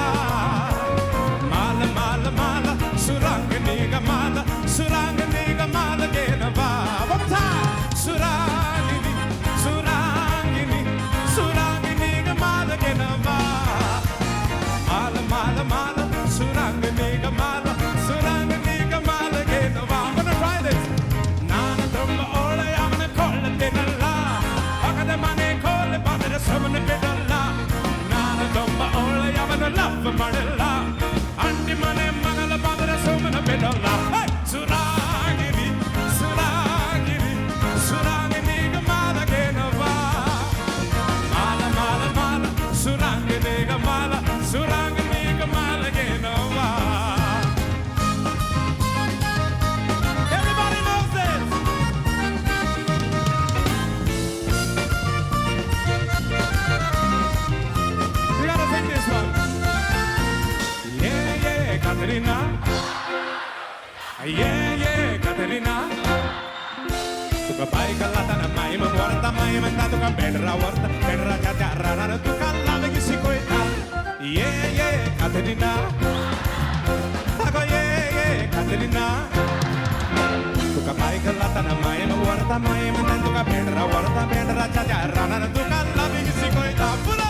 mal mal mal, Surangini gamal, Surangini gamal genava. One more time. Surangini, Surangini, Surangini gamal genava, mal mal mal, Surangini gamal, Surangini gamal genava. I'm gonna try this. ನಾನು ತುಂಬ ಒಳ್ಳೆಯವನ ಕೊಳ್ಳುತ್ತೇನಲ್ಲ ಪಕ್ಕದ ಮನೆ ಕೋಲೆ ಬಂದರೆ ಸುಮ್ಮನೆ ಬಿಡಲ್ಲ ನಾನು ತುಂಬ ಒಳ್ಳೆಯವನ ಲವ್ ಮಾಡಲ್ಲ ಅಂಟಿ ಮನೆ ಮಗಲ ಬಂದರೆ ಸುಮ್ಮನೆ ಬಿಡಲ್ಲ. ಸುರಾಗಿರಿ ಸುರಾಗಿರಿ ಸುರಾಗಿನಿ ಮಾಲಗೇನವ ಮಾಲ ಮಾಲ ಮಾಲ ಸುರಾಂಗಿನಿಗ ಮಾಲ ಸುರಾಂಗಿನಿಗ ಮಾಲಗೇನವ. Everybody knows this. You gotta sing this one. Yeah, yeah, Katerina. Yeah, yeah, Katerina. तुका बायक लाताना माई वरता माई म्हणटा तुका बेडरा वरता बेडराच्या त्या रानान तुका लावगी शिकयता. Yeah, yeah, Katerina. अगो yeah, yeah, Katerina. तुका बायक लाताना माई वरता माई म्हणटा तुका बेडरा वरता बेडराच्या त्या रानान तुका लावगी शिकयता. फुले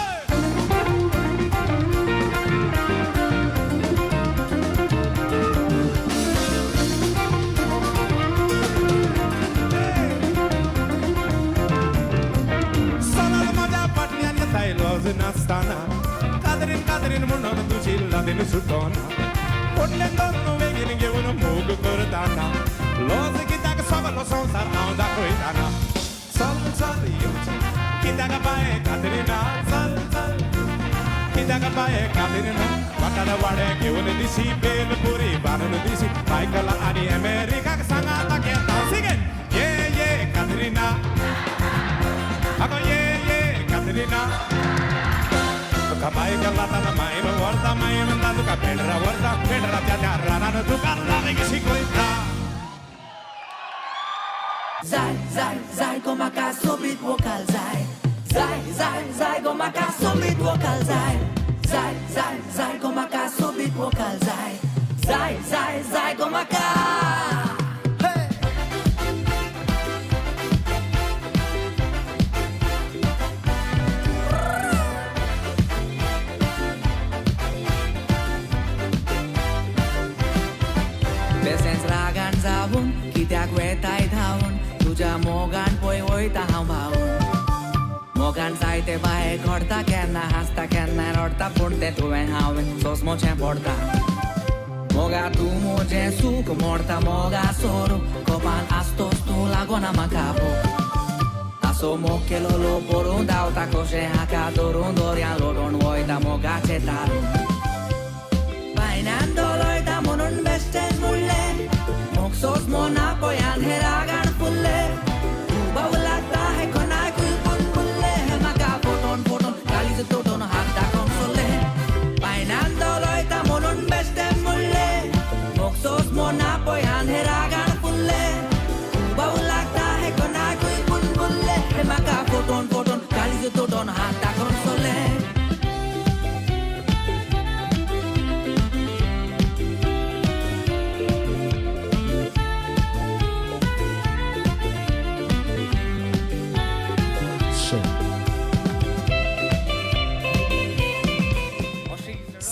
सनल म्हज्या फाटल्यान येताय लज नासतना कादरीन कादरीन म्हणून तुजी लादीन सुटोना पोटल्यान धरून बेगीन घेवन मोग करताना लज कित्याक सगलो संवसार हांव दाखयताना. चल चल येवचें कित्याक बाये कादरीना चल चल कित्याक बाये कादरीना वाटार वाडे घेवन दिशी बेल पुरी बांदून दिशी बायकला आनी अमेरिकाक सांगाता घेता. सिगेन ये ये कादरीना अगो ये ये कादरीना तुका बायक लाताना माई वरता माई म्हणटा तुका बेडरा वरता बेडराच्या त्या रानान तुका लावगी शिकयता. Zai, zai, zai, go म्हाका सोबीत वोकाल जाय जाय जाय जाय गो म्हाका सोबीत वोकाल जाय जाय जाय जाय गो म्हाका सोबीत वोकाल जाय जाय जाय जाय गो म्हाका. बेसेंच रागान जावन कित्याक वेताय धांवन तुज्या मोगान पळय वयता हांव भावून मोगान जायते बाये घडता केन्ना हांसता केन्ना रडटा पूण तें तुवें हांवें सोंसमोचें पडटा मोगा तूं म्हजें सूख मोडटा मोगा सोरू कोपान आसतोच तूं लागोना म्हाका भोग आसो मोग केलोलो पळोवन धांवता कशें हाका धरून दर्या लोटून वयता मोगाचें तारू पायनान डोलयता म्हणून बेश्टेंच म्हणलें मोग सोंसमो ना पळयान हे रागान फुल्ले तूं बावलाता हे कोणाकूय बुलबुल्ले म्हाका फोटोन फोटोन गालीच तोटोन हात दाखोवन सोडले पायनान डोलयता म्हणून बेश्टें म्हणलें मोग सोंसमो ना पळयान हे रागान फुल्ले तूं बावलाता हे कोणाकूय बुलबुल्ले म्हाका फोटोन फोटोन गालीच तोटोन हात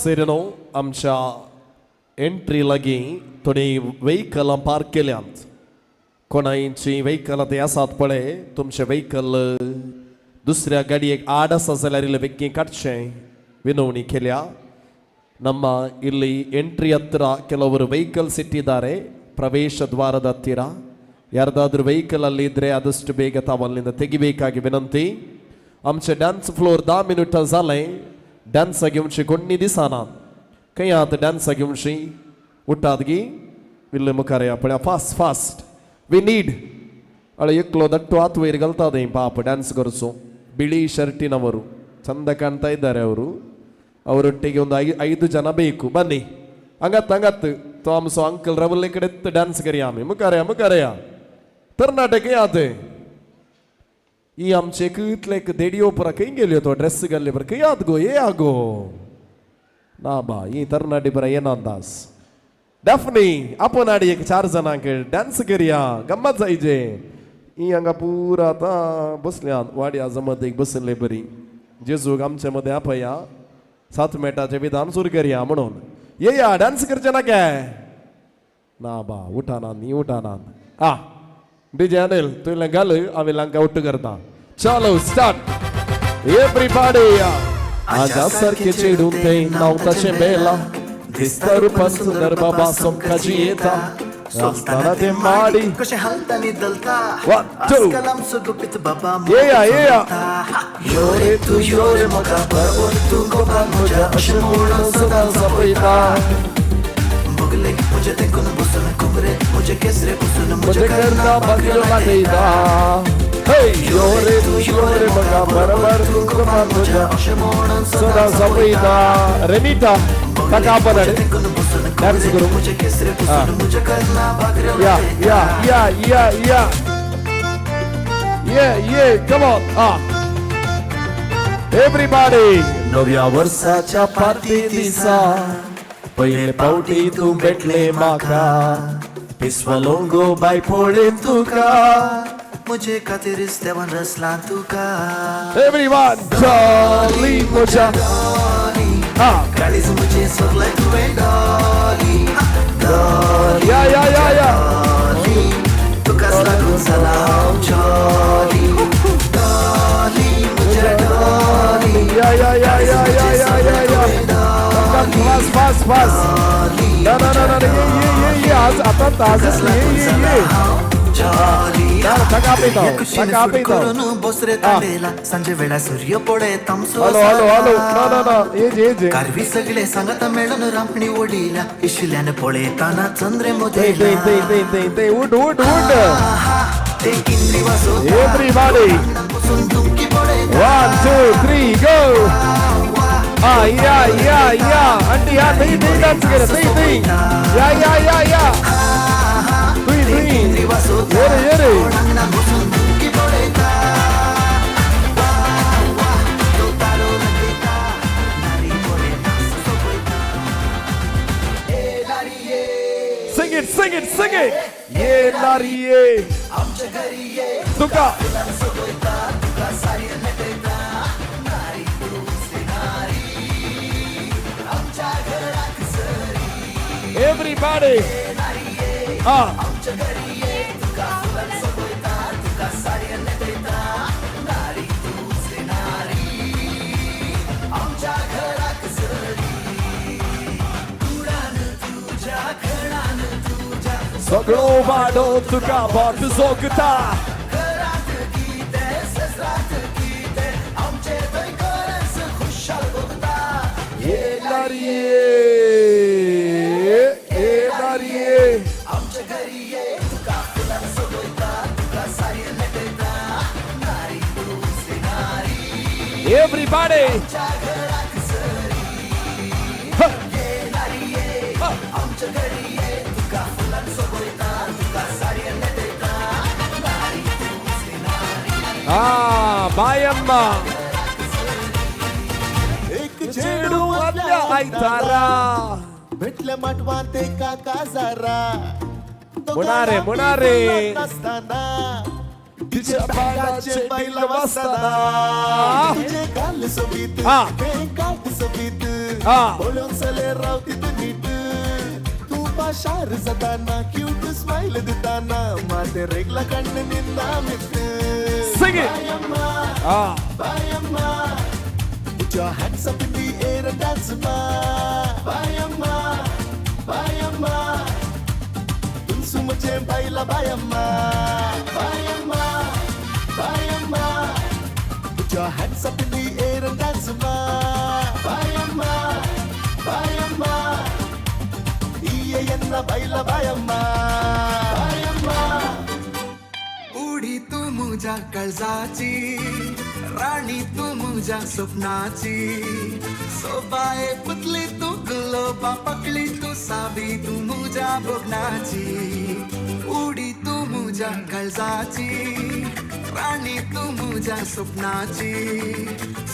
सोयऱ्यानो, आमच्या एंट्री लागीं थोडीं व्हेकलां पार्क केल्यांत. कोणायची व्हेकलां थंय आसात पळय, तुमचें व्हेकल दुसऱ्या गाडयेक आड आसा जाल्यार इल्लें बेगीन काडचें ವಿನವಣಿ ಕೇಳ್ಯಾ. ನಮ್ಮ ಇಲ್ಲಿ ಎಂಟ್ರಿ ಹತ್ರ ಕೆಲವರು ವೆಹಿಕಲ್ಸ್ ಇಟ್ಟಿದ್ದಾರೆ, ಪ್ರವೇಶ ದ್ವಾರದ ಹತ್ತಿರ. ಯಾರ್ದಾದ್ರೂ ವೆಹಿಕಲ್ ಅಲ್ಲಿ ಇದ್ದರೆ ಆದಷ್ಟು ಬೇಗ ತಾವು ಅಲ್ಲಿಂದ ತೆಗಿಬೇಕಾಗಿ ವಿನಂತಿ. आमचे डान्स फ्लोर 10 मिनटां जालें, डान्सा घेवची कोण्णी दिसना. खंय आतां डान्सा घेवची? उठात गी, इल्ले मुखार या पळया. Fast fast, we need. अळे एकलो ದಟ್ಟು ಆತು ವೈರ್ घालता ते ಪಾಪ ಡ್ಯಾನ್ಸ್ करचो. ಬಿಳಿ ಶರ್ಟಿನವರು ಚಂದ ಕಾಣ್ತಾ ಇದ್ದಾರೆ ಅವರು. ಅವರೊಟ್ಟಿಗೆ ಒಂದು 5 ಜನ ಬೇಕು. ಬನ್ನಿ ಹಂಗತ್ ಹಂಗತ್ ತೋಮ್ಸೋ ಅಂಕಲ್ ರವಲ್ಲೆ ಕಡೆ ಡ್ಯಾನ್ಸ್ ಕರಿಯಾಮಿ. ಮುಖಾರಯ ಮುಖಾರಯ ಕರ್ನಾಟಕ ಯಾತೆ ಈ आमचे कितलेक देडियो परा खंय गेल्यो तो ड्रेस घाल्ले परा खंय आत गो ये आगो ना बा ही तरणाटी परा येना दास डॅफनी आपण आडी एक 4 जाणांक डान्स करया, गम्मत जायचे. ही हांगा पुरा आतां बसल्या वाड्या जमत एक बसले बरी. जेजूक आमचे मध्ये आपया 7 मिनटाचें विधान सुरू करया म्हणून येया डान्स करचे ना काय ना बा उठाना न्ही उठाना. आ डीजे अनिल तुवें घाल, हांवें लांका उट्ट करता. चलो स्टार्ट एवरीबॉडी. आजा सारकें चेडूं तें नांव ताचें बेला, दिसता रुपान सुंदर बाबा सोमकाजी येता, चलतना तें माडी कशें हालता निदलता. 1 2 आजकाल आमचो गुपीत बाबा येया येया. यो रे तूं यो रे म्हाका बरोबर तूं गोपाल म्हज्या अशें म्हणून सदां सपयता. बगले म्हजे तेंकून बसून कुबरे म्हजे केसरे बसून म्हजे करना भाकऱ्यो लाटयता. यो रे तूं यो रे म्हाका बरोबर तूं गोपाल म्हज्या अशें म्हणून सदां सपयता. रेनिटा ताका आपण डान्स करू. या या या या या ये ये कम ऑन. हा एवरीबॉडी. नव्या वर्साच्या पार्टी दिसा पयले पावटी तूं भेटले म्हाका, पिसवलोंगो बाय पळयन तुका, म्हजे खातीर देवान रचलां तुका. एवरीवन डॉली म्हज्या काळीज म्हजें सगळें तुवें डॉली डॉली. या या या या डॉली तुकाच लागून जाला हांव जॉली डॉली म्हज्या डॉली. या या या या या या या या फास्ट फास्ट फास्ट. ना ना ना ना ये ये ये ये आज आता आजच ये ये ये ताका आपयता ताका आपयता. बसरे तांडेला सांजे वेळा सूर्य पळे तामसो. हॅलो हॅलो हॅलो ना ना ना ये जे जे कारवी सगळे सांगता मेळून रांपणी ओडिला इशिल्यान पळयताना चंद्रे ते मोदेला. ते ते ते ते उठ उठ उठ. ते किंद्री वाजोता एवरीबॉडी. तुमकी पळयता. 1 2 3 गो. आ या या या आंटी या थंय थंय डान्स कर थंय थंय या या या या थंय थंय ये रे ये रे. Sing it, sing it, sing it. ये नारिये तुका एवरीबॉडी. हा सगळो वाडो तुका बोट जोगता. ये नारिये ये नारिये एवरीबॉडी. बायम्मा एक चेडू आदल्या आयतारा भेटल्या माटवांत एका काजारा, म्हणा रे म्हणा रे नासतना तिच्या बागाचे बैल वाजताना. तुझे गाल सोबीत हा. ते गाल सोबीत, पळोवंक जाल्यार रावती तूं नीट तूं पाशार जाताना क्यूट स्मायल दिताना माते रेगला कण्ण निन्ना मित्र. Sing it. Bayamma, Bayamma, put your hands up in the air and dance, ma. Bayamma, Bayamma, तुमसु मुझे बायला Bayamma. Bayamma, Bayamma, put your hands up in the air and dance, ma. Bayamma, Bayamma, iye enna baila Bayamma. Bayamma. उडी तू मुझ्या काळजाची राणी तू मुझ्या स्वप्नाची सोबाये पुतली तू गुलोबा पकली तू सावी तू मुझ्या भोगनाची उडी तू मुझ्या काळजाची राणी तू मुझ्या स्वप्नाची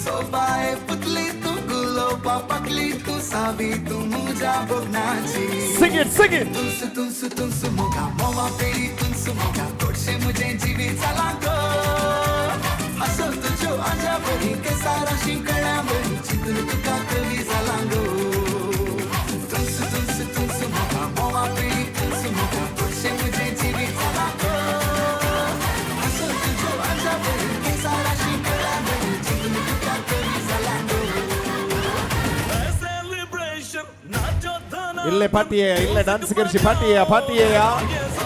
सोबाये पुतली तू गुलोबा पकली तू सावी तू मुझ्या भोगनाची. Sing it, sing it. तुमसु तुमसु तुमसु मोगा मोवा पेरी तुमसु मोगा तोडशे मुझे जीवित जाला गो असो तुझो आजा बरी केसारा शिंकळ्या बरी चिंतून तुका कवी जाला गो तुमसु तुमसु तुमसु मोगा मोवा पेरी तुमसु मोगा तोडशे मुझे जीवित जाला गो असो तुझो आजा बरी केसारा शिंकळ्या बरी चिंतून तुका कवी जाला गो. इल्ले पार्टी आहे, इल्ले डान्स करची पार्टी आहे, पार्टी आहे.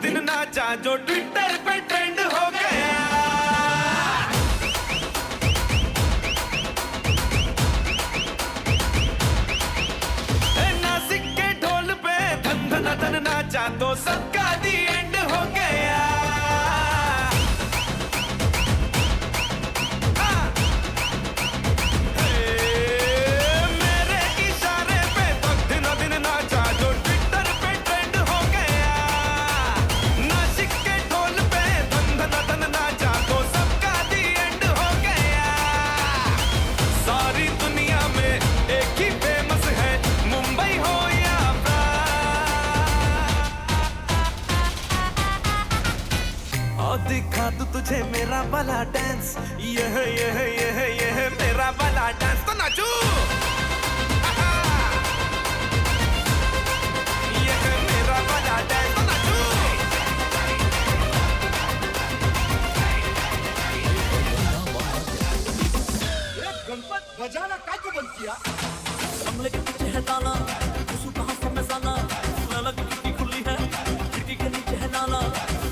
दिन नाचा जो ट्विटर पे ट्रेंड हो गया. नासिक के ढोल पे धन धन धन नाचा तो सबका दी एंड हो गया. मेरे इशारे पे तो दिन दिन नाचा जो ट्विटर पे ट्रेंड हो गया. नासिक के ढोल पे धन धन धन नाचा तो सबका दी एंड हो गया. सारी दुनिया में एक ही फेमस है, मुंबई हो या और दिखा तू तुझे मेरा वाला डांस, यह यह यह यह मेरा वाला डांस तो नाचू. यह मेरा वाला डांस तो नाचू. गणपत बजाना काय को बंद किया? बंगले के पीछे है ताला, उसको कहाँ से मैं साला? लैला की खिड़की खुली है, खिड़की के नीचे है नाला,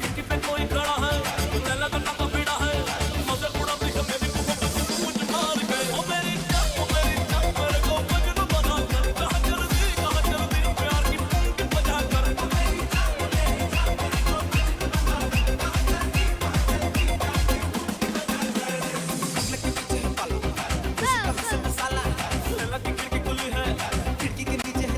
खिड़की पे कोई खड़ा है, लैला का नाका पीड़ा है, मजे उड़ा दी है मेरी मोहब्बत मुझ मार के। ओ मेरी जान, ओ मेरी जान, मेरे को मजनू बना कर, कहाँ चल दी, प्यार की फूंक बजा कर। ओ मेरी जान, ओ मेरी जान, मेरे को मजनू बना कर, कहाँ चल दी, प्यार की फूंक बजा कर। बंगले के पीछे है ताला, उसको कहाँ से मैं साला? लैला की खिड़की खुली है, खिड़की के नीचे है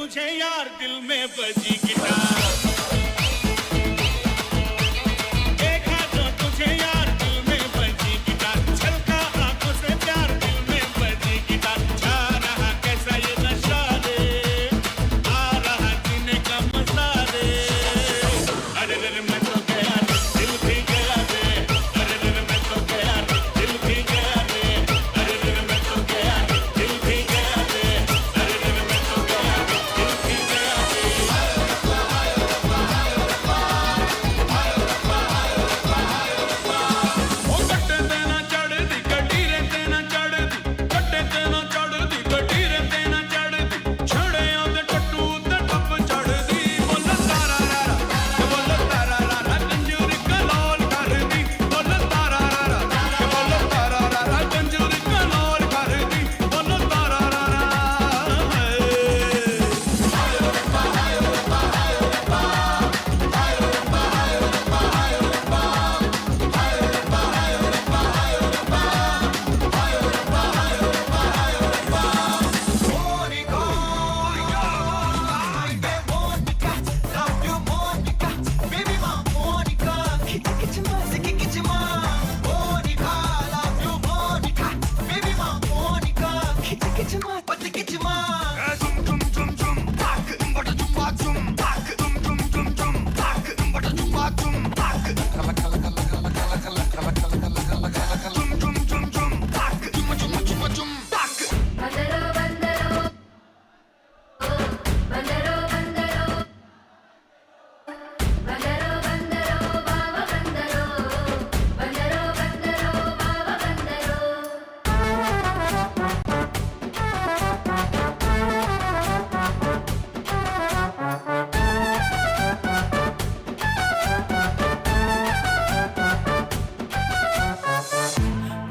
तुझे यार दिल में बजी गिटार। देखा जो तुझे यार दिल में बजी गिटार, छलका आंखों से प्यार दिल में बजी गिटार। छा रहा कैसा ये नशा रे, आ रहा जीने का मजा रे। अरे रे मैं तो गया दिल भी गया रे, अरे रे मैं तो गया दिल भी गया रे, अरे रे मैं तो गया दिल भी गया रे, अरे रे मैं तो गया दिल भी गया रे। ਉਹ ਕੱਟੇ ਤੇ ਨਾ ਚੜਦੀ ਕਟੀਰੇ ਤੇ ਨਾ ਚੜਦੀ, ਕੱਟੇ ਤੇ ਨਾ ਚੜਦੀ ਕਟੀਰੇ ਤੇ ਨਾ ਚੜਦੀ, ਛੜਿਆਂ ਦੇ ਟੱਟੂ ਤੇ ਟੱਪ ਚੜਦੀ। ਬੋਲ ਤਾਰਾ ਰਾਰਾ ਤੇ ਬੋਲ ਤਾਰਾ ਰਾਰਾ ਕੰਜੂਰ ਕਲੋਲ ਕਰਦੀ, ਬੋਲ ਤਾਰਾ ਰਾਰਾ ਤੇ ਬੋਲ ਤਾਰਾ ਰਾਰਾ ਕੰਜੂਰ ਕਲੋਲ ਕਰਦੀ, ਬੋਲ ਤਾਰਾ ਰਾਰਾ।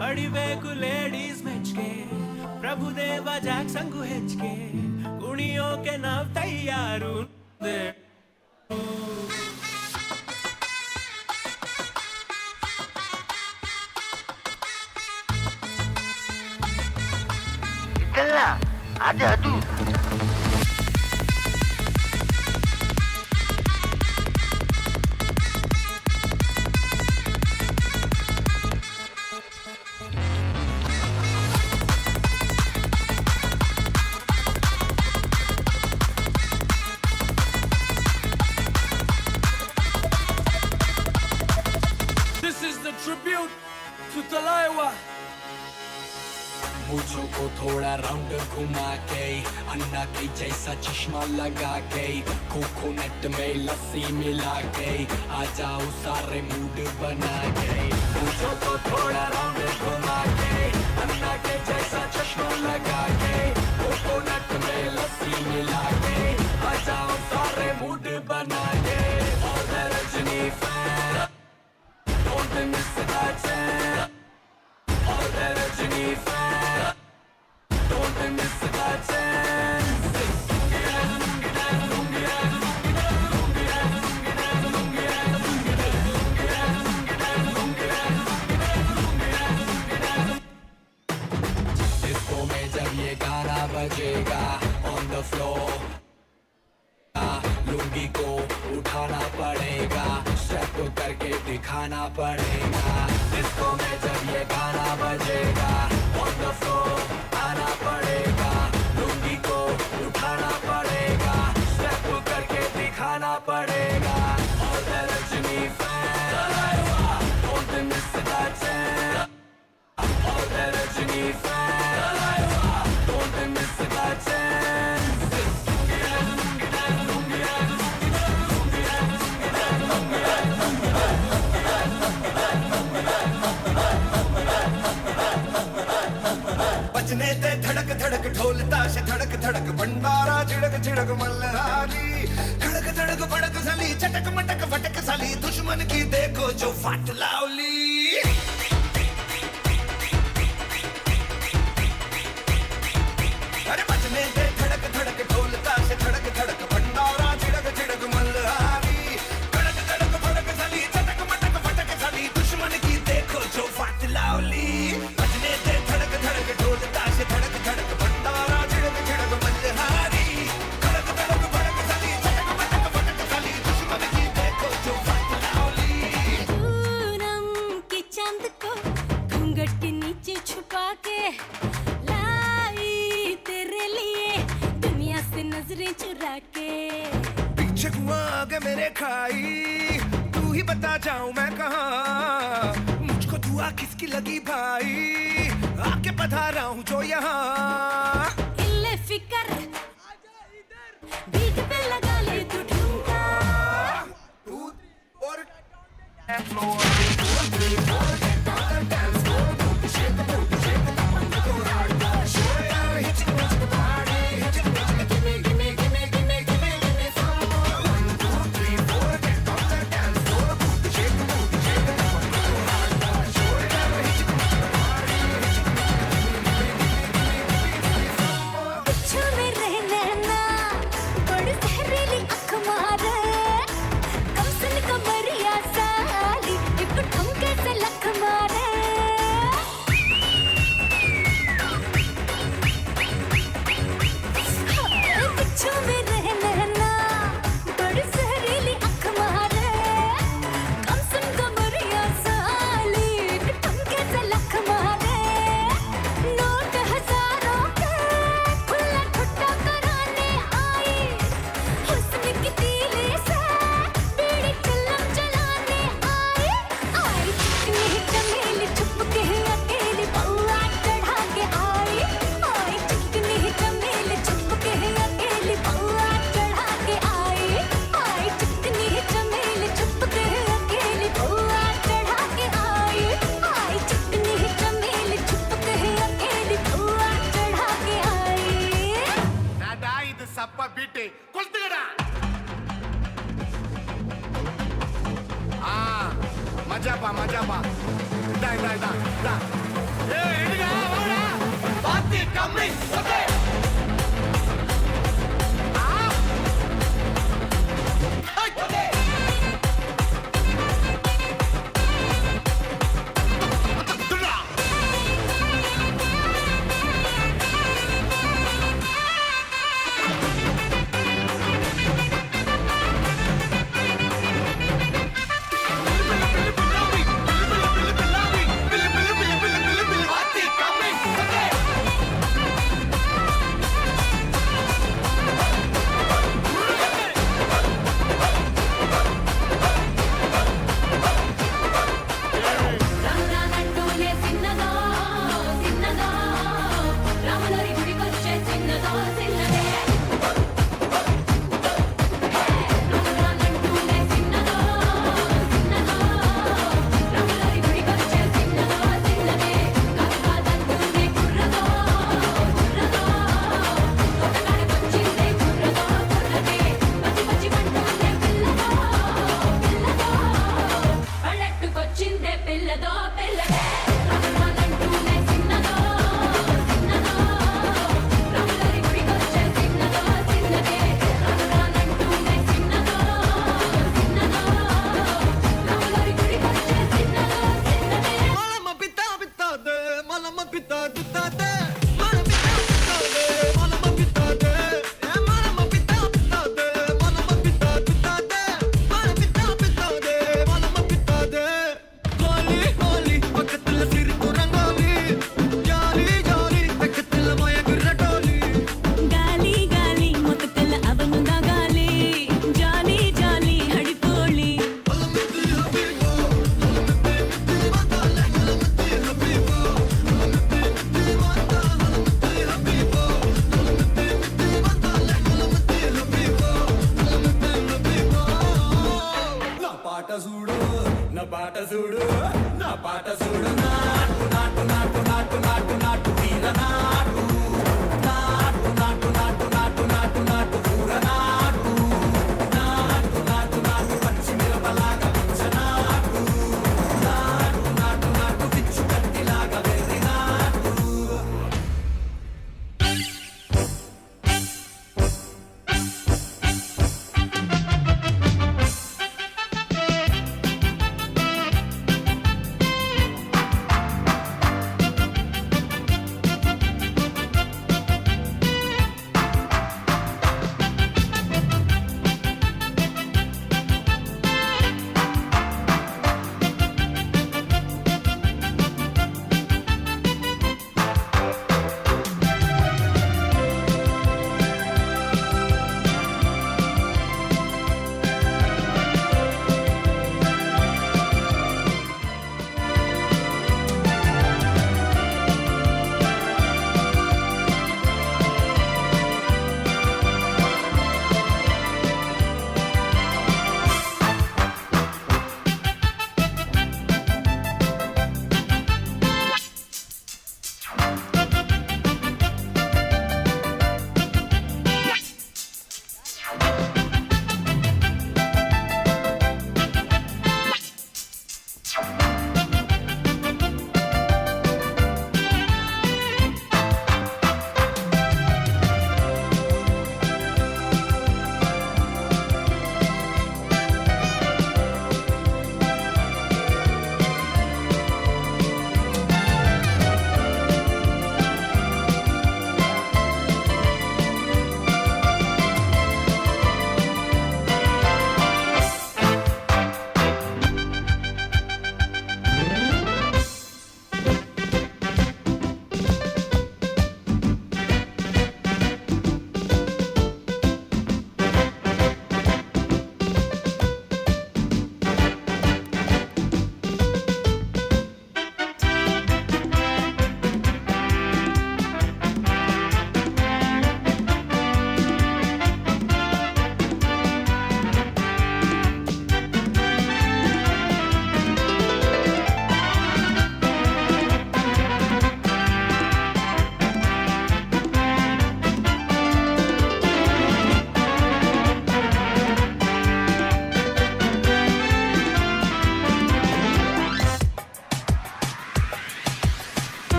ಪಡಿಬೇಕು ಲೇಡೀಸ್ ಮೆಚ್ಗೆ, ಪ್ರಭುದೇವ ಜಾಕ್ಸಂಗು ಹೆಚ್ಚಿಗೆ, ಕುಣಿಯೋಕೆ ನಾವ್ ತಯ್ಯಾರು. ಇದಲ್ಲ ಅದು ಅದು. This is the tribute to Talaiwa. मूछों को थोड़ा राउंड घुमा के, अन्ना के जैसा चश्मा लगा के, कोकोनट में लस्सी मिला के, आ जाओ सारे मूड बना के। मूछों को थोड़ा राउंड घुमा के, अन्ना के जैसा चश्मा लगा के, कोकोनट में लस्सी मिला के, आ जाओ सारे मूड बना K. All the Rajini fans, don't miss the chance. All the Rajini fans, don't miss the chance. Disco में जब ये गाना बजेगा, ऑन the floor lungi को उठाना पड़ेगा, स्टेप करके दिखाना पड़ेगा। डिस्को में जब ये गाना बजेगा, ऑन the floor आना पड़ेगा, लुंगी को उठाना पड़ेगा, स्टेप करके दिखाना पड़ेगा। All the Rajini fans, don't miss the chance. All the Rajini fans, don't miss the chance. बजने ते धड़क धड़क ढोल ताशे धड़क धड़क भंडारा झिड़क झिड़क मल्हारी, धड़क धड़क भड़क साली चटक मटक फटक साली, दुश्मन की देखो जो फाट लावली। अरे बजने ते धड़क धड़क ढोल ताशे धड़क धड़क भंडारा झिड़क झिड़क मल्हारी, धड़क धड़क भड़क साली चटक मटक फटक साली, दुश्मन की देखो जो फाट लावली। बजने ते धड़क धड़क ढोल ताशे धड़क धड़क भंडारा झिड़क झिड़क मल्हारी, धड़क धड़क नजरें चुरा के। पीछे कुआं आगे मेरे खाई, तू ही बता जाऊं मैं कहाँ। मुझको दुआ किसकी लगी भाई, आके पधारा हूँ जो यहाँ। इल्ले फिकर बीट पे लगा ले तू ठुमका। और पिछू में रहना ना, बड़ी जहरीली अख मारे, कमसन कमरिया साली एक ठुमके से लख मारे। पिछू में रहना ना, बड़ी जहरीली अख मारे, कमसन कमरिया साली एक ठुमके से लख मारे। नोट हजारों के खुला ठुट्टा कराने आई, हुस्न की तीली से बीड़ी चलम चलाने आई। आई चिकनी चमेली छुप के अकेली पौआ चढ़ा के आई। आई चिकनी चमेली छुप के अकेली पौआ चढ़ा के आई। आई चिकनी चमेली छुप के अकेली पौआ चढ़ा के आई। आई चिकनी चमेली छुप के अकेली पौआ चढ़ा के आई। दादा இது சப்ப பீட்டு கொளுத்துக்கடா. ஆ மஜாபா மஜாபா. இதா இதா இதா இதா. ஏய் எடுடா வாடா. பாத்தி கம்மிங் ஓகே. రానురానంటూనే చిన్నదో చిన్నదో, రాములరి గుడికొచ్చే చిన్నదో చిన్నదే. రానురానంటూనే చిన్నదో చిన్నదో, రాములరి గుడికొచ్చే చిన్నదో చిన్నదే. కాదు కాదంటూనే కుర్రదో కుర్రదో, తోటకాడకొచ్చిందే కుర్రదో కుర్రదే. పచ్చి పచ్చి పంటూనే పిల్లదో పిల్లదో, పళ్ళెట్టుకొచ్చిందే పిల్లదో పిల్లదే. రానురానంటూనే చిన్నదో చిన్నదో, రాములరి గుడికొచ్చే చిన్నదో చిన్నదే. రానురానంటూనే చిన్నదో చిన్నదో, రాములరి గుడికొచ్చే చిన్నదో చిన్నదే. మలమ పితా పితా they, మలమ పితా పితా they, మలమ పితా పితా they, మలమ పితా they, ఏ మలమ పితా పితా they, మలమ పితా పితా they, మలమ పితా పితా they, మలమ పితా they. Holi Holi பக்கத்துல சிரிப்பு ரங்கோலி, ஜாலி ஜாலி பக்கத்துல மயக்குற டோலி. గాలి గాలి మొత్తల అవనుందా గాలి, జాలి జాలి హడిపోళి. నా పాట చూడు, నా పాట చూడు, నా పాట చూడు. నాటు నాటు నాటు నాటు నాటు నాటు వీర నాటు, నాటు నాటు నాటు నాటు నాటు నాటు ఊర నాటు, నాటు నాటు నాటు పచ్చిమిరపలాగా పిచ్చ నాటు, నాటు నాటు నాటు పిచ్చు కత్తిలాగా వెర్రి నాటు. ఆ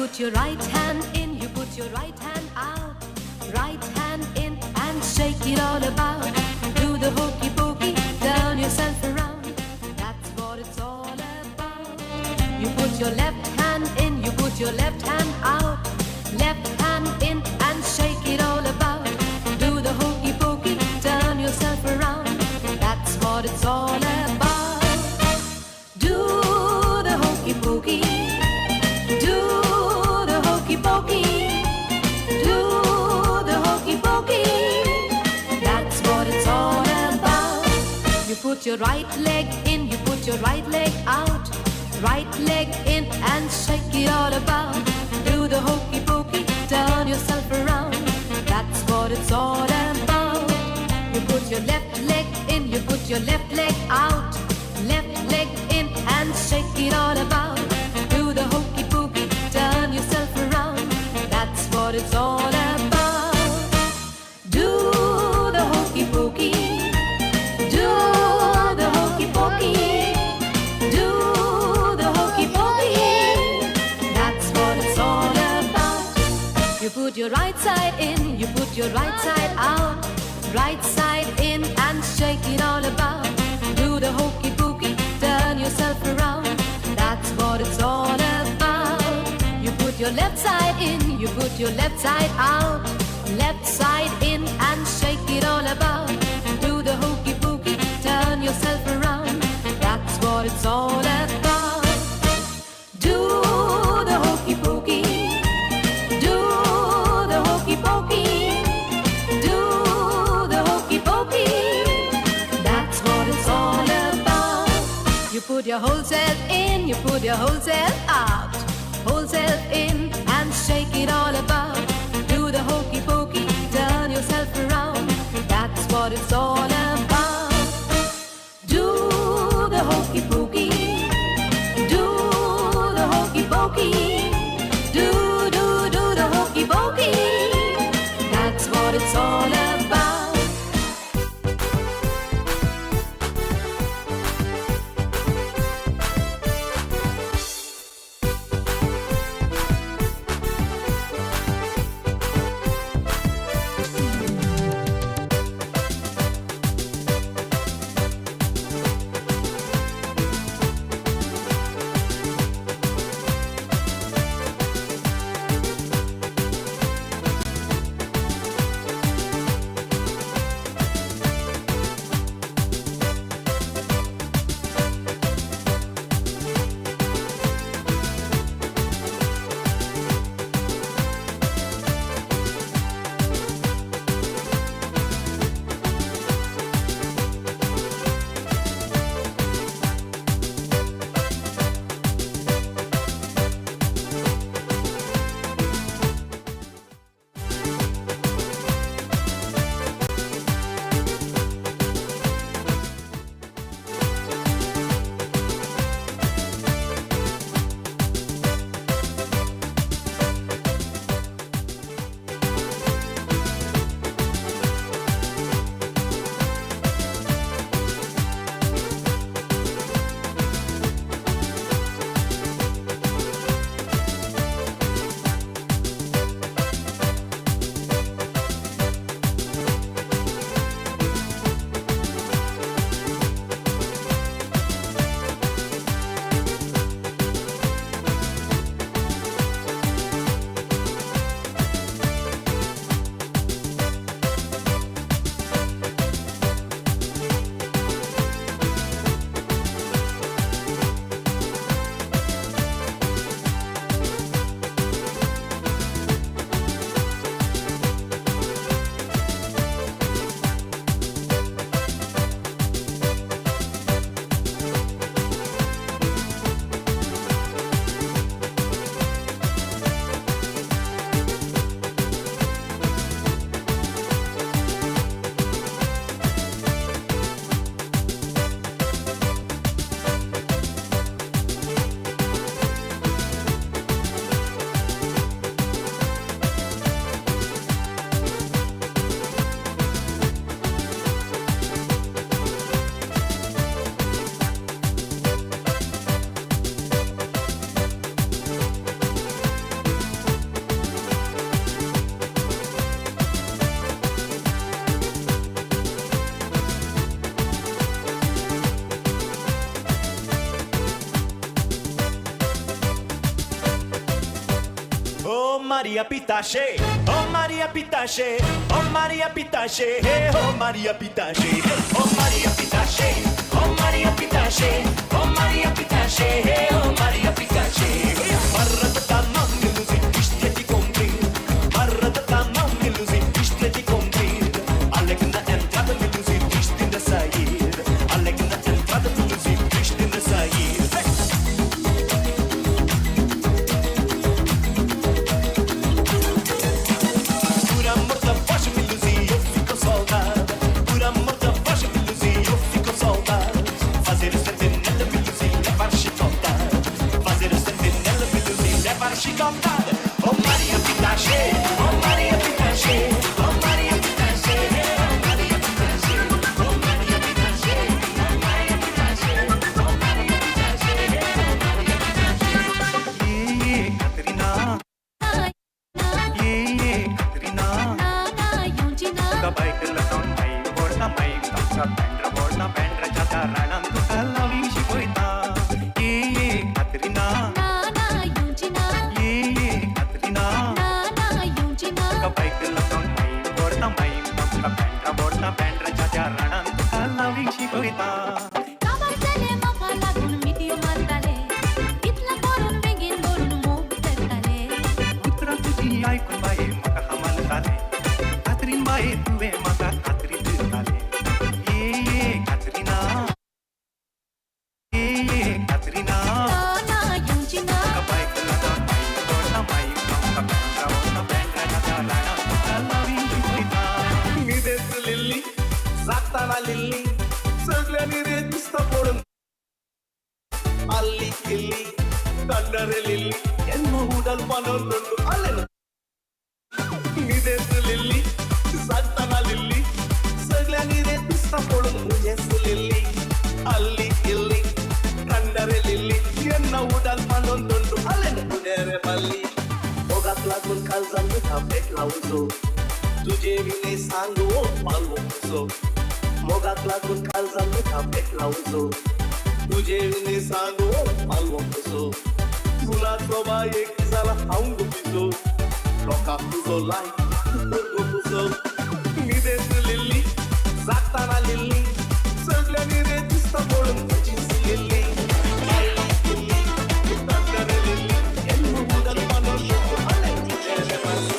put your right hand in, you put your right hand out. Right hand in and shake it all about. Do the hokey pokey, turn yourself around. That's what it's all about. You put your left hand in, you put your left hand out. Left hand in and shake it all about. Do the hokey pokey, turn yourself around. That's what it's all about. Do the hokey pokey. Do the hokey pokey. Do the hokey pokey. That's what it's all about. You put your right leg in, you put your right leg out. Right leg in and shake it all about. Do the hokey pokey, turn yourself around. That's what it's all about. You put your left leg in, you put your left leg out. Left leg in and shake it all about. Do the hokey pokey, turn yourself around. That's what it's all about. Do the hokey pokey. Do the hokey pokey. Do the hokey pokey. That's what it's all about. You put your right side in, you put your right side out. Right side in and shake it all about. Do the hokey pokey, turn yourself around. That's what it's all about. You put your left side in, you put your left side out. Left side in and shake it all about. Do the hokey pokey, turn yourself around. That's what it's all about. Do the hokey pokey. Do the hokey pokey. Do the hokey pokey. That's what it's all about. You put your whole self in, you put your whole self out. Whole self in and shake it all about. Do the hokey pokey, turn yourself around. That's what it's all about. Do the hokey pokey. Do the hokey pokey. Do, do, do the hokey pokey. That's what it's all about. Oh Maria Pitache, oh Maria Pitache, oh Maria Pitache, oh Maria Pitache, oh Maria Pitache, oh Maria Pitache, oh Maria Pitache, oh Maria Pitache. مرة تمام لوزي اشتريتي كومبري، مرة تمام لوزي اشتريتي كومبري، عليك na entrada لوزي اشتري sair، عليك na entrada لوزي اشتري sair. Por amor da voz me ilusi, eu fico soldado. Por amor da voz me ilusi, eu fico soldado. Fazer o sentinela me ilusi, levar chicotada. Fazer o sentinela me ilusi, levar chicotada. Oh Maria Pitache, oh Maria Pitache, oh Maria Pitache, oh Maria Pitache, oh Maria Pitache, oh Maria Pitache, oh Maria Pitache, oh Maria Pitache. Katrina, ये Katrina, तुका बायक लावन माई व्हरता माई तांचा बँड्रा व्हरता बँड्राच्या त्या रानान तुका लावी शिकयता. ये कतरीना, ये कतरीना, तुका बायक लावन माई व्हरता माई तांचा बँड्रा व्हरता बँड्राच्या त्या रानान तुका लावी शिकयता. उतरां तुजीं आयकून बाये म्हाका हमाल जालें, कात्रीन बाये तुवें म्हाका कात्रीत घालें. ये कात्रीना, ये कात्रीना, तुका बायक लागून माई व्हरता माई तांकां बँड्रा व्हरता बँड्राच्या त्या रानान तुका लावी शिकयता. न्हिदेंत लिल्ली जागताना लिल्ली सगळ्यांनी रे दिसता पडून ಅಲ್ಲಿ ಇಲ್ಲಿ ಕಂಡರೆ ಲಿಲ್ಲಿ ಎನ್ನು ಉಡಲ್ ಮನೊಂದುಂಡು ಅಲ್ಲೆನು न्हिदेंत लिल्ली जागताना लिल्ली सगळ्यांनी रे दिसता पडून मुजेस लिल्ली ಅಲ್ಲಿ ಇಲ್ಲಿ ಕಂಡರೆ ಲಿಲ್ಲಿ ಎನ್ನ ಉಡಲ್ ಮನೊಂದುಂಡು ಅಲ್ಲೆನು ಉಡೇರೆ ಬಲ್ಲಿ मोगाक लागून काळजान थापेट लावचो तुजे विणे सांगो पालोवचो मोगाक लागून काळजान थापेट लावचो तुजे विणे सांगो पालोवचो फुलाचो बायेक जाला हांव गुपिचो लोकांक तुजो लाय गुपुचो न्हिदेंत लिल्ली जागताना लिल्ली सगळ्यांनी रे दिसता पळोवन तुजीच लिल्ली आल्ली इल्ली कंडरे लिल्ली ಎನ್ನು ಉಡಲ್ ಮನೋಶು ಅಲೆ ತುಜೆ ಬಲ್ಲಿ.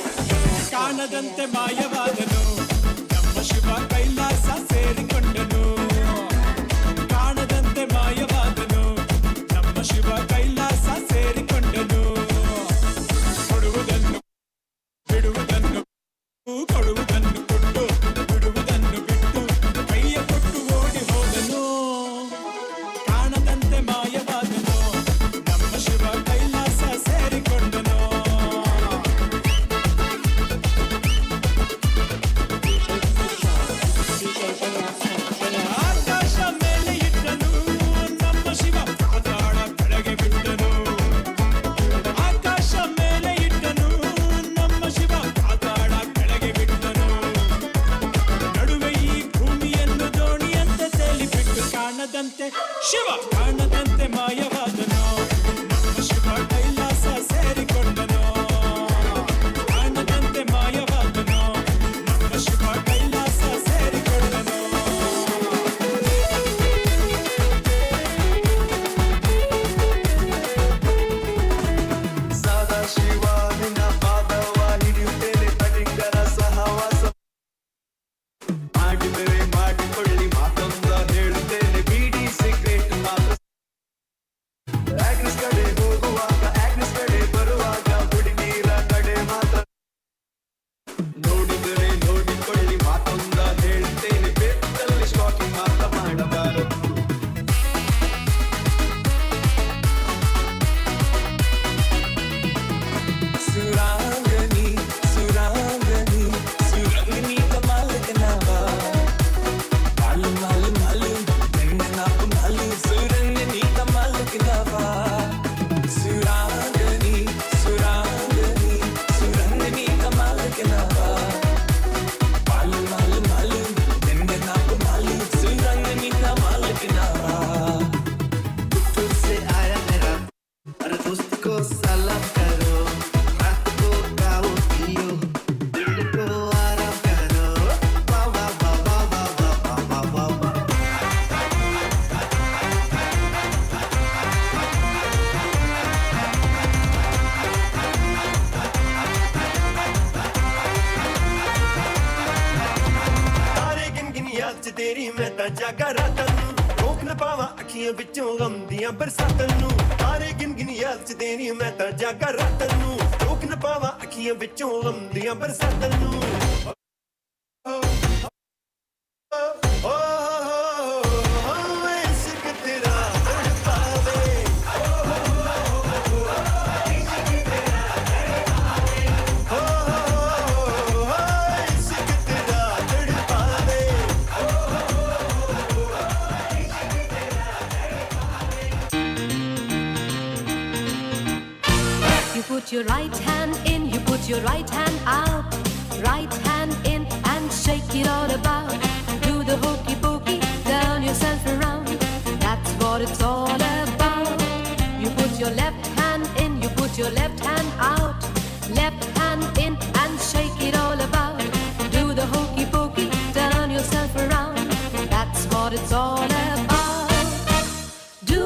ಕಾಣದಂತೆ ಮಾಯವಾದನು ನಮ್ಮ ಶಿವ ಕೈಲಾಸ ಸೇರಿಕೊಂಡನು. ಕಾಣದಂತೆ ಮಾಯವಾದನು ನಮ್ಮ ಶಿವ ಕೈಲಾಸ ಸೇರಿಕೊಂಡನು. ಕೊಡುವುದನ್ನು ಬಿಡುವುದನ್ನು, ಕೊಡುವುದನ್ನು ಕೊಟ್ಟು ಬಿಡುವುದನ್ನು ಬಿಟ್ಟು ಕೈಯ ಕೊಟ್ಟು ಓಡಿ ಹೋದನು. ಕಾಣದಂತೆ ಮಾಯವಾದನು ನಮ್ಮ ಶಿವ ಕೈಲಾಸ ಸೇರಿಕೊಂಡನು. ਤੇਰੀ ਮੈਂ ਤਾਂ ਜਾਗਾ ਰਾਤਾਂ ਨੂੰ, ਰੋਕ ਨਾ ਪਾਵਾਂ ਅੱਖੀਆਂ ਵਿੱਚੋਂ ਗਮ ਦੀਆਂ ਬਰਸਾਤਾਂ ਨੂੰ। ਤਾਰੇ ਗਿਣ ਗਿਣ ਯਾਦ ਚ ਤੇਰੀ ਮੈਂ ਤਾਂ ਜਾਗਾ ਰਾਤਾਂ ਨੂੰ, ਰੋਕ ਨਾ ਪਾਵਾਂ ਅੱਖੀਆਂ ਵਿੱਚੋਂ ਗਮ ਦੀਆਂ ਬਰਸਾਤਾਂ ਨੂੰ। ਓ ਹੋ ਇਸ਼ਕ ਤੇਰਾ ਤੜਪਾਵੇ, ਹੋ ਇਸ਼ਕ ਤੇਰਾ ਤੜਪਾਵੇ। You put your right hand in, you put your right hand out. Right hand in and shake it all about. Do the hokey pokey, turn yourself around. That's what it's all about. You put your left hand in, you put your left hand out. Left hand in and shake it all about. Do the hokey pokey, turn yourself around. That's what it's all about. Do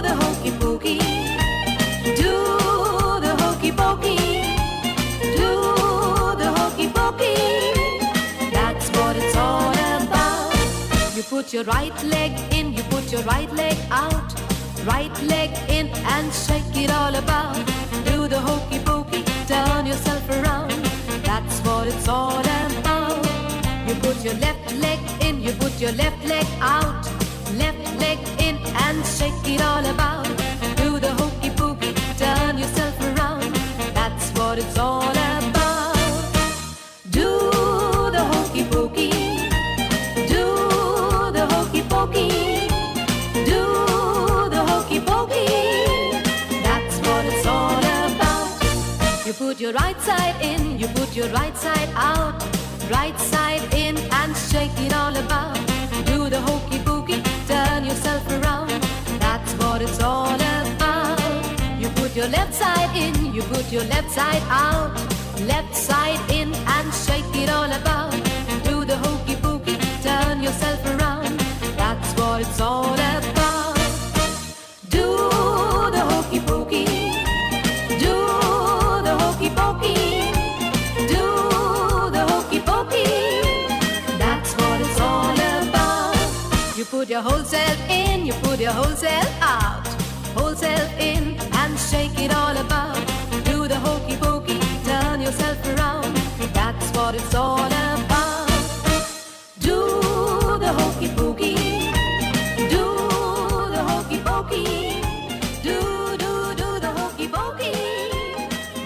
the hokey pokey. Do the hokey pokey. Do the hokey pokey. That's what it's all about. You put your right leg in, you put your right leg out. Right leg in and shake it all about. Do the hokey pokey, turn yourself around. That's what it's all about. You put your left leg in, you put your left leg out. Left leg in and shake it all about. Do the hokey pokey, turn yourself around. That's what it's all about. Do the hokey pokey. Do the hokey pokey. Do the hokey pokey. That's what it's all about. You put your right side in, you put your right side out. Right side in and shake it all about. Do the hokey pokey, turn yourself around. That's what it's all about. You put your left side in, you put your left side out. Left side in and shake it all about. Do the hokey pokey, turn yourself around. That's what it's all about. Do the hokey pokey. Do the hokey pokey. Do the hokey pokey. That's what it's all about. You put your whole self in, you put your whole self out. Whole self in and shake it all about. Do the hokey pokey, turn yourself around. That's what it's all about. Do the hokey pokey. Do the hokey pokey. Do, do, do the hokey pokey.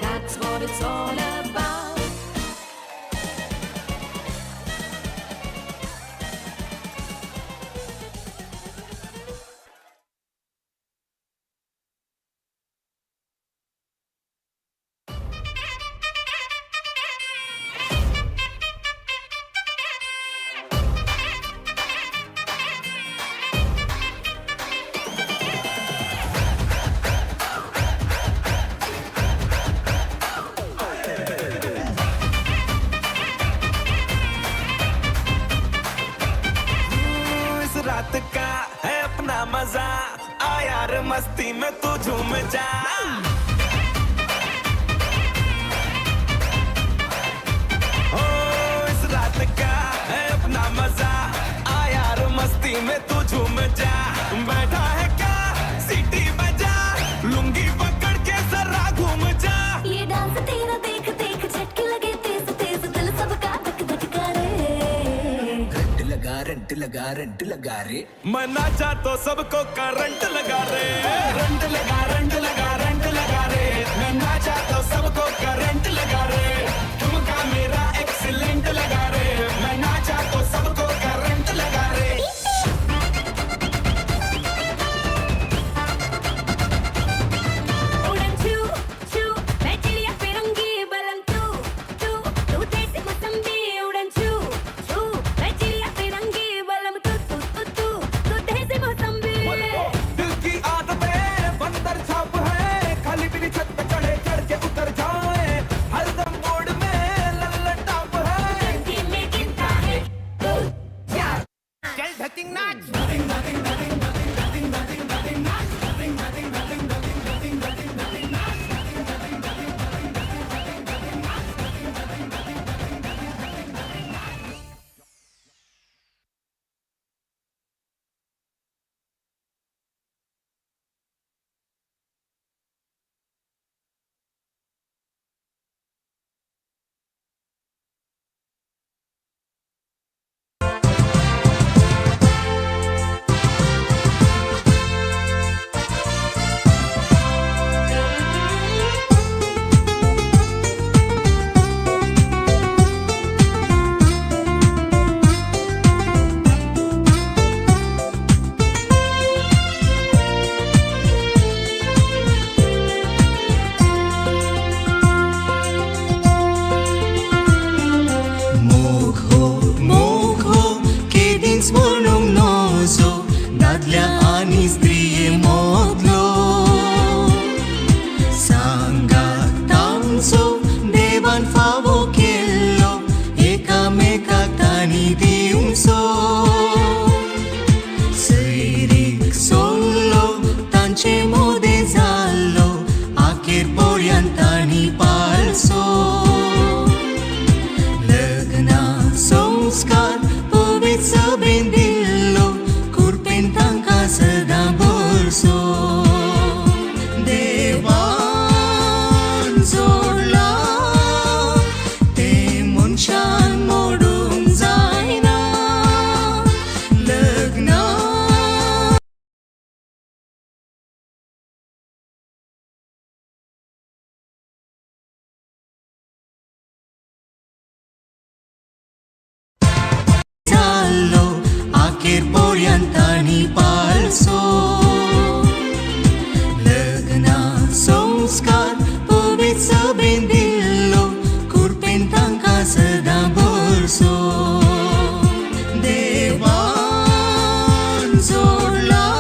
That's what it's all about. इस रात का है अपना मजा, आ यार मस्ती में तू zoom जा। ओ इस रात का है अपना मजा, आ यार मस्ती में तू झूम जा। बैठा है क्या सीटी बजा, लुंगी पकड़ के जरा घूम जा। ये डांस तेरा देख देख झटके लगे तेज तेज, दिल सबका धक धक करे। रंट लगा रंट लगा रंट लगा रे, मना जा तो सबको करंट लगा रे। रंट लगा रंट लगा रंट लगा रे, मैं नाचा तो सबको करंट लगा रे। ठुमका मेरा एक्सीलेंट लगा रे, मैं नाचा तो सबको करंट लगा रे। उड़न छू छू मैं चिड़िया फिरूंगी, बलम तू तू तू जैसे मौसम्बी। उड़न छू छू मैं चिड़िया फिरूंगी, बलम तू तू तू तू तू जैसे मौसम्बी। दिल की आदतें बंदर छाप है, खाली पीली छत पे चढ़े सांगात तांचो देवान फावो केल्लो एकामेकाक तांणी दिवचो सैरीक सोल्लो तांचे मोदें जाल्लो आखेर पर्यंत तांणी पाळचो लग्ना संस्कार पवित्र सभेन दिल्लो कृपेन तांकां सदां भरसो देवान जोडलां तें मनशान मोडूंक जायना लग्ना जाल्लो आखेर पर्यंत तांणी पाळचो लग्ना संस्कार पवित्र सभेन दिल्लो कृपेन तांकां सदां भरसो देवान जोडलां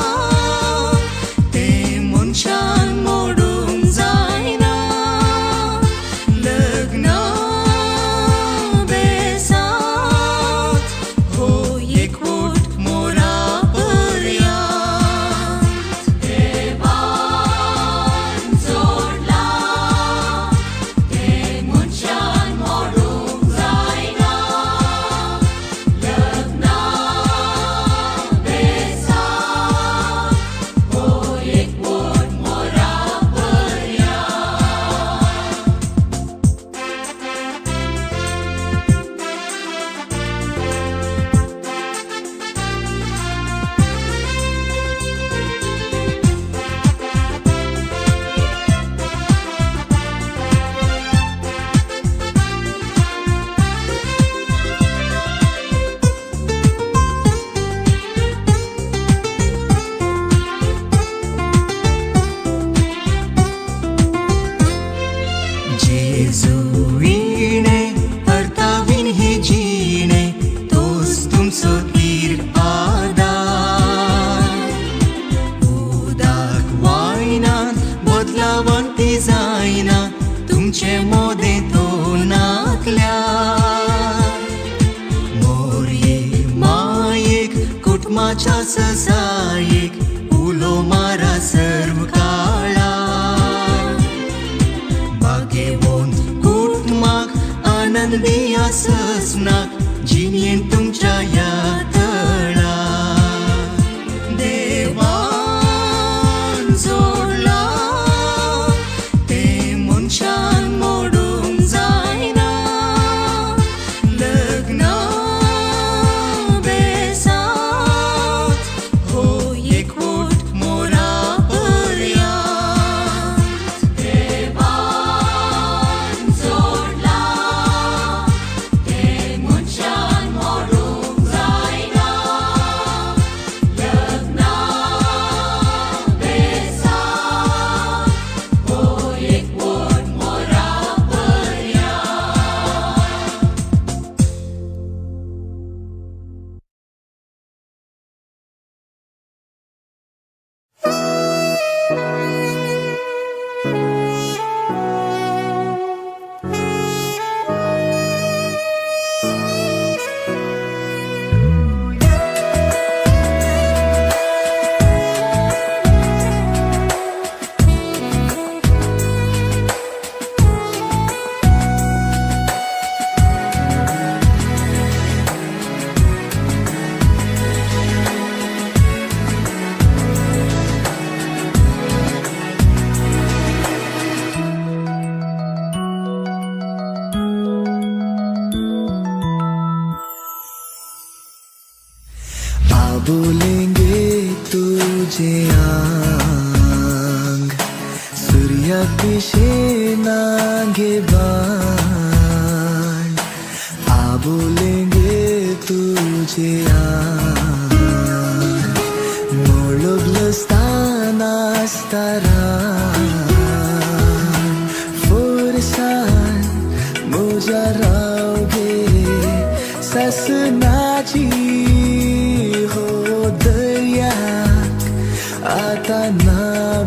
तें मनशान मोडूंक जायना लग्ना बेसात हो एकवट मोरा पर्यांत देवान जोडलां तें मनशान मोडूंक जायना लग्ना बेसात हो एकवट मोरा पर्यांत. जेजुईणे अर्थावीन हे जिणे तोच तुमचो तीर आदार उदक वायनान बदलावन ती जायना तुमचे मोदें तो नाकल्यार मोरये मायेक कुटुंबाच्या ससायेक उलो मारा सर्व काळार बागेवोन कुटुंबाक आनंदी आसनाक जिणेन तुमच्या ह्या तळार देवान जोडलां तें मनशान मोडूंक जायना लग्ना बेसात हो एकवट मोरा पर्यांत देवान जोडलां तें मनशान मोडूंक जायना लग्ना बेसात हो एकवट मोरा पर्यांत. आ बोलेंगे तुझे आंग सूर्या पिशे नागे बाण आ बोलेंगे तुझे आंग मोळोबलस्तान आसतारा फोरसान मुझा रावगे ससनाची हो दर्याक आता ना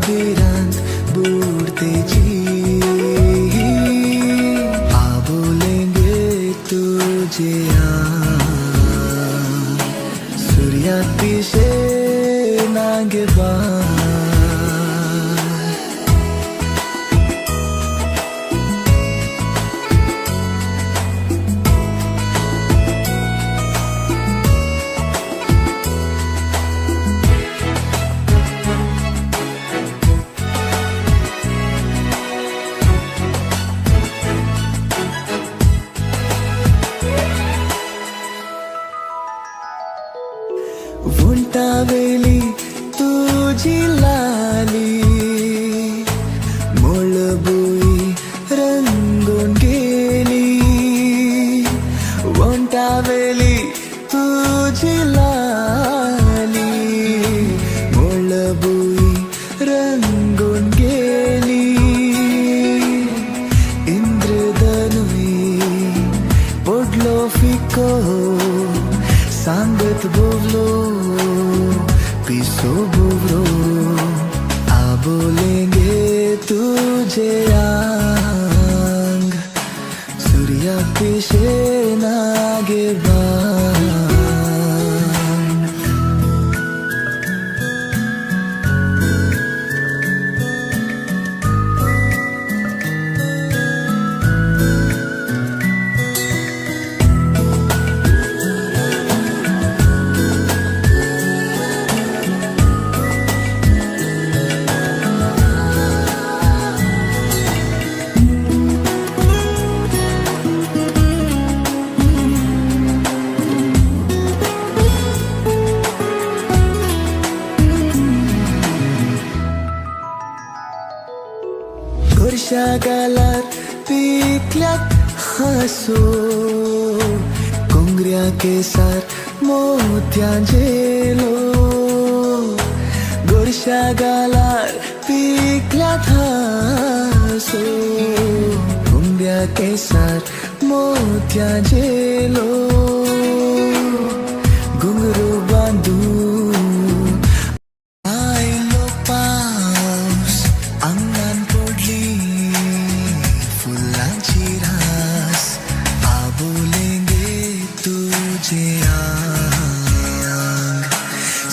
भिरांत बुडतेची. तुझे आंग सूर्या पिशे नागे बाण वेली तुझी लाली मुळबुई रंगून गेली वंटावेली तुझी लाली मुळबुई रंगून गेली इंद्रधनुई पडलो फिको सांगत बोवलो पिसो बुवरो आ बोलेंगे तुझे आंग सूर्या पिशे नागे बाण गालार पिकल्यात हांसो कोंगऱ्या केसार मोत्यां झेलो गोरशा गालार पिकल्यात हांसो कोंगऱ्या केसार मोत्यां झेलो घुंगरू बांदून आयलो पावस आंगान पडली फुलांची रास आ बोलेंगे तुझे आंग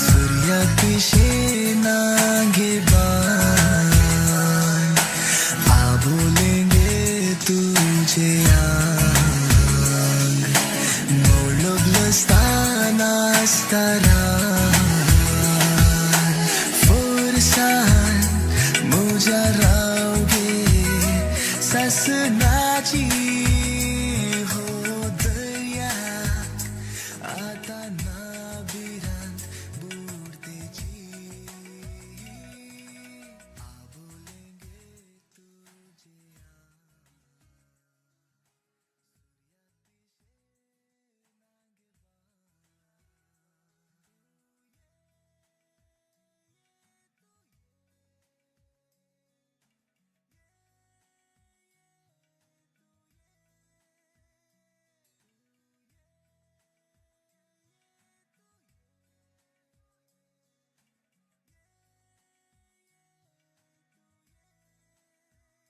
सूर्या पिशे नागे बाण आ बोलेंगे तुझे आंग मोळगलस्ताना फोरसान मुझा रावगे ससनाची